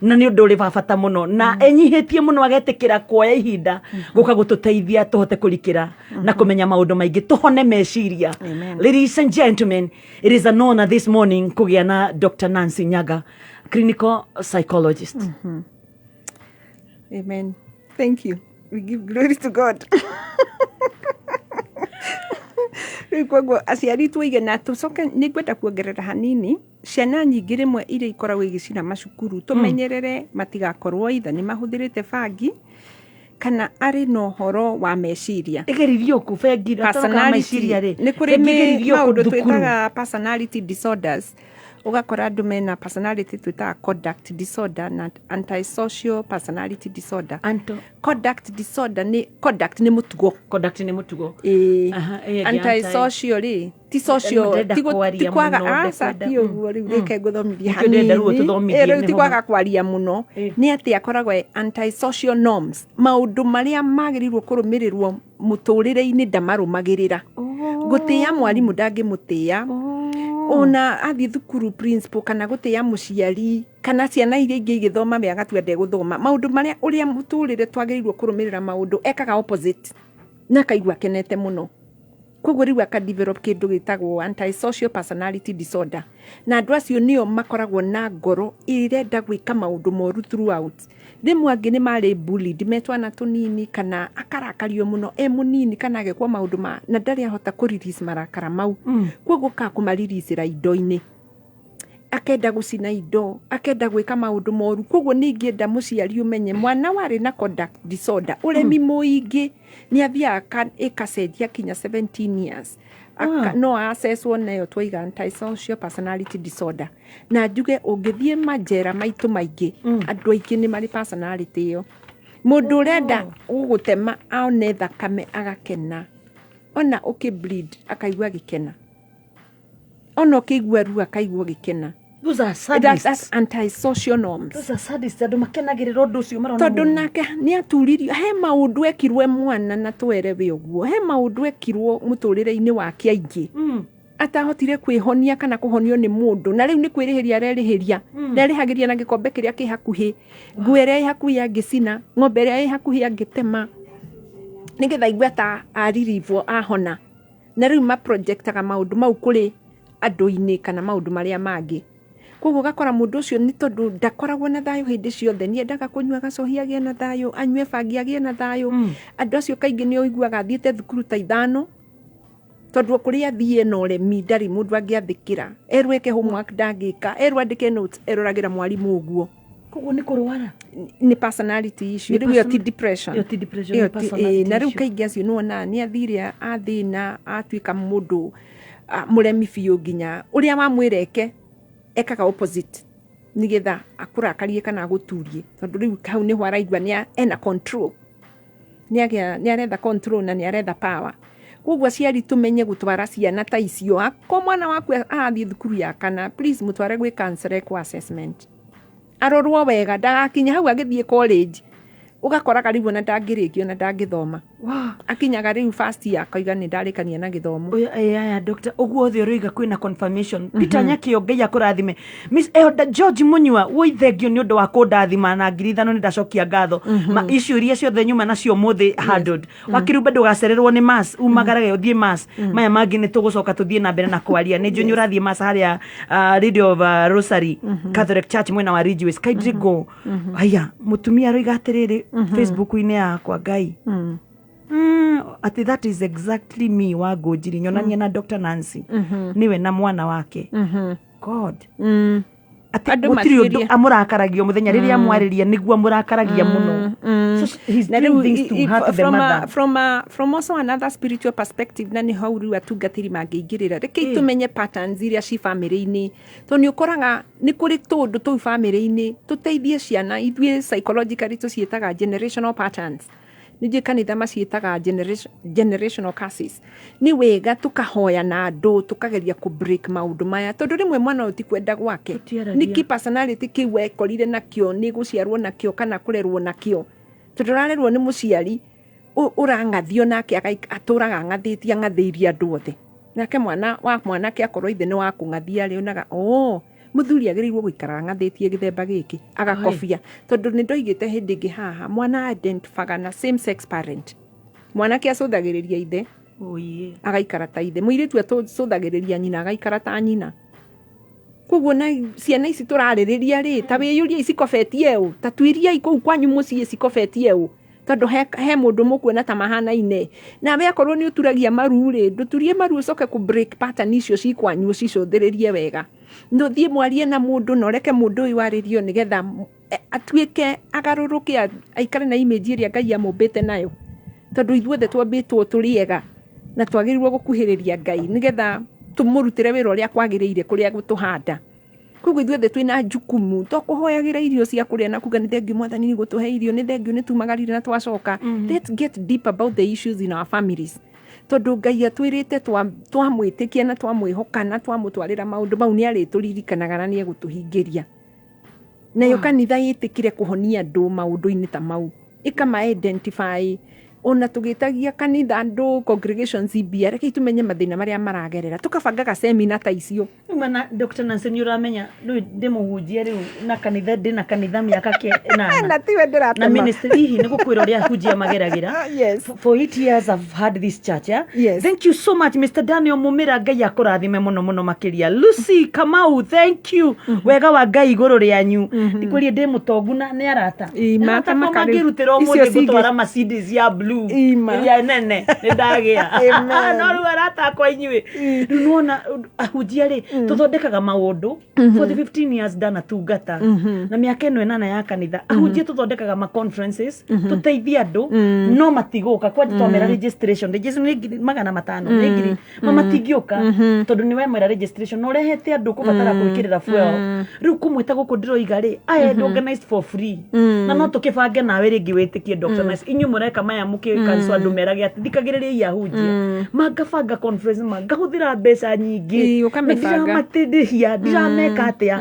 na nĩ ũndũ ũrĩ wa bata mũno, na enyihĩtie mũno agetĩkĩra kuoya ihinda gũka gũtũteithia tũhote kũrikĩra na kũmenya maũndũ maingĩ, tũhone meciria. Amen. Ladies and gentlemen, it is an honor this morning kũgĩa na Dr. Nancy Nyaga, clinical psychologist. Amen. Thank you. We give glory to God. Rĩu koguo aciari tuige na tũcoke, nĩ ngwenda kuongerera hanini. Ciana nyingĩ rĩmwe iria ikoragwo igĩcina macukuru, tũmenyerere matigakorwo itha nĩ mahũthĩrĩte bangi kana arĩ na ũhoro wa meciria. Ĩgeririo kũ bengi Personality. meciria rĩ? Nĩ kũrĩ Bengi ĩgeririo kũ maũndũ thukuru? Twĩtaga personality disorders. Ũgakora andũ mena personality twĩtaga conduct disorder na antisocial personality disorder. Anto. Conduct disorder nĩ conduct nĩ mũtugo. Conduct nĩ mũtugo. Ĩĩ. Aha, ĩyo ĩngĩ Antisocial rĩ, ti social, Ndĩrenda kwaria ti kwaga mũno, aca ndekwenda- ti ũguo. Rĩu reke ngũthomithie Nĩkĩo ndĩrenda rĩu hanini. ũtũthomithie, Ĩ, rĩu ti nĩho kwaga kwaria mũno, nĩ atĩ akoragwo e antisocial norms, maũndũ marĩa magĩrĩirwo kũrũmĩrĩrwo mũtũrĩre-inĩ ndamarũmagĩrĩra. Gũtĩĩa mwarimũ ndangĩmũtĩĩa ona athiĩ thukuru, principal, kana gũtĩĩa mũciari kana ciana iria ingĩ igĩthoma, we agatua ndegũthoma. Maũndũ marĩa ũrĩa mũtũrĩre twagĩrĩirwo kũrũmĩrĩra maũndũ, ekaga opposite na akaigua akenete mũno. Koguo rĩu akadevelop kĩndũ gĩtagwo antisocial personality disorder, na andũ acio nĩo makoragwo na ngoro ĩrenda gwĩka maũndũ moru throughout. Rĩmwe angĩ nĩ marĩ bullied me twana tũnini, kana akarakario mũno e mũnini, kana agekwo maũndũ ma na ndarĩ ahota kũ release marakara mau. Koguo ka kũmaririicĩra indo-inĩ, akenda gũcina indo, akenda gwĩka maũndũ moru. Koguo nĩ ingĩenda mũciari ũmenye mwana warĩ na conduct disorder, ũremi mũingĩ nĩ athiaga ĩkacenjia kinya 17 years. No accesswo nayo twaiga antisocial personality disorder. Na njuge ũngĩthiĩ manjera maitũ maingĩ, andũ aingĩ nĩ marĩ personality ĩyo. Mũndũ ũrenda gũgũtema one thakame agakena, ona ũkĩ bleed akaigua agĩkena, ona ũkĩigua ruo akaigua ũgĩkena. Those are That, sadists. that's antisocial norms. Those are sadists, andũ makenagĩrĩra ũndũ ũcio marona Tondũ mũndũ. Nake nĩ aturirio, he maũndũ ekirwo e mwana, na twerewe ũguo, he maũndũ ekirwo mũtũrĩre-inĩ wake aingĩ atahotire kwĩhonia kana kũhonio nĩ mũndũ, na rĩu nĩ kwĩrĩhĩria arerĩhĩria. Nerĩhagĩria na gĩkombe kĩrĩa kĩ hakuhĩ, nguo ĩrĩa ĩ hakuhĩ angĩcina, ng'ombe ĩrĩa ĩ hakuhĩ angĩtema, nĩgetha aigue ta aririvwo ahona. Na rĩu maprojectaga maũndũ mau kũrĩ andũ-inĩ kana maũndũ marĩa mangĩ. Koguo ũgakora mũndũ ũcio, nĩ tondũ ndakoragwo na thayũ hĩndĩ ciothe, nĩ endaga kũnyua gacohi agĩe na thayũ, anyue bangi agĩe na thayũ. Andũ acio kaingĩ nĩ ũiguaga athiĩte thukuru ta ithano, tondũ kũrĩa athiĩ na ũremi, ndarĩ mũndũ angĩathĩkĩra. Erwo eke homework ndangĩka, erwo andĩke notes eroragĩra mwarimũ ũguo. Koguo nĩ kũrwara. Nĩ personality issue. Nĩ Rĩu ĩyo ti depression. Ĩyo ti depression, Ĩyo nĩ personality na rĩu issue. Kaingĩ acio nĩ wonaga nĩ athire athĩna, atuĩka mũndũ mũremi biũ, nginya ũrĩa wamwĩra eke ekaga opposite, nĩgetha akũrakarie kana agũturie, tondũ rĩu hau nĩho araigua nĩ ena control, nĩ aretha control na nĩ aretha power. Koguo aciari tũmenye gũtwara ciana ta icio. Ako mwana waku arathiĩ thukuru ya kana, please mũtware gwĩ counselor ekwo assessment, arorwo wega, ndagakinya hau agĩthiĩ college ũgakoraga rĩu ona ndangĩrĩkia, ona ndangĩthoma. Akinyaga rĩu first year akauga nĩ ndarĩkania na gĩthomo. Oya, aya doctor, ũguo othe ũroiga kwĩna confirmation. Peter Nyakĩo, Ngai akũrathime. Miss Elda George Munyua, woi thengio nĩ ũndũ wa kũndathima na 5,000, nĩ ndacokia ngatho. Ma icio iria ciothe nyuma nacio mũthĩ handled. Wakirumba, ndũgacererwo nĩ mass, umagarage ũthiĩ mass. Maya mangĩ nĩ tũgũcoka tũthiĩ na mbere na kwaria. Nĩ njũĩ nĩ ũrathiĩ mass harĩa Radio of Rosary Catholic Church mwena wa Ridgeways. Kindly go. Haya, mũtumia aroiga atĩrĩrĩ Facebook-inĩ yakwa, Ngai, atĩ that is exactly me wa ngũnjiri nyonania na Dr. Nancy, niwe na mwana wake. God, atĩ Andũ gũtirĩ ũndũ makĩria. amũrakaragia mũthenya rĩrĩa mwarĩria nĩguo amũrakaragia mũno. So So he's Na doing rĩu things to hurt the mother. From also another spiritual perspective, na nĩ hau rĩu atungatĩri mangĩingĩrĩra, rekei tũmenye patterns iria ci bamĩrĩ-inĩ, tondũ nĩ ũkoraga nĩ kũrĩ tũũndũ tũu bamĩrĩ-inĩ tũteithie ciana. Ithuĩ psychologically tũciĩtaga generational patterns, ningĩ kanitha maciĩtaga generational curses. Nĩ wega tũkahoya na andũ, tũkageria kũ break maũndũ maya, tondũ rĩmwe mwana ũyũ ti kwenda gwake. Tũtiaragia. Nĩkĩ personality kĩu ekorire nakĩo nĩ gũciarwo nakĩo kana kũrerwo nakĩo, tondũ ũrarerwo nĩ mũciari ũrang'athio nake atũraga ang'athĩtie, ang'athĩirie andũ othe. Nake mwana wa mwanake akorwo ithe nĩ wa kũng'athia rĩ, onaga o mũthuri agĩrĩirwo gũikara ang'athĩtie gĩthemba gĩkĩ, agakobia. Tondũ nĩ ndoigĩte hĩndĩ ĩngĩ haha, mwana identifyaga na same sex parent. Mwanake acũthagĩrĩria ithe, Oye. agaikara ta ithe. Mũirĩtu acũthagĩrĩria nyina, agaikara ta nyina. Koguo na ciana ici tũrarĩrĩria rĩ, ta wĩyũrie cikobetie ũ, ta tuiriai kũu kwanyu mũciĩ cikobetie ũ, tondũ he mũndũ mũkuona ta mahanaine nawe. Akorwo nĩ ũturagia maru rĩ, ndũturie maru, ũcoke kũ break pattern icio ci kwanyu, ũcicũthĩrĩrie wega, nũthiĩ mwarie na mũndũ, na ũreke mũndũ ũyũ arĩrio, nĩgetha atuĩke agarũrũke, aikare na image ĩrĩa Ngai amũmbĩte nayo, tondũ ithuothe twambĩtwo tũrĩ ega na twagĩrĩirwo gũkuhĩrĩria Ngai nĩgetha tũmũrutĩre wĩra ũrĩa kwagĩrĩire kũrĩa gũtũhanda. Koguo ithuothe twĩna jukumu to kũhoyagĩra irio cia kũrĩa na kuga nĩ thengiũ Mwathani nĩ gũtũhe irio, nĩ thengiũ nĩ tumagarire na twacoka. Let's get deep about the issues in our families, tondũ Ngai atwĩrĩte twamwĩtĩkia na twamwĩhoka na twamũtwarĩra maũndũ mau, nĩ arĩtũririkanaga na nĩ egũtũhingĩria. Nayo kanitha ĩtĩkĩre kũhonia andũ maũndũ-inĩ ta mau, ĩkama identify. Ona tũgĩtagia kanitha andũ congregations mbia, rekei tũmenye mathĩna marĩa maragerera, tũkabangaga semina ta icio. Rĩu na Dr. Nancy, nĩ ũramenya rĩu ndĩ mũhunjia rĩu na kanitha, ndĩ na kanitha mĩaka 8. Na tiwe ndĩratema. Na ministry hihi nĩ gũkwĩra ũrĩa ahunjia mageragĩra. For 8 years I've had this church, yeah? Yes. Thank you so much, Mr. Daniel Mumira. Ngai akũrathime mũno mũno makĩria. Lucy Kamau, thank you. Wega wa Ngai igũrũ rĩanyu. Ndikwĩrie ndĩ mũtongu na nĩ arata. Ima, Arata kama akwa karĩ- mangĩrutĩra icio ũmũthĩ cingĩ- ngũtwara Mercedes ya blue Ima. ĩrĩa nene nĩ ndagĩa. Amen. No rĩu arata akwa inyuĩ, rĩu nĩwona ahunjia rĩ, tũthondekaga maũndũ. For the 15 years ndanatungata na mĩaka ĩno 8 ya kanitha, ahunjia tũthondekaga ma conferences tũteithie andũ, no matigũka kwanja. Twamera registration nĩ 500, nĩ ngiri ma matingĩũka, tondũ nĩ wemwĩra registration na ũrehete andũ kũbatara gwĩkĩrĩra fuel. Rĩu kũmwĩta gũkũ ndĩroiga rĩ, I had organized for free, na no tũkĩbange nawe rĩngĩ wĩtĩkie Dr. Nice. Inyuĩ mũreka maya mũkĩkanco andũ merage atĩ thikagĩrĩriai ahunjia, mangabanga conference, mangahũthĩra mbeca nyingĩ. Ĩĩ, ũkamĩbanga. Ndiramatĩrĩhia, ndirameka atĩa,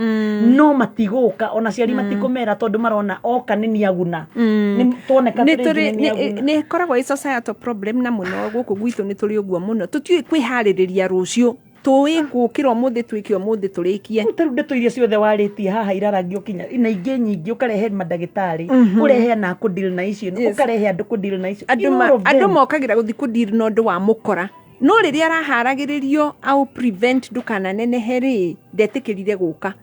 no matigũka. Ona ciari matikũmera, tondũ marona oka nĩ niaguna. Nĩ tuoneka nĩ tũrĩ tũrĩ nĩ niaguna. Nĩ ĩkoragwo ĩ societal problem, na mũno gũkũ gwitũ nĩ tũrĩ ũguo mũno. Tũtiũĩ kwĩharĩrĩria rũciũ, tũĩ gũkĩra ũmũthĩ, twĩke ũmũthĩ tũrĩkie. Rĩu ta rĩu ndeto iria ciothe warĩtie haha irarangio kinya na ingĩ nyingĩ, ũkarehe mandagĩtarĩ, ũrehe ana kũdeal na icio, ũkarehe andũ kũdeal na icio. Andũ In all of andũ them. mokagĩra gũthiĩ kũdeal na ũndũ wa mũkora, no rĩrĩa araharagĩrĩrio au prevent ndũkananenehe rĩ, ndetĩkĩrire gũka.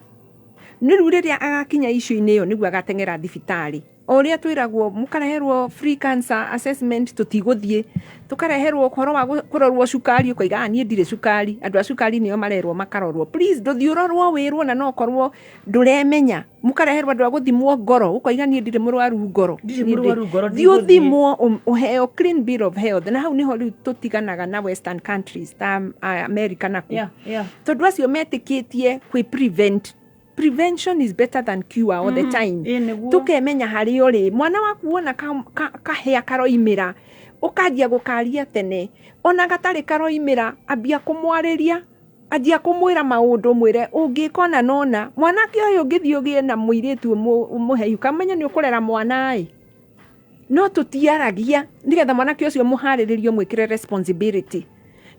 Nĩ rĩu rĩrĩa agakinya issue-inĩ ĩyo nĩguo agateng'era thibitarĩ. O ũrĩa twĩragwo mũkareherwo free cancer assessment, tũtigũthiĩ. Tũkareherwo ũhoro wa kũrorwo cukari, ũkoiga, "Ah, niĩ ndirĩ cukari." Andũ a cukari nĩo marerwo makarorwo. Please, ndũthiĩ ũrorwo wĩrwo, na no ũkorwo ndũremenya. Mũkareherwo andũ a gũthimwo ngoro, ũkoiga, "Niĩ ndirĩ mũrwaru ngoro." Ndirĩ Niĩ mũrwaru ngoro, thiĩ ndigũthiĩ. ũthimwo, ũheo clean bill of health. Na hau nĩho rĩu tũtiganaga na western countries ta America naku, tondũ acio metĩkĩtie kwĩ prevent. Prevention is better than cure all the time. Ĩĩ, nĩguo. Tũkemenya harĩa ũrĩ. Mwana waku wona kahĩa karoimĩra, ũkanjia gũkaria tene. Ona gatarĩ karoimĩra, ambia kũmwarĩria, anjia kũmwĩra maũndũ, mwĩre ũngĩka ona nona. Mwanake ũyũ ũngĩthiĩ ũgĩe na mũirĩtu mũheihu, kamenya nĩ ũkũrera mwana ĩ. No tũtiaragia nĩgetha mwanake ũcio mũharĩrĩrio, mwĩkĩre responsibility,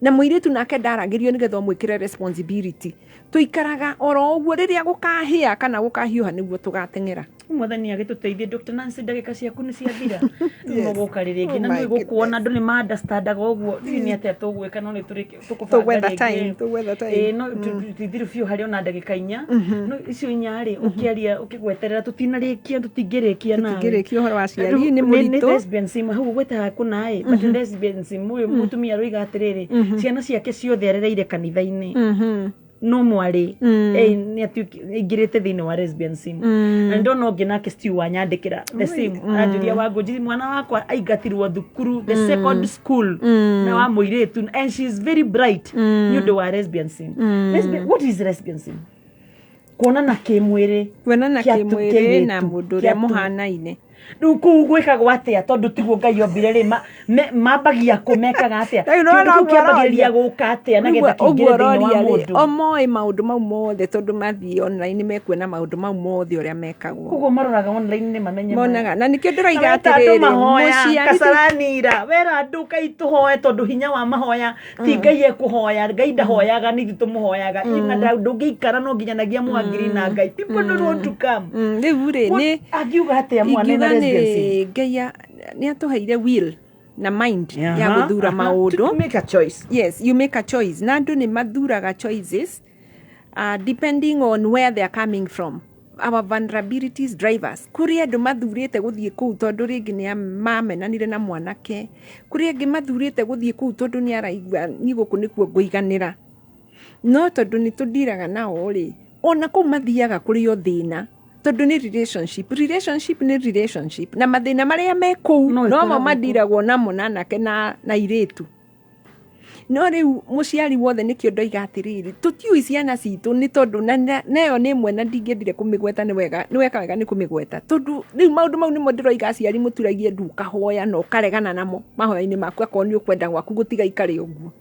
na mũirĩtu nake ndaragĩrio nĩgetha ũmwĩkĩre responsibility. Tũikaraga oro ũguo, rĩrĩa gũkahĩa kana gũkahiũha nĩguo tũgateng'era. Mwathani agĩtũteithie. Dr. Nancy, ndagĩka ciaku nĩ ciathira. Rĩu mũgũka rĩrĩ na Oh my nĩ gũkuona andũ nĩ ma understandaga ũguo. Ndiũĩ nĩ atĩa tũgwĩka, no nĩ tũkũbanga Tũgwetha rĩngĩ. time, tũgwetha time. Ĩĩ, no tithiru biũ harĩ ona ndagĩka 4. No icio 4 rĩ, ũkĩaria ũkĩgweterera, tũtinarĩkia, tũtingĩrĩkia nawe. Tũtingĩrĩkia ũhoro wa aciari, Rĩu nĩ nĩ mũritũ. lesbianism hau ũgwetaga kũna ĩ, but lesbianism, ũyũ mũtumia aroiga atĩrĩrĩ, ciana ciake ciothe arereire kanitha-inĩ. No mwarĩ nĩ aingĩrĩte thĩinĩ wa lesbianism. Na ndona ũngĩ nake Stew wanyandĩkĩra the same, aranjũria Wangũnjiri, mwana wakwa aingatirwo thukuru, the second school, na wa mũirĩtu, and she is very bright, nĩ ũndũ wa lesbianism. What is lesbianism? Kuonana kĩmwĩrĩ. Kuonana kĩa kĩmwĩrĩ na kĩairĩtu, mũndũ ũrĩa mũhanaine. Rĩu kũu gwĩkagwo atĩa? Tondũ tiguo Ngai ombire rĩ, mambagia kũ, mekaga atĩa? Rĩu Kĩndũ nĩwona kĩu ũguo kĩambagĩrĩria ũroria. gũka atĩa Rĩu nĩgetha ũguo kĩingĩre thĩinĩ wa ũroria rĩ, mũndũ? o moĩ maũndũ mau mothe, tondũ mathiĩ online mekuona maũndũ mau mothe ũrĩa mekagwo. Koguo maroraga online nĩ mamenye. Monaga na nĩkĩo ndĩroiga Weta andũ atĩrĩrĩ, mahoya mũciari kacaranira wera andũ kai tũhoe, tondũ hinya wa mahoya ti Ngai ekũhoya, Ngai ndahoyaga, nĩ ithuĩ tũmũhoyaga. Na ndũngĩikara no nginyanagia mwangiri na Ngai. People don't want to come. Rĩu rĩ, nĩ Angiuga atĩa mwana ingiuga ena lesbianism? nĩ Ngai nĩ atũheire will na mind ya gũthura maũndũ. To make a choice. Yes, you make a choice, na andũ nĩ mathuraga choices depending on where they are coming from. Our vulnerabilities drivers. Kũrĩ andũ mathurĩte gũthiĩ kũu tondũ rĩngĩ nĩ mamenanire na mwanake, kũrĩ angĩ mathurĩte gũthiĩ kũu tondũ nĩ araigua niĩ gũkũ nĩkuo ngũiganĩra. No tondũ nĩ tũndiraga nao rĩ, ona kũu mathiaga kũrĩ o thĩna, tondũ nĩ relationship, relationship nĩ relationship, na mathĩna marĩa me kũu No nomo ĩkoragwo. mandiragwo namo na anake na airĩtu. No rĩu mũciari wothe, nĩkĩo ndoiga atĩrĩrĩ, tũtiũĩ ciana citũ, nĩ tondũ nayo nĩ ĩmwe na ndingĩendire kũmĩgweta. Nĩ wega, nĩ weka wega nĩ kũmĩgweta, tondũ rĩu maũndũ mau nĩmo ndĩroiga aciari mũturagie ndu, ũkahoya na ũkaregana namo mahoya-inĩ maku, akorwo nĩ ũkwenda gwaku gũtigaikare ũguo.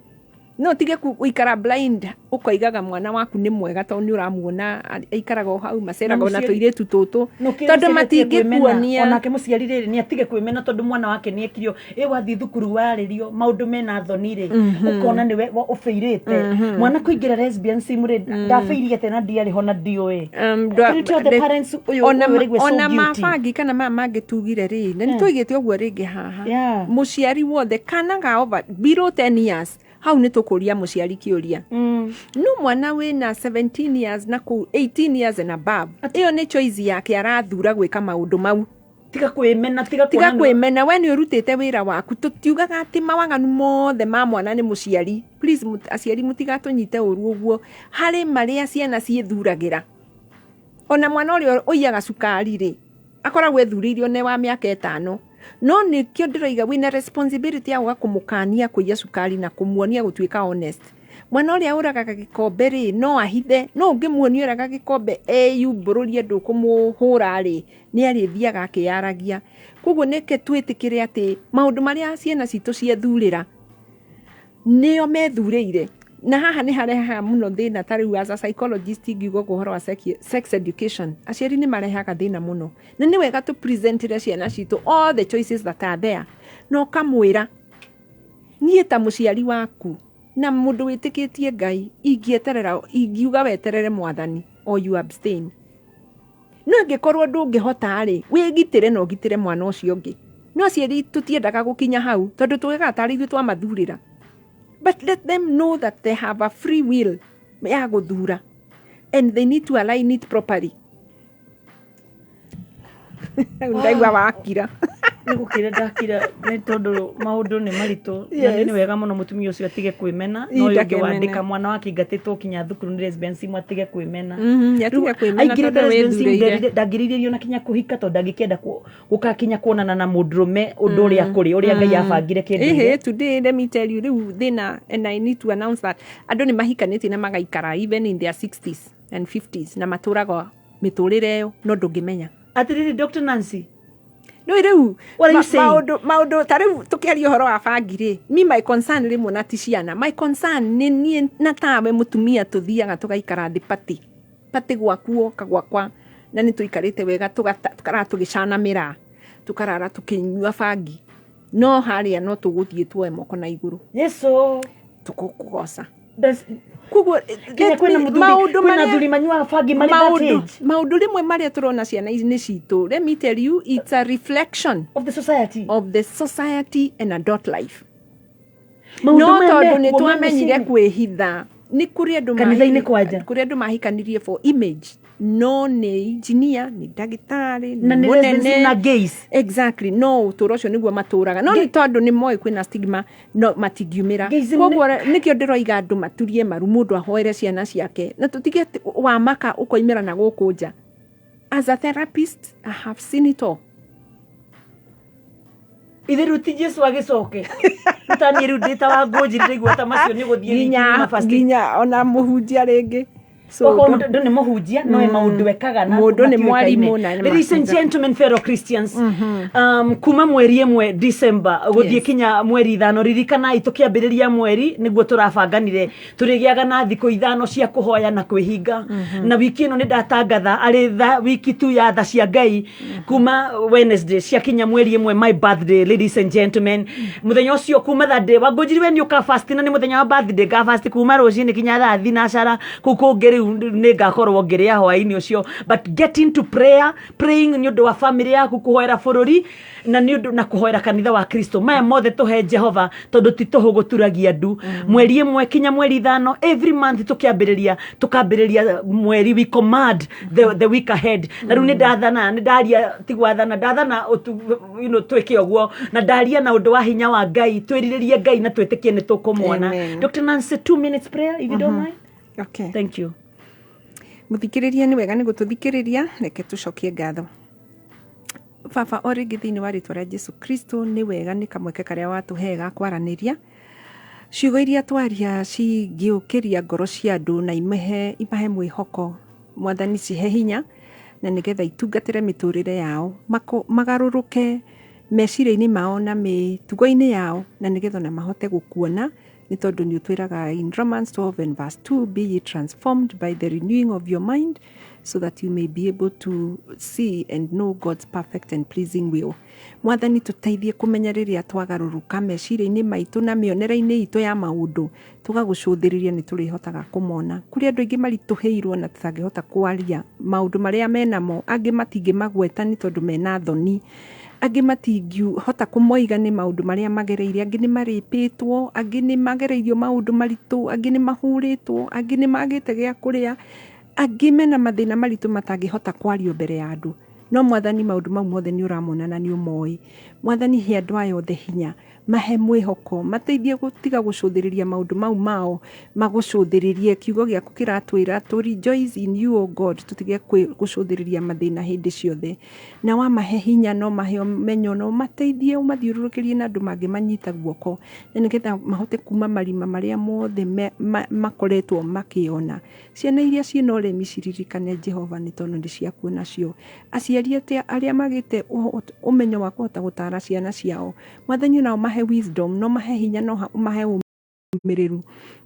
No tige gũikara blind, ũkoigaga mwana waku nĩ mwega tondũ nĩ ũramuona aikaraga o hau, maceraga ona Mũciari- tũirĩtu tũtũ, No kĩrĩa tondũ mũciari atige kwĩmena, matingĩkuonia. Onake mũciari rĩrĩ nĩ atige kwĩmena, tondũ mwana wake nĩ ekirio ĩ wathiĩ thukuru warĩrio maũndũ mena thoni rĩ, ũkona nĩwe ũbĩirĩte mwana kũingĩra lesbianism rĩ, ndabĩirie atĩa na ndiarĩ ho na ndiũĩ. Can you tell the parents ũyũ Ona ũyũ ũraigua so ona guilty? mabangi kana maya mangĩ tugire rĩ, na nĩ tũigĩte ũguo rĩngĩ haha, mũciari wothe kana ga over below 10 years, hau nĩ tũkũria mũciari kĩũria. No mwana wĩna 17 years na kũu 18 years and above, ĩyo nĩ choice yake, arathura gwĩka maũndũ mau. Tiga kwĩmena, tiga tiga kuona kwĩmena, we nĩ ũrutĩte wĩra waku. Tũtiugaga atĩ mawaganu mothe ma mwana nĩ mũciari. Please, aciari mũtigatũnyite ũru ũguo. Harĩ marĩa ciana ciĩthuragĩra. Ona mwana ũrĩa ũiyaga cukari rĩ, akoragwo ethurĩire one wa mĩaka 5. No nĩkĩo ndĩroiga wĩna responsibility ya gũka kũmũkania kũiya cukari na kũmuonia gũtuĩka honest. Mwana ũrĩa ũragaga gĩkombe rĩ, no ahithe, no ũngĩmuonia ũraga gĩkombe eyumbũrũrie, ndũkũmũhũra rĩ, nĩ arĩthiaga akĩyaragia. Koguo nĩke twĩtĩkĩre atĩ maũndũ marĩa ciana citũ ciethurĩra nĩo methurĩire, na haha nĩ harehaga mũno thĩna. Ta rĩu as a psychologist ingiuga ũguo, ũhoro wa sex education, aciari nĩ marehaga thĩna mũno, na nĩ wega tũ presentĩre ciana citũ all the choices that are there, na ũkamwĩra, niĩ ta mũciari waku na mũndũ wĩtĩkĩtie Ngai, ingĩeterera, ingiuga weterere Mwathani or you abstain. No angĩkorwo ndũngĩhota rĩ, wĩgitĩre na ũgitĩre mwana ũcio ũngĩ. No aciari tũtiendaga gũkinya hau, tondũ tugaga tarĩ ithuĩ twamathurĩra. But let them know that they have a free will ya gũthura, and they need to align it properly. Rĩu ndaigua wakira. Nĩ gũkira ndakira, nĩ tondũ maũndũ nĩ maritũ na nĩ wega mũno mũtumia ũcio atige kwĩmena, na ũyũ ũngĩ Ndakemene. wandĩka mwana wake aingatĩtwo kinya thukuru nĩ lesbianism atige kwĩmena. Atige Rĩu kwĩmena aingĩrĩte tondũ lesbianism, wĩthurĩire. ndangĩrirĩrio na kinya kũhika, tondũ ndangĩkĩenda gũkakinya kuonana na mũndũrũme ũndũ ũrĩa kũrĩ ũrĩa Ngai abangire kĩndũ. Ĩhĩ, today let me tell you, rĩu thĩna, and I need to announce that andũ nĩ mahikanĩtie na magaikara even in their 60s and 50s, na matũraga mĩtũrĩre ĩyo, no ndũngĩmenya. Atĩrĩrĩ, Dr. Nancy. No rĩu What are you saying? Maũndũ ta rĩu tũkĩaria ũhoro wa bangi rĩ, me my concern rĩmwe na ti ciana, my concern nĩ niĩ na tawe mũtumia tũthiaga tũgaikara thĩ pati pati gwaku, woka gwakwa na nĩ tũikarĩte wega, tũkarara tũgĩcana mĩraa, tũkarara tũkĩnyua bangi, no harĩa no tũgũthiĩ tuoe moko na igũrũ. Yesu. Tũkũkũgoca. Koguo Kinya let kwĩna mũthuri, maũndũ kwĩna marĩa- athuri manyuaga bangi marĩ that maũndũ age. Maũndũ rĩmwe marĩa tũrona ciana ici nĩ citũ, let me tell you, it's a reflection of the society, of the society and adult life. Maũndũ No maya tondũ nĩ mekuo ma twamenyire mĩciĩ-inĩ. kwĩhitha, nĩ kũrĩ andũ Kanitha-inĩ kwanja. kũrĩ andũ mahikanirie for image. No nĩ engineer, nĩ ndagĩtarĩ, Na nĩ nĩ lesbians mũnene. na gays. Exactly, no ũtũũro ũcio nĩguo matũraga, no nĩ tondũ nĩ moĩ kwĩna stigma, no matingiumĩra. Gays nĩ- Koguo nĩkĩo ndĩroiga andũ maturie maru, mũndũ ahoere ciana ciake na tũtige atĩ wamaka ũkoimĩra na gũkũ nja. As a therapist, I have seen it all. Ithe rĩu ti Jesu agĩcoke taniĩ rĩu ndĩ ta wa ngũnji ndĩraigua ta macio nĩ gũthiĩ Nginya nginya ona mũhunjia rĩngĩ. So, okorwo mũndũ nĩ mũhunjia no maũndũ ekaga na Mũndũ nĩ matiũĩkaine. mwarimũ na nĩ Ladies and ma- gentlemen, fellow Christians, kuma mweri 1 December gũthiĩ kinya mweri 5, ririkanai tũkĩambĩrĩria mweri nĩguo tũrabanganire tũrĩgĩaga na thikũ 5 cia kũhoya na kwĩhinga. Na wiki ĩno nĩ ndatangatha arĩ tha wiki tu ya tha cia Ngai, kuma Wednesday ciakinya mweri 1, my birthday, ladies and gentlemen. Mũthenya ũcio kuma Thursday wangũnjiri we nĩ ũka fast, na nĩ mũthenya wa birthday nga fast kuma rũcinĩ kinya thaa thinacara kũu kũngĩ rĩu nĩ ngakorwo ngĩrĩa hwaĩ-inĩ ũcio. But get into prayer, praying nĩ ũndũ wa family yaku, kũhoera bũrũri na nĩ ũndũ na kũhoera kanitha wa Kristo. Maya mothe tũhe Jehova tondũ ti tũhũ gũturagia ndu. Mweri 1 kinya mweri 5, every month tũkĩambĩrĩria, tũkambĩrĩria mweri, we command the week ahead. Na rĩu nĩ ndathana, nĩ ndaria, ti gwathana ndathana twĩke ũguo, na ndaria na ũndũ wa hinya wa Ngai, twĩrirĩrie Ngai na twĩtĩkie nĩ tũkũmuona. Amen. Dr. Nancy, 2 minutes prayer if you don't mind. Okay. Thank you. Mũthikĩrĩria, nĩ wega nĩ gũtũthikĩrĩria, reke tũcokie ngatho. Baba, o rĩngĩ thĩinĩ wa rĩtwa rĩa Jesu Kristo, nĩ wega nĩ kamweke karĩa watũhe ga kwaranĩria. Ciugo iria twaria cingĩũkĩria ngoro cia andũ na imahe mwĩhoko, Mwathani cihe hinya na nĩgetha itungatĩre mĩtũrĩre yao, magarũrũke meciria-inĩ mao na mĩtugo-inĩ yao, na nĩgetha ona mahote gũkuona, nĩ tondũ nĩ ũtwĩraga in Romans 12 and verse 2, be ye transformed by the renewing of your mind so that you may be able to see and know God's perfect and pleasing will. Mwathani, tũteithie kũmenya rĩrĩa twagarũrũka meciria-inĩ maitũ na mĩonere-inĩ itũ ya maũndũ, tũgagũcũthĩrĩria nĩ tũrĩhotaga kũmona. Kũrĩ andũ aingĩ maritũhĩirwo na tũtangĩhota kwaria maũndũ marĩa menamo, angĩ matingĩmagweta nĩ tondũ mena thoni, angĩ matingĩhota kũmoiga nĩ maũndũ marĩa magereire, angĩ nĩ marĩpĩtwo, angĩ nĩ magereirio maũndũ maritũ, angĩ nĩ mahũrĩtwo, angĩ nĩ magĩte gĩa kũrĩa, angĩ mena mathĩna maritũ matangĩhota kwario mbere ya andũ. No Mwathani, maũndũ mau mothe nĩ ũramona na nĩ ũmoĩ. Mwathani, he andũ aya othe hinya, mahe mwĩhoko, mateithie gũtiga gũcũthĩrĩria maũndũ mau mao, magũcũthĩrĩrie. Kiugo gĩaku kĩratwĩra to rejoice in you, O God, tũtige gũcũthĩrĩria mathĩna hĩndĩ ciothe. Na wamahe hinya, no mahe ũmenyo, no mateithie ũmathiũrũrũkĩrie na andũ mangĩmanyita guoko, na nĩgetha mahote kuma marima marĩa mothe makoretwo makĩona. Ciana iria ciĩna ũremi ciririkane Jehova nĩ tondũ nĩ ciakuo nacio. Aciari atĩa arĩa magĩte ũmenyo wa kũhota gũtara ciana ciao, Mwathani no mahe wisdom, no mahe hinya, no mahe ũmĩrĩru,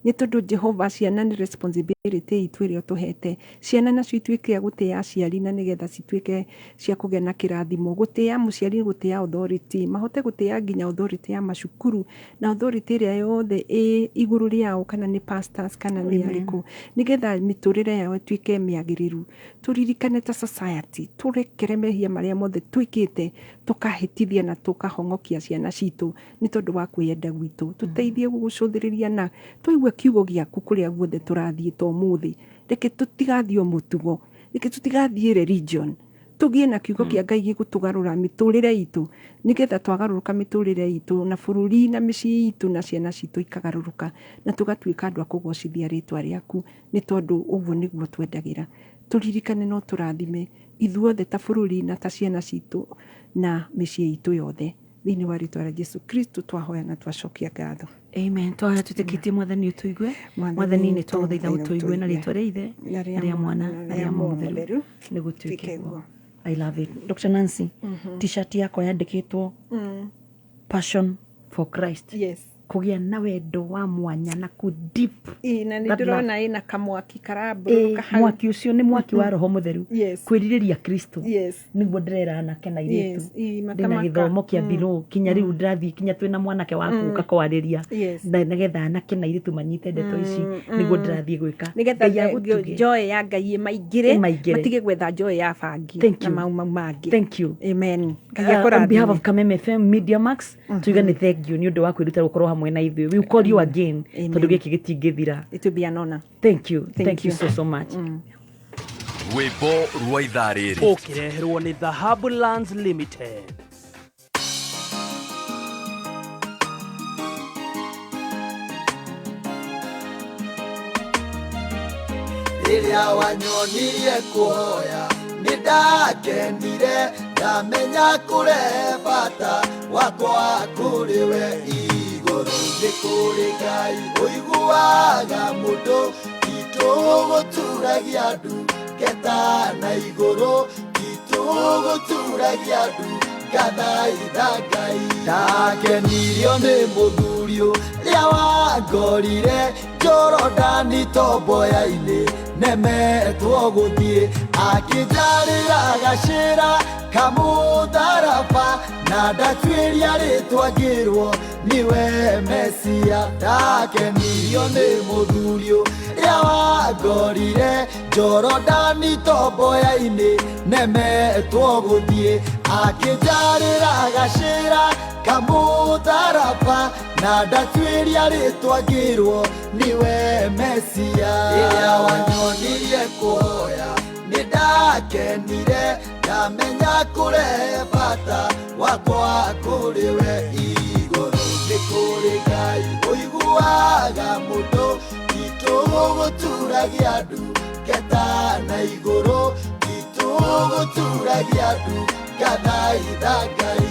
nĩ tondũ Jehova, ciana nĩ responsibility itũ ĩrĩa ũtũhete. Ciana nacio ituĩke a gũtĩa aciari na nĩgetha cituĩke cia kũgĩa na kĩrathimo. Gũtĩa mũciari, gũtĩa authority, mahote gũtĩa nginya authority ya macukuru na authority ĩrĩa yothe ĩ igũrũ rĩao, kana nĩ pastors kana nĩ arĩkũ, nĩgetha mĩtũrĩre yao ĩtuĩke mĩagĩrĩru. Tũririkane ta society, tũrekere mehia marĩa mothe twĩkĩte, tũkahĩtithia na tũkahong'okia ciana citũ nĩ tondũ wa kwĩyenda gwitũ. Tũteithie gũgũcũthĩrĩria na twaigua kiugo gĩaku kũrĩa guothe tũrathiĩ ta ũmũthĩ. Reke tũtigathiĩ o mũtugo, reke tũtigathiĩ religion, tũgĩe na kiugo kĩa Ngai gĩgũtũgarũra mĩtũrĩre itũ, nĩgetha twagarũrũka mĩtũrĩre itũ na bũrũri na mĩciĩ itũ na ciana citũ ikagarũrũka, na tũgatuĩka andũ a kũgocithia rĩtwa rĩaku, nĩ tondũ ũguo nĩguo twendagĩra. Tũririkane no tũrathime ithuothe ta bũrũri na ta ciana citũ na mĩciĩ itũ yothe. Thĩinĩ wa rĩtwa rĩa Jesu Kristo twahoya na twacokia ngatho. Amen. Twahoya twĩtĩkĩtie Mwathani ũtũigue. Mwathani nĩ twagũthaitha ũtũigue na rĩtwa rĩa Ithe na rĩa Mwana na rĩa Roho Mũtheru, nĩ gũtuĩke guo. I love it. Dr. Nancy, t-shirt yakwa yandĩkĩtwo Passion for Christ. Yes. Kũgĩa na wendo wa mwanya na ku deep. Ĩ, na nĩ That love. ndĩrona ĩna kamwaki karambũrũka hau. Mwaki ũcio nĩ mwaki wa Roho Mũtheru. Yes. Kwĩrirĩria Kristo. Yes. Nĩguo ndĩrera anake na airĩtu. Yes. Ĩ, Ndĩna makamaka. gĩthomo kĩa below kinya rĩu ndĩrathiĩ kinya twĩna mwanake wa gũka kwarĩria. Yes. Na nĩgetha anake na airĩtu manyite ndeto ici nĩguo ndĩrathiĩ gwĩka. Nĩgetha Ngai agũtuge. joy ya Ngai ĩmaingĩre, Ĩmaingĩre. matige gwetha joy ya bangi Thank na you. mau mau mangĩ. Thank you. Amen. Ngai On behalf akũrathime. of Kameme FM Media Max, tuiga nĩ thank you nĩ ũndũ wa kwĩruta gũkorwo hamwe na ithuĩ. We will call you again Amen. tondũ gĩkĩ gĩtingĩthira. It will be an honor. Thank you. Thank Thank you you. so so much. Rwĩmbo rwa ithaa rĩrĩ. Ũkĩreherwo nĩ Dhahabu Lands Limited. Rĩrĩa wanyonirie kũhoya nĩ ndakenire, ndamenya kũrehe bata wakwa kũrĩ we igũrũ. Nĩ kũrĩ Ngai ũiguaga mũndũ, titũgũturagia ndu ngeta na igũrũ, titũgũturagia ndu ngathaitha Ngai. Ndakenirio nĩ mũthuri ũrĩa wangorire Jorodani tomboya-inĩ, nemetwo gũthiĩ, akĩnjarĩra gacĩra kamũtharaba, na ndatuĩria rĩtwa ngĩrwo nĩwe Mesia. Ndakenirio nĩ mũthuri ũrĩa wangorire Jorodani tomboya-inĩ, nemetwo gũthiĩ, akĩnjarĩra gacĩra kamũtharaba, na ndatuĩria rĩtwa ngĩrwo nĩwe Mesia. Rĩrĩa wanyonirie kũhoya nĩ ndakenire, ndamenya kũrehe bata wakwa kũrĩ we igũrũ. Nĩ kũrĩ Ngai ũiguaga mũndũ, titũgũturagia ndu ngeta na igũrũ, titũgũturagia ndu ngathaitha Ngai.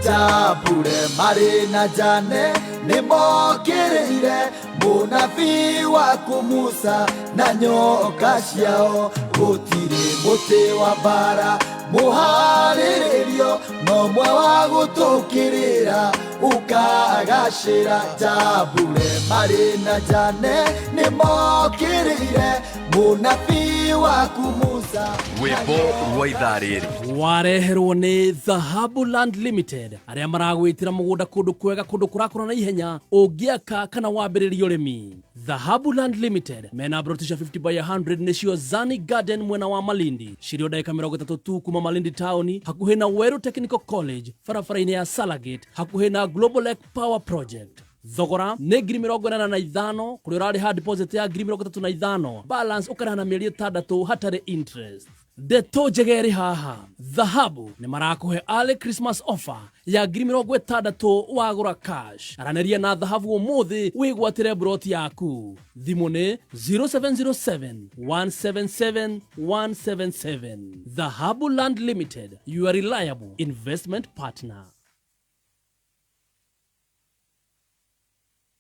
Jambure marĩ na Jane nĩ mokĩrĩire mũnabii waku Musa na nyoka ciao. Gũtirĩ mũtĩ wa mbara mũharĩrĩrio, no mwe wa gũtũkĩrĩra ũkagacĩra. Jambure marĩ na Jane nĩ mokĩrĩire mũnabii waku Musa. Rwĩmbo rwa ithaa rĩrĩ. Wareherwo nĩ Dhahabu Land Limited, arĩa maragwĩtĩra mũgũnda kũndũ kwega, kũndũ kũrakũra na ihenya, ũngĩaka kana wambĩrĩrie ũrĩmi. Dhahabu Land Limited mena broti cia 50 by 100 nĩcio Zani Garden mwena wa Malindi, cirio ndagĩka 30 tu kuma Malindi taũni, hakuhĩ na Weru Technical College, barabara-inĩ ya Salagate, hakuhĩ na Global Lake Power Project. Thogora nĩ 85,000 kũrĩa ũrarĩha deposit ya 35,000, balance ũkarĩha na mĩeri 6 hatarĩ interest. Ndeto njega ĩrĩ haha, Dhahabu nĩ marakũhe early Christmas offer ya 60,000 wagũra cash. Aranĩria na Dhahabu ũmũthĩ wĩgwatĩre broti yaku. Thimũ nĩ 0707 177 177. Dhahabu Land Limited, your reliable investment partner.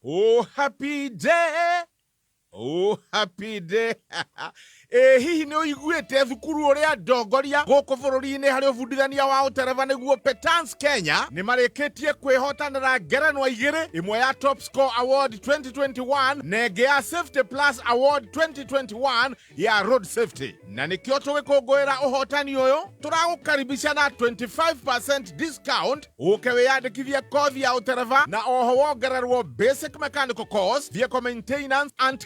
Oh, happy day! Oh, happy day! Ĩ hihi nĩ ũiguĩte thukuru ũrĩa ndongoria gũkũ bũrũri-inĩ harĩ ũbundithania wa ũtereba nĩguo Petans Kenya nĩ marĩkĩtie kwĩhotanĩra ngerenwa igĩrĩ, ĩmwe ya Top Score Award 2021 na ĩngĩ ya Safety Plus Award 2021 ya Road Safety. Na nĩkĩo tũgĩkũngũĩra ũhotani ũyũ, tũragũkaribisha na 25% discount ũke wĩyandĩkithie kothi ya ũtereba na oho wongererwo basic mechanical course, vehicle maintenance and